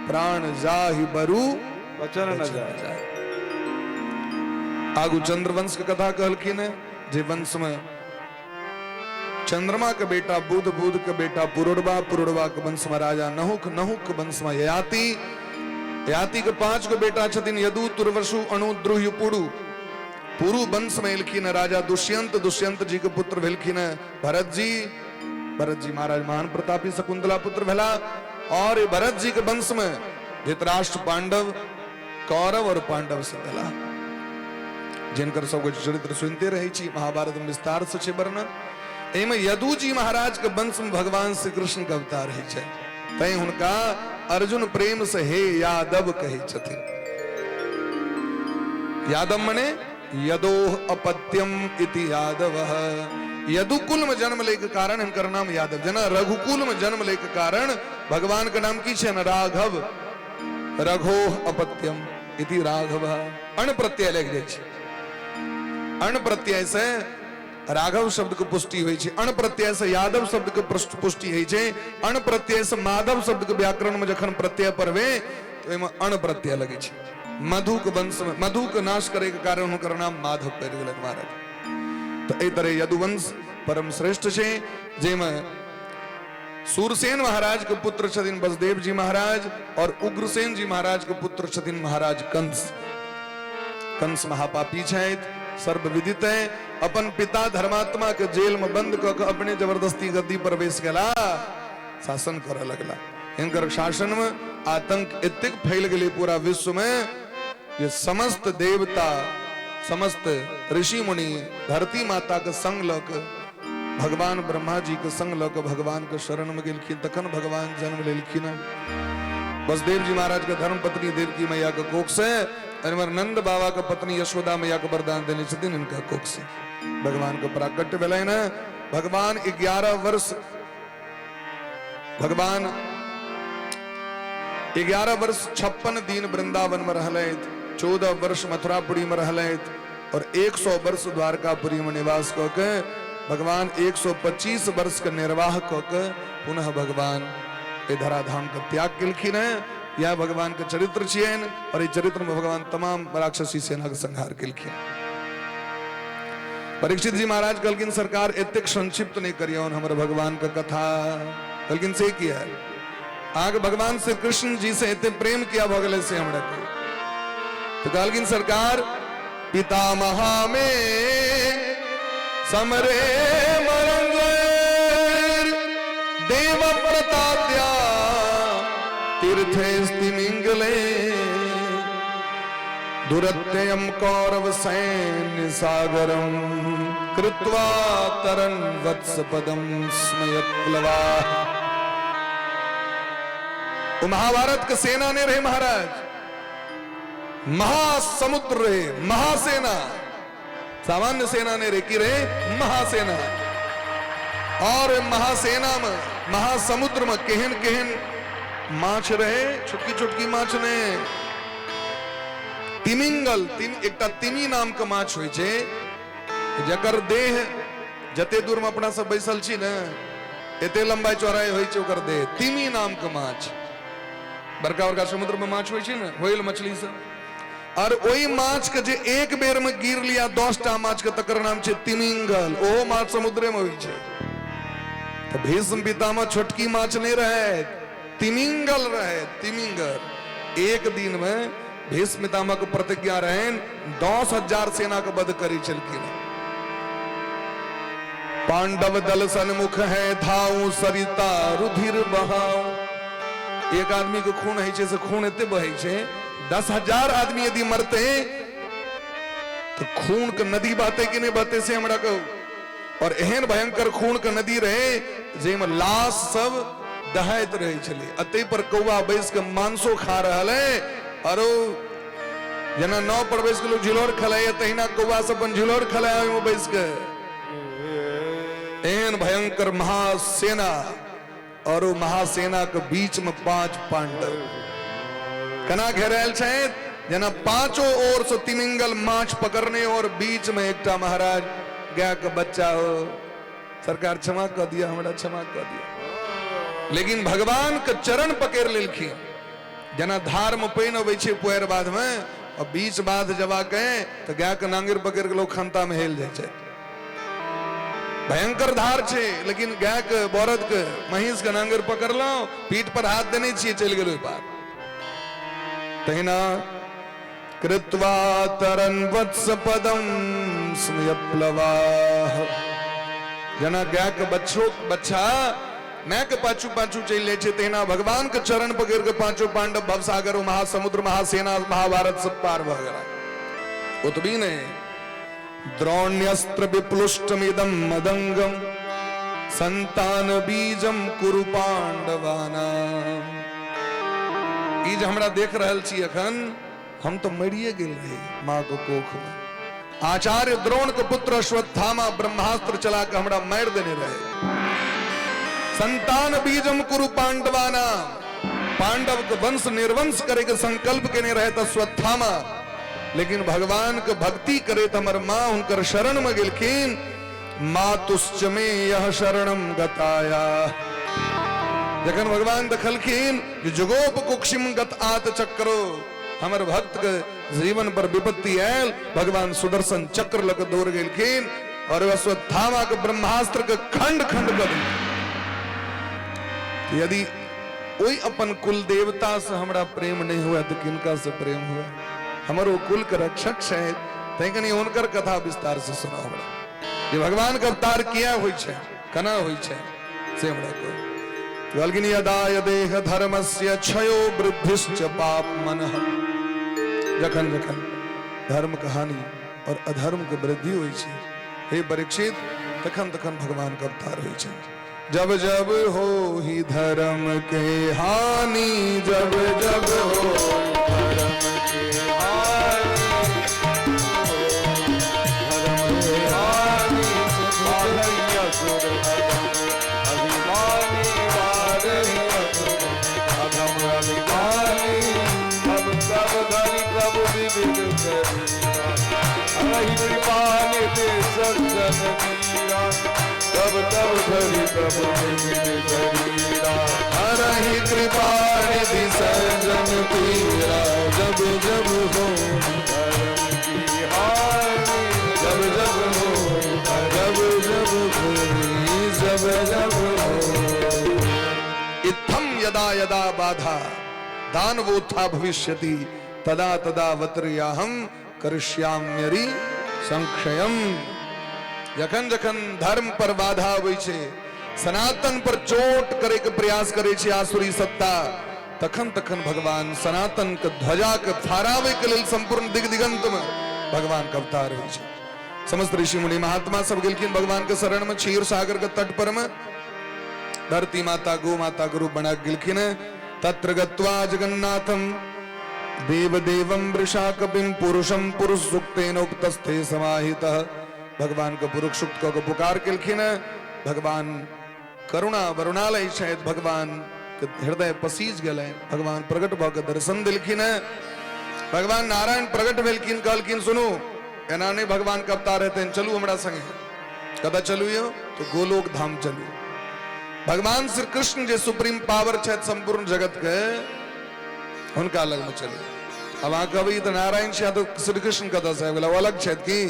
प्राण जाहि बरु वचन न जाय। आगू चंद्रवंश के कथा कहलखिन है, जे वंश में चंद्रमा के बेटा बुध, बुध के बेटा पुरुरवा, पुरुरवा के वंश में राजा नहुक, नहुक के वंश में ययाति, ययाति के 5 गो बेटा छथिन यदु, तुर्वसु, अणु, द्रुह्य, पुरु। पुरु वंश में एलखिन राजा दुष्यंत, दुष्यंत जी के पुत्र भेलखिन भरत जी, भरत जी महाराज महान प्रतापी शकुंतला पुत्र भेला। और भरत जी के वंश में धृतराष्ट्र, पांडव, कौरव और पांडव से भेला, जिनकर सबके चरित्र सुनते रहे छी, महाभारत में विस्तार से छै वर्णन। एहिमे यदु जी महाराज के वंश में भगवान श्री कृष्ण के अवतार होइ छै, तैं हुनका अर्जुन प्रेम से हे यादव कहै छथिन। यादव मने यदोह अपत्यम इति यादव। यदुकुल में जन्म ले के कारण हिनकर नाम यादव। जेना रघुकुल में जन्म ले के कारण भगवान के नाम की छै ने, राघव। रघोह अपत्यम इति राघव। अण प्रत्यय लागि जाइ छै, अण प्रत्यय से राघव शब्द के पुष्टि होइ छै, अण प्रत्यय से यादव शब्द के पुष्टि होइ छै, अण प्रत्यय से माधव शब्द के व्याकरण में जखन प्रत्यय पढ़बै तऽ ओहिमे अण प्रत्यय लगै छै। मधु के वंश में मधु के नाश करे के कारण हुनकर नाम माधव पड़ि गेलनि महाराज। तऽ एहि तरह यदुवंश परम श्रेष्ठ छै, जाहिमे सूरसेन महाराज के पुत्र छथिन बसदेव जी महाराज और उग्रसेन जी महाराज के पुत्र छथिन महाराज कंस। कंस महापापी छथि, सर्वविदित है, अपन पिता धर्मात्मा के जेल में बंद कऽ के अपने जबरदस्ती गद्दी पर बैस गेला, शासन करऽ लगला। हिनकर शासन में आतंक एतेक फैल गेलै पूरा विश्व में जे समस्त देवता, समस्त ऋषि मुनि धरती माता के संग लऽ के भगवान ब्रह्मा जी के संग लऽ के भगवान के शरण में गेलखिन, तखन भगवान जन्म लेलखिन। बसदेव जी महाराज के धर्म पत्नी देवकी मैया के कोख से, एम्हर नंद बाबा के पत्नी यशोदा मैया के वरदान देने छथिन, इनका कोख से भगवान के प्राकट्य भेलनि। भगवान 11 वर्ष, भगवान 11 वर्ष 56 दिन वृंदावन में रहलथि, 14 वर्ष मथुरापुरी में रहलथि और 100 वर्ष द्वारकापुरी में निवास कऽ के भगवान 125 वर्ष के निर्वाह कऽ के पुनः भगवान एहि धराधाम के त्याग केलखिन हैं। यह भगवान के चरित्र छियनि और एहि चरित्र में भगवान तमाम राक्षसी सेना के संहार केलखिन। परीक्षित जी महाराज कहलखिन सरकार एतेक संक्षिप्त नहीं करियौन हमर भगवान के कथा। कहलखिन से किया अहाँके भगवान श्री कृष्ण जी से एते प्रेम किया भऽ गेलै से हमरा कहू। तो कहलखिन सरकार पितामहा में समरे मरंजर देव प्रताद्या तीर्थे स्तिमिंगले दुरत्ययम कौरव सैन्य सागरम कृत्वा तरन वत्स पदम स्मयत्प्लवा। वो महाभारत के सेना ने रहे महाराज, महासमुद्र रहे, महासेना, सामान्य सेना ने रहे की रहे महासेना। और महासेना में महासमुद्र में केहन केहन माछ रहे, छोटकी छोटकी माछ ने तिमिंगल, एकटा तिमी नाम के माछ होइ छै जकर देह जते दूर में अपना सब बैसल छी ने एते लंबाई चौड़ाई होइ छै ओकर देह। तिमी नाम के माछ, बड़का बड़का समुद्र में माछ होइ छै ने, व्हेल मछली सब, और ओहि माछ के जे एक बेर में गिर लिया 10टा माछ के तकर नाम छै तिमिंगल। ओहो माछ समुद्रे में होइ छै। तो भीष्म पितामह छोटकी माछ नहीं रहे, तिमिंगल रहे, तिमिंगल। एक दिन में भीष्म पितामह के प्रतिज्ञा रहन 10,000 सेना के वध करी छलखिन। पांडव दल सन्मुख है धाऊ सरिता रुधिर बहाऊ। एक आदमी के खून है से खून एते बहे छै, 10,000 आदमी यदि मरते तो खून के नदी बहते कि नहीं बहते से हमरा कहू। और एहन भयंकर खून के नदी रहे जेमे लाश सब दहाइत रहै छलै। आ ताहि पर कौआ बैस के मांसो खा रहल है। आरो जेना नाव पर बैस के लोग झिलौर खेलाइए तहिना कौआ सब अपन झिलौर खेलाय ओहिमे बैस के। एहन भयंकर महासेना और ओ महासेना के बीच में 5 पांडव केना घेरायल छथि, जेना पांचों ओर से तिमिंगल माछ पकड़ने और बीच में एकटा महाराज गाय के बच्चा हो। सरकार क्षमा कर दिया, हमरा क्षमा कर दिया। लेकिन भगवान के चरण पकड़ लेलखिन। जेना धार में पानि अबै छै पुआरि बाध में और बीच बाध जबा के तो गाय के नांगरि पकड़ के लोग खंता में हेल जाइ छै। भयंकर धार छै, लेकिन गाय के बरद के महींस के नांगरि पकड़लहुं, पीठ पर हाथ देने छियै, चलि गेल ओहि पार। तहिना कृत्वा तरन वत्स पदम स्मयप्लवाह, जेना गाय के बच्छो बच्चा my के पाछू पाछू चलि जाइ छै, तहिना भगवान के चरण पकड़ के पांचों पांडव भवसागर महासमुद्र महासेना महाभारत सब पार भऽ गेला। ओतबी नहि, द्रोण्यस्त्र विप्लुष्टमिदं मदंगम संतान बीजम कुरु पांडवानाम। ई जे हमरा देख रहल छी अखन, हम तो मरिए गेल रही माँ के कोख में। आचार्य द्रोण के पुत्र अश्वत्थामा ब्रह्मास्त्र चला के हमरा मारि देने रहे। संतान बीजम कुरु पांडवानाम, पांडव के वंश निर्वंश करे के संकल्प केने रहे अश्वत्थामा, लेकिन भगवान के भक्ति करे त हमर माँ हुनकर शरण में गेलखिन। मातुश्च मे यह शरणम गताया। जखन भगवान देखलखिन जे जुगोप कुक्षिम गत आत चक्रो, हमर भक्त के जीवन पर विपत्ति आयल, भगवान सुदर्शन चक्र लग दौड़ गेलखिन और अश्वत्थामा के ब्रह्मास्त्र के खंड खंड कर देलखिन। यदि ओहि अपन कुल देवता से हमरा प्रेम नहीं हुआ तो किनका से प्रेम हुआ? हमर ओ कुल के रक्षक छथि, तैं कनि हुनकर कथा विस्तार से सुना हमरा। जे भगवान के अवतार किया होइ छै, केना होइ छै, से हमरा कहू। कहलखिन यदा यदेह धर्मस्य क्षयो वृद्धिश्च पापमनः। जखन जखन धर्म के हानि और अधर्म के वृद्धि होइ छै हे परीक्षित, तखन तखन भगवान के अवतार होइ छै। जब जब हो ही धर्म के हानि, जब जब हो धर्म के हानि, धर्म के हानि, बारही असुर अधम अभिमानी, बारही असुर अधम अभिमानी, तब तब धरि प्रभु विविध शरीरा, हरहि कृपा निधि सज्जन पीरा, तब तब धरि प्रभु विविध शरीरा, हरहि कृपा निधि सज्जन पीरा, जब जब हो धर्म की हानि, जब जब हो, जब जब हो, जब जब हो। इत्थम यदा यदा बाधा दानवोत्था भविष्यति, तदा तदा वत्र्याहं करिष्याम्यरि संक्षयम। जखन जखन धर्म पर बाधा अबै छै, सनातन पर चोट करे के प्रयास करे छै आसुरी सत्ता, तखन तखन भगवान सनातन के ध्वजा के फहरावे के लेल संपूर्ण दिग्दिगंत में भगवान के अवतार होइ छै। समस्त ऋषि मुनि महात्मा सब गेलखिन भगवान के शरण में, क्षीर सागर के तट पर में धरती माता गो माता गुरु बना गेलखिन। तत्र गत्वा जगन्नाथम देवदेवं वृषाकपिं पुरुषं पुरुष सूक्तेन उपतस्थे समाहितः। भगवान के पुरुष सूक्त के पुकार केलखिन। भगवान करुणा वरुणालय छथि, भगवान के हृदय पसीज गेलनि, भगवान प्रकट भऽ के दर्शन देलखिन। भगवान नारायण प्रकट भेलखिन, कहलखिन सुनू एना नहि भगवान के अवतार हेतनि, चलू हमरा संगे। कतऽ चलू यौ? तो गोलोक धाम चलू। भगवान श्री कृष्ण जे सुप्रीम पावर छथि संपूर्ण जगत के, हुनका लग में चलू। अब अहाँ कहबै ई तऽ नारायण छै, तऽ श्री कृष्ण कतऽ से आबि गेला? ओ अलग छथि की?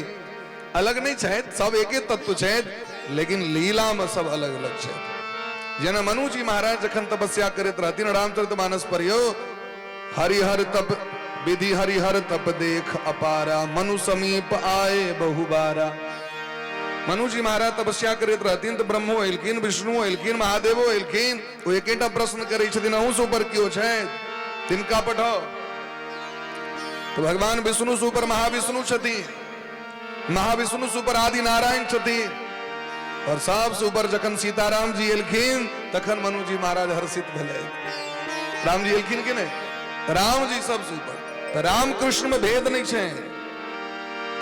अलग नहि छथि, सब एके तत्व छथि, लेकिन लीला में सब अलग अलग छथि। जेना मनु जी महाराज जखन तपस्या करैत रहथिन, रामचरित मानस पर यौ हरिहर तप विधि हरिहर तप देख अपारा, मनु समीप आए बहुबारा। मनु जी महाराज तपस्या करैत रहथिन तऽ ब्रह्मो एलखिन, विष्णु एलखिन, महादेवो एलखिन। ओ एकेटा प्रश्न करै छथिन, अहूँ से ऊपर केओ छथि? तिनका पठाओ। तो भगवान विष्णु से ऊपर महाविष्णु छथिन, महाविष्णु से ऊपर आदि नारायण छथिन, और सबसे ऊपर जखन सीताराम जी एलखिन तखन मनु जी महाराज हर्षित भेलै। राम जी एलखिन कि नहि? राम जी सबसे ऊपर। तऽ राम कृष्ण में भेद नहीं छै।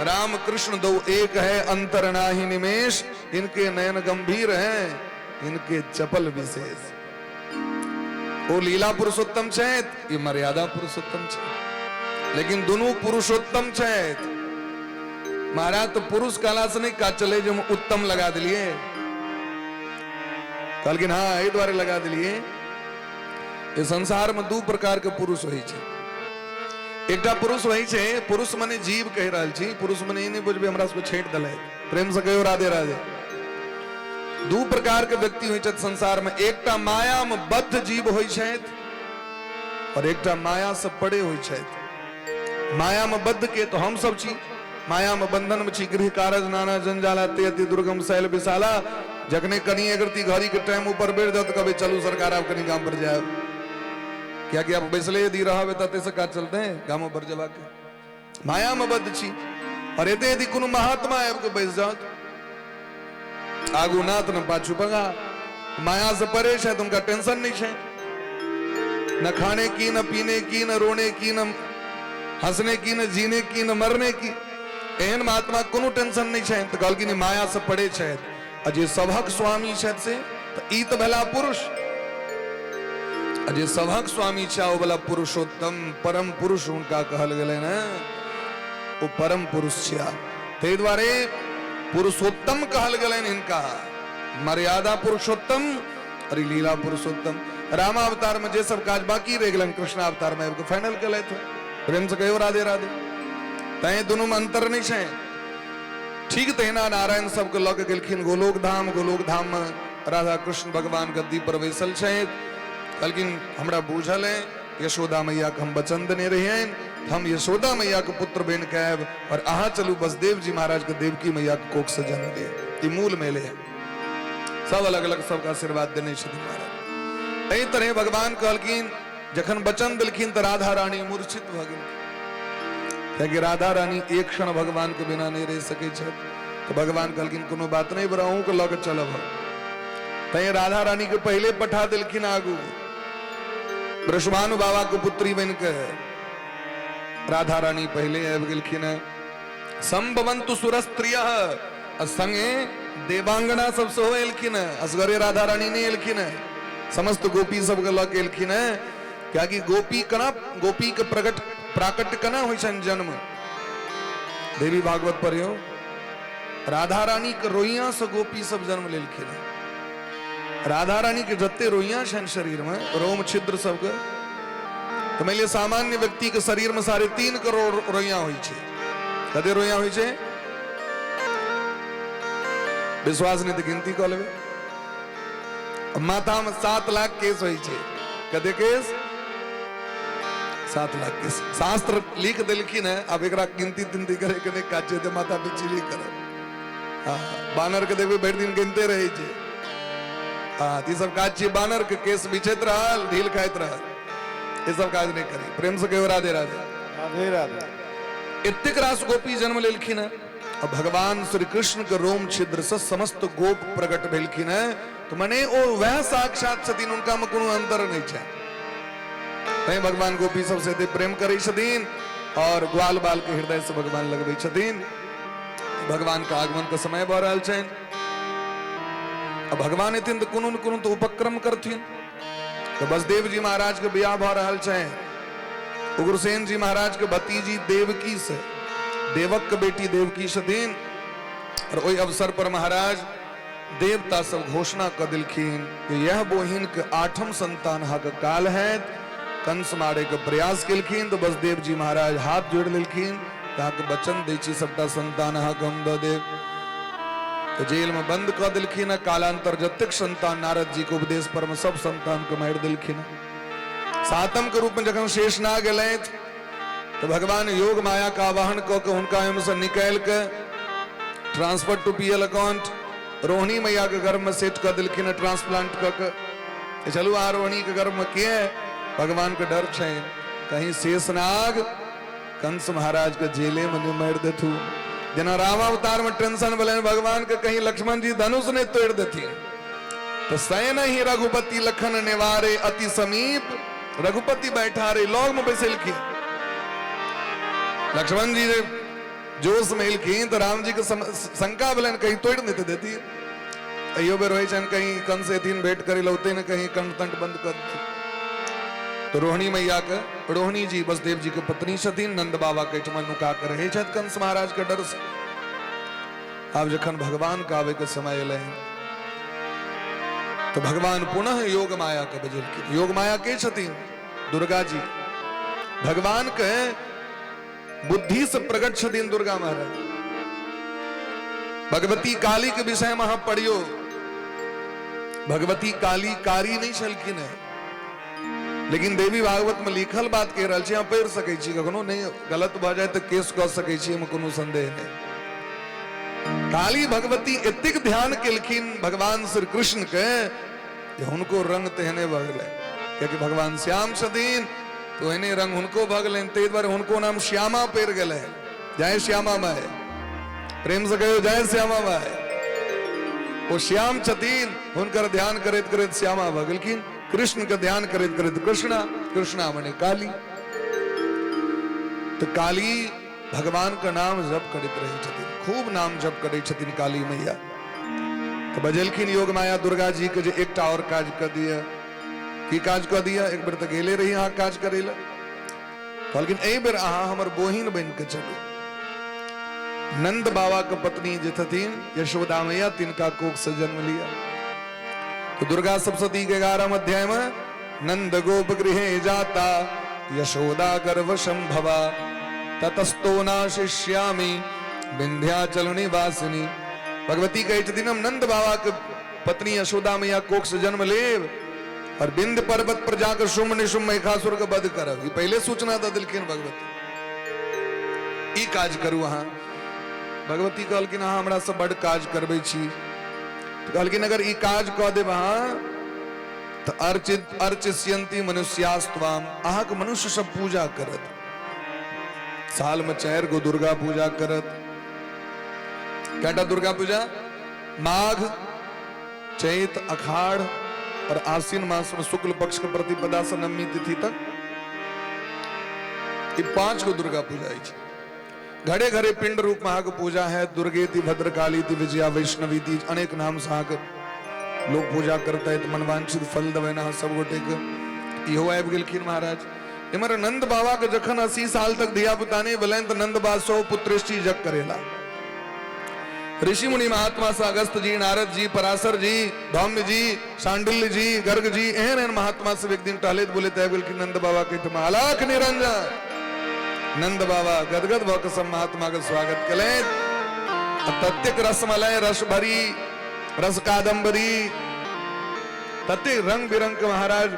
राम कृष्ण दो एक है, अंतर नाही निमेष, इनके नयन गंभीर हैं, इनके चपल विशेष। ओ लीला पुरुषोत्तम छथि, ई मर्यादा पुरुषोत्तम छथि, लेकिन दुनू पुरुषोत्तम छथि। महाराज तो पुरुष कहला से नहीं काज चले जे हम उत्तम लगा दिलिए। कहलखिन हाँ एहि दुआरे लगा दिलिए। ये संसार में दू प्रकार के पुरुष होइ छै। एकटा पुरुष होइ छै, पुरुष मने जीव कहि रहल छी, पुरुष मने ई नहि बुझबै हमरा सबके छेट देलै। प्रेम से कहियो राधे राधे। दू प्रकार के व्यक्ति होइ छथि संसार में, एकटा माया में बद्ध जीव होइ छथि और एकटा माया से परे होइ छथि। माया में बद्ध के तो हम सब छी, माया में बंधन में छी, गृह कारज नाना जंजाला ते अति दुर्गम शैल विशाला। जखने कनी अगरती घड़ी के टाइम ऊपर बढ़ जात कभी चलू सरकार आप कनी गाम पर जाए, क्या कि आप बैसले यदि रहबे तते से काज चलते हैं गाम पर जबा के। माया में बद्ध छी और एते यदि कोनो महात्मा आबि के बैस जात, आगू नाथ न पाछू पगा, माया से परे छै तो उनका टेंशन नहीं छै, न खाने की न पीने की न रोने की न हंसने की न जीने की न मरने की। एहन महात्मा कोनो टेंशन नहीं छै। तऽ कहलखिन माया से परे छथि आ जे सभक स्वामी छथि से तऽ ई तऽ भेला पुरुष, आ जे सभक स्वामी छै ओ वाला पुरुषोत्तम परम पुरुष हुनका कहल गेलै ने, ओ परम पुरुष छिया। ताहि दुआरे पुरुषोत्तम कहल गेलनि हिनका, मर्यादा पुरुषोत्तम और लीला पुरुषोत्तम। रामावतार में जे सब काज बाकी रहि गेलनि कृष्णावतार में आबि कऽ फाइनल केलथि। प्रेम से कहियो राधे राधे। तैं दुनू में अंतर नहीं छै। ठीक तहिना नारायण सबके लऽ के गेलखिन गोलोक धाम। गोलोक धाम में राधा कृष्ण भगवान गद्दी पर बैसल छथि। कहलखिन हमरा बूझल है यशोदा मैया के हम वचन देने रहियनि, हम यशोदा मैया के पुत्र बनि के आयब और अहाँ चलू बसदेव जी महाराज के देवकी मैया के कोख से जन्म लिअ। ई मूल मेले है, सब अलग अलग सबके आशीर्वाद देने छथिन महाराज। एहि तरह भगवान कहलखिन, जखन वचन देलखिन तऽ राधा रानी मूर्छित भऽ गेलखिन, कियाकि राधा रानी एक क्षण भगवान के बिना नहीं रहि सकै छथि। तऽ भगवान कहलखिन कोनो बात नहीं बड़ा अहूँके लऽ के चलब। तैं राधा रानी के पहले पठा देलखिन आगू, वृषभानु बाबा के पुत्री बन के राधा रानी पहले आबि गेलखिन। संभवंतु सुरस्त्रिय आ संगे देवांगना सब सेहो एलखिन, असगरे राधा रानी नहीं एलखिन, समस्त गोपी सबके लऽ के एलखिन। कियाकि गोपी केना, गोपी के प्रकट प्राकट्य केना होइ छनि जन्म, देवी भागवत पढ़ियौ, राधा रानी के रोइया से गोपी सब जन्म लेलखिन। राधा रानी के जते रोइया छनि शरीर में, रोम छिद्र सबके, तो मान लिअ सामान्य व्यक्ति के शरीर में 3.5 करोड़ रोइया होइ छै। कते रोइया होइ छै? विश्वास नहीं तो गिनती कऽ लेबै। माथा में 7 लाख केस होइ छै। कते केस? 7 लाख केस। शास्त्र लिख देलखिन है, आब एकरा गिनती तिनती करे के नहि काज छै, तऽ माथा पिछी नहि करब। हाँ, बानर के देखबै भरि दिन गिनते रहै छै। हाँ, तऽ ई सब काज छियै, बानर के केस बिछैत रहल, ढील खाइत रहल, ई सब काज नहि करी। प्रेम से कहियो राधे राधे। राधे राधे। एतेक रास गोपी जन्म लेलखिन है आ भगवान श्री कृष्ण के रोम छिद्र से समस्त गोप प्रकट भेलखिन है। तो मने ओ वह साक्षात छथिन, उनका में कोनो अंतर नहीं छै। तैं भगवान गोपी सबसे एते प्रेम करै छथिन और ग्वाल बाल के हृदय से भगवान लगबै छथिन। भगवान के आगमन के समय भऽ रहल छनि। आ भगवान एथिन तऽ कोनो ने कोनो तऽ उपक्रम करथिन। तऽ बसदेव जी महाराज के बियाह भऽ रहल छनि उग्रसेन जी महाराज के भतीजी देवकी से, देवक के बेटी देवकी छथिन। और ओहि अवसर पर महाराज देवता सब घोषणा कऽ देलखिन कि यह बोहिन के 8म संतान अहाँके काल हैत। कंस मारे के प्रयास केलखिन तो बसदेव जी महाराज हाथ जोड़ि लेलखिन, अहाँके वचन दै छी सबटा संतान अहाँके हम दऽ देब। तो जेल में बंद कऽ देलखिन। कालांतर जतेक संतान नारद जी के उपदेश पर में सब संतान के मारि देलखिन। 7म के रूप में जखन शेषनाग एलथि तो भगवान योग माया का आवाहन कऽ के हुनका ओहिमे से निकालि के transfer to PL account Rohini मैया के गर्भ में सेट कऽ देलखिन, ट्रांसप्लांट कऽ के। चलू आ रोहिणी के गर्भ में के भगवान के डर छै कहीं शेषनाग कंस महाराज के जेले में नहीं मारि देथू। जेना रामावतार में टेंशन भेलनि भगवान के कहीं लक्ष्मण जी धनुष नहीं तोड़ देथिन, तो सैन ही रघुपति लखन निवारे अति समीप रघुपति बैठा रे, लॉग में बैसेलखिन। लक्ष्मण जी जोश में एलखिन तो राम जी के शंका भेलनि कहीं तोड़ नहीं देती। अयो बेर होइ छनि कहीं कंस एथिन भेंट करे लौते ने कहीं कंठ तंठ बंद कर देथिन। तो रोहिणी मैया के, रोहिणी जी वसुदेव जी के पत्नी छथिन, नंद बाबा के एहिठमा नुका के रहै छथि कंस महाराज के डर से। आब जखन भगवान के आवे के समय एलै तो भगवान पुनः योग माया के बजेलखिन। योग माया के छथिन? दुर्गा जी। भगवान के बुद्धि से प्रकट छथिन दुर्गा महाराज। भगवती काली के विषय में अहाँ पढ़ियो, भगवती काली कारी नहीं छलखिन है, लेकिन देवी भागवत में लिखल बात कह रहल छी, अहाँ पढ़ि सकै छी, कखनो नहीं गलत भऽ जाय तऽ केस कऽ सकै छी, एहिमे कोनो संदेह नहीं। काली भगवती एतेक ध्यान केलखिन भगवान श्री कृष्ण के जे हुनको रंग तेहने भऽ गेलै, कियाकि भगवान श्याम छथिन तो ओहने रंग हुनको भऽ गेलनि, ताहि दुआरे हुनको नाम श्यामा पड़ि गेलै। जय श्यामा माय, प्रेम से कहियो जय श्यामा माय। ओ श्याम छथिन, हुनकर ध्यान करैत करैत श्यामा भऽ गेलखिन, कृष्ण के ध्यान करैत करैत कृष्णा, कृष्णा मने काली। तो काली भगवान के नाम जप करैत रहै छथिन, खूब नाम जप करै छथिन काली मैया। तो बजेलखिन योग माया दुर्गा जी के जे एकटा और काज कऽ दिअ। की काज कऽ दिअ? एक बेर तऽ गेले रही अहाँ काज करै लए, कहलखिन एहि बेर अहाँ हमर बोहिन बनि कऽ चलू। नंद बाबा के पत्नी जे छथिन यशोदा मैया, तिनका कोख से जन्म लिया। तो दुर्गा सप्तशती के 11 अध्याय में नंद गोप गृहे जाता यशोदा गर्भ संभवा ततस्तो नाशिष्यामि विंध्याचल निवासिनी। भगवती कहै छथिन हम नंद बाबा के पत्नी यशोदा मैया कोख से जन्म लेब और विंध्य पर्वत पर जाकर शुम्भ निशुम्भ महिषासुर के वध करब। ई पहले सूचना दऽ देलखिन भगवती, ई काज करू अहाँ। भगवती कहलखिन अहाँ हमरा से बड काज करबै छी। तो कहलखिन अगर ई काज कऽ देब अहाँ तऽ अर्चित अर्चिष्यन्ति मनुष्यास्त्वाम, अहाँके मनुष्य सब पूजा करत। साल में 4 गो दुर्गा पूजा करत। कएटा दुर्गा पूजा? माघ, चैत, अखाड़ और आश्विन मास में शुक्ल पक्ष के प्रतिपदा से नवमी तिथि तक ये 5 गो दुर्गा पूजा अछि। घरे घरे पिंड रूप में अहाँके पूजा है। दुर्गेति, भद्रकाली ति, विजया, वैष्णवी ति, अनेक नाम से अहाँके लोक पूजा करते, मनवांछित फल देबै अहाँ सब गोटे के। इहो आबि गेलखिन महाराज। इमहर नंद बाबा के जखन 80 साल तक धिया पुता नहीं भेलनि तऽ नंद बाबा 100 पुत्रेष्टि यज्ञ करेला। ऋषि मुनि महात्मा से अगस्त जी, नारद जी, पराशर जी, धौम्य जी, शांडिल्य जी, गर्ग जी, एहन एहन महात्मा सब एक दिन टहलैत बोलैत आबि गेलखिन नंद बाबा के एहिठाम। अलख निरंजन। नंद बाबा गदगद भऽ कऽ सब महात्मा के स्वागत केलथि। आ ततेक रसमलय, रस भरी, रस कादम्बरी, ततेक रंग बिरंग के महाराज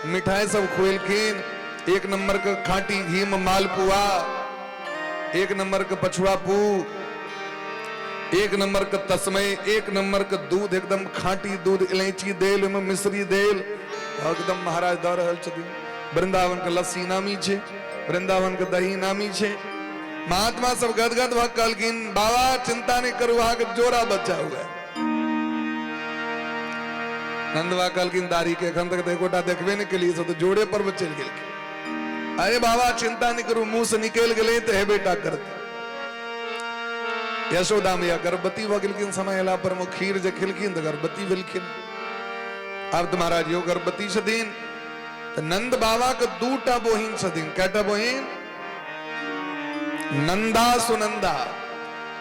मिठाई सब खुएलखिन। 1 नंबर के खाटी घी में मालपुआ, 1 नंबर के पछुआ पू, 1 नंबर के तस्मय, 1 नंबर के दूध, एकदम खाटी दूध, इलायची देल, ओहिमे मिश्री देल, एकदम महाराज दऽ रहल छथिन। वृंदावन के लस्सी नामी छै, वृंदावन के दही नामी छै। महात्मा सब गदगद भऽ कहलखिन बाबा चिंता नहीं करू, अहाँके जोड़ा बच्चा हुए। नंदवा कहलखिन दाढ़ी के एखन तक तऽ एकोटा देखबे नहि केलियै, सब तऽ जोड़े पर मे चलि गेलखिन। अरे बाबा चिंता नहीं करू, मुंह से निकलि गेलै तऽ हेबे टा करतै। यशोदा मैया गर्भवती भऽ गेलखिन। समय एला पर मे खीर जे खेलखिन तऽ गर्भवती भेलखिन। आब तऽ महाराज यो गर्भवती छथिन। तऽ नंद बाबा के 2टा बहिन छथिन। कएटा बहिन? नंदा सुनंदा,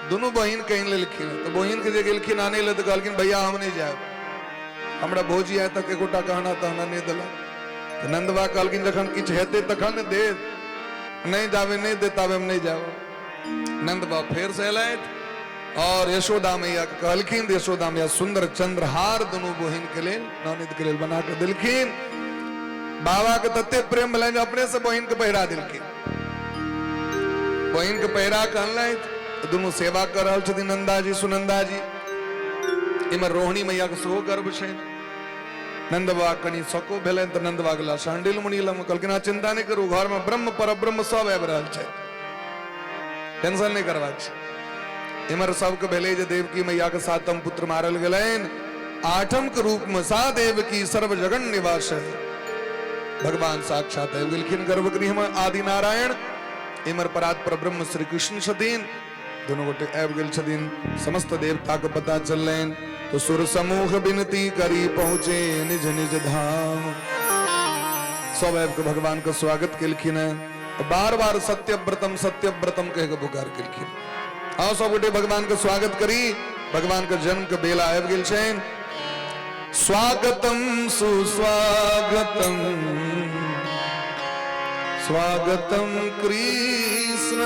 दुनू बहिन कहि लेलखिन। तऽ बहिन के जे गेलखिन आनै लए तऽ कहलखिन भैया हम नहि जायब, हमरा भौजी आइ तक एकोटा गहना तहना नहि देलक। तऽ नंदबा कहलखिन जखन किछु हेतै तखन ने देत, नहि जाबे नहि देत ताबे हम नहि जायब। नंद बाबा फेर से एलथि और यशोदा मैया के कहलखिन। यशोदा मैया सुंदर चंद्रहार दुनू बहिन के लेल, ननद के लेल बना के देलखिन। बाबा के तते प्रेम भेलनि जे अपने से बहिन के पहिरा देलखिन। बहिन के पहिरा के अनलथि, दुनू सेवा कर रहल छथिन नंदा जी सुनंदा जी। इमहर रोहिणी मैया के सेहो गर्भ छनि। नंद बाबा कनि सको भेलनि तऽ नंद बाबा गेला शांडिल मुनि लग। कहलखिन अहाँ चिंता नहि करू, घर में ब्रह्म पर ब्रह्म सब आबि रहल छै, टेंशन नहि करबाक छै। इम्हर सबके भेलै जे देवकी मैया के सातम पुत्र मारल गेलनि, आठम के रूप में सा देवकी सर्व जगन निवास है। भगवान साक्षात आबि गेलखिन गर्भगृह में आदि नारायण। इम्हर परात पर ब्रह्म श्री कृष्ण छथिन, दोनों गोटे आबि गेल छथिन। समस्त देवता के पता चललनि तो सुर समूह विनती करी पहुँचे निज निज धाम। सब आबि के भगवान के स्वागत केलखिन है। बार बार सत्यव्रतम सत्यव्रतम कह के पुकार केलखिन। आओ सब गोटे भगवान के स्वागत करी। भगवान के जन्म के बेला आबि गेल छनि। स्वागतम सुस्वागतम स्वागतम कृष्ण।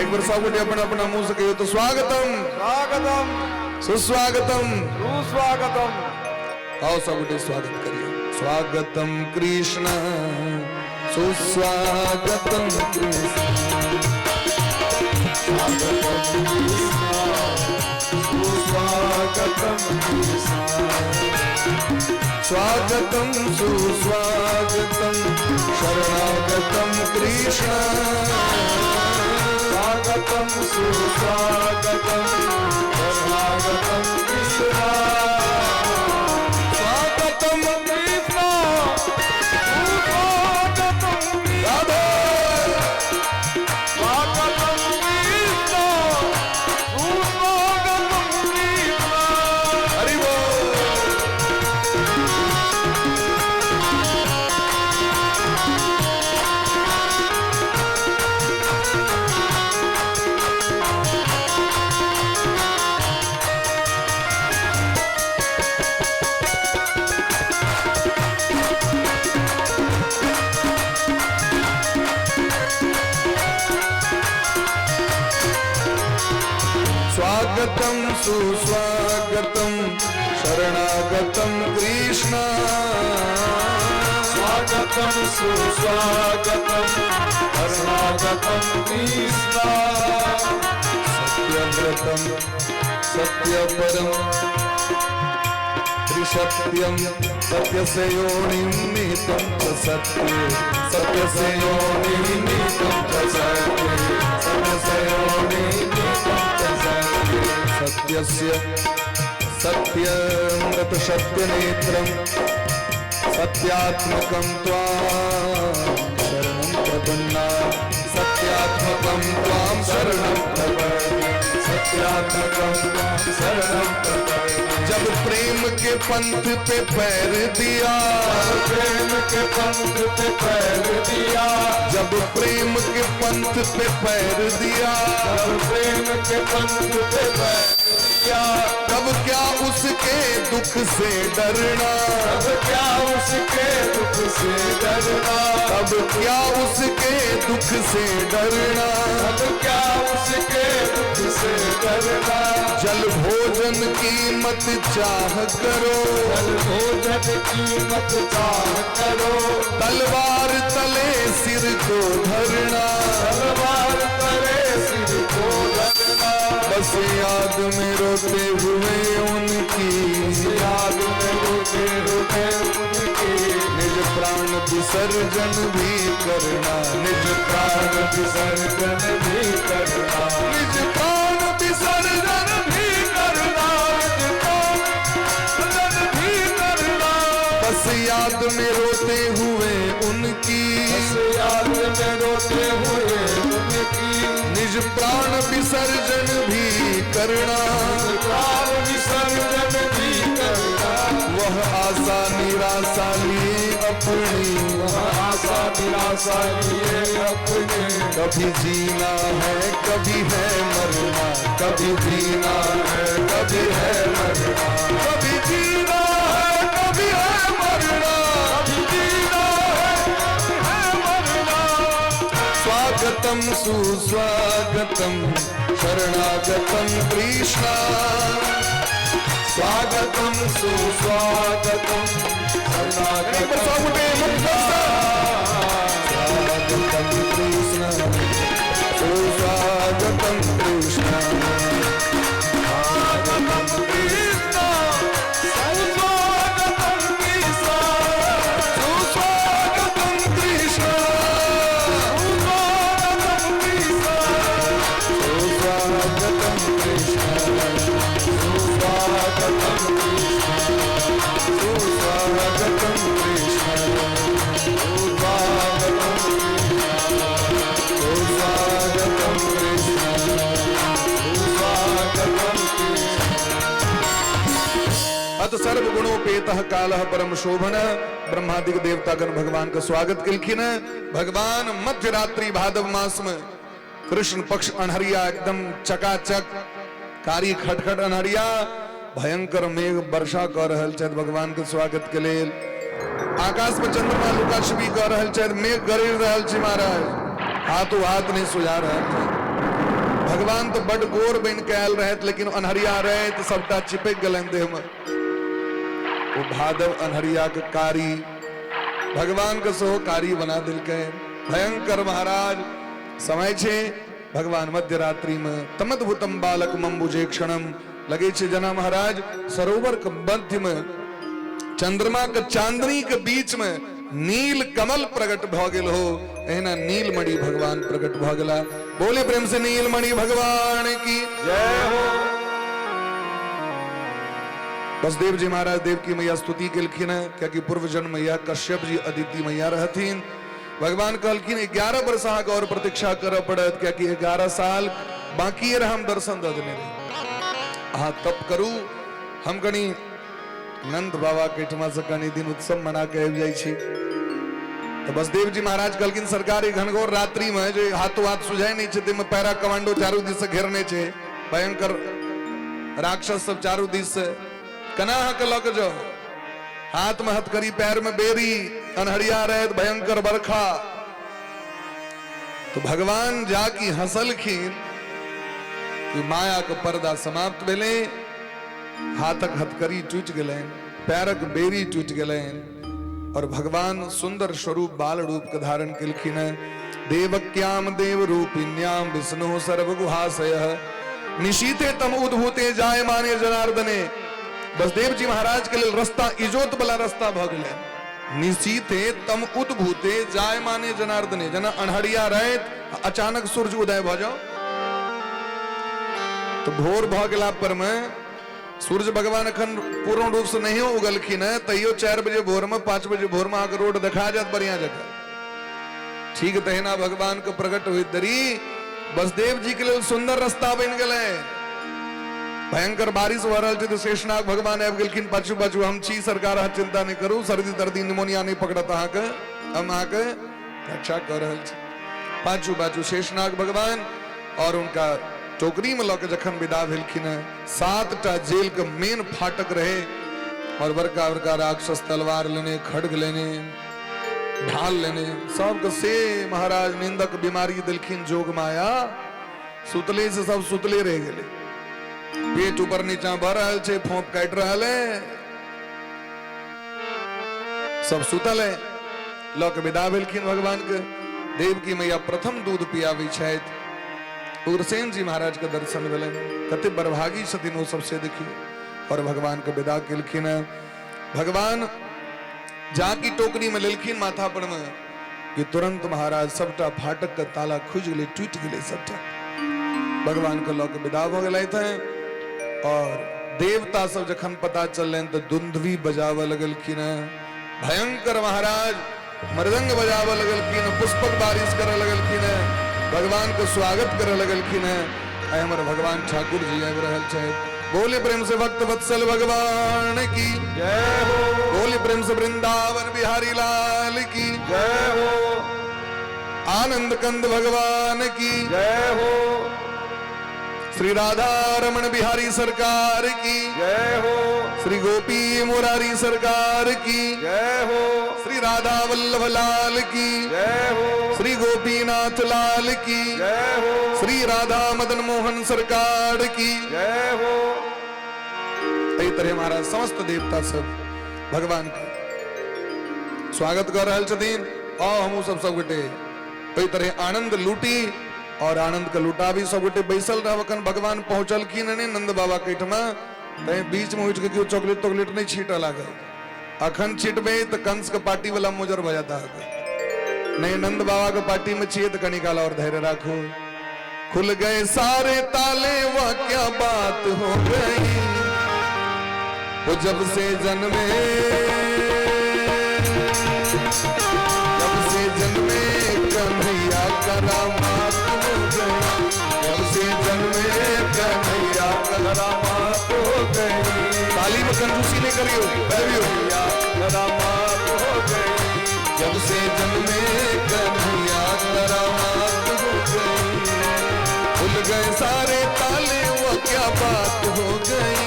एक बार सब गोटे अपना अपना मुंह से कहियो तो स्वागतम स्वागतम सुस्वागतम सुस्वागतम। आओ सब गोटे स्वागत करिए। स्वागतम कृष्ण सुस्वागतम कृष्ण स्वागतम कृष्ण सुस्वागतम कृष्ण स्वागतम सुस्वागतम शरणागतम कृष्ण स्वागतम सुस्वागतम शरणागतम कृष्ण स्वागतम कृष्ण सुस्वागतम राधे स्वागतम कृष्ण सुस्वागतम कृष्ण। हरि बोल। स्वागतम सुस्वागतम शरणागतम कृष्ण स्वागतम सुस्वागतम शरणागतम कृष्ण सत्यव्रतम सत्यपरम त्रिसत्यम सत्यस्य योनिं निहितं च सत्ये सत्यस्य योनिं निहितं च सत्ये सत्यस्य योनिं निहितं च सत्ये सत्यस्य सत्यमृत सत्यनेत्रं सत्यात्मकं त्वां शरणं प्रपन्ना सत्यात्मकं त्वां शरणं प्रपन्ना सत्यात्मकं त्वां शरणं प्रपन्ना। जब प्रेम के पंथ पे पैर दिया प्रेम के पंथ पे पैर दिया जब प्रेम के पंथ पे पैर दिया जब प्रेम के पंथ पे पैर दिया तब क्या उसके दुख से डरना तब क्या उसके दुख से डरना तब क्या उसके दुख से डरना तब क्या उसके दुख से डरना। जल भोजन की मत चाह करो जल भोजन की मत चाह करो तलवार तले सिर को धरना तलवार तले सिर को धरना। बस याद में रोते हुए उनकी याद में रोते हुए उनकी निज प्राण विसर्जन भी करना निज प्राण विसर्जन भी करना निज प्राण विसर्जन भी करना निज प्राण विसर्जन भी करना। बस याद में रोते हुए उनकी बस याद में रोते हुए उनकी निज प्राण विसर्जन भी करना प्राण विसर्जन भी करना। वह आशा निराशा लिए अपनी वह आशा निराशा लिए अपने कभी जीना है कभी है मरना कभी जीना है कभी है मरना कभी जीना है कभी है मरना कभी जीना है है मरना। स्वागतम सुस्वागतम शरणागतम कृष्ण स्वागतम सुस्वागतम शरणागतम स्वागतम कृष्ण सुस्वागतम कृष्ण स्वागतम कृष्ण सुस्वागतम कृष्ण सुस्वागतम कृष्ण सुस्वागतम कृष्ण। सर्वगुणोपेतः कालः परम शोभन। ब्रह्मादिक देवतागण भगवान के स्वागत केलखिन। भगवान मध्य रात्रि भादव मास में कृष्ण पक्ष अनहरिया एकदम चकाचक कारी खटखट अनहरिया भयंकर मेघ वर्षा कऽ रहल छथि भगवान के स्वागत के लेल। आकाश में चंद्रमा लुका छिपी कऽ रहल छथि, मेघ गरजि रहल छै महाराज, हाथों हाथ नहीं सुझा रहल छथि। भगवान तो बड गोर बनि के आयल रहथि, लेकिन अनहरिया रहथि, सबटा चिपकि गेलनि देह में। ओ भादव अनहरिया के कारी भगवान के सेहो कारी बना देलकै। भयंकर महाराज समय छै। भगवान मध्य रात्रि में तमद्भुतम बालक मम्बुजे क्षणम लगे छै जना महाराज सरोवर के मध्य में चंद्रमा के चांदनी के बीच में नील कमल प्रकट भ गेल हो, एहिना नीलमणि भगवान प्रकट भ गेला। बोले प्रेम से नीलमणि भगवान की जय हो। वसुदेव जी महाराज देवकी मैया स्तुति केलखिन है, कियाकि पूर्व जन्म मैया कश्यप जी अदिति मैया रहथिन। भगवान कहलखिन 11 वर्ष अहाँके और प्रतीक्षा करऽ पड़त, कियाकि 11 साल बाकी रह हम दर्शन दऽ देने रही। अहाँ तप करू, हम कनी नंद बाबा के एहिठमा से कनी दिन उत्सव मना के आबि जाइ छी। तो वसुदेव जी महाराज कहलखिन सरकार ई घनघोर रात्रि में जे हाथों हाथ सुझाइ नहीं छै, ताहिमे पैरा कमांडो चारू दिस से घेरने छै, भयंकर राक्षस सब चारू दिस से, केना अहाँके लऽ के जाउ? हाथ में हथकड़ी, पैर में बेरी, अनहरिया रहत, भयंकर बरखा। तो भगवान जाकी हंसलखिन कि माया के पर्दा समाप्त भेलै, हाथक हथकड़ी टूटि गेलनि, पैरक बेरी टूटि गेलनि और भगवान सुंदर स्वरूप बाल रूप के धारण केलखिन। देवक्याम देव रूपिण्याम विष्णु सर्वगुहाशय निशीते तम उद्भूते जाय माने जनार्दने। बसदेव जी महाराज के लेल रास्ता इजोत वाला रास्ता भ गेलै। निशीते तम उद्भूते जाय माने जनार्दने, जना अनहरिया राति अचानक सूर्य उदय भ जाओ तो भोर भ गेला पर में सूर्य भगवान अखन पूर्ण रूप से नहीं उगलखिन है, तैयो 4 बजे भोर में 5 बजे भोर में अहाँके रोड देखा जात बढ़िया जगह। ठीक तहिना भगवान के प्रकट हुई दरी बसदेव जी के लेल सुंदर रास्ता बनि गेलै। भयंकर बारिश भऽ रहल छै तऽ शेषनाग भगवान आबि गेलखिन पाछू पाछू, हम छी सरकार, अहाँ चिंता नहि करू, सर्दी तर्दी निमोनिया नहि पकड़त अहाँके, हम अहाँके रक्षा कऽ रहल छी। पाछू पाछू शेषनाग भगवान और उनका टोकरी में लऽ के जखन विदा भेलखिन हेँ, 7टा जेल के मेन फाटक रहे और बड़का बड़का राक्षस तलवार लेने, खड्ग लेने, ढाल लेने, सबके से महाराज निंदक बीमारी देलखिन जोग माया, सुतले से सब सुतले रह गेले, पेट ऊपर नीचा भऽ रहल छै, फोंप काटि रहल है, सब सुतल है। लऽ के विदा भेलखिन भगवान के। देवकी मैया प्रथम दूध पियाबै छथि। उग्रसेन जी महाराज के दर्शन भेलनि, कते बड़भागी छथिन ओ सबसे देखियौ। और भगवान के विदा केलखिन। भगवान जाकी टोकरी में लेलखिन माथा पर में कि तुरंत महाराज सबटा फाटक के ताला खुजि गेलै, टूटि गेलै सबटा। भगवान के लऽ के विदा भऽ गेलथि। और देवता सब जखन पता चललनि तऽ दुंदुभी बजाबऽ लगलखिन, भयंकर महाराज मृदंग बजाबऽ लगलखिन, पुष्पक बारिश करऽ लगलखिन, भगवान के स्वागत करऽ लगलखिन। आइ हमर भगवान ठाकुर जी आबि रहल छथि। बोले प्रेम से भक्त वत्सल भगवान की जय हो। बोले प्रेम से वृंदावन बिहारी लाल की जय हो। आनंद कंद भगवान की जय हो। श्री राधा रमन बिहारी सरकार की जय हो। श्री गोपी मुरारी सरकार की जय हो। श्री राधा वल्लभ लाल की जय हो। श्री गोपीनाथ लाल की जय हो। श्री राधा मदन मोहन सरकार की जय हो। एहि तरह महाराज समस्त देवता सब भगवान के स्वागत कर रहल छथिन। आ हमहूँ सब सबगोटे एहि तरह आनंद लूटी और आनंद के लुटाबी। सब गोटे बैसल रहब, अखन भगवान पहुंचलखिन ने नंद बाबा के एहिठमा, तैं बीच में उठि के केओ चॉकलेट तॉकलेट नहीं छीटऽ लागल। अखन छिटबै तऽ कंस के पार्टी वाला मोजर भऽ जाता अहाँके। नहीं नंद बाबा के पार्टी में छियै तऽ कनी काल और धैर्य राखू। खुल गए सारे ताले, वह क्या बात हो गई, वो जब से जन्मे, जब से जन्मे कन्हैया करामात हो गई, जब से जन्मे कन्हैया करामात हो गई। ताली में कंजूसी नहीं करियो, बजबियो। करामात हो गई। जब से जन्मे कन्हैया करामात हो गई, खुल गए सारे ताले वो क्या बात हो गई,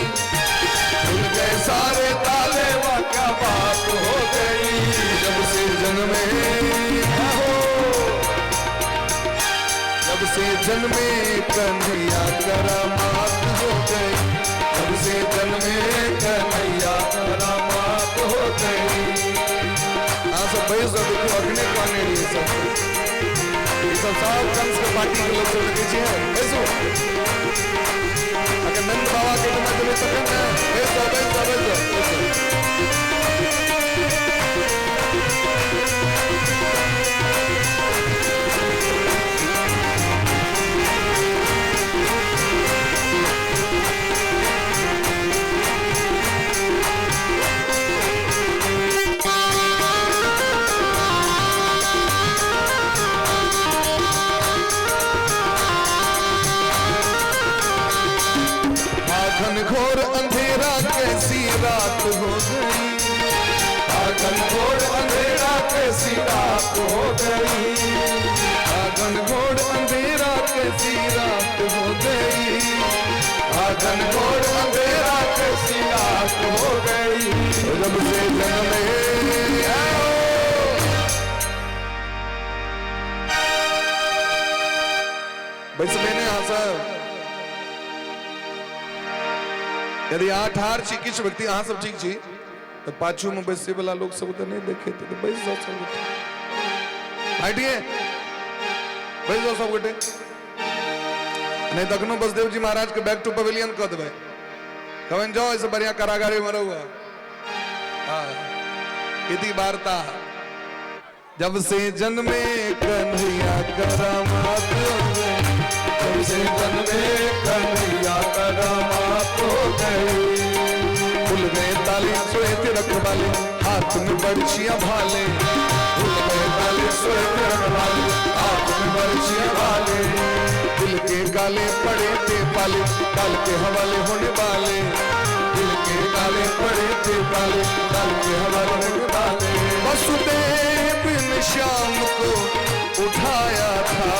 खुल गए सारे ताले वो क्या बात हो गई। जब से जन्मे हो, जब से जन्मे कन्हैया करामात हो गई, जब से जन्मे कन्हैया करामात हो गई। हाँ सब बैस जाओ, देखियो अखने कहने रहिए सब, ई सब सब कंस के पार्टी के लोग सब देखै छियै। बैसू, अगर नंद बाबा के ठमा जेबै तखन ने। बैस जाओ, बैस जाओ, बैस जाओ, बैस जाओ। आघन घोर अंधेरा कैसी रात हो गई, आघन घोर अंधेरा कैसी रात हो गई, आघन घोर अंधेरा कैसी रात हो गई, आघन घोर अंधेरा कैसी रात हो गई। जब से जन्मे बैसबे ने अहाँ सब। यदि अहाँ ठाढ़ छी, किछु व्यक्ति अहाँ सब ठीक छी, तऽ पाछू में बैसै वाला लोक सब तऽ नहि देखेतै, तऽ बैस जाउ सब गोटे। हटिए, बैस जाउ सब गोटे। नहीं तखनो बसदेव जी महाराज के बैक टू पवेलियन कऽ देबै, कहबनि जाओ एहिसँ बढ़िया कारागारे में रहू। हाँ, इति वार्ता। जब से जन्मे कन्हैया करामात हो गई, जब से जन्मे कन्हैया करामात हो गई। खुल गए ताले सोए थे रखवाले, हाथ में बर्छियां भाले, खुल गए ताले सोए थे रखवाले, हाथ में बर्छियां भाले। दिल के गाले पड़े थे पाले, काल के हवाले होने वाले, दिल के गाले पड़े थे पाले, काल के हवाले होने वाले। वसुदेव ने श्याम को उठाया था,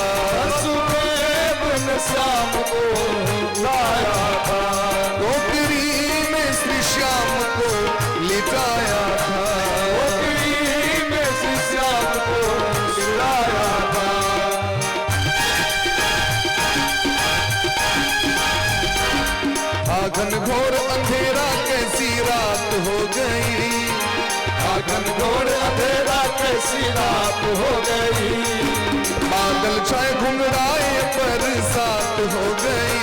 वसुदेव ने श्याम को उठाया था, टोकरी में श्री श्याम को लिटाया था, टोकरी में श्री श्याम को लिटाया था। आघन घोर अंधेरा कैसी रात हो गई, आघन घोर अंधेरा कैसी रात हो गई, बादल छाए घुंघराए बरसात हो गई,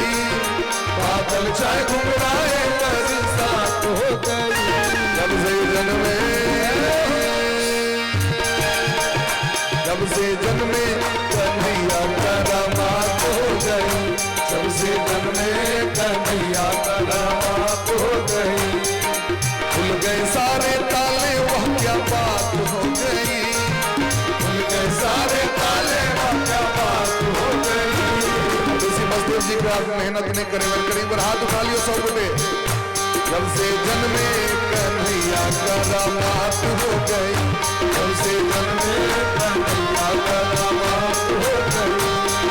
बादल छाए घुंघराए बरसात हो गई। जब से जन्मे, जब से जन्मे कन्हैया करामात हो गई, जब से जन्मे कन्हैया करामात हो गई। खुल गए सारे ताले वह क्या बात हो गई, खुल गए सारे ताले वह क्या बात हो गई। इसी बसदेव जी का आप मेहनत नहीं करें, करीब पर हाथ उठा लियो सब गोटे। जब से जन्मे कन्हैया करामात हो गई, जब से जन्मे कन्हैया करामात हो गई,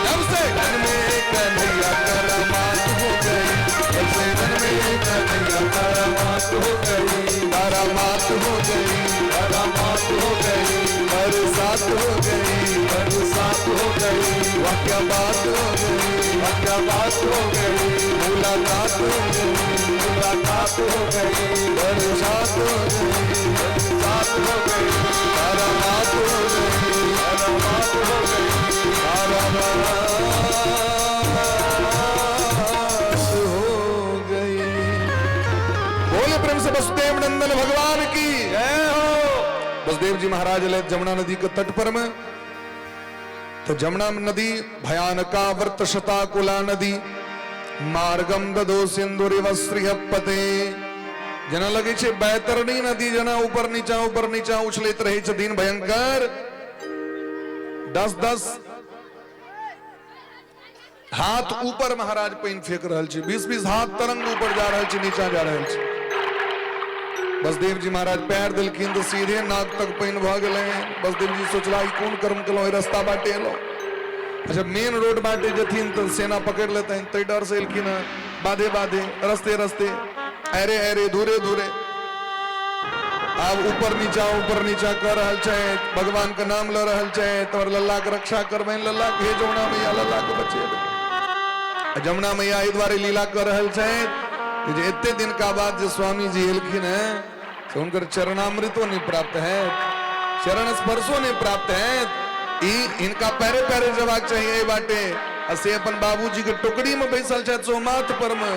जब से जन्मे कन्हैया करामात हो गई, जब से जन्मे कन्हैया करामात हो गई, करामात हो गई, करामात हो गई, बरसात हो गई, बरसात हो गई, वाह क्या बात हो गई, वाह क्या बात हो गई, मुलाकात हो गई, मुलाकात हो गई, बरसात हो गई, बरसात हो गई, करामात हो गई, करामात हो गई, करामात हो गई। बोले प्रेम से वसुदेव नंदन भगवान की जय हो। वसुदेव जी महाराज ले जमुना नदी के तट पर में, तो जमुना नदी भयानका वर्त शताकुला नदी, मार्गम ददो सिंधुरिव श्रीहपते। जेना लगे छे बैतरणी नदी जेना ऊपर नीचा उछलैत रहे छे दिन भयंकर। 10-10 हाथ ऊपर महाराज पानि फेंक रहल छे, 20-20 हाथ तरंग ऊपर जा रहल छे, नीचा जा रहल छे। बसदेव जी महाराज पैर देलखिन तऽ सीधे नाक तक पानि भऽ गेलै। बसदेव जी सोचला ई कोन कर्म केलहुँ, रस्ता बाटे एलहुँ। अच्छा मेन रोड बाटे जेथिन तऽ सेना पकड़ि लेतनि, ताहि डर से एलखिन हँ बाधे बाधे, रस्ते रस्ते, अरे अरे धूरे धूरे। आब ऊपर नीचा कऽ रहल छथि, भगवान के नाम लऽ रहल छथि, तोहर लल्ला के रक्षा करबनि, लल्ला के हे जमुना मैया लल्ला के बचेबै। जमुना मैया एहि दुआरे लीला कऽ रहल छथि जे एते दिनका बाद जे स्वामी जी एलखिन हैं से हुनकर चरणामृतो नहीं प्राप्त है, चरण स्पर्शो नहीं प्राप्त है। ई इनका पैरे पैरे जबाक चाहिए एहि बाटे, आ से अपन बाबूजी के टोकरी में बैसल छथि सो माथ पर में,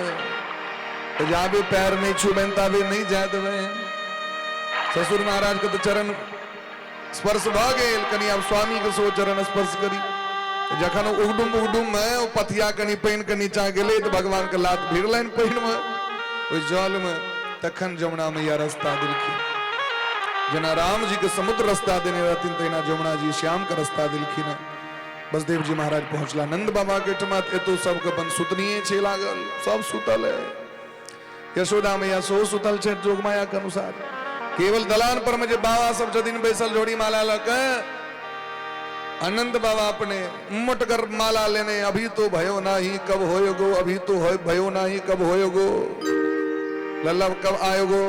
तो जाबे पैर नहीं छुबनि ताबे नहीं जाय देबै। ससुर महाराज के तो चरण स्पर्श भऽ गेल, कनि आब स्वामी के सेहो चरण स्पर्श करी। जखन उगडुम उगडुम में ओ पथिया कनि पानि के नीचा गेलै तऽ भगवान के लात भिड़लनि पानि में, ओहि जल में, तखन जमुना मैया रास्ता देलखिन। जेना राम जी के समुद्र रास्ता देने रहथिन तहिना जमुना जी श्याम के रास्ता देलखिन। बसदेव जी महाराज पहुँचला नंद बाबा के ठमा, एतो सबके अपन सुतनिए छै लागल, सब सुतल है। यशोदा मैया सेहो सुतल छै जोग माया के अनुसार। केवल दलान पर में जे बाबा सब छथिन बैसल जोड़ी माला लऽ के, आनंद बाबा अपने मोटगर माला लेने, अभी तो भयो नाही कब होयोगो, अभी तो हो भयो नाही कब होयोगो, लल्ला कब आयोगो,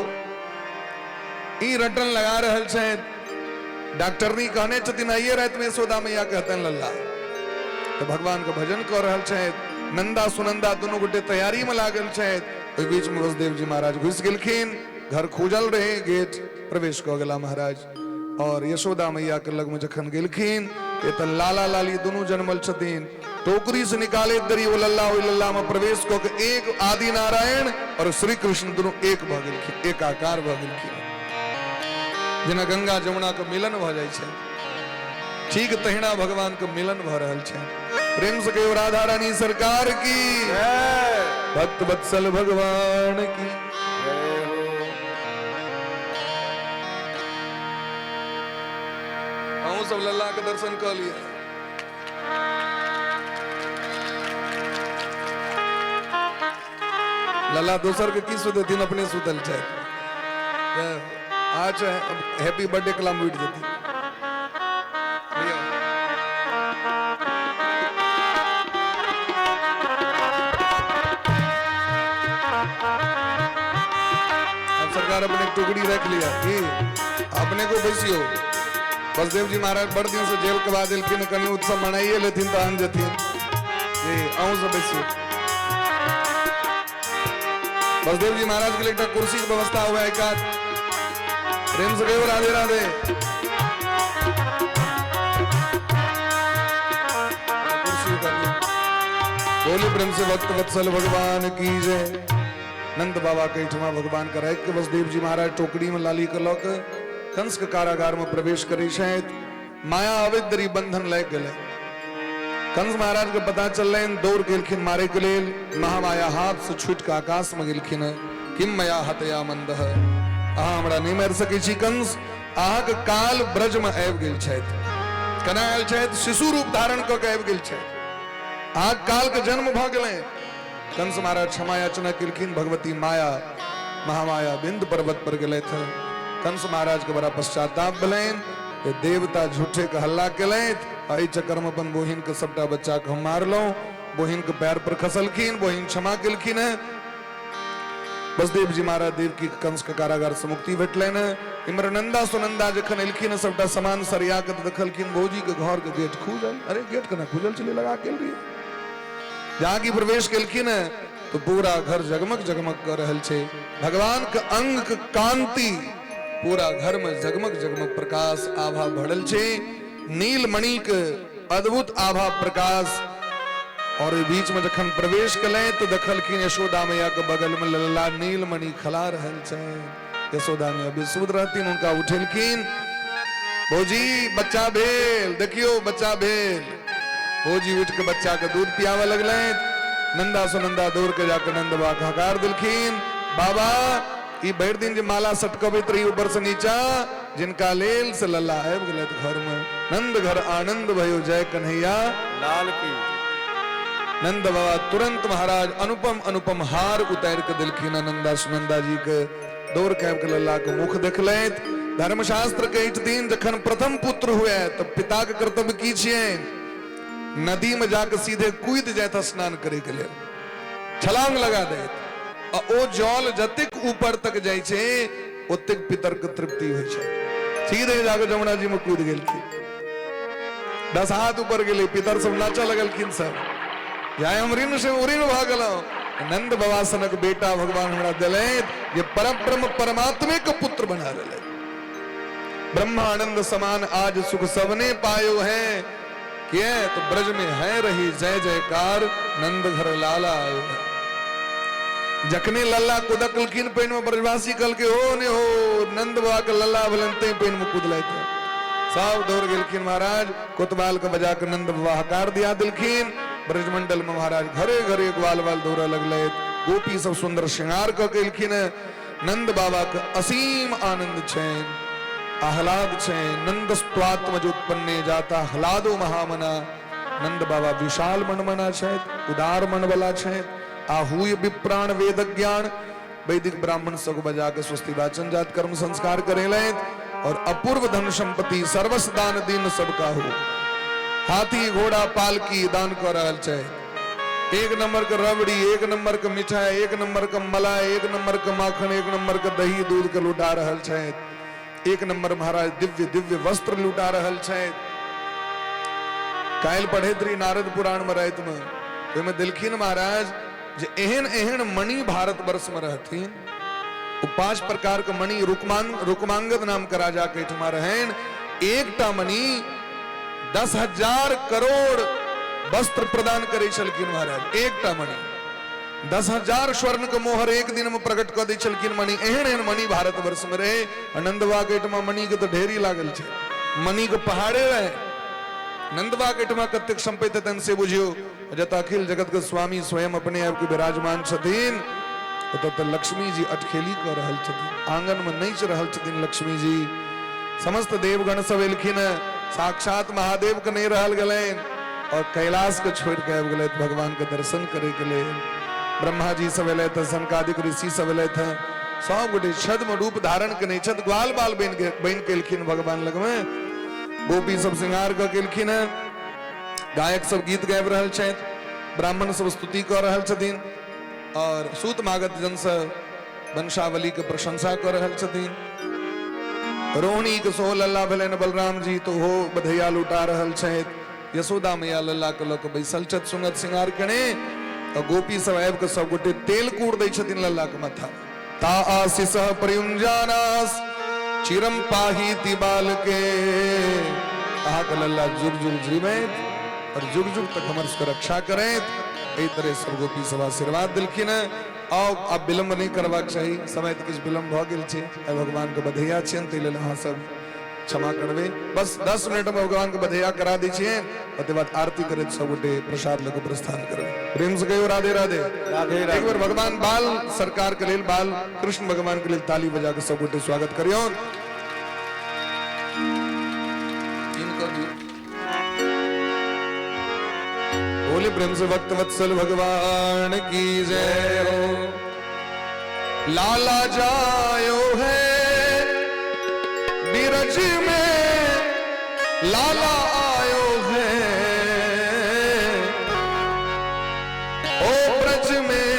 ई रटन लगा रहल छथि। डॉक्टरनी कहने छथिन आइए राति में यशोदा मैया कहतन लल्ला, तो भगवान के भजन कऽ रहल छथि। नंदा सुनंदा दुनू गोटे तैयारी में लागल छथि। ओहि बीच में वसुदेव जी महाराज घुसि गेलखिन, घर खुजल रहे गेट, प्रवेश कऽ गेला महाराज। और यशोदा मैया के लग में जखन गेलखिन एतऽ लाला लाली दुनू जन्मल छथिन, टोकरी से निकाले दरी ओ लल्ला ओहि लल्ला में प्रवेश कऽ के एक आदि नारायण और श्री कृष्ण दुनू एक भऽ गेलखिन, एकाकार भऽ गेलखिन। जेना गंगा जमुना के मिलन भऽ जाइ छै ठीक तहिना भगवान के मिलन भऽ रहल छै। प्रेम से कहियो राधा रानी सरकार की, भक्त वत्सल भगवान की। अहूँ सब लल्ला के दर्शन कऽ लिअ। लल्ला दोसर के की सुतेथिन, अपने सुतल छथि। अच्छा हैप्पी बर्थडे कलाम उठि जेथिन। अब सरकार अपने टुकड़ी रख लिया की अपने को बैसियो। बसदेव जी महाराज बड़ दिन से जेल के बाद एलखिन, कनि उत्सव मनाइए लेथिन तहन जेथिन। जी अहूँ सब बैसियो। बसदेव जी महाराज के लिए एक कुर्सी के व्यवस्था हुआ है। प्रेम से कहियो राधे राधे। बोले प्रेम से भक्त वत्सल भगवान की जय। नंद बाबा के ठमा भगवान के राखि के वसुदेव जी महाराज टोकरी में लाली के लऽ के कंस के कारागार में प्रवेश करै छथि। माया अवैध बंधन लागि गेलै। कंस महाराज के पता चललनि, दौड़ गेलखिन मारे के लेल। महामाया हाथ से छूटि के आकाश में गेलखिन। किम मया हतया मंदह, अहाँ हमरा नहीं मारि सकै छी कंस, अहाँके काल ब्रज में आबि गेल छथि। केना आयल छथि? शिशु रूप धारण कऽ के आबि गेल छथि। अहाँके काल के जन्म भऽ गेलै। कंस महाराज क्षमा याचना केलखिन। भगवती माया महामाया बिंद पर्वत पर गेलथि। कंस महाराज के बड़ा पश्चाताप भेलनि, देवता झूठे के हल्ला केलथि, एहि चक्कर में अपन बहिन के सबटा बच्चा के हम मारलहुँ। बहिन के पैर पर खसलखिन, बहिन क्षमा केलखिन। बसदेव जी महाराज देवकी कंस के कारागार से मुक्ति भेटलनि। इम्हर नंदा सुनंदा जखन एलखिन सबटा सामान सरिया के देखलखिन भौजी के घर के गेट खुजल। अरे गेट केना खुजल छलै, लगा के रहियै। जहाँ की प्रवेश केलखिन तो पूरा घर जगमग जगमग कर रहल छै। भगवान के अंग के कांति पूरा घर में जगमग जगमग प्रकाश आभा भरल छै। नीलमणि के अद्भुत आभा प्रकाश। और बीच में जखन प्रवेश केलनि तो देखलखिन यशोदा मैया के बगल में लल्ला नीलमणि खला रहल छै। यशोदा मैया बेसुध रहथिन, उनका उठेलखिन। भौजी बच्चा भेल, देखियो बच्चा भेल। भौजी उठ के बच्चा के दूध पियावे लगलनि। नंदा सुनंदा दौड़ के जाके नंद बाबा के हकार देलखिन। बाबा ई भरि दिन जे माला सटकबैत रही ऊपर से नीचा, जिनका लेल से लल्ला आबि गेलथि घर में। नंद घर आनंद भयो जय कन्हैया लाल की। नंद बाबा तुरंत महाराज अनुपम अनुपम हार उतार के दिलखिन नंदा सुनंदा जी के। दौड़ के आबि के लल्ला के मुख देखलथि। धर्मशास्त्र कहै छथिन जखन प्रथम पुत्र हुए तऽ पिता के कर्तव्य की छियै? नदी में जाके सीधे कूदि जाइत स्नान करे के लेल, छलांग लगा दैत, आ ओ जल जतेक ऊपर तक जाइ छै ओतेक पितर के तृप्ति होइ छै। सीधे जाके जमुना जी में कूद गेलखिन, 10 हाथ ऊपर गेलै, पितर सब नाचऽ लगलखिन सब, जाय हम ऋण से उऋण भऽ गेलहुँ, नंद बाबा सनक बेटा भगवान हमरा देलथि जे परब्रह्म परमात्मे के पुत्र बना देलथि। ब्रह्मानंद समान आज सुख सबने पायो है, किए तो ब्रज में है रही जय जयकार, नंद घर लाला आयो है। जखने लल्ला कुदकलखिन पानि में, ब्रजवासी कहलकै हो ने हो, नंद बाबा के लल्ला भेलनि तैं पानि में कुदलथि। सब दौड़ गेलखिन महाराज, कोतवाल के बजा के नंद बाबा हकार दिया देलखिन। ब्रजमंडल में महाराज घरे घरे ग्वाल बाल दौड़े लगलथि, गोपी सब सुंदर श्रृंगार कऽ के एलखिन। नंद बाबा के असीम आनंद छनि, आह्लाद छनि। नंदस्त्वात्मज उत्पन्ने जाता आह्लादो महामना। नंद बाबा विशाल मनमना छथि, उदार मनवला छथि। आहूय विप्राण वेद ज्ञान, वैदिक ब्राह्मण सब बजा के स्वस्ति वाचन जात कर्म संस्कार करेलथि। और अपूर्व धन संपत्ति सर्वस्व दान दीन सबका हो, हाथी घोड़ा पालकी दान कर रहल छै। एक नंबर के रबड़ी, एक नंबर के मिठाई, एक नंबर के मलाई, एक नंबर के माखन, एक नंबर के दही दूध के लुटा रहल छै। एक नंबर महाराज दिव्य दिव्य वस्त्र लुटा रहल छै। काल्हि पढ़ैत रही नारद पुराण में राति में, ओहिमे देलखिन महाराज जे एहन एहन मणि भारत वर्ष में रहथिन। ओ 5 प्रकार के मणि रुक्मांगद नाम के राजा के एहिठमा रहनि। एकटा मणि 10,000 करोड़ वस्त्र प्रदान करै छलखिन महाराज। एकटा मणि 10,000 स्वर्ण के मोहर एक दिन में प्रकट कऽ दै छलखिन मणि। एहन एहन मणि भारत वर्ष में रहे। नंदवा के एहिठमा मणि के तऽ ढेरी लागल छै, मणि के पहाड़े रहे। नंदवा के एहिठमा कतेक संपत्ति हेतनि से बुझियौ। जतऽ अखिल जगत के स्वामी स्वयं अपने आप के विराजमान छथिन, ओतऽ तऽ लक्ष्मी जी अटखेली कऽ रहल छथिन, आंगन में नाचि रहल छथिन लक्ष्मी जी। समस्त देवगण सब एलखिन, साक्षात महादेव के नहीं रहल गेलनि और कैलाश के छोड़ के आबि गेलथि भगवान के दर्शन करे के लेल। ब्रह्मा जी सब एलथि, सनकादिक ऋषि सब एलथि, सब गोटे छद्म रूप धारण केने छथि, ग्वाल बाल बनि के एलखिन भगवान लगमे। गोपी सब श्रृंगार कऽ के एलखिन, गायक सब गीत गाबि रहल छथि, ब्राह्मण सब स्तुति कऽ रहल छथिन और सूत मागत जन सब वंशावली के प्रशंसा कऽ रहल छथिन। रोहिणी के सोहो लल्ला भेलनि बलराम जी तो हो बधैया लुटा रहल छथि। यशोदा मैया लल्ला के लऽ के बैसल छथि सुंगत श्रृंगार केने। और गोपी सब आबि के सब गोटे तेल कूड़ दै छथिन लल्ला के माथा। ता आशीष प्रयुंजानास चिरम पाही ति बाल के। अहाँ के लल्ला जुग जुग जीवैत और जुग जुग तक हमर सबके रक्षा करैत। एहि तरह सब गोपी सब आशीर्वाद देलखिन। आउ आब विलम्ब नहीं करबाक चाही, समय तऽ किछु विलम्ब भऽ गेल छै। आइ भगवान के बधैया छियनि, ताहि लेल अहाँ सब क्षमा करबै। बस 10 मिनट में भगवान के बधैया करा दै छियनि, ओकर बाद आरती करैत सब गोटे प्रसाद लऽ के प्रस्थान करबै। प्रेम से कहियो राधे राधे। राधे राधे। एक बेर भगवान बाल सरकार के लेल, बाल कृष्ण भगवान के लेल ताली बजा के सब गोटे स्वागत करियौन। बोले प्रेम से भक्त वत्सल भगवान की जय हो। लाला जायो है बिरज में, लाला आयो है ओ ब्रज में,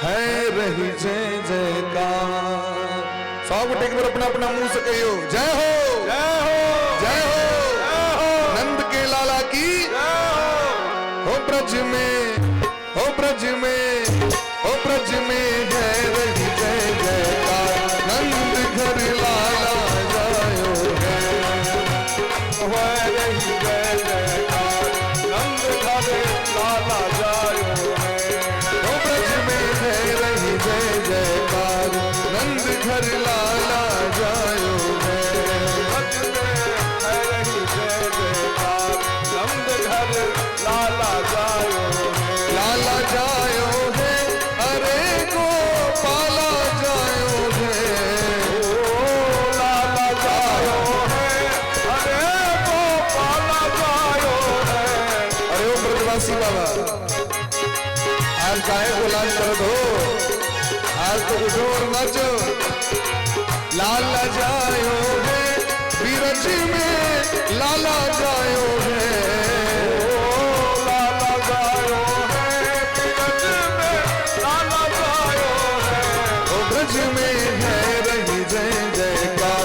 है रही जय जयकार। सब गोटे एक बेर अपना अपना मुंह से कहियो जय हो, जय हो, जय हो, जय हो, नंद के लाला की जय हो। हो ब्रज में, हो ब्रज में, हो ब्रज में है रही जय जयकार, नंद घर लाला जायो है। हो रही जय जयकार, नंद घर लाला जायो है। हो ब्रज में है रही जय जयकार, नंद घर लाला जायो है। ब्रज में है रही जय जयकार, नंद घर लाला जायो है। लाला जायो है, अरे गोपाला जायो है। ओ लाला जायो है, अरे गोपाला जायो है। अरे ओ ब्रजवासी बाबा, आज काहे को लाज करत हो? आज तो उठो और नाचो। लाला जायो है बीरज में, लाला जायो है, लाला जायो है बीरज में, लाला जायो है। ओ ब्रज में है रही जय जयकार,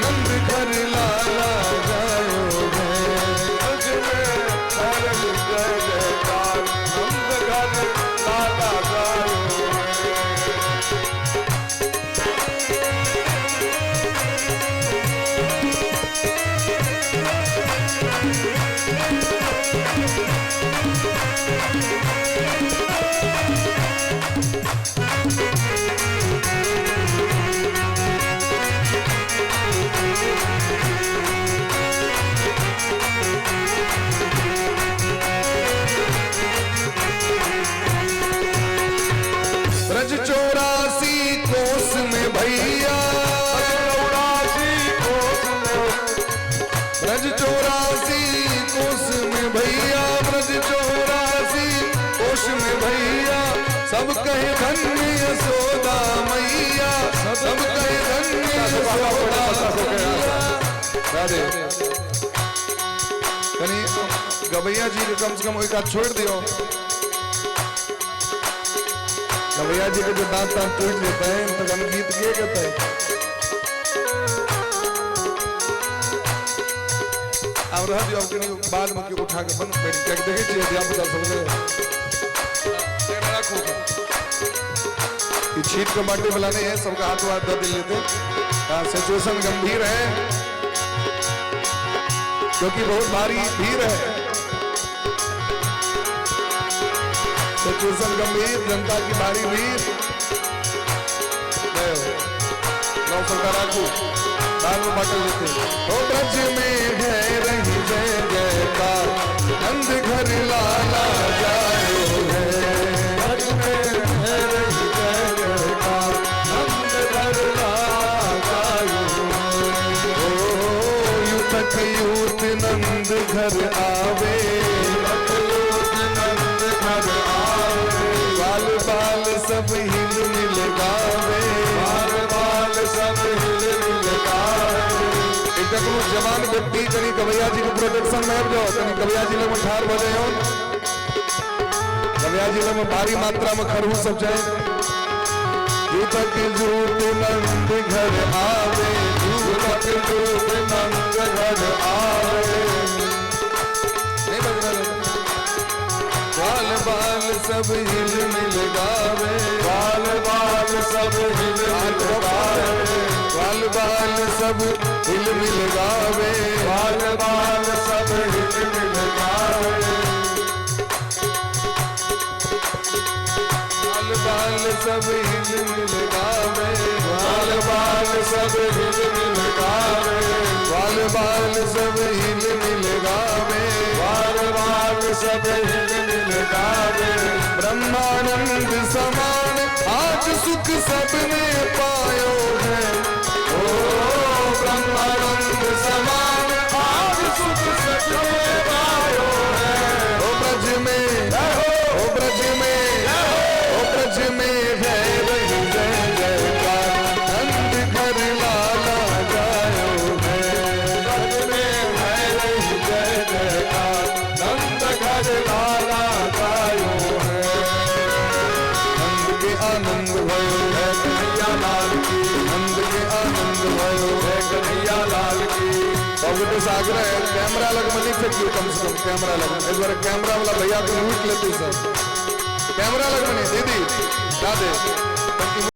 नंद घर लाला जायो है। ब्रज में है रही जय जयकार, नंद घर लाला जायो है। ब्रज 84 कोस में भैया, 84 कोस में, ब्रज 84 कोस में भैया, ब्रज 84 कोस में भैया, सब कहे धन्य यशोदा मैया, सब कहे धन्य यशोदा मैया। राधे कनी गवैया जी के कम से कम एक हाथ छोड़ दियो। गवैया जी के जो दांत दांत टूट जाते हैं तो हम गीत के कहते हैं। अब रह दियो, अब कनी बाद में क्यों उठा के बन बैठ के देखे छियै धिया पुता सब के ये छीट के बांटे वाला नहीं है, सबका हाथ वाथ दे लेते। सिचुएशन गंभीर है क्योंकि बहुत भारी भीड़ है। सिचुएशन गंभीर, जनता की भारी भीड़। जय हो। 900 का राखू बाद में बांटल लेते। ओ ब्रज में है रही जय जयकार, नंद घर लाला जायो है। ब्रज में है रही जय जयकार, नंद घर लाला जायो है। ओ यूथक यूथ नंद घर आवे, यूथ नंद घर आवे, बाल बाल सब हिल मिल गावे, बाल बाल सब हिल मिल गावे। एकटा कोनो जवान व्यक्ति कनी गवैया जी के प्रोटेक्शन में आबि जाओ, कनी गवैया जी लग में ठाढ़ भऽ जाइयो। गवैया जी लग में भारी मात्रा में खरहू सब जाए। यूथक यूथ नंद घर आवे, यूथक यूथ नंद घर आवे, नहीं बज रहा। बाल बाल सब हिल मिल गावे, बाल बाल सब हिल मिल गावे, बाल बाल सब हिल मिल गावे, बाल बाल सब हिल मिल गावे, बाल बाल सब हिल मिल गावे, बाल बाल सब हिल मिल गावे, बाल बाल सब हिल मिल गावे, बाल बाल सब हिल मिल गावे। ब्रह्मानंद समान आज सुख सबने पायो है। ओ ब्रह्मानंद समान आज सुख सबने पायो है। ओ ब्रज में, ओ ब्रज में, ओ ब्रज में है रही जय जयकार, नंद घर लाला जायो है। ब्रज में है रही जय जयकार, नंद घर लाला जायो है। नंद के आनंद भयो जय कन्हैया लाल की, नंद के आनंद भयो, जय कन्हैया लाल की। सब गोटे से आग्रह है कैमरा लग में नहीं फेंकियो, कम से कम कैमरा लग में। इस बार कैमरा वाला भैया को लूट लेते सब। कैमरा लग में नहीं दीदी, दादे।